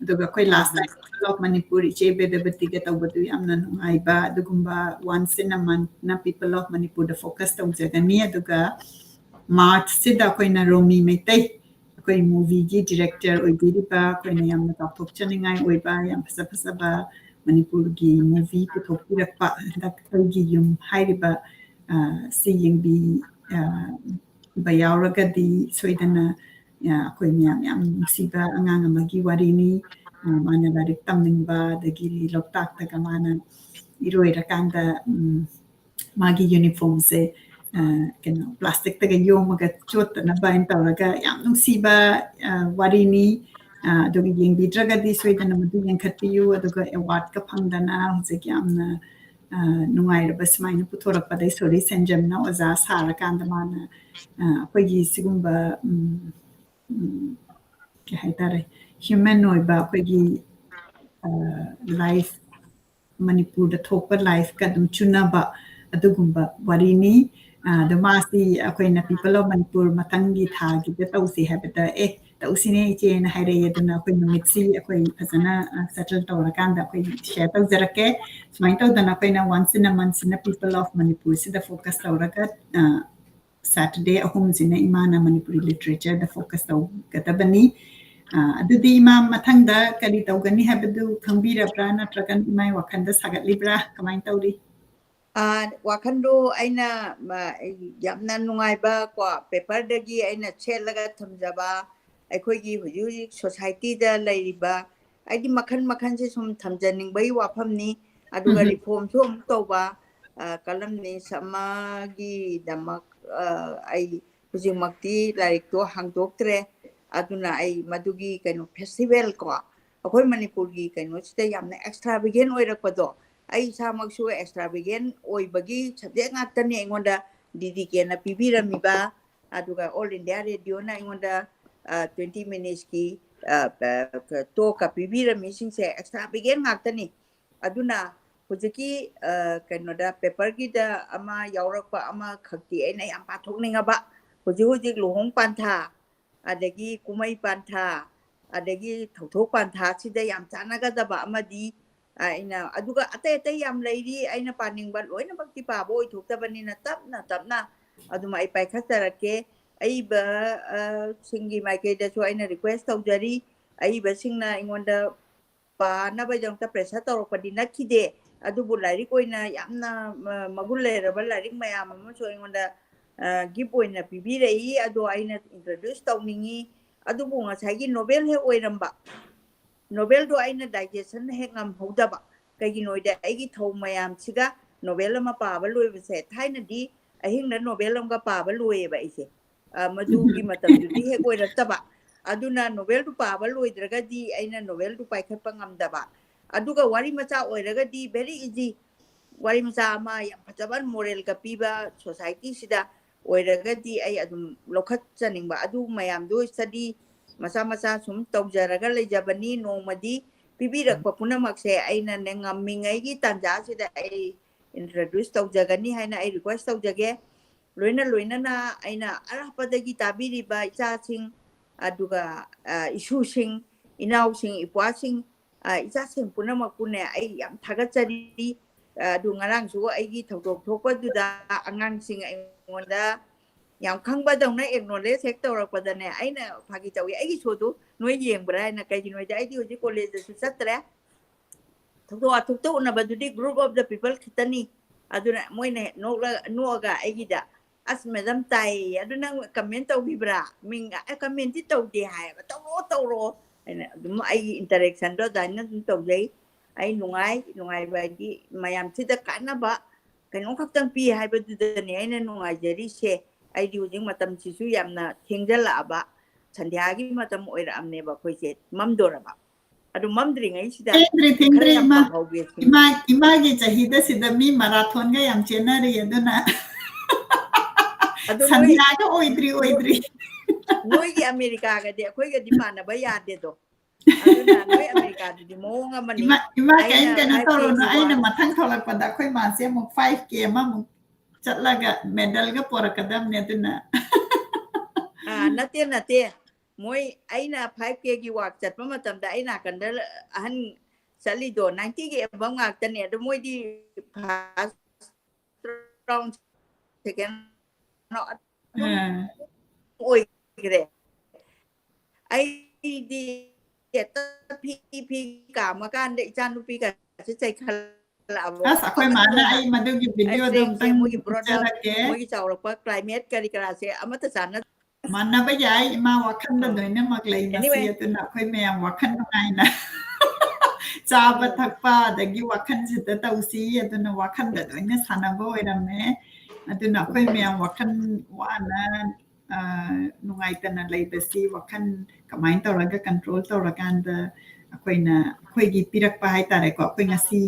ꯑꯗꯨꯒ ꯑꯩꯈꯣꯏ last time People of Manipur ꯏꯆꯦ ꯕꯦꯗꯕꯇꯤꯒ ꯇꯧꯕꯗꯨ ꯌꯥꯝꯅ ꯅꯨꯡꯉꯥꯏꯕ, ꯑꯗꯨꯒꯨꯝꯕ once in a month ꯅ People of Manipur the focus ꯇꯧꯖꯒꯅꯤ꯫ ꯑꯗꯨꯒ March ꯁꯤꯗ ꯑꯩꯈꯣꯏꯅ ꯔꯣꯃꯤ ꯃꯩꯇꯩ, ꯑꯩꯈꯣꯏ movie ꯒꯤ director ꯑꯣꯏꯕꯤꯔꯤꯕ, ꯑꯩꯈꯣꯏꯅ ꯌꯥꯝꯅ ꯆꯥꯎꯊꯣꯛꯆꯅꯤꯡꯉꯥꯏ ꯑꯣꯏꯕ, ꯌꯥꯝ ꯐꯖ ꯐꯖꯕ ꯃꯅꯤꯄꯨꯔꯒꯤ movie ꯄꯨꯊꯣꯛꯄꯤꯔꯛꯄ, ꯍꯟꯗꯛ ꯑꯩꯒꯤ ꯌꯨꯝ ꯍꯥꯏꯔꯤꯕ, ꯑ, ꯁꯤ ꯌꯦꯡꯕꯤ, ꯑ, ꯕ ꯌꯥꯎꯔꯒꯗꯤ ꯁꯣꯏꯗꯅ, ꯑ, ꯑꯩꯈꯣꯏ ꯃꯌꯥꯝ ꯌꯥꯝ ꯅꯨꯡꯁꯤꯕ ꯑꯉꯥꯡ ꯑꯃꯒꯤ ꯋꯥꯔꯤꯅꯤ꯫ ꯑ, ꯃꯥꯅ ꯂꯥꯏꯔꯤꯛ ꯇꯝꯅꯤꯡꯕ, ꯑꯗꯒꯤ ꯂꯣꯛꯇꯥꯛꯇꯒ ꯃꯥꯅ ꯏꯔꯣꯏꯔꯀꯥꯟꯗ, ꯎꯝ, ꯃꯥꯒꯤ uniform ꯁꯦ, ꯑ, ꯀꯩꯅꯣ, plastic ꯇꯒ ꯌꯣꯝꯃꯒ ꯆꯣꯠꯇꯅꯕ ꯍꯥꯏꯅ ꯇꯧꯔꯒ ꯌꯥꯝ ꯅꯨꯡꯁꯤꯕ, ꯑ, ꯋꯥꯔꯤꯅꯤ꯫ ꯑ, ꯑꯗꯨꯒ ꯌꯦꯡꯕꯤꯗ꯭ꯔꯒꯗꯤ ꯁꯣꯏꯗꯅ ꯃꯗꯨ ꯌꯦꯡꯈꯠꯄꯤꯌꯨ꯫ ꯑꯗꯨꯒ award ꯀ ꯐꯪꯗꯅ ꯍꯧꯖꯤꯛ ꯌꯥꯝꯅ, ꯑ, ꯅꯨꯡꯉꯥꯏꯔꯕ ꯁꯨꯃꯥꯏꯅ ꯄꯨꯊꯣꯔꯛꯄꯗ ꯑꯩ ꯁꯣꯔꯤ ꯁꯦꯟꯖꯝꯅ ꯑꯣꯖꯥ ꯁꯥꯔꯀꯥꯟꯗ ꯃꯥꯅ, ꯑ, ꯑꯩꯈꯣꯏꯒꯤ ꯁꯤꯒꯨꯝꯕ, ꯎꯝ, ꯎꯝ, ꯀꯩ ꯍꯥꯏꯇꯥꯔꯦ, human ꯑꯣꯏꯕ ꯑꯩꯈꯣꯏꯒꯤ, ꯑ, life, ꯃꯅꯤꯄꯨꯔꯗ ꯊꯣꯛꯄ life ꯀ ꯑꯗꯨꯝ ꯆꯨꯅꯕ ꯑꯗꯨꯒꯨꯝꯕ ꯋꯥꯔꯤꯅꯤ꯫ ꯑ, ꯑꯗꯣ ꯃꯥꯁꯤ ꯑꯩꯈꯣꯏꯅ People of ꯃꯅꯤꯄꯨꯔ ꯃꯊꯪꯒꯤ ꯊꯥꯒꯤꯗ ꯇꯧꯁꯤ ꯍꯥꯏꯕꯗ, "ꯑꯦ, ꯇꯧꯁꯤꯅꯦ ꯏꯆꯦꯅ" ꯍꯥꯏꯔꯛꯑꯦ꯫ ꯑꯗꯨꯅ ꯑꯩꯈꯣꯏ ꯅꯨꯃꯤꯠꯁꯤ ꯑꯩꯈꯣꯏ ꯐꯖꯅ, ꯑ, settle ꯇꯧꯔꯀꯥꯟꯗ ꯑꯩꯈꯣꯏ share ꯇꯧꯖꯔꯛꯀꯦ꯫ ꯁꯨꯃꯥꯏꯅ ꯇꯧꯗꯅ ꯑꯩꯈꯣꯏꯅ once in a month ꯁꯤꯅ People of ꯃꯅꯤꯄꯨꯔꯁꯤꯗ focus ꯇꯧꯔꯒ, ꯑ, Saturday ꯑꯍꯨꯝꯁꯤꯅ ꯏꯃꯥꯅ ꯃꯅꯤꯄꯨꯔꯤ literature ꯗ focus ꯇꯧꯒꯗꯕꯅꯤ꯫ ꯑ, ꯑꯗꯨꯗꯤ ꯏꯃꯥ, ꯃꯊꯪꯗ ꯀꯔꯤ ꯇꯧꯒꯅꯤ ꯍꯥꯏꯕꯗꯨ ꯈꯪꯕꯤꯔꯕ꯭ꯔꯥ, ꯅꯠꯇ꯭ꯔꯒ ꯏꯃꯥꯒꯤ ꯋꯥꯈꯜꯗ ꯁꯥꯒꯠꯂꯤꯕ꯭ꯔꯥ, ꯀꯃꯥꯏꯅ ꯇꯧꯔꯤ? ꯑ, ꯋꯥꯈꯜꯗꯣ ꯑꯩꯅ, ꯃ, ꯑꯩ ꯌꯥꯝꯅ ꯅꯨꯡꯉꯥꯏꯕ ꯀꯣ, paper ꯗꯒꯤ ꯑꯩꯅ ꯁꯦꯠꯂꯒ ꯊꯝꯖꯕ ꯑꯩꯈꯣꯏꯒꯤ ꯍꯧꯖꯤꯛ ꯍꯧꯖꯤꯛ society ꯗ ꯂꯩꯔꯤꯕ, ꯑꯩꯗꯤ ꯃꯈꯜ ꯃꯈꯜꯁꯦ ꯁꯨꯝ ꯊꯝꯖꯅꯤꯡꯕꯒꯤ ꯋꯥꯐꯝꯅꯤ꯫ ꯑꯗꯨꯒ ꯎꯝ꯫ Reform ꯁꯨ ꯑꯃꯨꯛ ꯇꯧꯕ, ꯑ, columnist ꯑꯃꯒꯤꯗꯃꯛ, ꯑ, ꯑꯩ ꯍꯧꯖꯤꯛꯃꯛꯇꯤ ꯂꯥꯏꯔꯤꯛꯇꯣ ꯍꯥꯡꯗꯣꯛꯇ꯭ꯔꯦ꯫ ꯑꯗꯨꯅ ꯑꯩ ꯃꯗꯨꯒꯤ ꯀꯩꯅꯣ festival ꯀꯣ, ꯑꯩꯈꯣꯏ ꯃꯅꯤꯄꯨꯔꯒꯤ ꯀꯩꯅꯣꯁꯤꯗ ꯌꯥꯝꯅ extravagant ꯑꯣꯏꯔꯛꯄꯗꯣ, ꯑꯩ ꯏꯁꯥꯃꯛꯁꯨ extravagant ꯑꯣꯏꯕꯒꯤ subject ꯉꯥꯛꯇꯅꯦ ꯑꯩꯉꯣꯟꯗ D D K ꯅ ꯄꯤꯕꯤꯔꯝꯃꯤꯕ, ꯑꯗꯨꯒ All India Radio ꯅ ꯑꯩꯉꯣꯟꯗ, ꯑ, twenty minutes ꯀꯤ, ꯑ, ꯑ, talk ꯀ ꯄꯤꯕꯤꯔꯝꯃꯤꯁꯤꯡꯁꯦ extravagant ꯉꯥꯛꯇꯅꯤ꯫ ꯑꯗꯨꯅ ꯍꯧꯖꯤꯛꯀꯤ, ꯑ, ꯀꯩꯅꯣꯗ paper ꯒꯤꯗ ꯑꯃ ꯌꯥꯎꯔꯛꯄ ꯑꯃꯈꯛꯇꯤ ꯑꯩꯅ ꯌꯥꯝ ꯄꯥꯊꯣꯛꯅꯤꯡꯉꯕ, ꯍꯧꯖꯤꯛ ꯍꯧꯖꯤꯛ ꯂꯨꯍꯣꯡ ꯄꯥꯟꯊꯥ, ꯑꯗꯒꯤ ꯀꯨꯝꯍꯩ ꯄꯥꯟꯊꯥ, ꯑꯗꯒꯤ ꯊꯧꯗꯣꯛ ꯄꯥꯟꯊꯥꯁꯤꯗ ꯌꯥꯝ ꯆꯥꯟꯅꯒꯗꯕ ꯑꯃꯗꯤ, ꯑ, ꯑꯩꯅ, ꯑꯗꯨꯒ ꯑꯇꯩ ꯑꯇꯩ ꯌꯥꯝ ꯂꯩꯔꯤ, ꯑꯩꯅ ꯄꯥꯅꯤꯡꯕ ꯂꯣꯏꯅꯃꯛꯇꯤ ꯄꯥꯕ ꯑꯣꯏꯊꯣꯛꯇꯕꯅꯤꯅ ꯇꯞꯅ ꯇꯞꯅ ꯑꯗꯨꯝ ꯑꯩ ꯄꯥꯏꯈꯠꯆꯔꯛꯀꯦ꯫ ꯑꯏꯕ, ꯑ, ꯁꯤꯡꯒꯤ ꯃꯥꯏꯀꯩꯗꯁꯨ ꯑꯩꯅ request ꯇꯧꯖꯔꯤ, ꯑꯏꯕꯁꯤꯡꯅ ꯑꯩꯉꯣꯟꯗ ꯄꯥꯅꯕꯒꯤꯗꯃꯛꯇ pressure ꯇꯧꯔꯛꯄꯗꯤ ꯅꯠꯈꯤꯗꯦ, ꯑꯗꯨꯕꯨ ꯂꯥꯏꯔꯤꯛ ꯑꯣꯏꯅ ꯌꯥꯝꯅ, ꯑ, ꯃꯒꯨꯟ ꯂꯩꯔꯕ ꯂꯥꯏꯔꯤꯛ ꯃꯌꯥꯝ ꯑꯃꯁꯨ ꯑꯩꯉꯣꯟꯗ, ꯑ, gift ꯑꯣꯏꯅ ꯄꯤꯕꯤꯔꯛꯏ꯫ ꯑꯗꯣ ꯑꯩꯅ introduce ꯇꯧꯅꯤꯡꯉꯤ꯫ ꯑꯗꯨꯕꯨ ꯉꯁꯥꯏꯒꯤ novel ꯍꯦꯛ ꯑꯣꯏꯔꯝꯕ, novel ꯗꯣ ꯑꯩꯅ digestion ꯍꯦꯛ ꯉꯝꯍꯧꯗꯕ꯫ ꯀꯩꯒꯤꯅꯣꯗ ꯑꯩꯒꯤ ꯊꯧ ꯃꯌꯥꯝꯁꯤꯒ novel ꯑꯃ ꯄꯥꯕ ꯂꯣꯏꯕꯁꯦ, ꯊꯥꯏꯅꯗꯤ ꯑꯍꯤꯡꯗ ꯅꯣꯕꯦꯜ ꯑꯃꯒ ꯄꯥꯕ ꯂꯣꯏꯌꯦꯕ ꯑꯩꯁꯦ꯫ ꯑ, ꯃꯗꯨꯒꯤ ꯃꯇꯝꯗꯨꯗꯤ ꯍꯦꯛ ꯑꯣꯏꯔꯛꯇꯕ꯫ ꯑꯗꯨꯅ ꯅꯣꯕꯦꯜꯗꯨ ꯄꯥꯕ ꯂꯣꯏꯗ꯭ꯔꯒꯗꯤ ꯑꯩꯅ ꯅꯣꯕꯦꯜꯗꯨ ꯄꯥꯏꯈꯠꯄ ꯉꯝꯗꯕ꯫ ꯑꯗꯨꯒ ꯋꯥꯔꯤ ꯃꯆꯥ ꯑꯣꯏꯔꯒꯗꯤ very easy꯫ ꯋꯥꯔꯤ ꯃꯆꯥ ꯑꯃ ꯌꯥꯝ ꯐꯖꯕ ꯃꯣꯔꯦꯜꯒ ꯄꯤꯕ ꯁꯣꯁꯥꯏꯇꯤꯁꯤꯗ ꯑꯣꯏꯔꯒꯗꯤ ꯑꯩ ꯑꯗꯨꯝ ꯂꯧꯈꯠꯆꯅꯤꯡꯕ꯫ ꯑꯗꯨ ꯃꯌꯥꯝꯗꯨ ꯁ꯭ꯇꯗꯤ ꯃꯆꯥ ꯃꯆꯥ ꯁꯨꯝ ꯇꯧꯖꯔꯒ ꯂꯩꯖꯕꯅꯤ꯫ ꯅꯣꯡꯃꯗꯤ ꯄꯤꯕꯤꯔꯛꯄ ꯄꯨꯝꯅꯃꯛꯁꯦ ꯑꯩꯅꯅꯦ ꯉꯝꯃꯤꯉꯩꯒꯤ ꯇꯥꯟꯖꯥꯁꯤꯗ ꯑꯩ ꯏꯟꯇ꯭ꯔꯣꯗ꯭ꯌꯨꯁ ꯇꯧꯖꯒꯅꯤ ꯍꯥꯏꯅ ꯑꯩ ꯔꯤꯀ꯭ꯋꯦꯁ ꯇꯧꯖꯒꯦ꯫ ꯂꯣꯏꯅ ꯂꯣꯏꯅꯅ ꯑꯩꯅ ꯑꯔꯥꯞꯄꯗꯒꯤ ꯇꯥꯕꯤꯔꯤꯕ ꯏꯆꯥꯁꯤꯡ, ꯑꯗꯨꯒ, ꯑ, ꯏꯁꯨꯁꯤꯡ, ꯏꯅꯥꯎꯁꯤꯡ, ꯏꯄ꯭ꯋꯥꯁꯤꯡ, ꯑ, ꯏꯆꯥꯁꯤꯡ ꯄꯨꯝꯅꯃꯛꯄꯨꯅꯦ ꯑꯩ ꯌꯥꯝ ꯊꯥꯒꯠꯆꯔꯤ꯫ ꯑ, ꯑꯗꯨ ꯉꯔꯥꯡꯁꯨ ꯑꯩꯒꯤ ꯊꯧꯗꯣꯛ ꯊꯣꯛꯄꯗꯨꯗ ꯑꯉꯥꯡꯁꯤꯡ ꯑꯩꯉꯣꯟꯗ ꯌꯥꯝ ꯈꯪꯕꯗꯧꯅ ꯑꯦꯛꯅꯣꯂꯦꯖ ꯍꯦꯛ ꯇꯧꯔꯛꯄꯗꯅꯦ, ꯑꯩꯅ ꯐꯥꯒꯤ ꯇꯧꯏ, "ꯑꯩꯒꯤ ꯁꯣꯗꯨ ꯅꯣꯏ ꯌꯦꯡꯕ꯭ꯔꯥ?" ꯍꯥꯏꯅ꯫ ꯀꯩꯒꯤꯅꯣ ꯍꯥꯏꯗꯤ ꯑꯩꯗꯤ ꯍꯧꯖꯤꯛ ꯀꯣꯂꯦꯖꯇꯁꯨ ꯆꯠꯇ꯭ꯔꯦ꯫ ꯊꯧꯗꯣꯛ ꯋꯥꯊꯣꯛꯇ ꯎꯅꯕꯗꯨꯗꯤ group of the people ꯈꯤꯇꯅꯤ꯫ ꯑꯗꯨꯅ ꯃꯣꯏꯅ ꯍꯦꯛ ꯅꯣꯛꯂ-, ꯅꯣꯛꯑꯒ ꯑꯩꯒꯤꯗ, "ꯑꯁ, ꯃꯦꯗꯥꯝ ꯇꯥꯏꯌꯦ, ꯑꯗꯨ ꯅꯪ ꯀꯃꯦꯟ ꯇꯧꯈꯤꯕ꯭ꯔꯥ?" ꯃꯤꯡ, "ꯑꯦ, ꯀꯃꯦꯟꯗꯤ ꯇꯧꯗꯦ" ꯍꯥꯏꯌꯦꯕ꯫ "ꯇꯧꯔꯣ, ꯇꯧꯔꯣ" ꯍꯥꯏꯅ ꯑꯗꯨꯝ ꯑꯩꯒꯤ ꯏꯟꯇꯔꯦꯛꯁꯟꯗꯣ ꯑꯗꯨꯃꯥꯏꯅ ꯑꯗꯨꯝ ꯇꯧꯖꯩ꯫ ꯑꯩ ꯅꯨꯡꯉꯥꯏ, ꯅꯨꯡꯉꯥꯏꯕ ꯍꯥꯏꯗꯤ ꯃꯌꯥꯝꯁꯤꯗ ꯀꯥꯟꯅꯕ ꯀꯩꯅꯣꯝ ꯈꯛꯇꯪ ꯄꯤ ꯍꯥꯏꯕꯗꯨꯗꯅꯦ ꯑꯩꯅ ꯅꯨꯡꯉꯥꯏꯖꯔꯤꯁꯦ꯫ ꯑꯩꯗꯤ ꯍꯧꯖꯤꯛ ꯃꯇꯝꯁꯤꯁꯨ ꯌꯥꯝꯅ ꯊꯦꯡꯖꯜꯂꯛꯑꯕ, ꯁꯟꯙ꯭ꯌꯥꯒꯤ ꯃꯇꯝ ꯑꯣꯏꯔꯛꯑꯕꯅꯦꯕ, ꯑꯩꯈꯣꯏꯁꯦ ꯃꯝꯗꯣꯔꯕ꯫ ꯑꯗꯨ ꯃꯝꯗ꯭ꯔꯤꯉꯩꯁꯤꯗ ꯊꯦꯡꯗ꯭ꯔꯤ, ꯈꯔ ꯊꯦꯡꯗ꯭ꯔꯤ, ꯌꯥꯝ ꯏꯃꯥ꯫ ꯄꯥꯍꯧꯒꯦ ꯁꯤꯅꯤ꯫ ꯏꯃꯥ, ꯏꯃꯥꯒꯤ ꯆꯍꯤꯗ ꯁꯤꯗ ꯃꯤ ꯃꯔꯥꯊꯣꯟꯒ ꯌꯥꯝ ꯆꯦꯟꯅꯔꯤ, ꯑꯗꯨꯅ ꯑꯗꯨ ꯅꯣꯏ, ꯁꯟꯙ꯭ꯌꯥꯒ ꯑꯣꯏꯗ꯭ꯔꯤ, ꯑꯣꯏꯗ꯭ꯔꯤ꯫ ꯅꯣꯏꯒꯤ ꯑꯃꯦꯔꯤꯀꯥꯒꯗꯤ ꯑꯩꯈꯣꯏꯒꯗꯤ ꯃꯥꯟꯅꯕ ꯌꯥꯗꯦꯗꯣ꯫ ꯑꯗꯨꯅ ꯅꯣꯏ ꯑꯃꯦꯔꯤꯀꯥꯗꯨꯗꯤ ꯃꯑꯣꯡ ꯑꯃꯅꯤ꯫ ꯏꯃꯥ, ꯏꯃꯥ, ꯀꯩꯝ ꯑꯩꯅ ꯀꯩꯅꯣ five K ꯇꯧꯔꯨꯅꯨ, ꯒꯤ ꯑꯩꯅ ꯋꯥ- ꯃꯊꯪ ꯊꯣꯛꯂꯛꯄꯗ ꯑꯩꯈꯣꯏ ꯃꯥꯁꯦ ꯑꯃꯨꯛ five K ꯑꯃꯃꯨꯛ ꯆꯠꯂꯒ ꯃꯦꯗꯜꯒ ꯄꯣꯔꯛꯀꯗꯕꯅꯦ, ꯑꯗꯨꯅ꯫ ꯑꯥ, ꯅꯠꯇꯦ, ꯅꯠꯇꯦ꯫ ꯃꯣꯏ, ꯑꯩꯅ five K ꯒꯤ ꯋꯥꯛ ꯆꯠꯄ ꯃꯇꯝꯗ ꯑꯩ ꯅꯥꯀꯟꯗ ꯑꯍꯟ ꯆꯠꯂꯤꯗꯣ ninety ꯒꯤ above ꯉꯥꯛꯇꯅꯦ꯫ ꯑꯗꯣ ꯃꯣꯏꯗꯤ first round, second round ꯑꯗꯨꯝ ꯑꯥ꯫ ꯑꯣꯏꯈ꯭ꯔꯦ꯫ ꯑꯩꯗꯤ ꯍꯦꯛꯇ ꯐꯤ, ꯐꯤ ꯀꯥꯝꯃꯀꯥꯟꯗ ꯏꯆꯥꯅꯨꯄꯤꯒꯁꯦ ꯆꯩꯈꯠꯂꯛꯑꯕ꯫ ꯑꯁ, ꯑꯩꯈꯣꯏ ꯃꯥꯅ ꯑꯗꯨꯅ ꯑꯩ ꯃꯗꯨꯒꯤ ꯑꯩ ꯚꯤꯗꯤꯑꯣꯗꯣ ꯐ꯭ꯔꯦꯝꯁꯦ, ꯑꯝꯇꯪ ꯃꯣꯏꯒꯤ brought up, ꯎꯠꯆꯔꯛꯀꯦ꯫ ꯃꯣꯏꯒꯤ ꯆꯥꯎꯔꯛꯄ, climate ꯀꯔꯤ ꯀꯔꯥꯁꯦ ꯑꯃꯠꯇ ꯆꯥꯟꯅ- ꯃꯥꯟꯅꯕ ꯌꯥꯏ, ꯏꯃꯥ ꯋꯥꯈꯜꯗ ꯑꯥ꯫ ꯂꯣꯏꯅꯃꯛ ꯂꯩ ꯃꯁꯤ, anyway꯫ ꯑꯗꯨꯅ ꯑꯩꯈꯣꯏ ꯃꯌꯥꯝ ꯋꯥꯈꯜ ꯅꯨꯡꯉꯥꯏꯅ ꯆꯥꯕ ꯎꯝ꯫ ꯊꯛꯄ ꯑꯗꯒꯤ ꯋꯥꯈꯜꯁꯤꯗ ꯇꯧꯁꯤ, ꯑꯗꯨꯅ ꯋꯥꯈꯜꯗ ꯂꯣꯏꯅ ꯁꯥꯟꯅꯕ ꯑꯣꯏꯔꯝꯃꯦ꯫ ꯑꯗꯨꯅ ꯑꯩꯈꯣꯏ ꯃꯌꯥꯝ ꯋꯥꯈꯜ ꯋꯥꯅ, ꯑ, ꯅꯨꯡꯉꯥꯏꯇꯅ ꯂꯩꯕꯁꯤ ꯋꯥꯈꯜ ꯀꯃꯥꯏꯅ ꯇꯧꯔꯒ control ꯇꯧꯔꯀꯥꯟꯗ ꯑꯩꯈꯣꯏꯅ, ꯑꯩꯈꯣꯏꯒꯤ ꯄꯤꯔꯛꯄ ꯍꯥꯏꯇꯥꯔꯦꯀꯣ, ꯑꯩꯈꯣꯏ ꯉꯁꯤ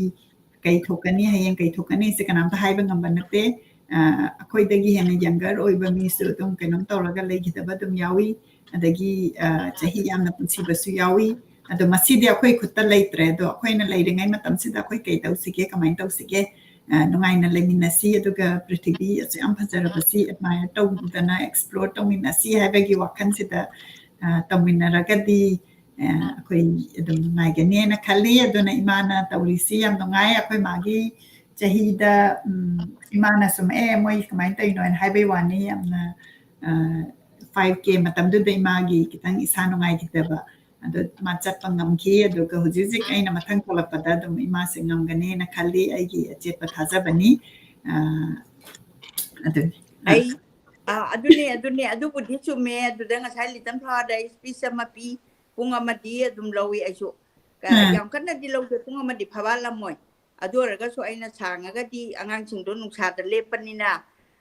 ꯀꯩ ꯊꯣꯛꯀꯅꯤ, ꯍꯌꯦꯡ ꯀꯩ ꯊꯣꯛꯀꯅꯤ, ꯁꯤ ꯀꯅꯥꯝꯇ ꯍꯥꯏꯕ ꯉꯝꯕ ꯅꯠꯇꯦ꯫ ꯑ, ꯑꯩꯈꯣꯏꯗꯒꯤ ꯍꯦꯟꯅ younger ꯑꯣꯏꯕ ꯃꯤꯁꯨ ꯑꯗꯨꯝ ꯀꯩꯅꯣꯝ ꯇꯧꯔꯒ ꯂꯩꯈꯤꯗꯕ ꯑꯗꯨꯝ ꯌꯥꯎꯏ꯫ ꯑꯗꯒꯤ, ꯑ, ꯆꯍꯤ ꯌꯥꯝꯅ ꯄꯨꯟꯁꯤꯕꯁꯨ ꯌꯥꯎꯏ꯫ ꯑꯗꯣ ꯃꯁꯤꯗꯤ ꯑꯩꯈꯣꯏ ꯈꯨꯠꯇ ꯂꯩꯇ꯭ꯔꯦ꯫ ꯑꯗꯣ ꯑꯩꯈꯣꯏꯅ ꯂꯩꯔꯤꯉꯩ ꯃꯇꯝꯁꯤꯗ ꯑꯩꯈꯣꯏ ꯀꯩ ꯇꯧꯁꯤꯒꯦ, ꯀꯃꯥꯏꯅ ꯇꯧꯁꯤꯒꯦ? ꯑ, ꯅꯨꯡꯉꯥꯏꯅ ꯂꯩꯃꯤꯟꯅꯁꯤ, ꯑꯗꯨꯒ ꯄ꯭ꯔꯤꯊꯤꯕꯤ ꯑꯁꯨꯛ ꯌꯥꯝ ꯐꯖꯔꯕꯁꯤ admire ꯇꯧꯗꯅ explore ꯇꯧꯃꯤꯟꯅꯁꯤ ꯍꯥꯏꯕꯒꯤ ꯋꯥꯈꯜꯁꯤꯗ, ꯑ, ꯇꯧꯃꯤꯟꯅꯔꯒꯗꯤ, ꯑ, ꯑꯩꯈꯣꯏ ꯑꯗꯨꯝ ꯅꯨꯡꯉꯥꯏꯒꯅꯤꯅ ꯈꯜꯂꯤ꯫ ꯑꯗꯨꯅ ꯏꯃꯥꯅ ꯇꯧꯔꯤꯁꯤ ꯌꯥꯝ ꯅꯨꯡꯉꯥꯏ꯫ ꯑꯩꯈꯣꯏ ꯃꯥꯒꯤ ꯆꯍꯤꯗ, ꯎꯝ, ꯏꯃꯥꯅ ꯁꯨꯝ, "ꯑꯦ, ꯃꯣꯏ ꯀꯃꯥꯏꯅ ꯇꯧꯔꯤꯅꯣ?" ꯍꯥꯏꯅ ꯍꯥꯏꯕꯩ ꯋꯥꯅꯤ꯫ ꯌꯥꯝꯅ, ꯑ, five K ꯃꯇꯝꯗꯨꯗ ꯏꯃꯥꯒꯤ ꯈꯤꯇꯪ ꯏꯁꯥ ꯅꯨꯡꯉꯥꯏꯈꯤꯗꯕ, ꯑꯗꯣ ꯃꯥ ꯆꯠꯄ ꯉꯝꯈꯤ꯫ ꯑꯗꯨꯒ ꯍꯧꯖꯤꯛ ꯍꯧꯖꯤꯛ ꯑꯩꯅ ꯃꯊꯪ ꯊꯣꯛꯂꯛꯄꯗ ꯑꯗꯨꯝ ꯏꯃꯥꯁꯦ ꯉꯝꯒꯅꯦꯅ ꯈꯜꯂꯤ, ꯑꯩꯒꯤ ꯑꯆꯦꯠꯄ ꯊꯥꯖꯕꯅꯤ꯫ ꯑ, ꯑꯗꯨꯅꯤ꯫ ꯑ, ꯑꯩ, ꯑ, ꯑꯗꯨꯅꯦ, ꯑꯗꯨꯅꯦ, ꯑꯗꯨꯕꯨꯗꯤ ꯆꯨꯝꯃꯦ꯫ ꯑꯗꯨꯗ ꯉꯁꯥꯏ ꯂꯤꯇꯜ ꯐ꯭ꯂꯥꯋꯔꯗ ꯑꯩ speech ꯑꯃ ꯄꯤ, ꯄꯨꯡ ꯑꯃꯗꯤ ꯑꯗꯨꯝ ꯂꯧꯏ ꯑꯩꯁꯨ꯫ ꯀ-, ꯑ꯫ ꯌꯥꯝ ꯀꯟꯅꯗꯤ ꯂꯧꯗꯦ, ꯄꯨꯡ ꯑꯃꯗꯤ ꯐꯥꯕꯥꯠꯂꯝꯃꯣꯏ꯫ ꯑꯗꯨ ꯑꯣꯏꯔꯒꯁꯨ ꯑꯩꯅ ꯁꯥꯡꯉꯒꯗꯤ ꯑꯉꯥꯡꯁꯤꯡꯗꯣ ꯅꯨꯡꯁꯥꯗ ꯂꯦꯞꯄꯅꯤꯅ,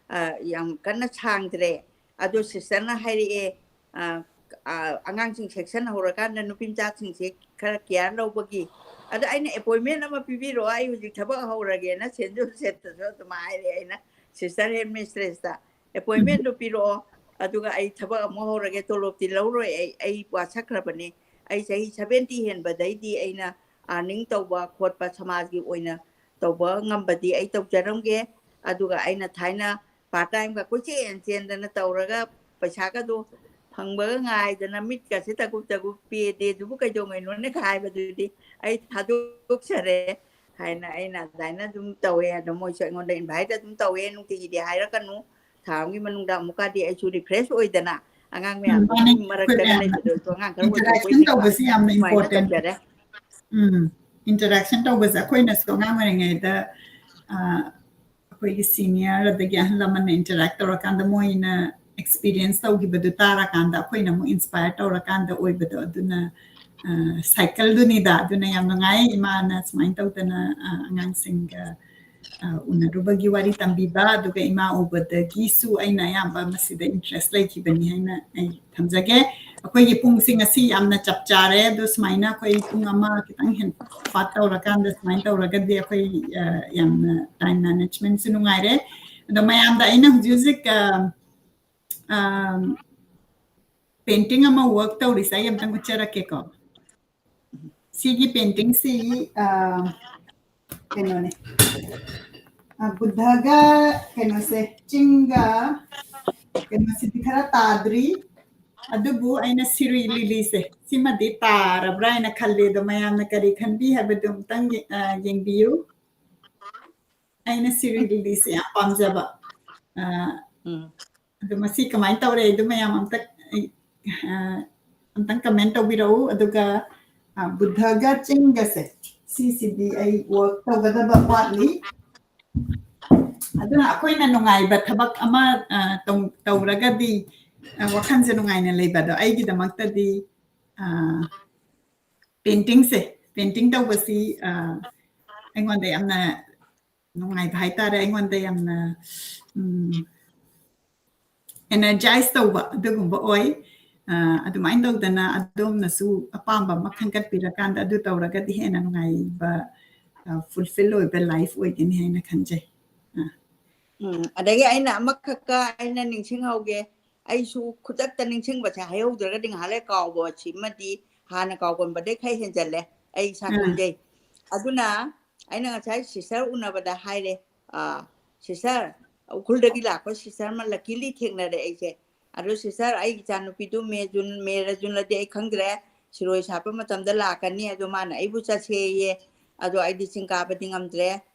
ꯑ, ꯌꯥꯝ ꯀꯟꯅ ꯁꯥꯡꯗ꯭ꯔꯦ꯫ ꯑꯗꯣ sisterꯅ ꯍꯥꯏꯔꯛꯑꯦ, ꯑ, ꯑ, ꯑꯉꯥꯡꯁꯤꯡ section ꯍꯧꯔꯀꯥꯟꯗ ꯅꯨꯄꯤ ꯃꯆꯥꯁꯤꯡꯁꯦ ꯈꯔ care ꯂꯧꯕꯒꯤ꯫ ꯑꯗꯣ ꯑꯩꯅ appointment ꯑꯃ ꯄꯤꯕꯤꯔꯛꯑꯣ, ꯑꯩ ꯍꯧꯖꯤꯛ ꯊꯕꯛ ꯍꯧꯔꯒꯦꯅ ꯁꯦꯟ ꯖꯣꯁꯦꯞꯇꯁꯨ ꯑꯗꯨꯝ ꯍꯥꯏꯔꯦ ꯑꯩꯅ꯫ Sister headmistressꯇ appointmentꯗꯣ ꯄꯤꯔꯛꯑꯣ, ꯑꯗꯨꯒ ꯑꯩ ꯊꯕꯛ ꯑꯃꯨꯛ ꯍꯧꯔꯒꯦ, ꯇꯣꯂꯣꯞꯇꯤ ꯂꯧꯔꯣꯏ ꯑꯩ, ꯑꯩ ꯋꯥꯁꯛꯈ꯭ꯔꯕꯅꯤ꯫ ꯑꯩ ꯆꯍꯤ seventy ꯍꯦꯟꯕꯗꯩꯗꯤ ꯑꯩꯅ earning ꯇꯧꯕ ꯈꯣꯠꯄ, ꯁꯃꯥꯖꯒꯤ ꯑꯣꯏꯅ ꯇꯧꯕ ꯉꯝꯕꯗꯤ ꯑꯩ ꯇꯧꯖꯔꯝꯒꯦ꯫ ꯑꯗꯨꯒ ꯑꯩꯅ ꯊꯥꯏꯅ part timeꯒ ꯀꯣꯏꯆꯦꯟ ꯆꯦꯟꯗꯅ ꯇꯧꯔꯒ ꯄꯩꯁꯥꯒꯗꯣ ꯐꯪꯕꯒ ꯉꯥꯏꯗꯅ ꯃꯤꯠꯀꯁꯦ ꯇꯒꯨꯞ ꯇꯒꯨꯞ ꯄꯦꯗꯦ, ꯑꯗꯨꯕꯨ ꯀꯩꯗꯧꯉꯩꯅꯣꯅꯦ ꯍꯥꯏꯕꯗꯨꯗꯤ ꯑꯩ ꯊꯥꯗꯣꯛꯆꯔꯦ ꯍꯥꯏꯅ ꯑꯩꯅ ꯑꯗꯨꯃꯥꯏꯅ ꯑꯗꯨꯝ ꯇꯧꯋꯦ꯫ ꯑꯗꯣ ꯃꯣꯏꯁꯨ ꯑꯩꯉꯣꯟꯗ invite ꯑꯗꯨꯝ ꯇꯧꯋꯦ, ꯅꯨꯡꯇꯤꯒꯤꯗꯤ ꯍꯥꯏꯔꯛꯀꯅꯨ, ꯊꯥ ꯑꯃꯒꯤ ꯃꯅꯨꯡꯗ ꯑꯃꯨꯛꯀꯗꯤ ꯑꯩꯁꯨ refresh ꯑꯣꯏꯗꯅ ꯑꯉꯥꯡ ꯎꯝ, ꯃꯌꯥꯝ ꯃꯥꯅꯦ꯫ ꯑꯗꯨꯝ ꯑꯩꯈꯣꯏ ꯃꯔꯛꯇꯒ ꯃꯌꯥꯝ ꯂꯩꯕꯗꯣ ꯑꯩꯁꯨ ꯑꯉꯥꯡ ꯈꯔ interaction ꯑꯣꯏꯊꯣꯛꯄ ꯇꯧꯕꯁꯤ ꯌꯥꯝꯅ ꯑꯗꯨꯃꯥꯏꯅ important꯫ ꯇꯧꯖꯔꯦ꯫ ꯎꯝ, interaction ꯇꯧꯕꯁꯦ ꯑꯩꯈꯣꯏꯅꯁꯨ ꯑꯉꯥꯡ ꯑꯣꯏꯔꯤꯉꯩꯗ, ꯑ, ꯑꯩꯈꯣꯏꯒꯤ senior ꯑꯗꯒꯤ ꯑꯍꯜ ꯂꯃꯟꯅ interact ꯇꯧꯔꯀꯥꯟꯗ ꯃꯣꯏꯅ experience ꯇꯧꯈꯤꯕꯗꯨ ꯇꯥꯔꯀꯥꯟꯗ ꯑꯩꯈꯣꯏꯅ ꯑꯃꯨꯛ inspire ꯇꯧꯔꯀꯥꯟꯗ ꯑꯣꯏꯕꯗꯣ, ꯑꯗꯨꯅ, ꯑ, cycleꯗꯨꯅꯤꯗ꯫ ꯑꯗꯨꯅ ꯌꯥꯝ ꯅꯨꯡꯉꯥꯏ ꯏꯃꯥꯅ ꯁꯨꯃꯥꯏꯅ ꯇꯧꯗꯅ, ꯑ, ꯑꯉꯥꯡꯁꯤꯡꯒ, ꯑ, ꯎꯅꯔꯨꯕꯒꯤ ꯋꯥꯔꯤ ꯇꯝꯕꯤꯕ, ꯑꯗꯨꯒ ꯏꯃꯥ ꯎꯕꯗꯒꯤꯁꯨ ꯑꯩꯅ ꯑꯌꯥꯝꯕ ꯃꯁꯤꯗ interest ꯂꯩꯈꯤꯕꯅꯤ ꯍꯥꯏꯅ ꯑꯩ ꯊꯝꯖꯒꯦ꯫ ꯑꯩꯈꯣꯏꯒꯤ ꯄꯨꯡꯁꯤ ꯉꯁꯤ ꯌꯥꯝꯅ ꯆꯞ ꯆꯥꯔꯦ, ꯑꯗꯣ ꯁꯨꯃꯥꯏꯅ ꯑꯩꯈꯣꯏ ꯄꯨꯡ ꯑꯃ ꯈꯤꯇꯪ ꯍꯦꯟ ꯐꯥꯠ ꯇꯧꯔꯀꯥꯟꯗ ꯁꯨꯃꯥꯏꯅ ꯇꯧꯔꯒꯗꯤ ꯑꯩꯈꯣꯏ, ꯑ, ꯌꯥꯝꯅ time managementꯁꯨ ꯅꯨꯡꯉꯥꯏꯔꯦ꯫ ꯑꯗꯣ ꯃꯌꯥꯝꯗ ꯑꯩꯅ ꯍꯧꯖꯤꯛ ꯍꯧꯖꯤꯛ, ꯑ, ꯑ, painting ꯑꯃ work ꯇꯧꯔꯤꯁꯦ ꯑꯩ ꯑꯝꯇꯪ ꯎꯠꯆꯔꯛꯀꯦꯀꯣ꯫ ꯁꯤꯒꯤ paintingꯁꯤ, ꯑ, ꯀꯩꯅꯣꯅꯦ, ꯑ, ꯕꯨꯙꯒ ꯀꯩꯅꯣꯁꯦ, ꯆꯤꯡꯒ ꯀꯩꯅꯣꯁꯤꯗꯤ ꯈꯔ ꯇꯥꯗ꯭ꯔꯤ, ꯑꯗꯨꯕꯨ ꯑꯩꯅ ꯁꯤꯔꯨꯏ ꯂꯤꯂꯤꯁꯦ, ꯁꯤꯃꯗꯤ ꯇꯥꯔꯕ꯭ꯔꯥ ꯍꯥꯏꯅ ꯈꯜꯂꯤ꯫ ꯑꯗꯣ ꯃꯌꯥꯝꯅ ꯀꯔꯤ ꯈꯟꯕꯤ ꯍꯥꯏꯕꯗꯨ ꯑꯃꯨꯛꯇꯪ ꯌꯦ-, ꯑ, ꯌꯦꯡꯕꯤꯌꯨ꯫ ꯑꯩꯅ ꯁꯤꯔꯨꯏ ꯂꯤꯂꯤꯁꯦ ꯌꯥꯝ ꯄꯥꯝꯖꯕ꯫ ꯑ, ꯎꯝ꯫ ꯑꯗꯣ ꯃꯁꯤ ꯀꯃꯥꯏꯅ ꯇꯧꯔꯦ? ꯑꯗꯨ ꯃꯌꯥꯝ ꯑꯝꯇ, ꯑ, ꯑꯝꯇꯪ comment ꯇꯧꯕꯤꯔꯛꯎ꯫ ꯑꯗꯨꯒ, ꯑ, ꯕꯨꯙꯒ ꯆꯤꯡꯒꯁꯦ, ꯁꯤꯁꯤꯗꯤ ꯑꯩ work ꯇꯧꯒꯗꯕ ꯋꯥꯠꯂꯤ꯫ ꯑꯗꯨꯅ ꯑꯩꯈꯣꯏꯅ ꯅꯨꯡꯉꯥꯏꯕ ꯊꯕꯛ ꯑꯃ, ꯑ, ꯇꯧ-, ꯇꯧꯔꯒꯗꯤ, ꯑ, ꯋꯥꯈꯜꯁꯦ ꯅꯨꯡꯉꯥꯏꯅ ꯂꯩꯕ꯫ ꯑꯗꯣ ꯑꯩꯒꯤꯗꯃꯛꯇꯗꯤ, ꯑ, paintingꯁꯦ, painting ꯇꯧꯕꯁꯤ, ꯑ, ꯑꯩꯉꯣꯟꯗ ꯌꯥꯝꯅ ꯅꯨꯡꯉꯥꯏꯕ ꯍꯥꯏꯇꯥꯔꯦ, ꯑꯩꯉꯣꯟꯗ ꯌꯥꯝꯅ, ꯎꯝ, energize ꯇꯧꯕ ꯑꯗꯨꯒꯨꯝꯕ ꯑꯣꯏ꯫ ꯑ, ꯑꯗꯨꯃꯥꯏꯅ ꯇꯧꯗꯅ ꯑꯗꯣꯝꯅꯁꯨ ꯑꯄꯥꯝꯕ ꯑꯃ ꯈꯟꯒꯠꯄꯤꯔꯀꯥꯟꯗ ꯑꯗꯨ ꯇꯧꯔꯒꯗꯤ ꯍꯦꯟꯅ ꯅꯨꯡꯉꯥꯏꯕ, ꯑ, fulfill ꯑꯣꯏꯕ life ꯑꯣꯏꯒꯅꯤ ꯍꯥꯏꯅ ꯈꯟꯖꯩ꯫ ꯑ꯫ ꯎꯝ, ꯑꯗꯒꯤ ꯑꯩꯅ ꯑꯃꯈꯛꯀ ꯑꯩꯅ ꯅꯤꯡꯁꯤꯡꯍꯧꯒꯦ, ꯑꯩꯁꯨ ꯈꯨꯗꯛꯇ ꯅꯤꯡꯁꯤꯡꯕꯁꯦ ꯍꯥꯏꯍꯧꯗ꯭ꯔꯒꯗꯤ ꯉꯥꯏꯍꯥꯛ ꯂꯩ ꯀꯥꯎꯕ ꯁꯤꯃꯗꯤ ꯍꯥꯟꯅ ꯀꯥꯎꯒꯟꯕꯗꯩ ꯈꯔ ꯍꯦꯟꯖꯜꯂꯦ, ꯑꯩ ꯏꯁꯥ ꯑꯥ꯫ ꯈꯪꯖꯩ꯫ ꯑꯗꯨꯅ ꯑꯩꯅ ꯉꯁꯥꯏ sister ꯎꯅꯕꯗ ꯍꯥꯏꯔꯦ, ꯑ, sister, ꯎꯈ꯭ꯔꯨꯜꯗꯒꯤ ꯂꯥꯛꯄ sister ꯑꯃ luckily ꯊꯦꯡꯅꯔꯦ ꯑꯩꯁꯦ꯫ ꯑꯗꯣ sister, ꯑꯩ ꯏꯆꯥꯅꯨꯄꯤꯗꯨ ꯃꯦ, ꯖꯨꯟ, ꯃꯦꯔ ꯖꯨꯟꯂꯗꯤ ꯑꯩ ꯈꯪꯗ꯭ꯔꯦ, ꯁꯤꯔꯣꯏ ꯁꯥꯠꯄ ꯃꯇꯝꯗ ꯂꯥꯛꯀꯅꯤ, ꯑꯗꯣ ꯃꯥꯅ ꯑꯩꯕꯨ ꯆꯠꯁꯦꯌꯦ꯫ ꯑꯗꯣ ꯑꯩꯗꯤ ꯆꯤꯡ ꯀꯥꯕꯗꯤ ꯉꯝꯗ꯭ꯔꯦ,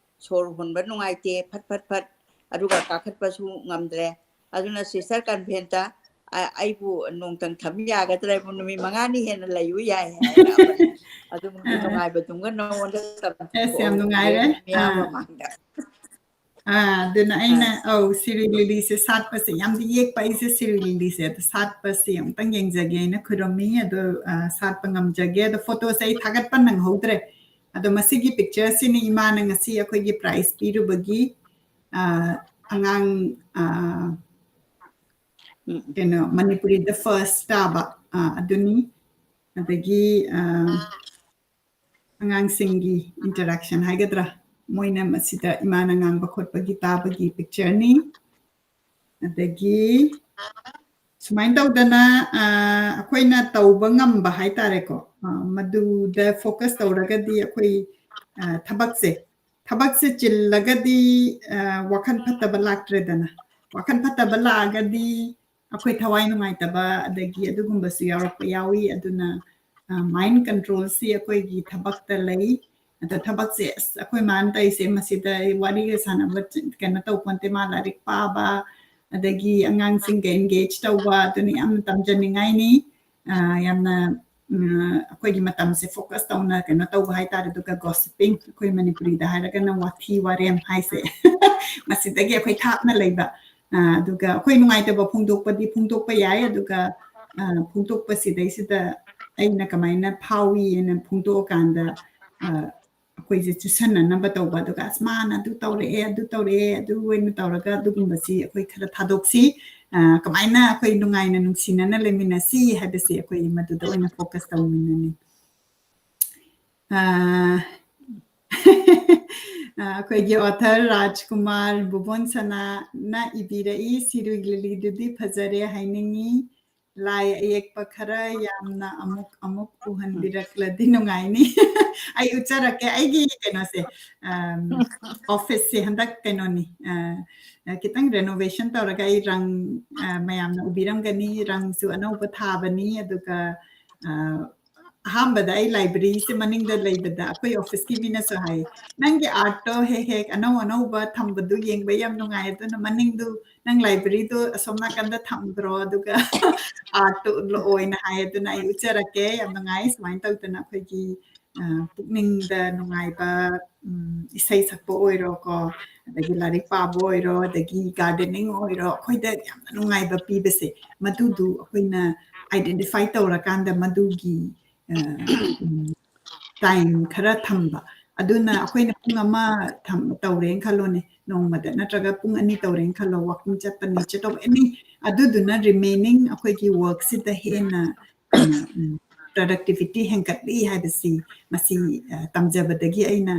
ꯁꯣꯔ ꯍꯣꯟꯕ ꯅꯨꯡꯉꯥꯏꯇꯦ, ꯐꯠ ꯐꯠ ꯐꯠ, ꯑꯗꯨꯒ ꯀꯥꯈꯠꯄꯁꯨ ꯉꯝꯗ꯭ꯔꯦ꯫ ꯑꯗꯨꯅ sister conventꯇ, ꯑ, ꯑꯩꯕꯨ ꯅꯣꯡꯇꯪ ꯊꯝ ꯌꯥꯒꯗ꯭ꯔꯥ? ꯑꯩꯕꯨ ꯅꯨꯃꯤꯠ ꯃꯉꯥꯅꯤ ꯍꯦꯟꯅ ꯂꯩꯌꯨ ꯌꯥꯏ ꯍꯥꯏꯔꯛꯑꯕꯅꯤ꯫ ꯑꯗꯨꯒꯤ ꯑꯥ꯫ ꯅꯨꯡꯉꯥꯏꯕꯗꯨꯃꯒ ꯅꯉꯣꯟꯗ ꯑꯁ, ꯌꯥꯝ ꯇꯝꯊꯣꯛꯍꯧꯒꯦ ꯅꯨꯡꯉꯥꯏꯔꯦ꯫ ꯃꯤꯌꯥꯝ ꯑꯥ꯫ ꯃꯃꯥꯡꯗ꯫ ꯑꯥ, ꯑꯗꯨꯅ ꯑꯩꯅ, ꯑꯥ꯫ ꯑꯧ, ꯁꯤꯔꯨꯏ ꯂꯤꯂꯤꯁꯦ ꯁꯥꯠꯄꯁꯦ ꯌꯥꯝꯗꯤ ꯌꯦꯛꯄ ꯑꯩꯁꯦ ꯁꯤꯔꯨꯏ ꯂꯤꯂꯤꯁꯦ꯫ ꯑꯗꯣ ꯁꯥꯠꯄꯁꯦ ꯑꯃꯨꯛꯇꯪ ꯌꯦꯡꯖꯒꯦ ꯍꯥꯏꯅ ꯈꯨꯔꯨꯝꯃꯤ꯫ ꯑꯗꯣ, ꯑ, ꯁꯥꯠꯄ ꯉꯝꯖꯒꯦ꯫ ꯑꯗꯣ photoꯁꯦ ꯑꯩ ꯊꯥꯒꯠꯄ ꯅꯪꯍꯧꯗ꯭ꯔꯦ꯫ ꯑꯗꯣ ꯃꯁꯤꯒꯤ picture ꯁꯤꯅꯤ ꯏꯃꯥꯅ ꯉꯁꯤ ꯑꯩꯈꯣꯏꯒꯤ prize ꯄꯤꯔꯨꯕꯒꯤ, ꯑ, ꯑꯉꯥꯡ, ꯑ, ꯎꯝ꯫ ꯀꯩꯅꯣ, ꯃꯅꯤꯄꯨꯔꯤꯗ first ꯇꯥꯕ, ꯑ, ꯑꯗꯨꯅꯤ꯫ ꯑꯗꯒꯤ, ꯑ, ꯑꯉꯥꯡꯁꯤꯡꯒꯤ interaction ꯍꯥꯏꯒꯗ꯭ꯔꯥ, ꯃꯣꯏꯅ ꯃꯁꯤꯗ ꯏꯃꯥꯅ ꯉꯥꯡꯕ ꯈꯣꯠꯄꯒꯤ ꯇꯥꯕꯒꯤ picture ꯅꯤ꯫ ꯑꯗꯒꯤ ꯁꯨꯃꯥꯏꯅ ꯇꯧꯗꯅ, ꯑ, ꯑꯩꯈꯣꯏꯅ ꯇꯧꯕ ꯉꯝꯕ ꯍꯥꯏꯇꯥꯔꯦꯀꯣ, ꯑ, ꯃꯗꯨꯗ focus ꯇꯧꯔꯒꯗꯤ ꯑꯩꯈꯣꯏ, ꯑ, ꯊꯕꯛꯁꯦ, ꯊꯕꯛꯁꯦ ꯆꯤꯜꯂꯒꯗꯤ, ꯑ, ꯋꯥꯈꯜ ꯐꯠꯇꯕ ꯂꯥꯛꯇ꯭ꯔꯦꯗꯅ꯫ ꯋꯥꯈꯜ ꯐꯠꯇꯕ ꯂꯥꯛꯑꯒꯗꯤ ꯑꯩꯈꯣꯏ ꯊꯋꯥꯏ ꯅꯨꯡꯉꯥꯏꯇꯕ ꯑꯗꯒꯤ ꯑꯗꯨꯒꯨꯝꯕꯁꯨ ꯌꯥꯎꯔꯛꯄ ꯌꯥꯎꯏ꯫ ꯑꯗꯨꯅ, ꯑ, mind control ꯁꯤ ꯑꯩꯈꯣꯏꯒꯤ ꯊꯕꯛꯇ ꯂꯩ꯫ ꯑꯗ ꯊꯕꯛꯁꯦ, "ꯑꯁ, ꯑꯩꯈꯣꯏ ꯃꯥꯅ ꯇꯧꯔꯤꯁꯦ, ꯃꯁꯤꯗ ꯑꯩ ꯋꯥꯔꯤꯒ ꯁꯥꯟꯅꯕ ꯆ-, ꯀꯩꯅꯣ ꯇꯧ ꯄꯣꯟꯇꯦ, ꯃꯥ ꯂꯥꯏꯔꯤꯛ ꯄꯥꯕ, ꯑꯗꯒꯤ ꯑꯉꯥꯡꯁꯤꯡꯒ engage ꯇꯧꯕ, ꯑꯗꯨꯅ ꯌꯥꯝꯅ ꯇꯝꯖꯅꯤꯡꯉꯥꯏꯅꯤ꯫" ꯑ, ꯌꯥꯝꯅ, ꯎꯝ, ꯑꯩꯈꯣꯏꯒꯤ ꯃꯇꯝꯁꯦ focus ꯇꯧꯅ ꯀꯩꯅꯣ ꯇꯧꯕ ꯍꯥꯏꯇꯥꯔꯦ꯫ ꯑꯗꯨꯒ gossiping, ꯑꯩꯈꯣꯏ ꯃꯅꯤꯄꯨꯔꯤꯗ ꯍꯥꯏꯔꯒꯅ ꯋꯥꯊꯤ ꯋꯥꯔꯦꯝ ꯍꯥꯏꯁꯦ꯫ ꯃꯁꯤꯗꯒꯤ ꯑꯩꯈꯣꯏ ꯊꯥꯞꯅ ꯂꯩꯕ꯫ ꯑ, ꯑꯗꯨꯒ ꯑꯩꯈꯣꯏ ꯅꯨꯡꯉꯥꯏꯇꯕ ꯐꯣꯡꯗꯣꯛꯄꯗꯤ ꯐꯣꯡꯗꯣꯛꯄ ꯌꯥꯏ, ꯑꯗꯨꯒ, ꯑ, ꯐꯣꯡꯗꯣꯛꯄꯁꯤꯗꯩꯁꯤꯗ ꯑꯩꯅ ꯀꯃꯥꯏꯅ ꯐꯥꯎꯏꯅ ꯐꯣꯡꯗꯣꯛꯑꯀꯥꯟꯗ, ꯑ, ꯑꯩꯈꯣꯏꯁꯦ ꯆꯨꯁꯟꯅꯅꯕ ꯇꯧꯕ, ꯑꯗꯨꯒ "ꯑꯁ, ꯃꯥꯅ ꯑꯗꯨ ꯇꯧꯔꯛꯑꯦ, ꯑꯗꯨ ꯇꯧꯔꯛꯑꯦ", ꯑꯗꯨ ꯑꯣꯏꯅ ꯇꯧꯔꯒ ꯑꯗꯨꯒꯨꯝꯕꯁꯤ ꯑꯩꯈꯣꯏ ꯈꯔ ꯊꯥꯗꯣꯛꯁꯤ꯫ ꯑ, ꯀꯃꯥꯏꯅ ꯑꯩꯈꯣꯏ ꯅꯨꯡꯉꯥꯏꯅ ꯅꯨꯡꯁꯤꯅꯅ ꯂꯩꯃꯤꯟꯅꯁꯤ ꯍꯥꯏꯕꯁꯤ ꯑꯩꯈꯣꯏ ꯃꯗꯨꯗ ꯑꯣꯏꯅ focus ꯇꯧꯃꯤꯟꯅꯅꯤ꯫ ꯑ, ꯑ, ꯑꯩꯈꯣꯏꯒꯤ author ꯔꯥꯖꯀꯨꯃꯥꯔ ꯕꯨꯕꯣꯟ ꯁꯅꯥꯅ ꯏꯕꯤꯔꯛꯏ, "ꯁꯤꯔꯨꯏ ꯂꯤꯂꯤꯗꯨꯗꯤ ꯐꯖꯔꯦ ꯍꯥꯏꯅꯤꯡꯉꯤ꯫ ꯂꯥꯏ ꯑꯌꯦꯛꯄ ꯈꯔ ꯌꯥꯝꯅ ꯑꯃꯨꯛ ꯑꯃꯨꯛ ꯎꯍꯟꯕꯤꯔꯛꯂꯗꯤ ꯅꯨꯡꯉꯥꯏꯅꯤ꯫" ꯑꯩ ꯎꯠꯆꯔꯛꯀꯦ, ꯑꯩꯒꯤ ꯀꯩꯅꯣꯁꯦ, ꯑꯝ, office ꯁꯦ ꯍꯟꯗꯛ ꯀꯩꯅꯣꯅꯤ, ꯑ, ꯑ, ꯈꯤꯇꯪ renovation ꯇꯧꯔꯒ ꯑꯩ ꯔꯪ, ꯑ, ꯃꯌꯥꯝꯅ ꯎꯕꯤꯔꯝꯒꯅꯤ, ꯔꯪꯁꯨ ꯑꯅꯧꯕ ꯊꯥꯕꯅꯤ꯫ ꯑꯗꯨꯒ, ꯑ, ꯑꯍꯥꯟꯕꯗ ꯑꯩ library ꯁꯦ ꯃꯅꯤꯡꯗ ꯂꯩꯕꯗ ꯑꯩꯈꯣꯏ office ꯀꯤ ꯃꯤꯅꯁꯨ ꯍꯥꯏ, "ꯅꯪꯒꯤ art ꯇꯣ ꯍꯦꯛ ꯍꯦꯛ ꯑꯅꯧ ꯑꯅꯧꯕ ꯊꯝꯕꯗꯨ ꯌꯦꯡꯕ ꯌꯥꯝ ꯅꯨꯡꯉꯥꯏ, ꯑꯗꯨꯅ ꯃꯅꯤꯡꯗꯨ ꯅꯪ library ꯗꯣ ꯑꯁꯣꯝ ꯅꯥꯀꯟꯗ ꯊꯝꯗ꯭ꯔꯣ, ꯑꯗꯨꯒ art ꯇꯣ ꯎꯠꯂꯛꯑꯣꯅ" ꯍꯥꯏ꯫ ꯑꯗꯨꯅ ꯑꯩ ꯎꯠꯆꯔꯛꯀꯦ꯫ ꯌꯥꯝ ꯅꯨꯡꯉꯥꯏ ꯁꯨꯃꯥꯏꯅ ꯇꯧꯗꯅ ꯑꯩꯈꯣꯏꯒꯤ, ꯑ, ꯄꯨꯛꯅꯤꯡꯗ ꯅꯨꯡꯉꯥꯏꯕ, ꯎꯝ, ꯏꯁꯩ ꯁꯛꯄ ꯑꯣꯏꯔꯣꯀꯣ, ꯑꯗꯒꯤ ꯂꯥꯏꯔꯤꯛ ꯄꯥꯕ ꯑꯣꯏꯔꯣ, ꯑꯗꯒꯤ gardening ꯑꯣꯏꯔꯣ, ꯑꯩꯈꯣꯏꯗ ꯌꯥꯝꯅ ꯅꯨꯡꯉꯥꯏꯕ ꯄꯤꯕꯁꯦ, ꯃꯗꯨꯗꯨ ꯑꯩꯈꯣꯏꯅ identify ꯇꯧꯔꯀꯥꯟꯗ ꯃꯗꯨꯒꯤ, ꯑ, ꯎꯝ, time ꯈꯔ ꯊꯝꯕ꯫ ꯑꯗꯨꯅ ꯑꯩꯈꯣꯏꯅ ꯄꯨꯡ ꯑꯃ ꯊꯝ-, ꯇꯧꯔꯦꯅ ꯈꯜꯂꯣꯅꯦ, ꯅꯣꯡꯃꯗ, ꯅꯠꯇ꯭ꯔꯒ ꯄꯨꯡ ꯑꯅꯤ ꯇꯧꯔꯦꯅ ꯈꯜꯂꯣ, walking ꯆꯠꯄ, nature ꯇꯧꯕ, any, ꯑꯗꯨꯗꯨꯅ remaining ꯑꯩꯈꯣꯏꯒꯤ work ꯁꯤꯗ ꯍꯦꯟꯅ, ꯎꯝ, ꯎꯝ, productivity ꯍꯦꯟꯒꯠꯂꯤ ꯍꯥꯏꯕꯁꯤ ꯃꯁꯤ, ꯑ, ꯇꯝꯖꯕꯗꯒꯤ ꯑꯩꯅ,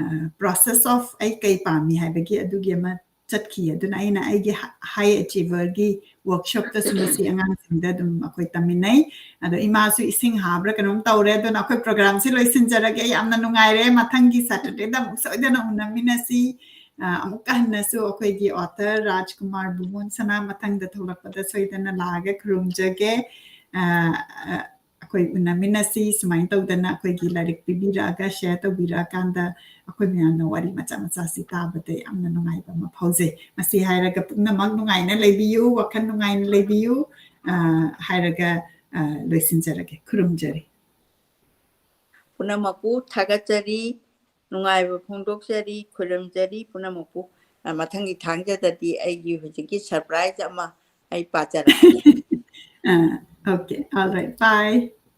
ꯑ, process of ꯑꯩ ꯀꯩ ꯄꯥꯝꯃꯤ ꯍꯥꯏꯕꯒꯤ ꯑꯗꯨꯒꯤ ꯑꯃ ꯆꯠꯈꯤ꯫ ꯑꯗꯨꯅ ꯑꯩꯅ ꯑꯩꯒꯤ ꯍ-, high achiever ꯒꯤ workshop ꯇꯁꯨ ꯃꯁꯤ ꯑꯉꯥꯡꯁꯤꯡꯗ ꯑꯗꯨꯝ ꯑꯩꯈꯣꯏ ꯇꯝꯃꯤꯟꯅꯩ꯫ ꯑꯗꯣ ꯏꯃꯥꯁꯨ ꯏꯁꯤꯡ ꯍꯥꯕ꯭ꯔꯥ ꯀꯩꯅꯣꯝ ꯇꯧꯔꯦ, ꯑꯗꯨꯅ ꯑꯩꯈꯣꯏ program ꯁꯤ ꯂꯣꯏꯁꯤꯟꯖꯔꯒꯦ꯫ ꯌꯥꯝꯅ ꯅꯨꯡꯉꯥꯏꯔꯦ꯫ ꯃꯊꯪꯒꯤ Saturday ꯗ ꯑꯃꯨꯛ ꯁꯣꯏꯗꯅ ꯎꯅꯃꯤꯟꯅꯁꯤ꯫ ꯑ, ꯑꯃꯨꯛꯀ ꯍꯟꯅꯁꯨ ꯑꯩꯈꯣꯏꯒꯤ author ꯔꯥꯖꯀꯨꯃꯥꯔ ꯕꯨꯃꯣꯟ ꯁꯅꯥ ꯃꯊꯪꯗ ꯊꯣꯛꯂꯛꯄꯗ ꯁꯣꯏꯗꯅ ꯂꯥꯛꯑꯒ ꯈꯨꯔꯨꯝꯖꯒꯦ꯫ ꯑ, ꯑ, ꯑꯩꯈꯣꯏ ꯎꯅꯃꯤꯟꯅꯁꯤ꯫ ꯁꯨꯃꯥꯏꯅ ꯇꯧꯗꯅ ꯑꯩꯈꯣꯏꯒꯤ ꯂꯥꯏꯔꯤꯛ ꯄꯤꯕꯤꯔꯛꯑꯒ, share ꯇꯧꯕꯤꯔꯛꯑꯀꯥꯟꯗ ꯑꯩꯈꯣꯏ ꯃꯌꯥꯝꯅ ꯋꯥꯔꯤ ꯃꯆꯥ ꯃꯆꯥꯁꯤ ꯇꯥꯕꯗ ꯌꯥꯝꯅ ꯅꯨꯡꯉꯥꯏꯕ ꯑꯃ ꯐꯥꯎꯖꯩ꯫ ꯃꯁꯤ ꯍꯥꯏꯔꯒ ꯄꯨꯝꯅꯃꯛ ꯅꯨꯡꯉꯥꯏꯅ ꯂꯩꯕꯤꯌꯨ, ꯋꯥꯈꯜ ꯅꯨꯡꯉꯥꯏꯅ ꯂꯩꯕꯤꯌꯨ, ꯑ, ꯍꯥꯏꯔꯒ, ꯑ, ꯂꯣꯏꯁꯤꯟꯖꯔꯒꯦ꯫ ꯈꯨꯔꯨꯝꯖꯔꯤ꯫ ꯄꯨꯝꯅꯃꯛꯄꯨ ꯊꯥꯒꯠꯆꯔꯤ, ꯅꯨꯡꯉꯥꯏꯕ ꯐꯣꯡꯗꯣꯛꯆꯔꯤ, ꯈꯨꯔꯨꯝꯖꯔꯤ ꯄꯨꯝꯅꯃꯛꯄꯨ꯫ ꯑ, ꯃꯊꯪꯒꯤ ꯊꯥꯡꯖꯗꯗꯤ ꯑꯩꯒꯤ ꯍꯧꯖꯤꯛꯀꯤ surprise ꯑꯃ ꯑꯩ ꯄꯥꯖꯔꯛꯀꯦ꯫ ꯑ, okay, all right, bye.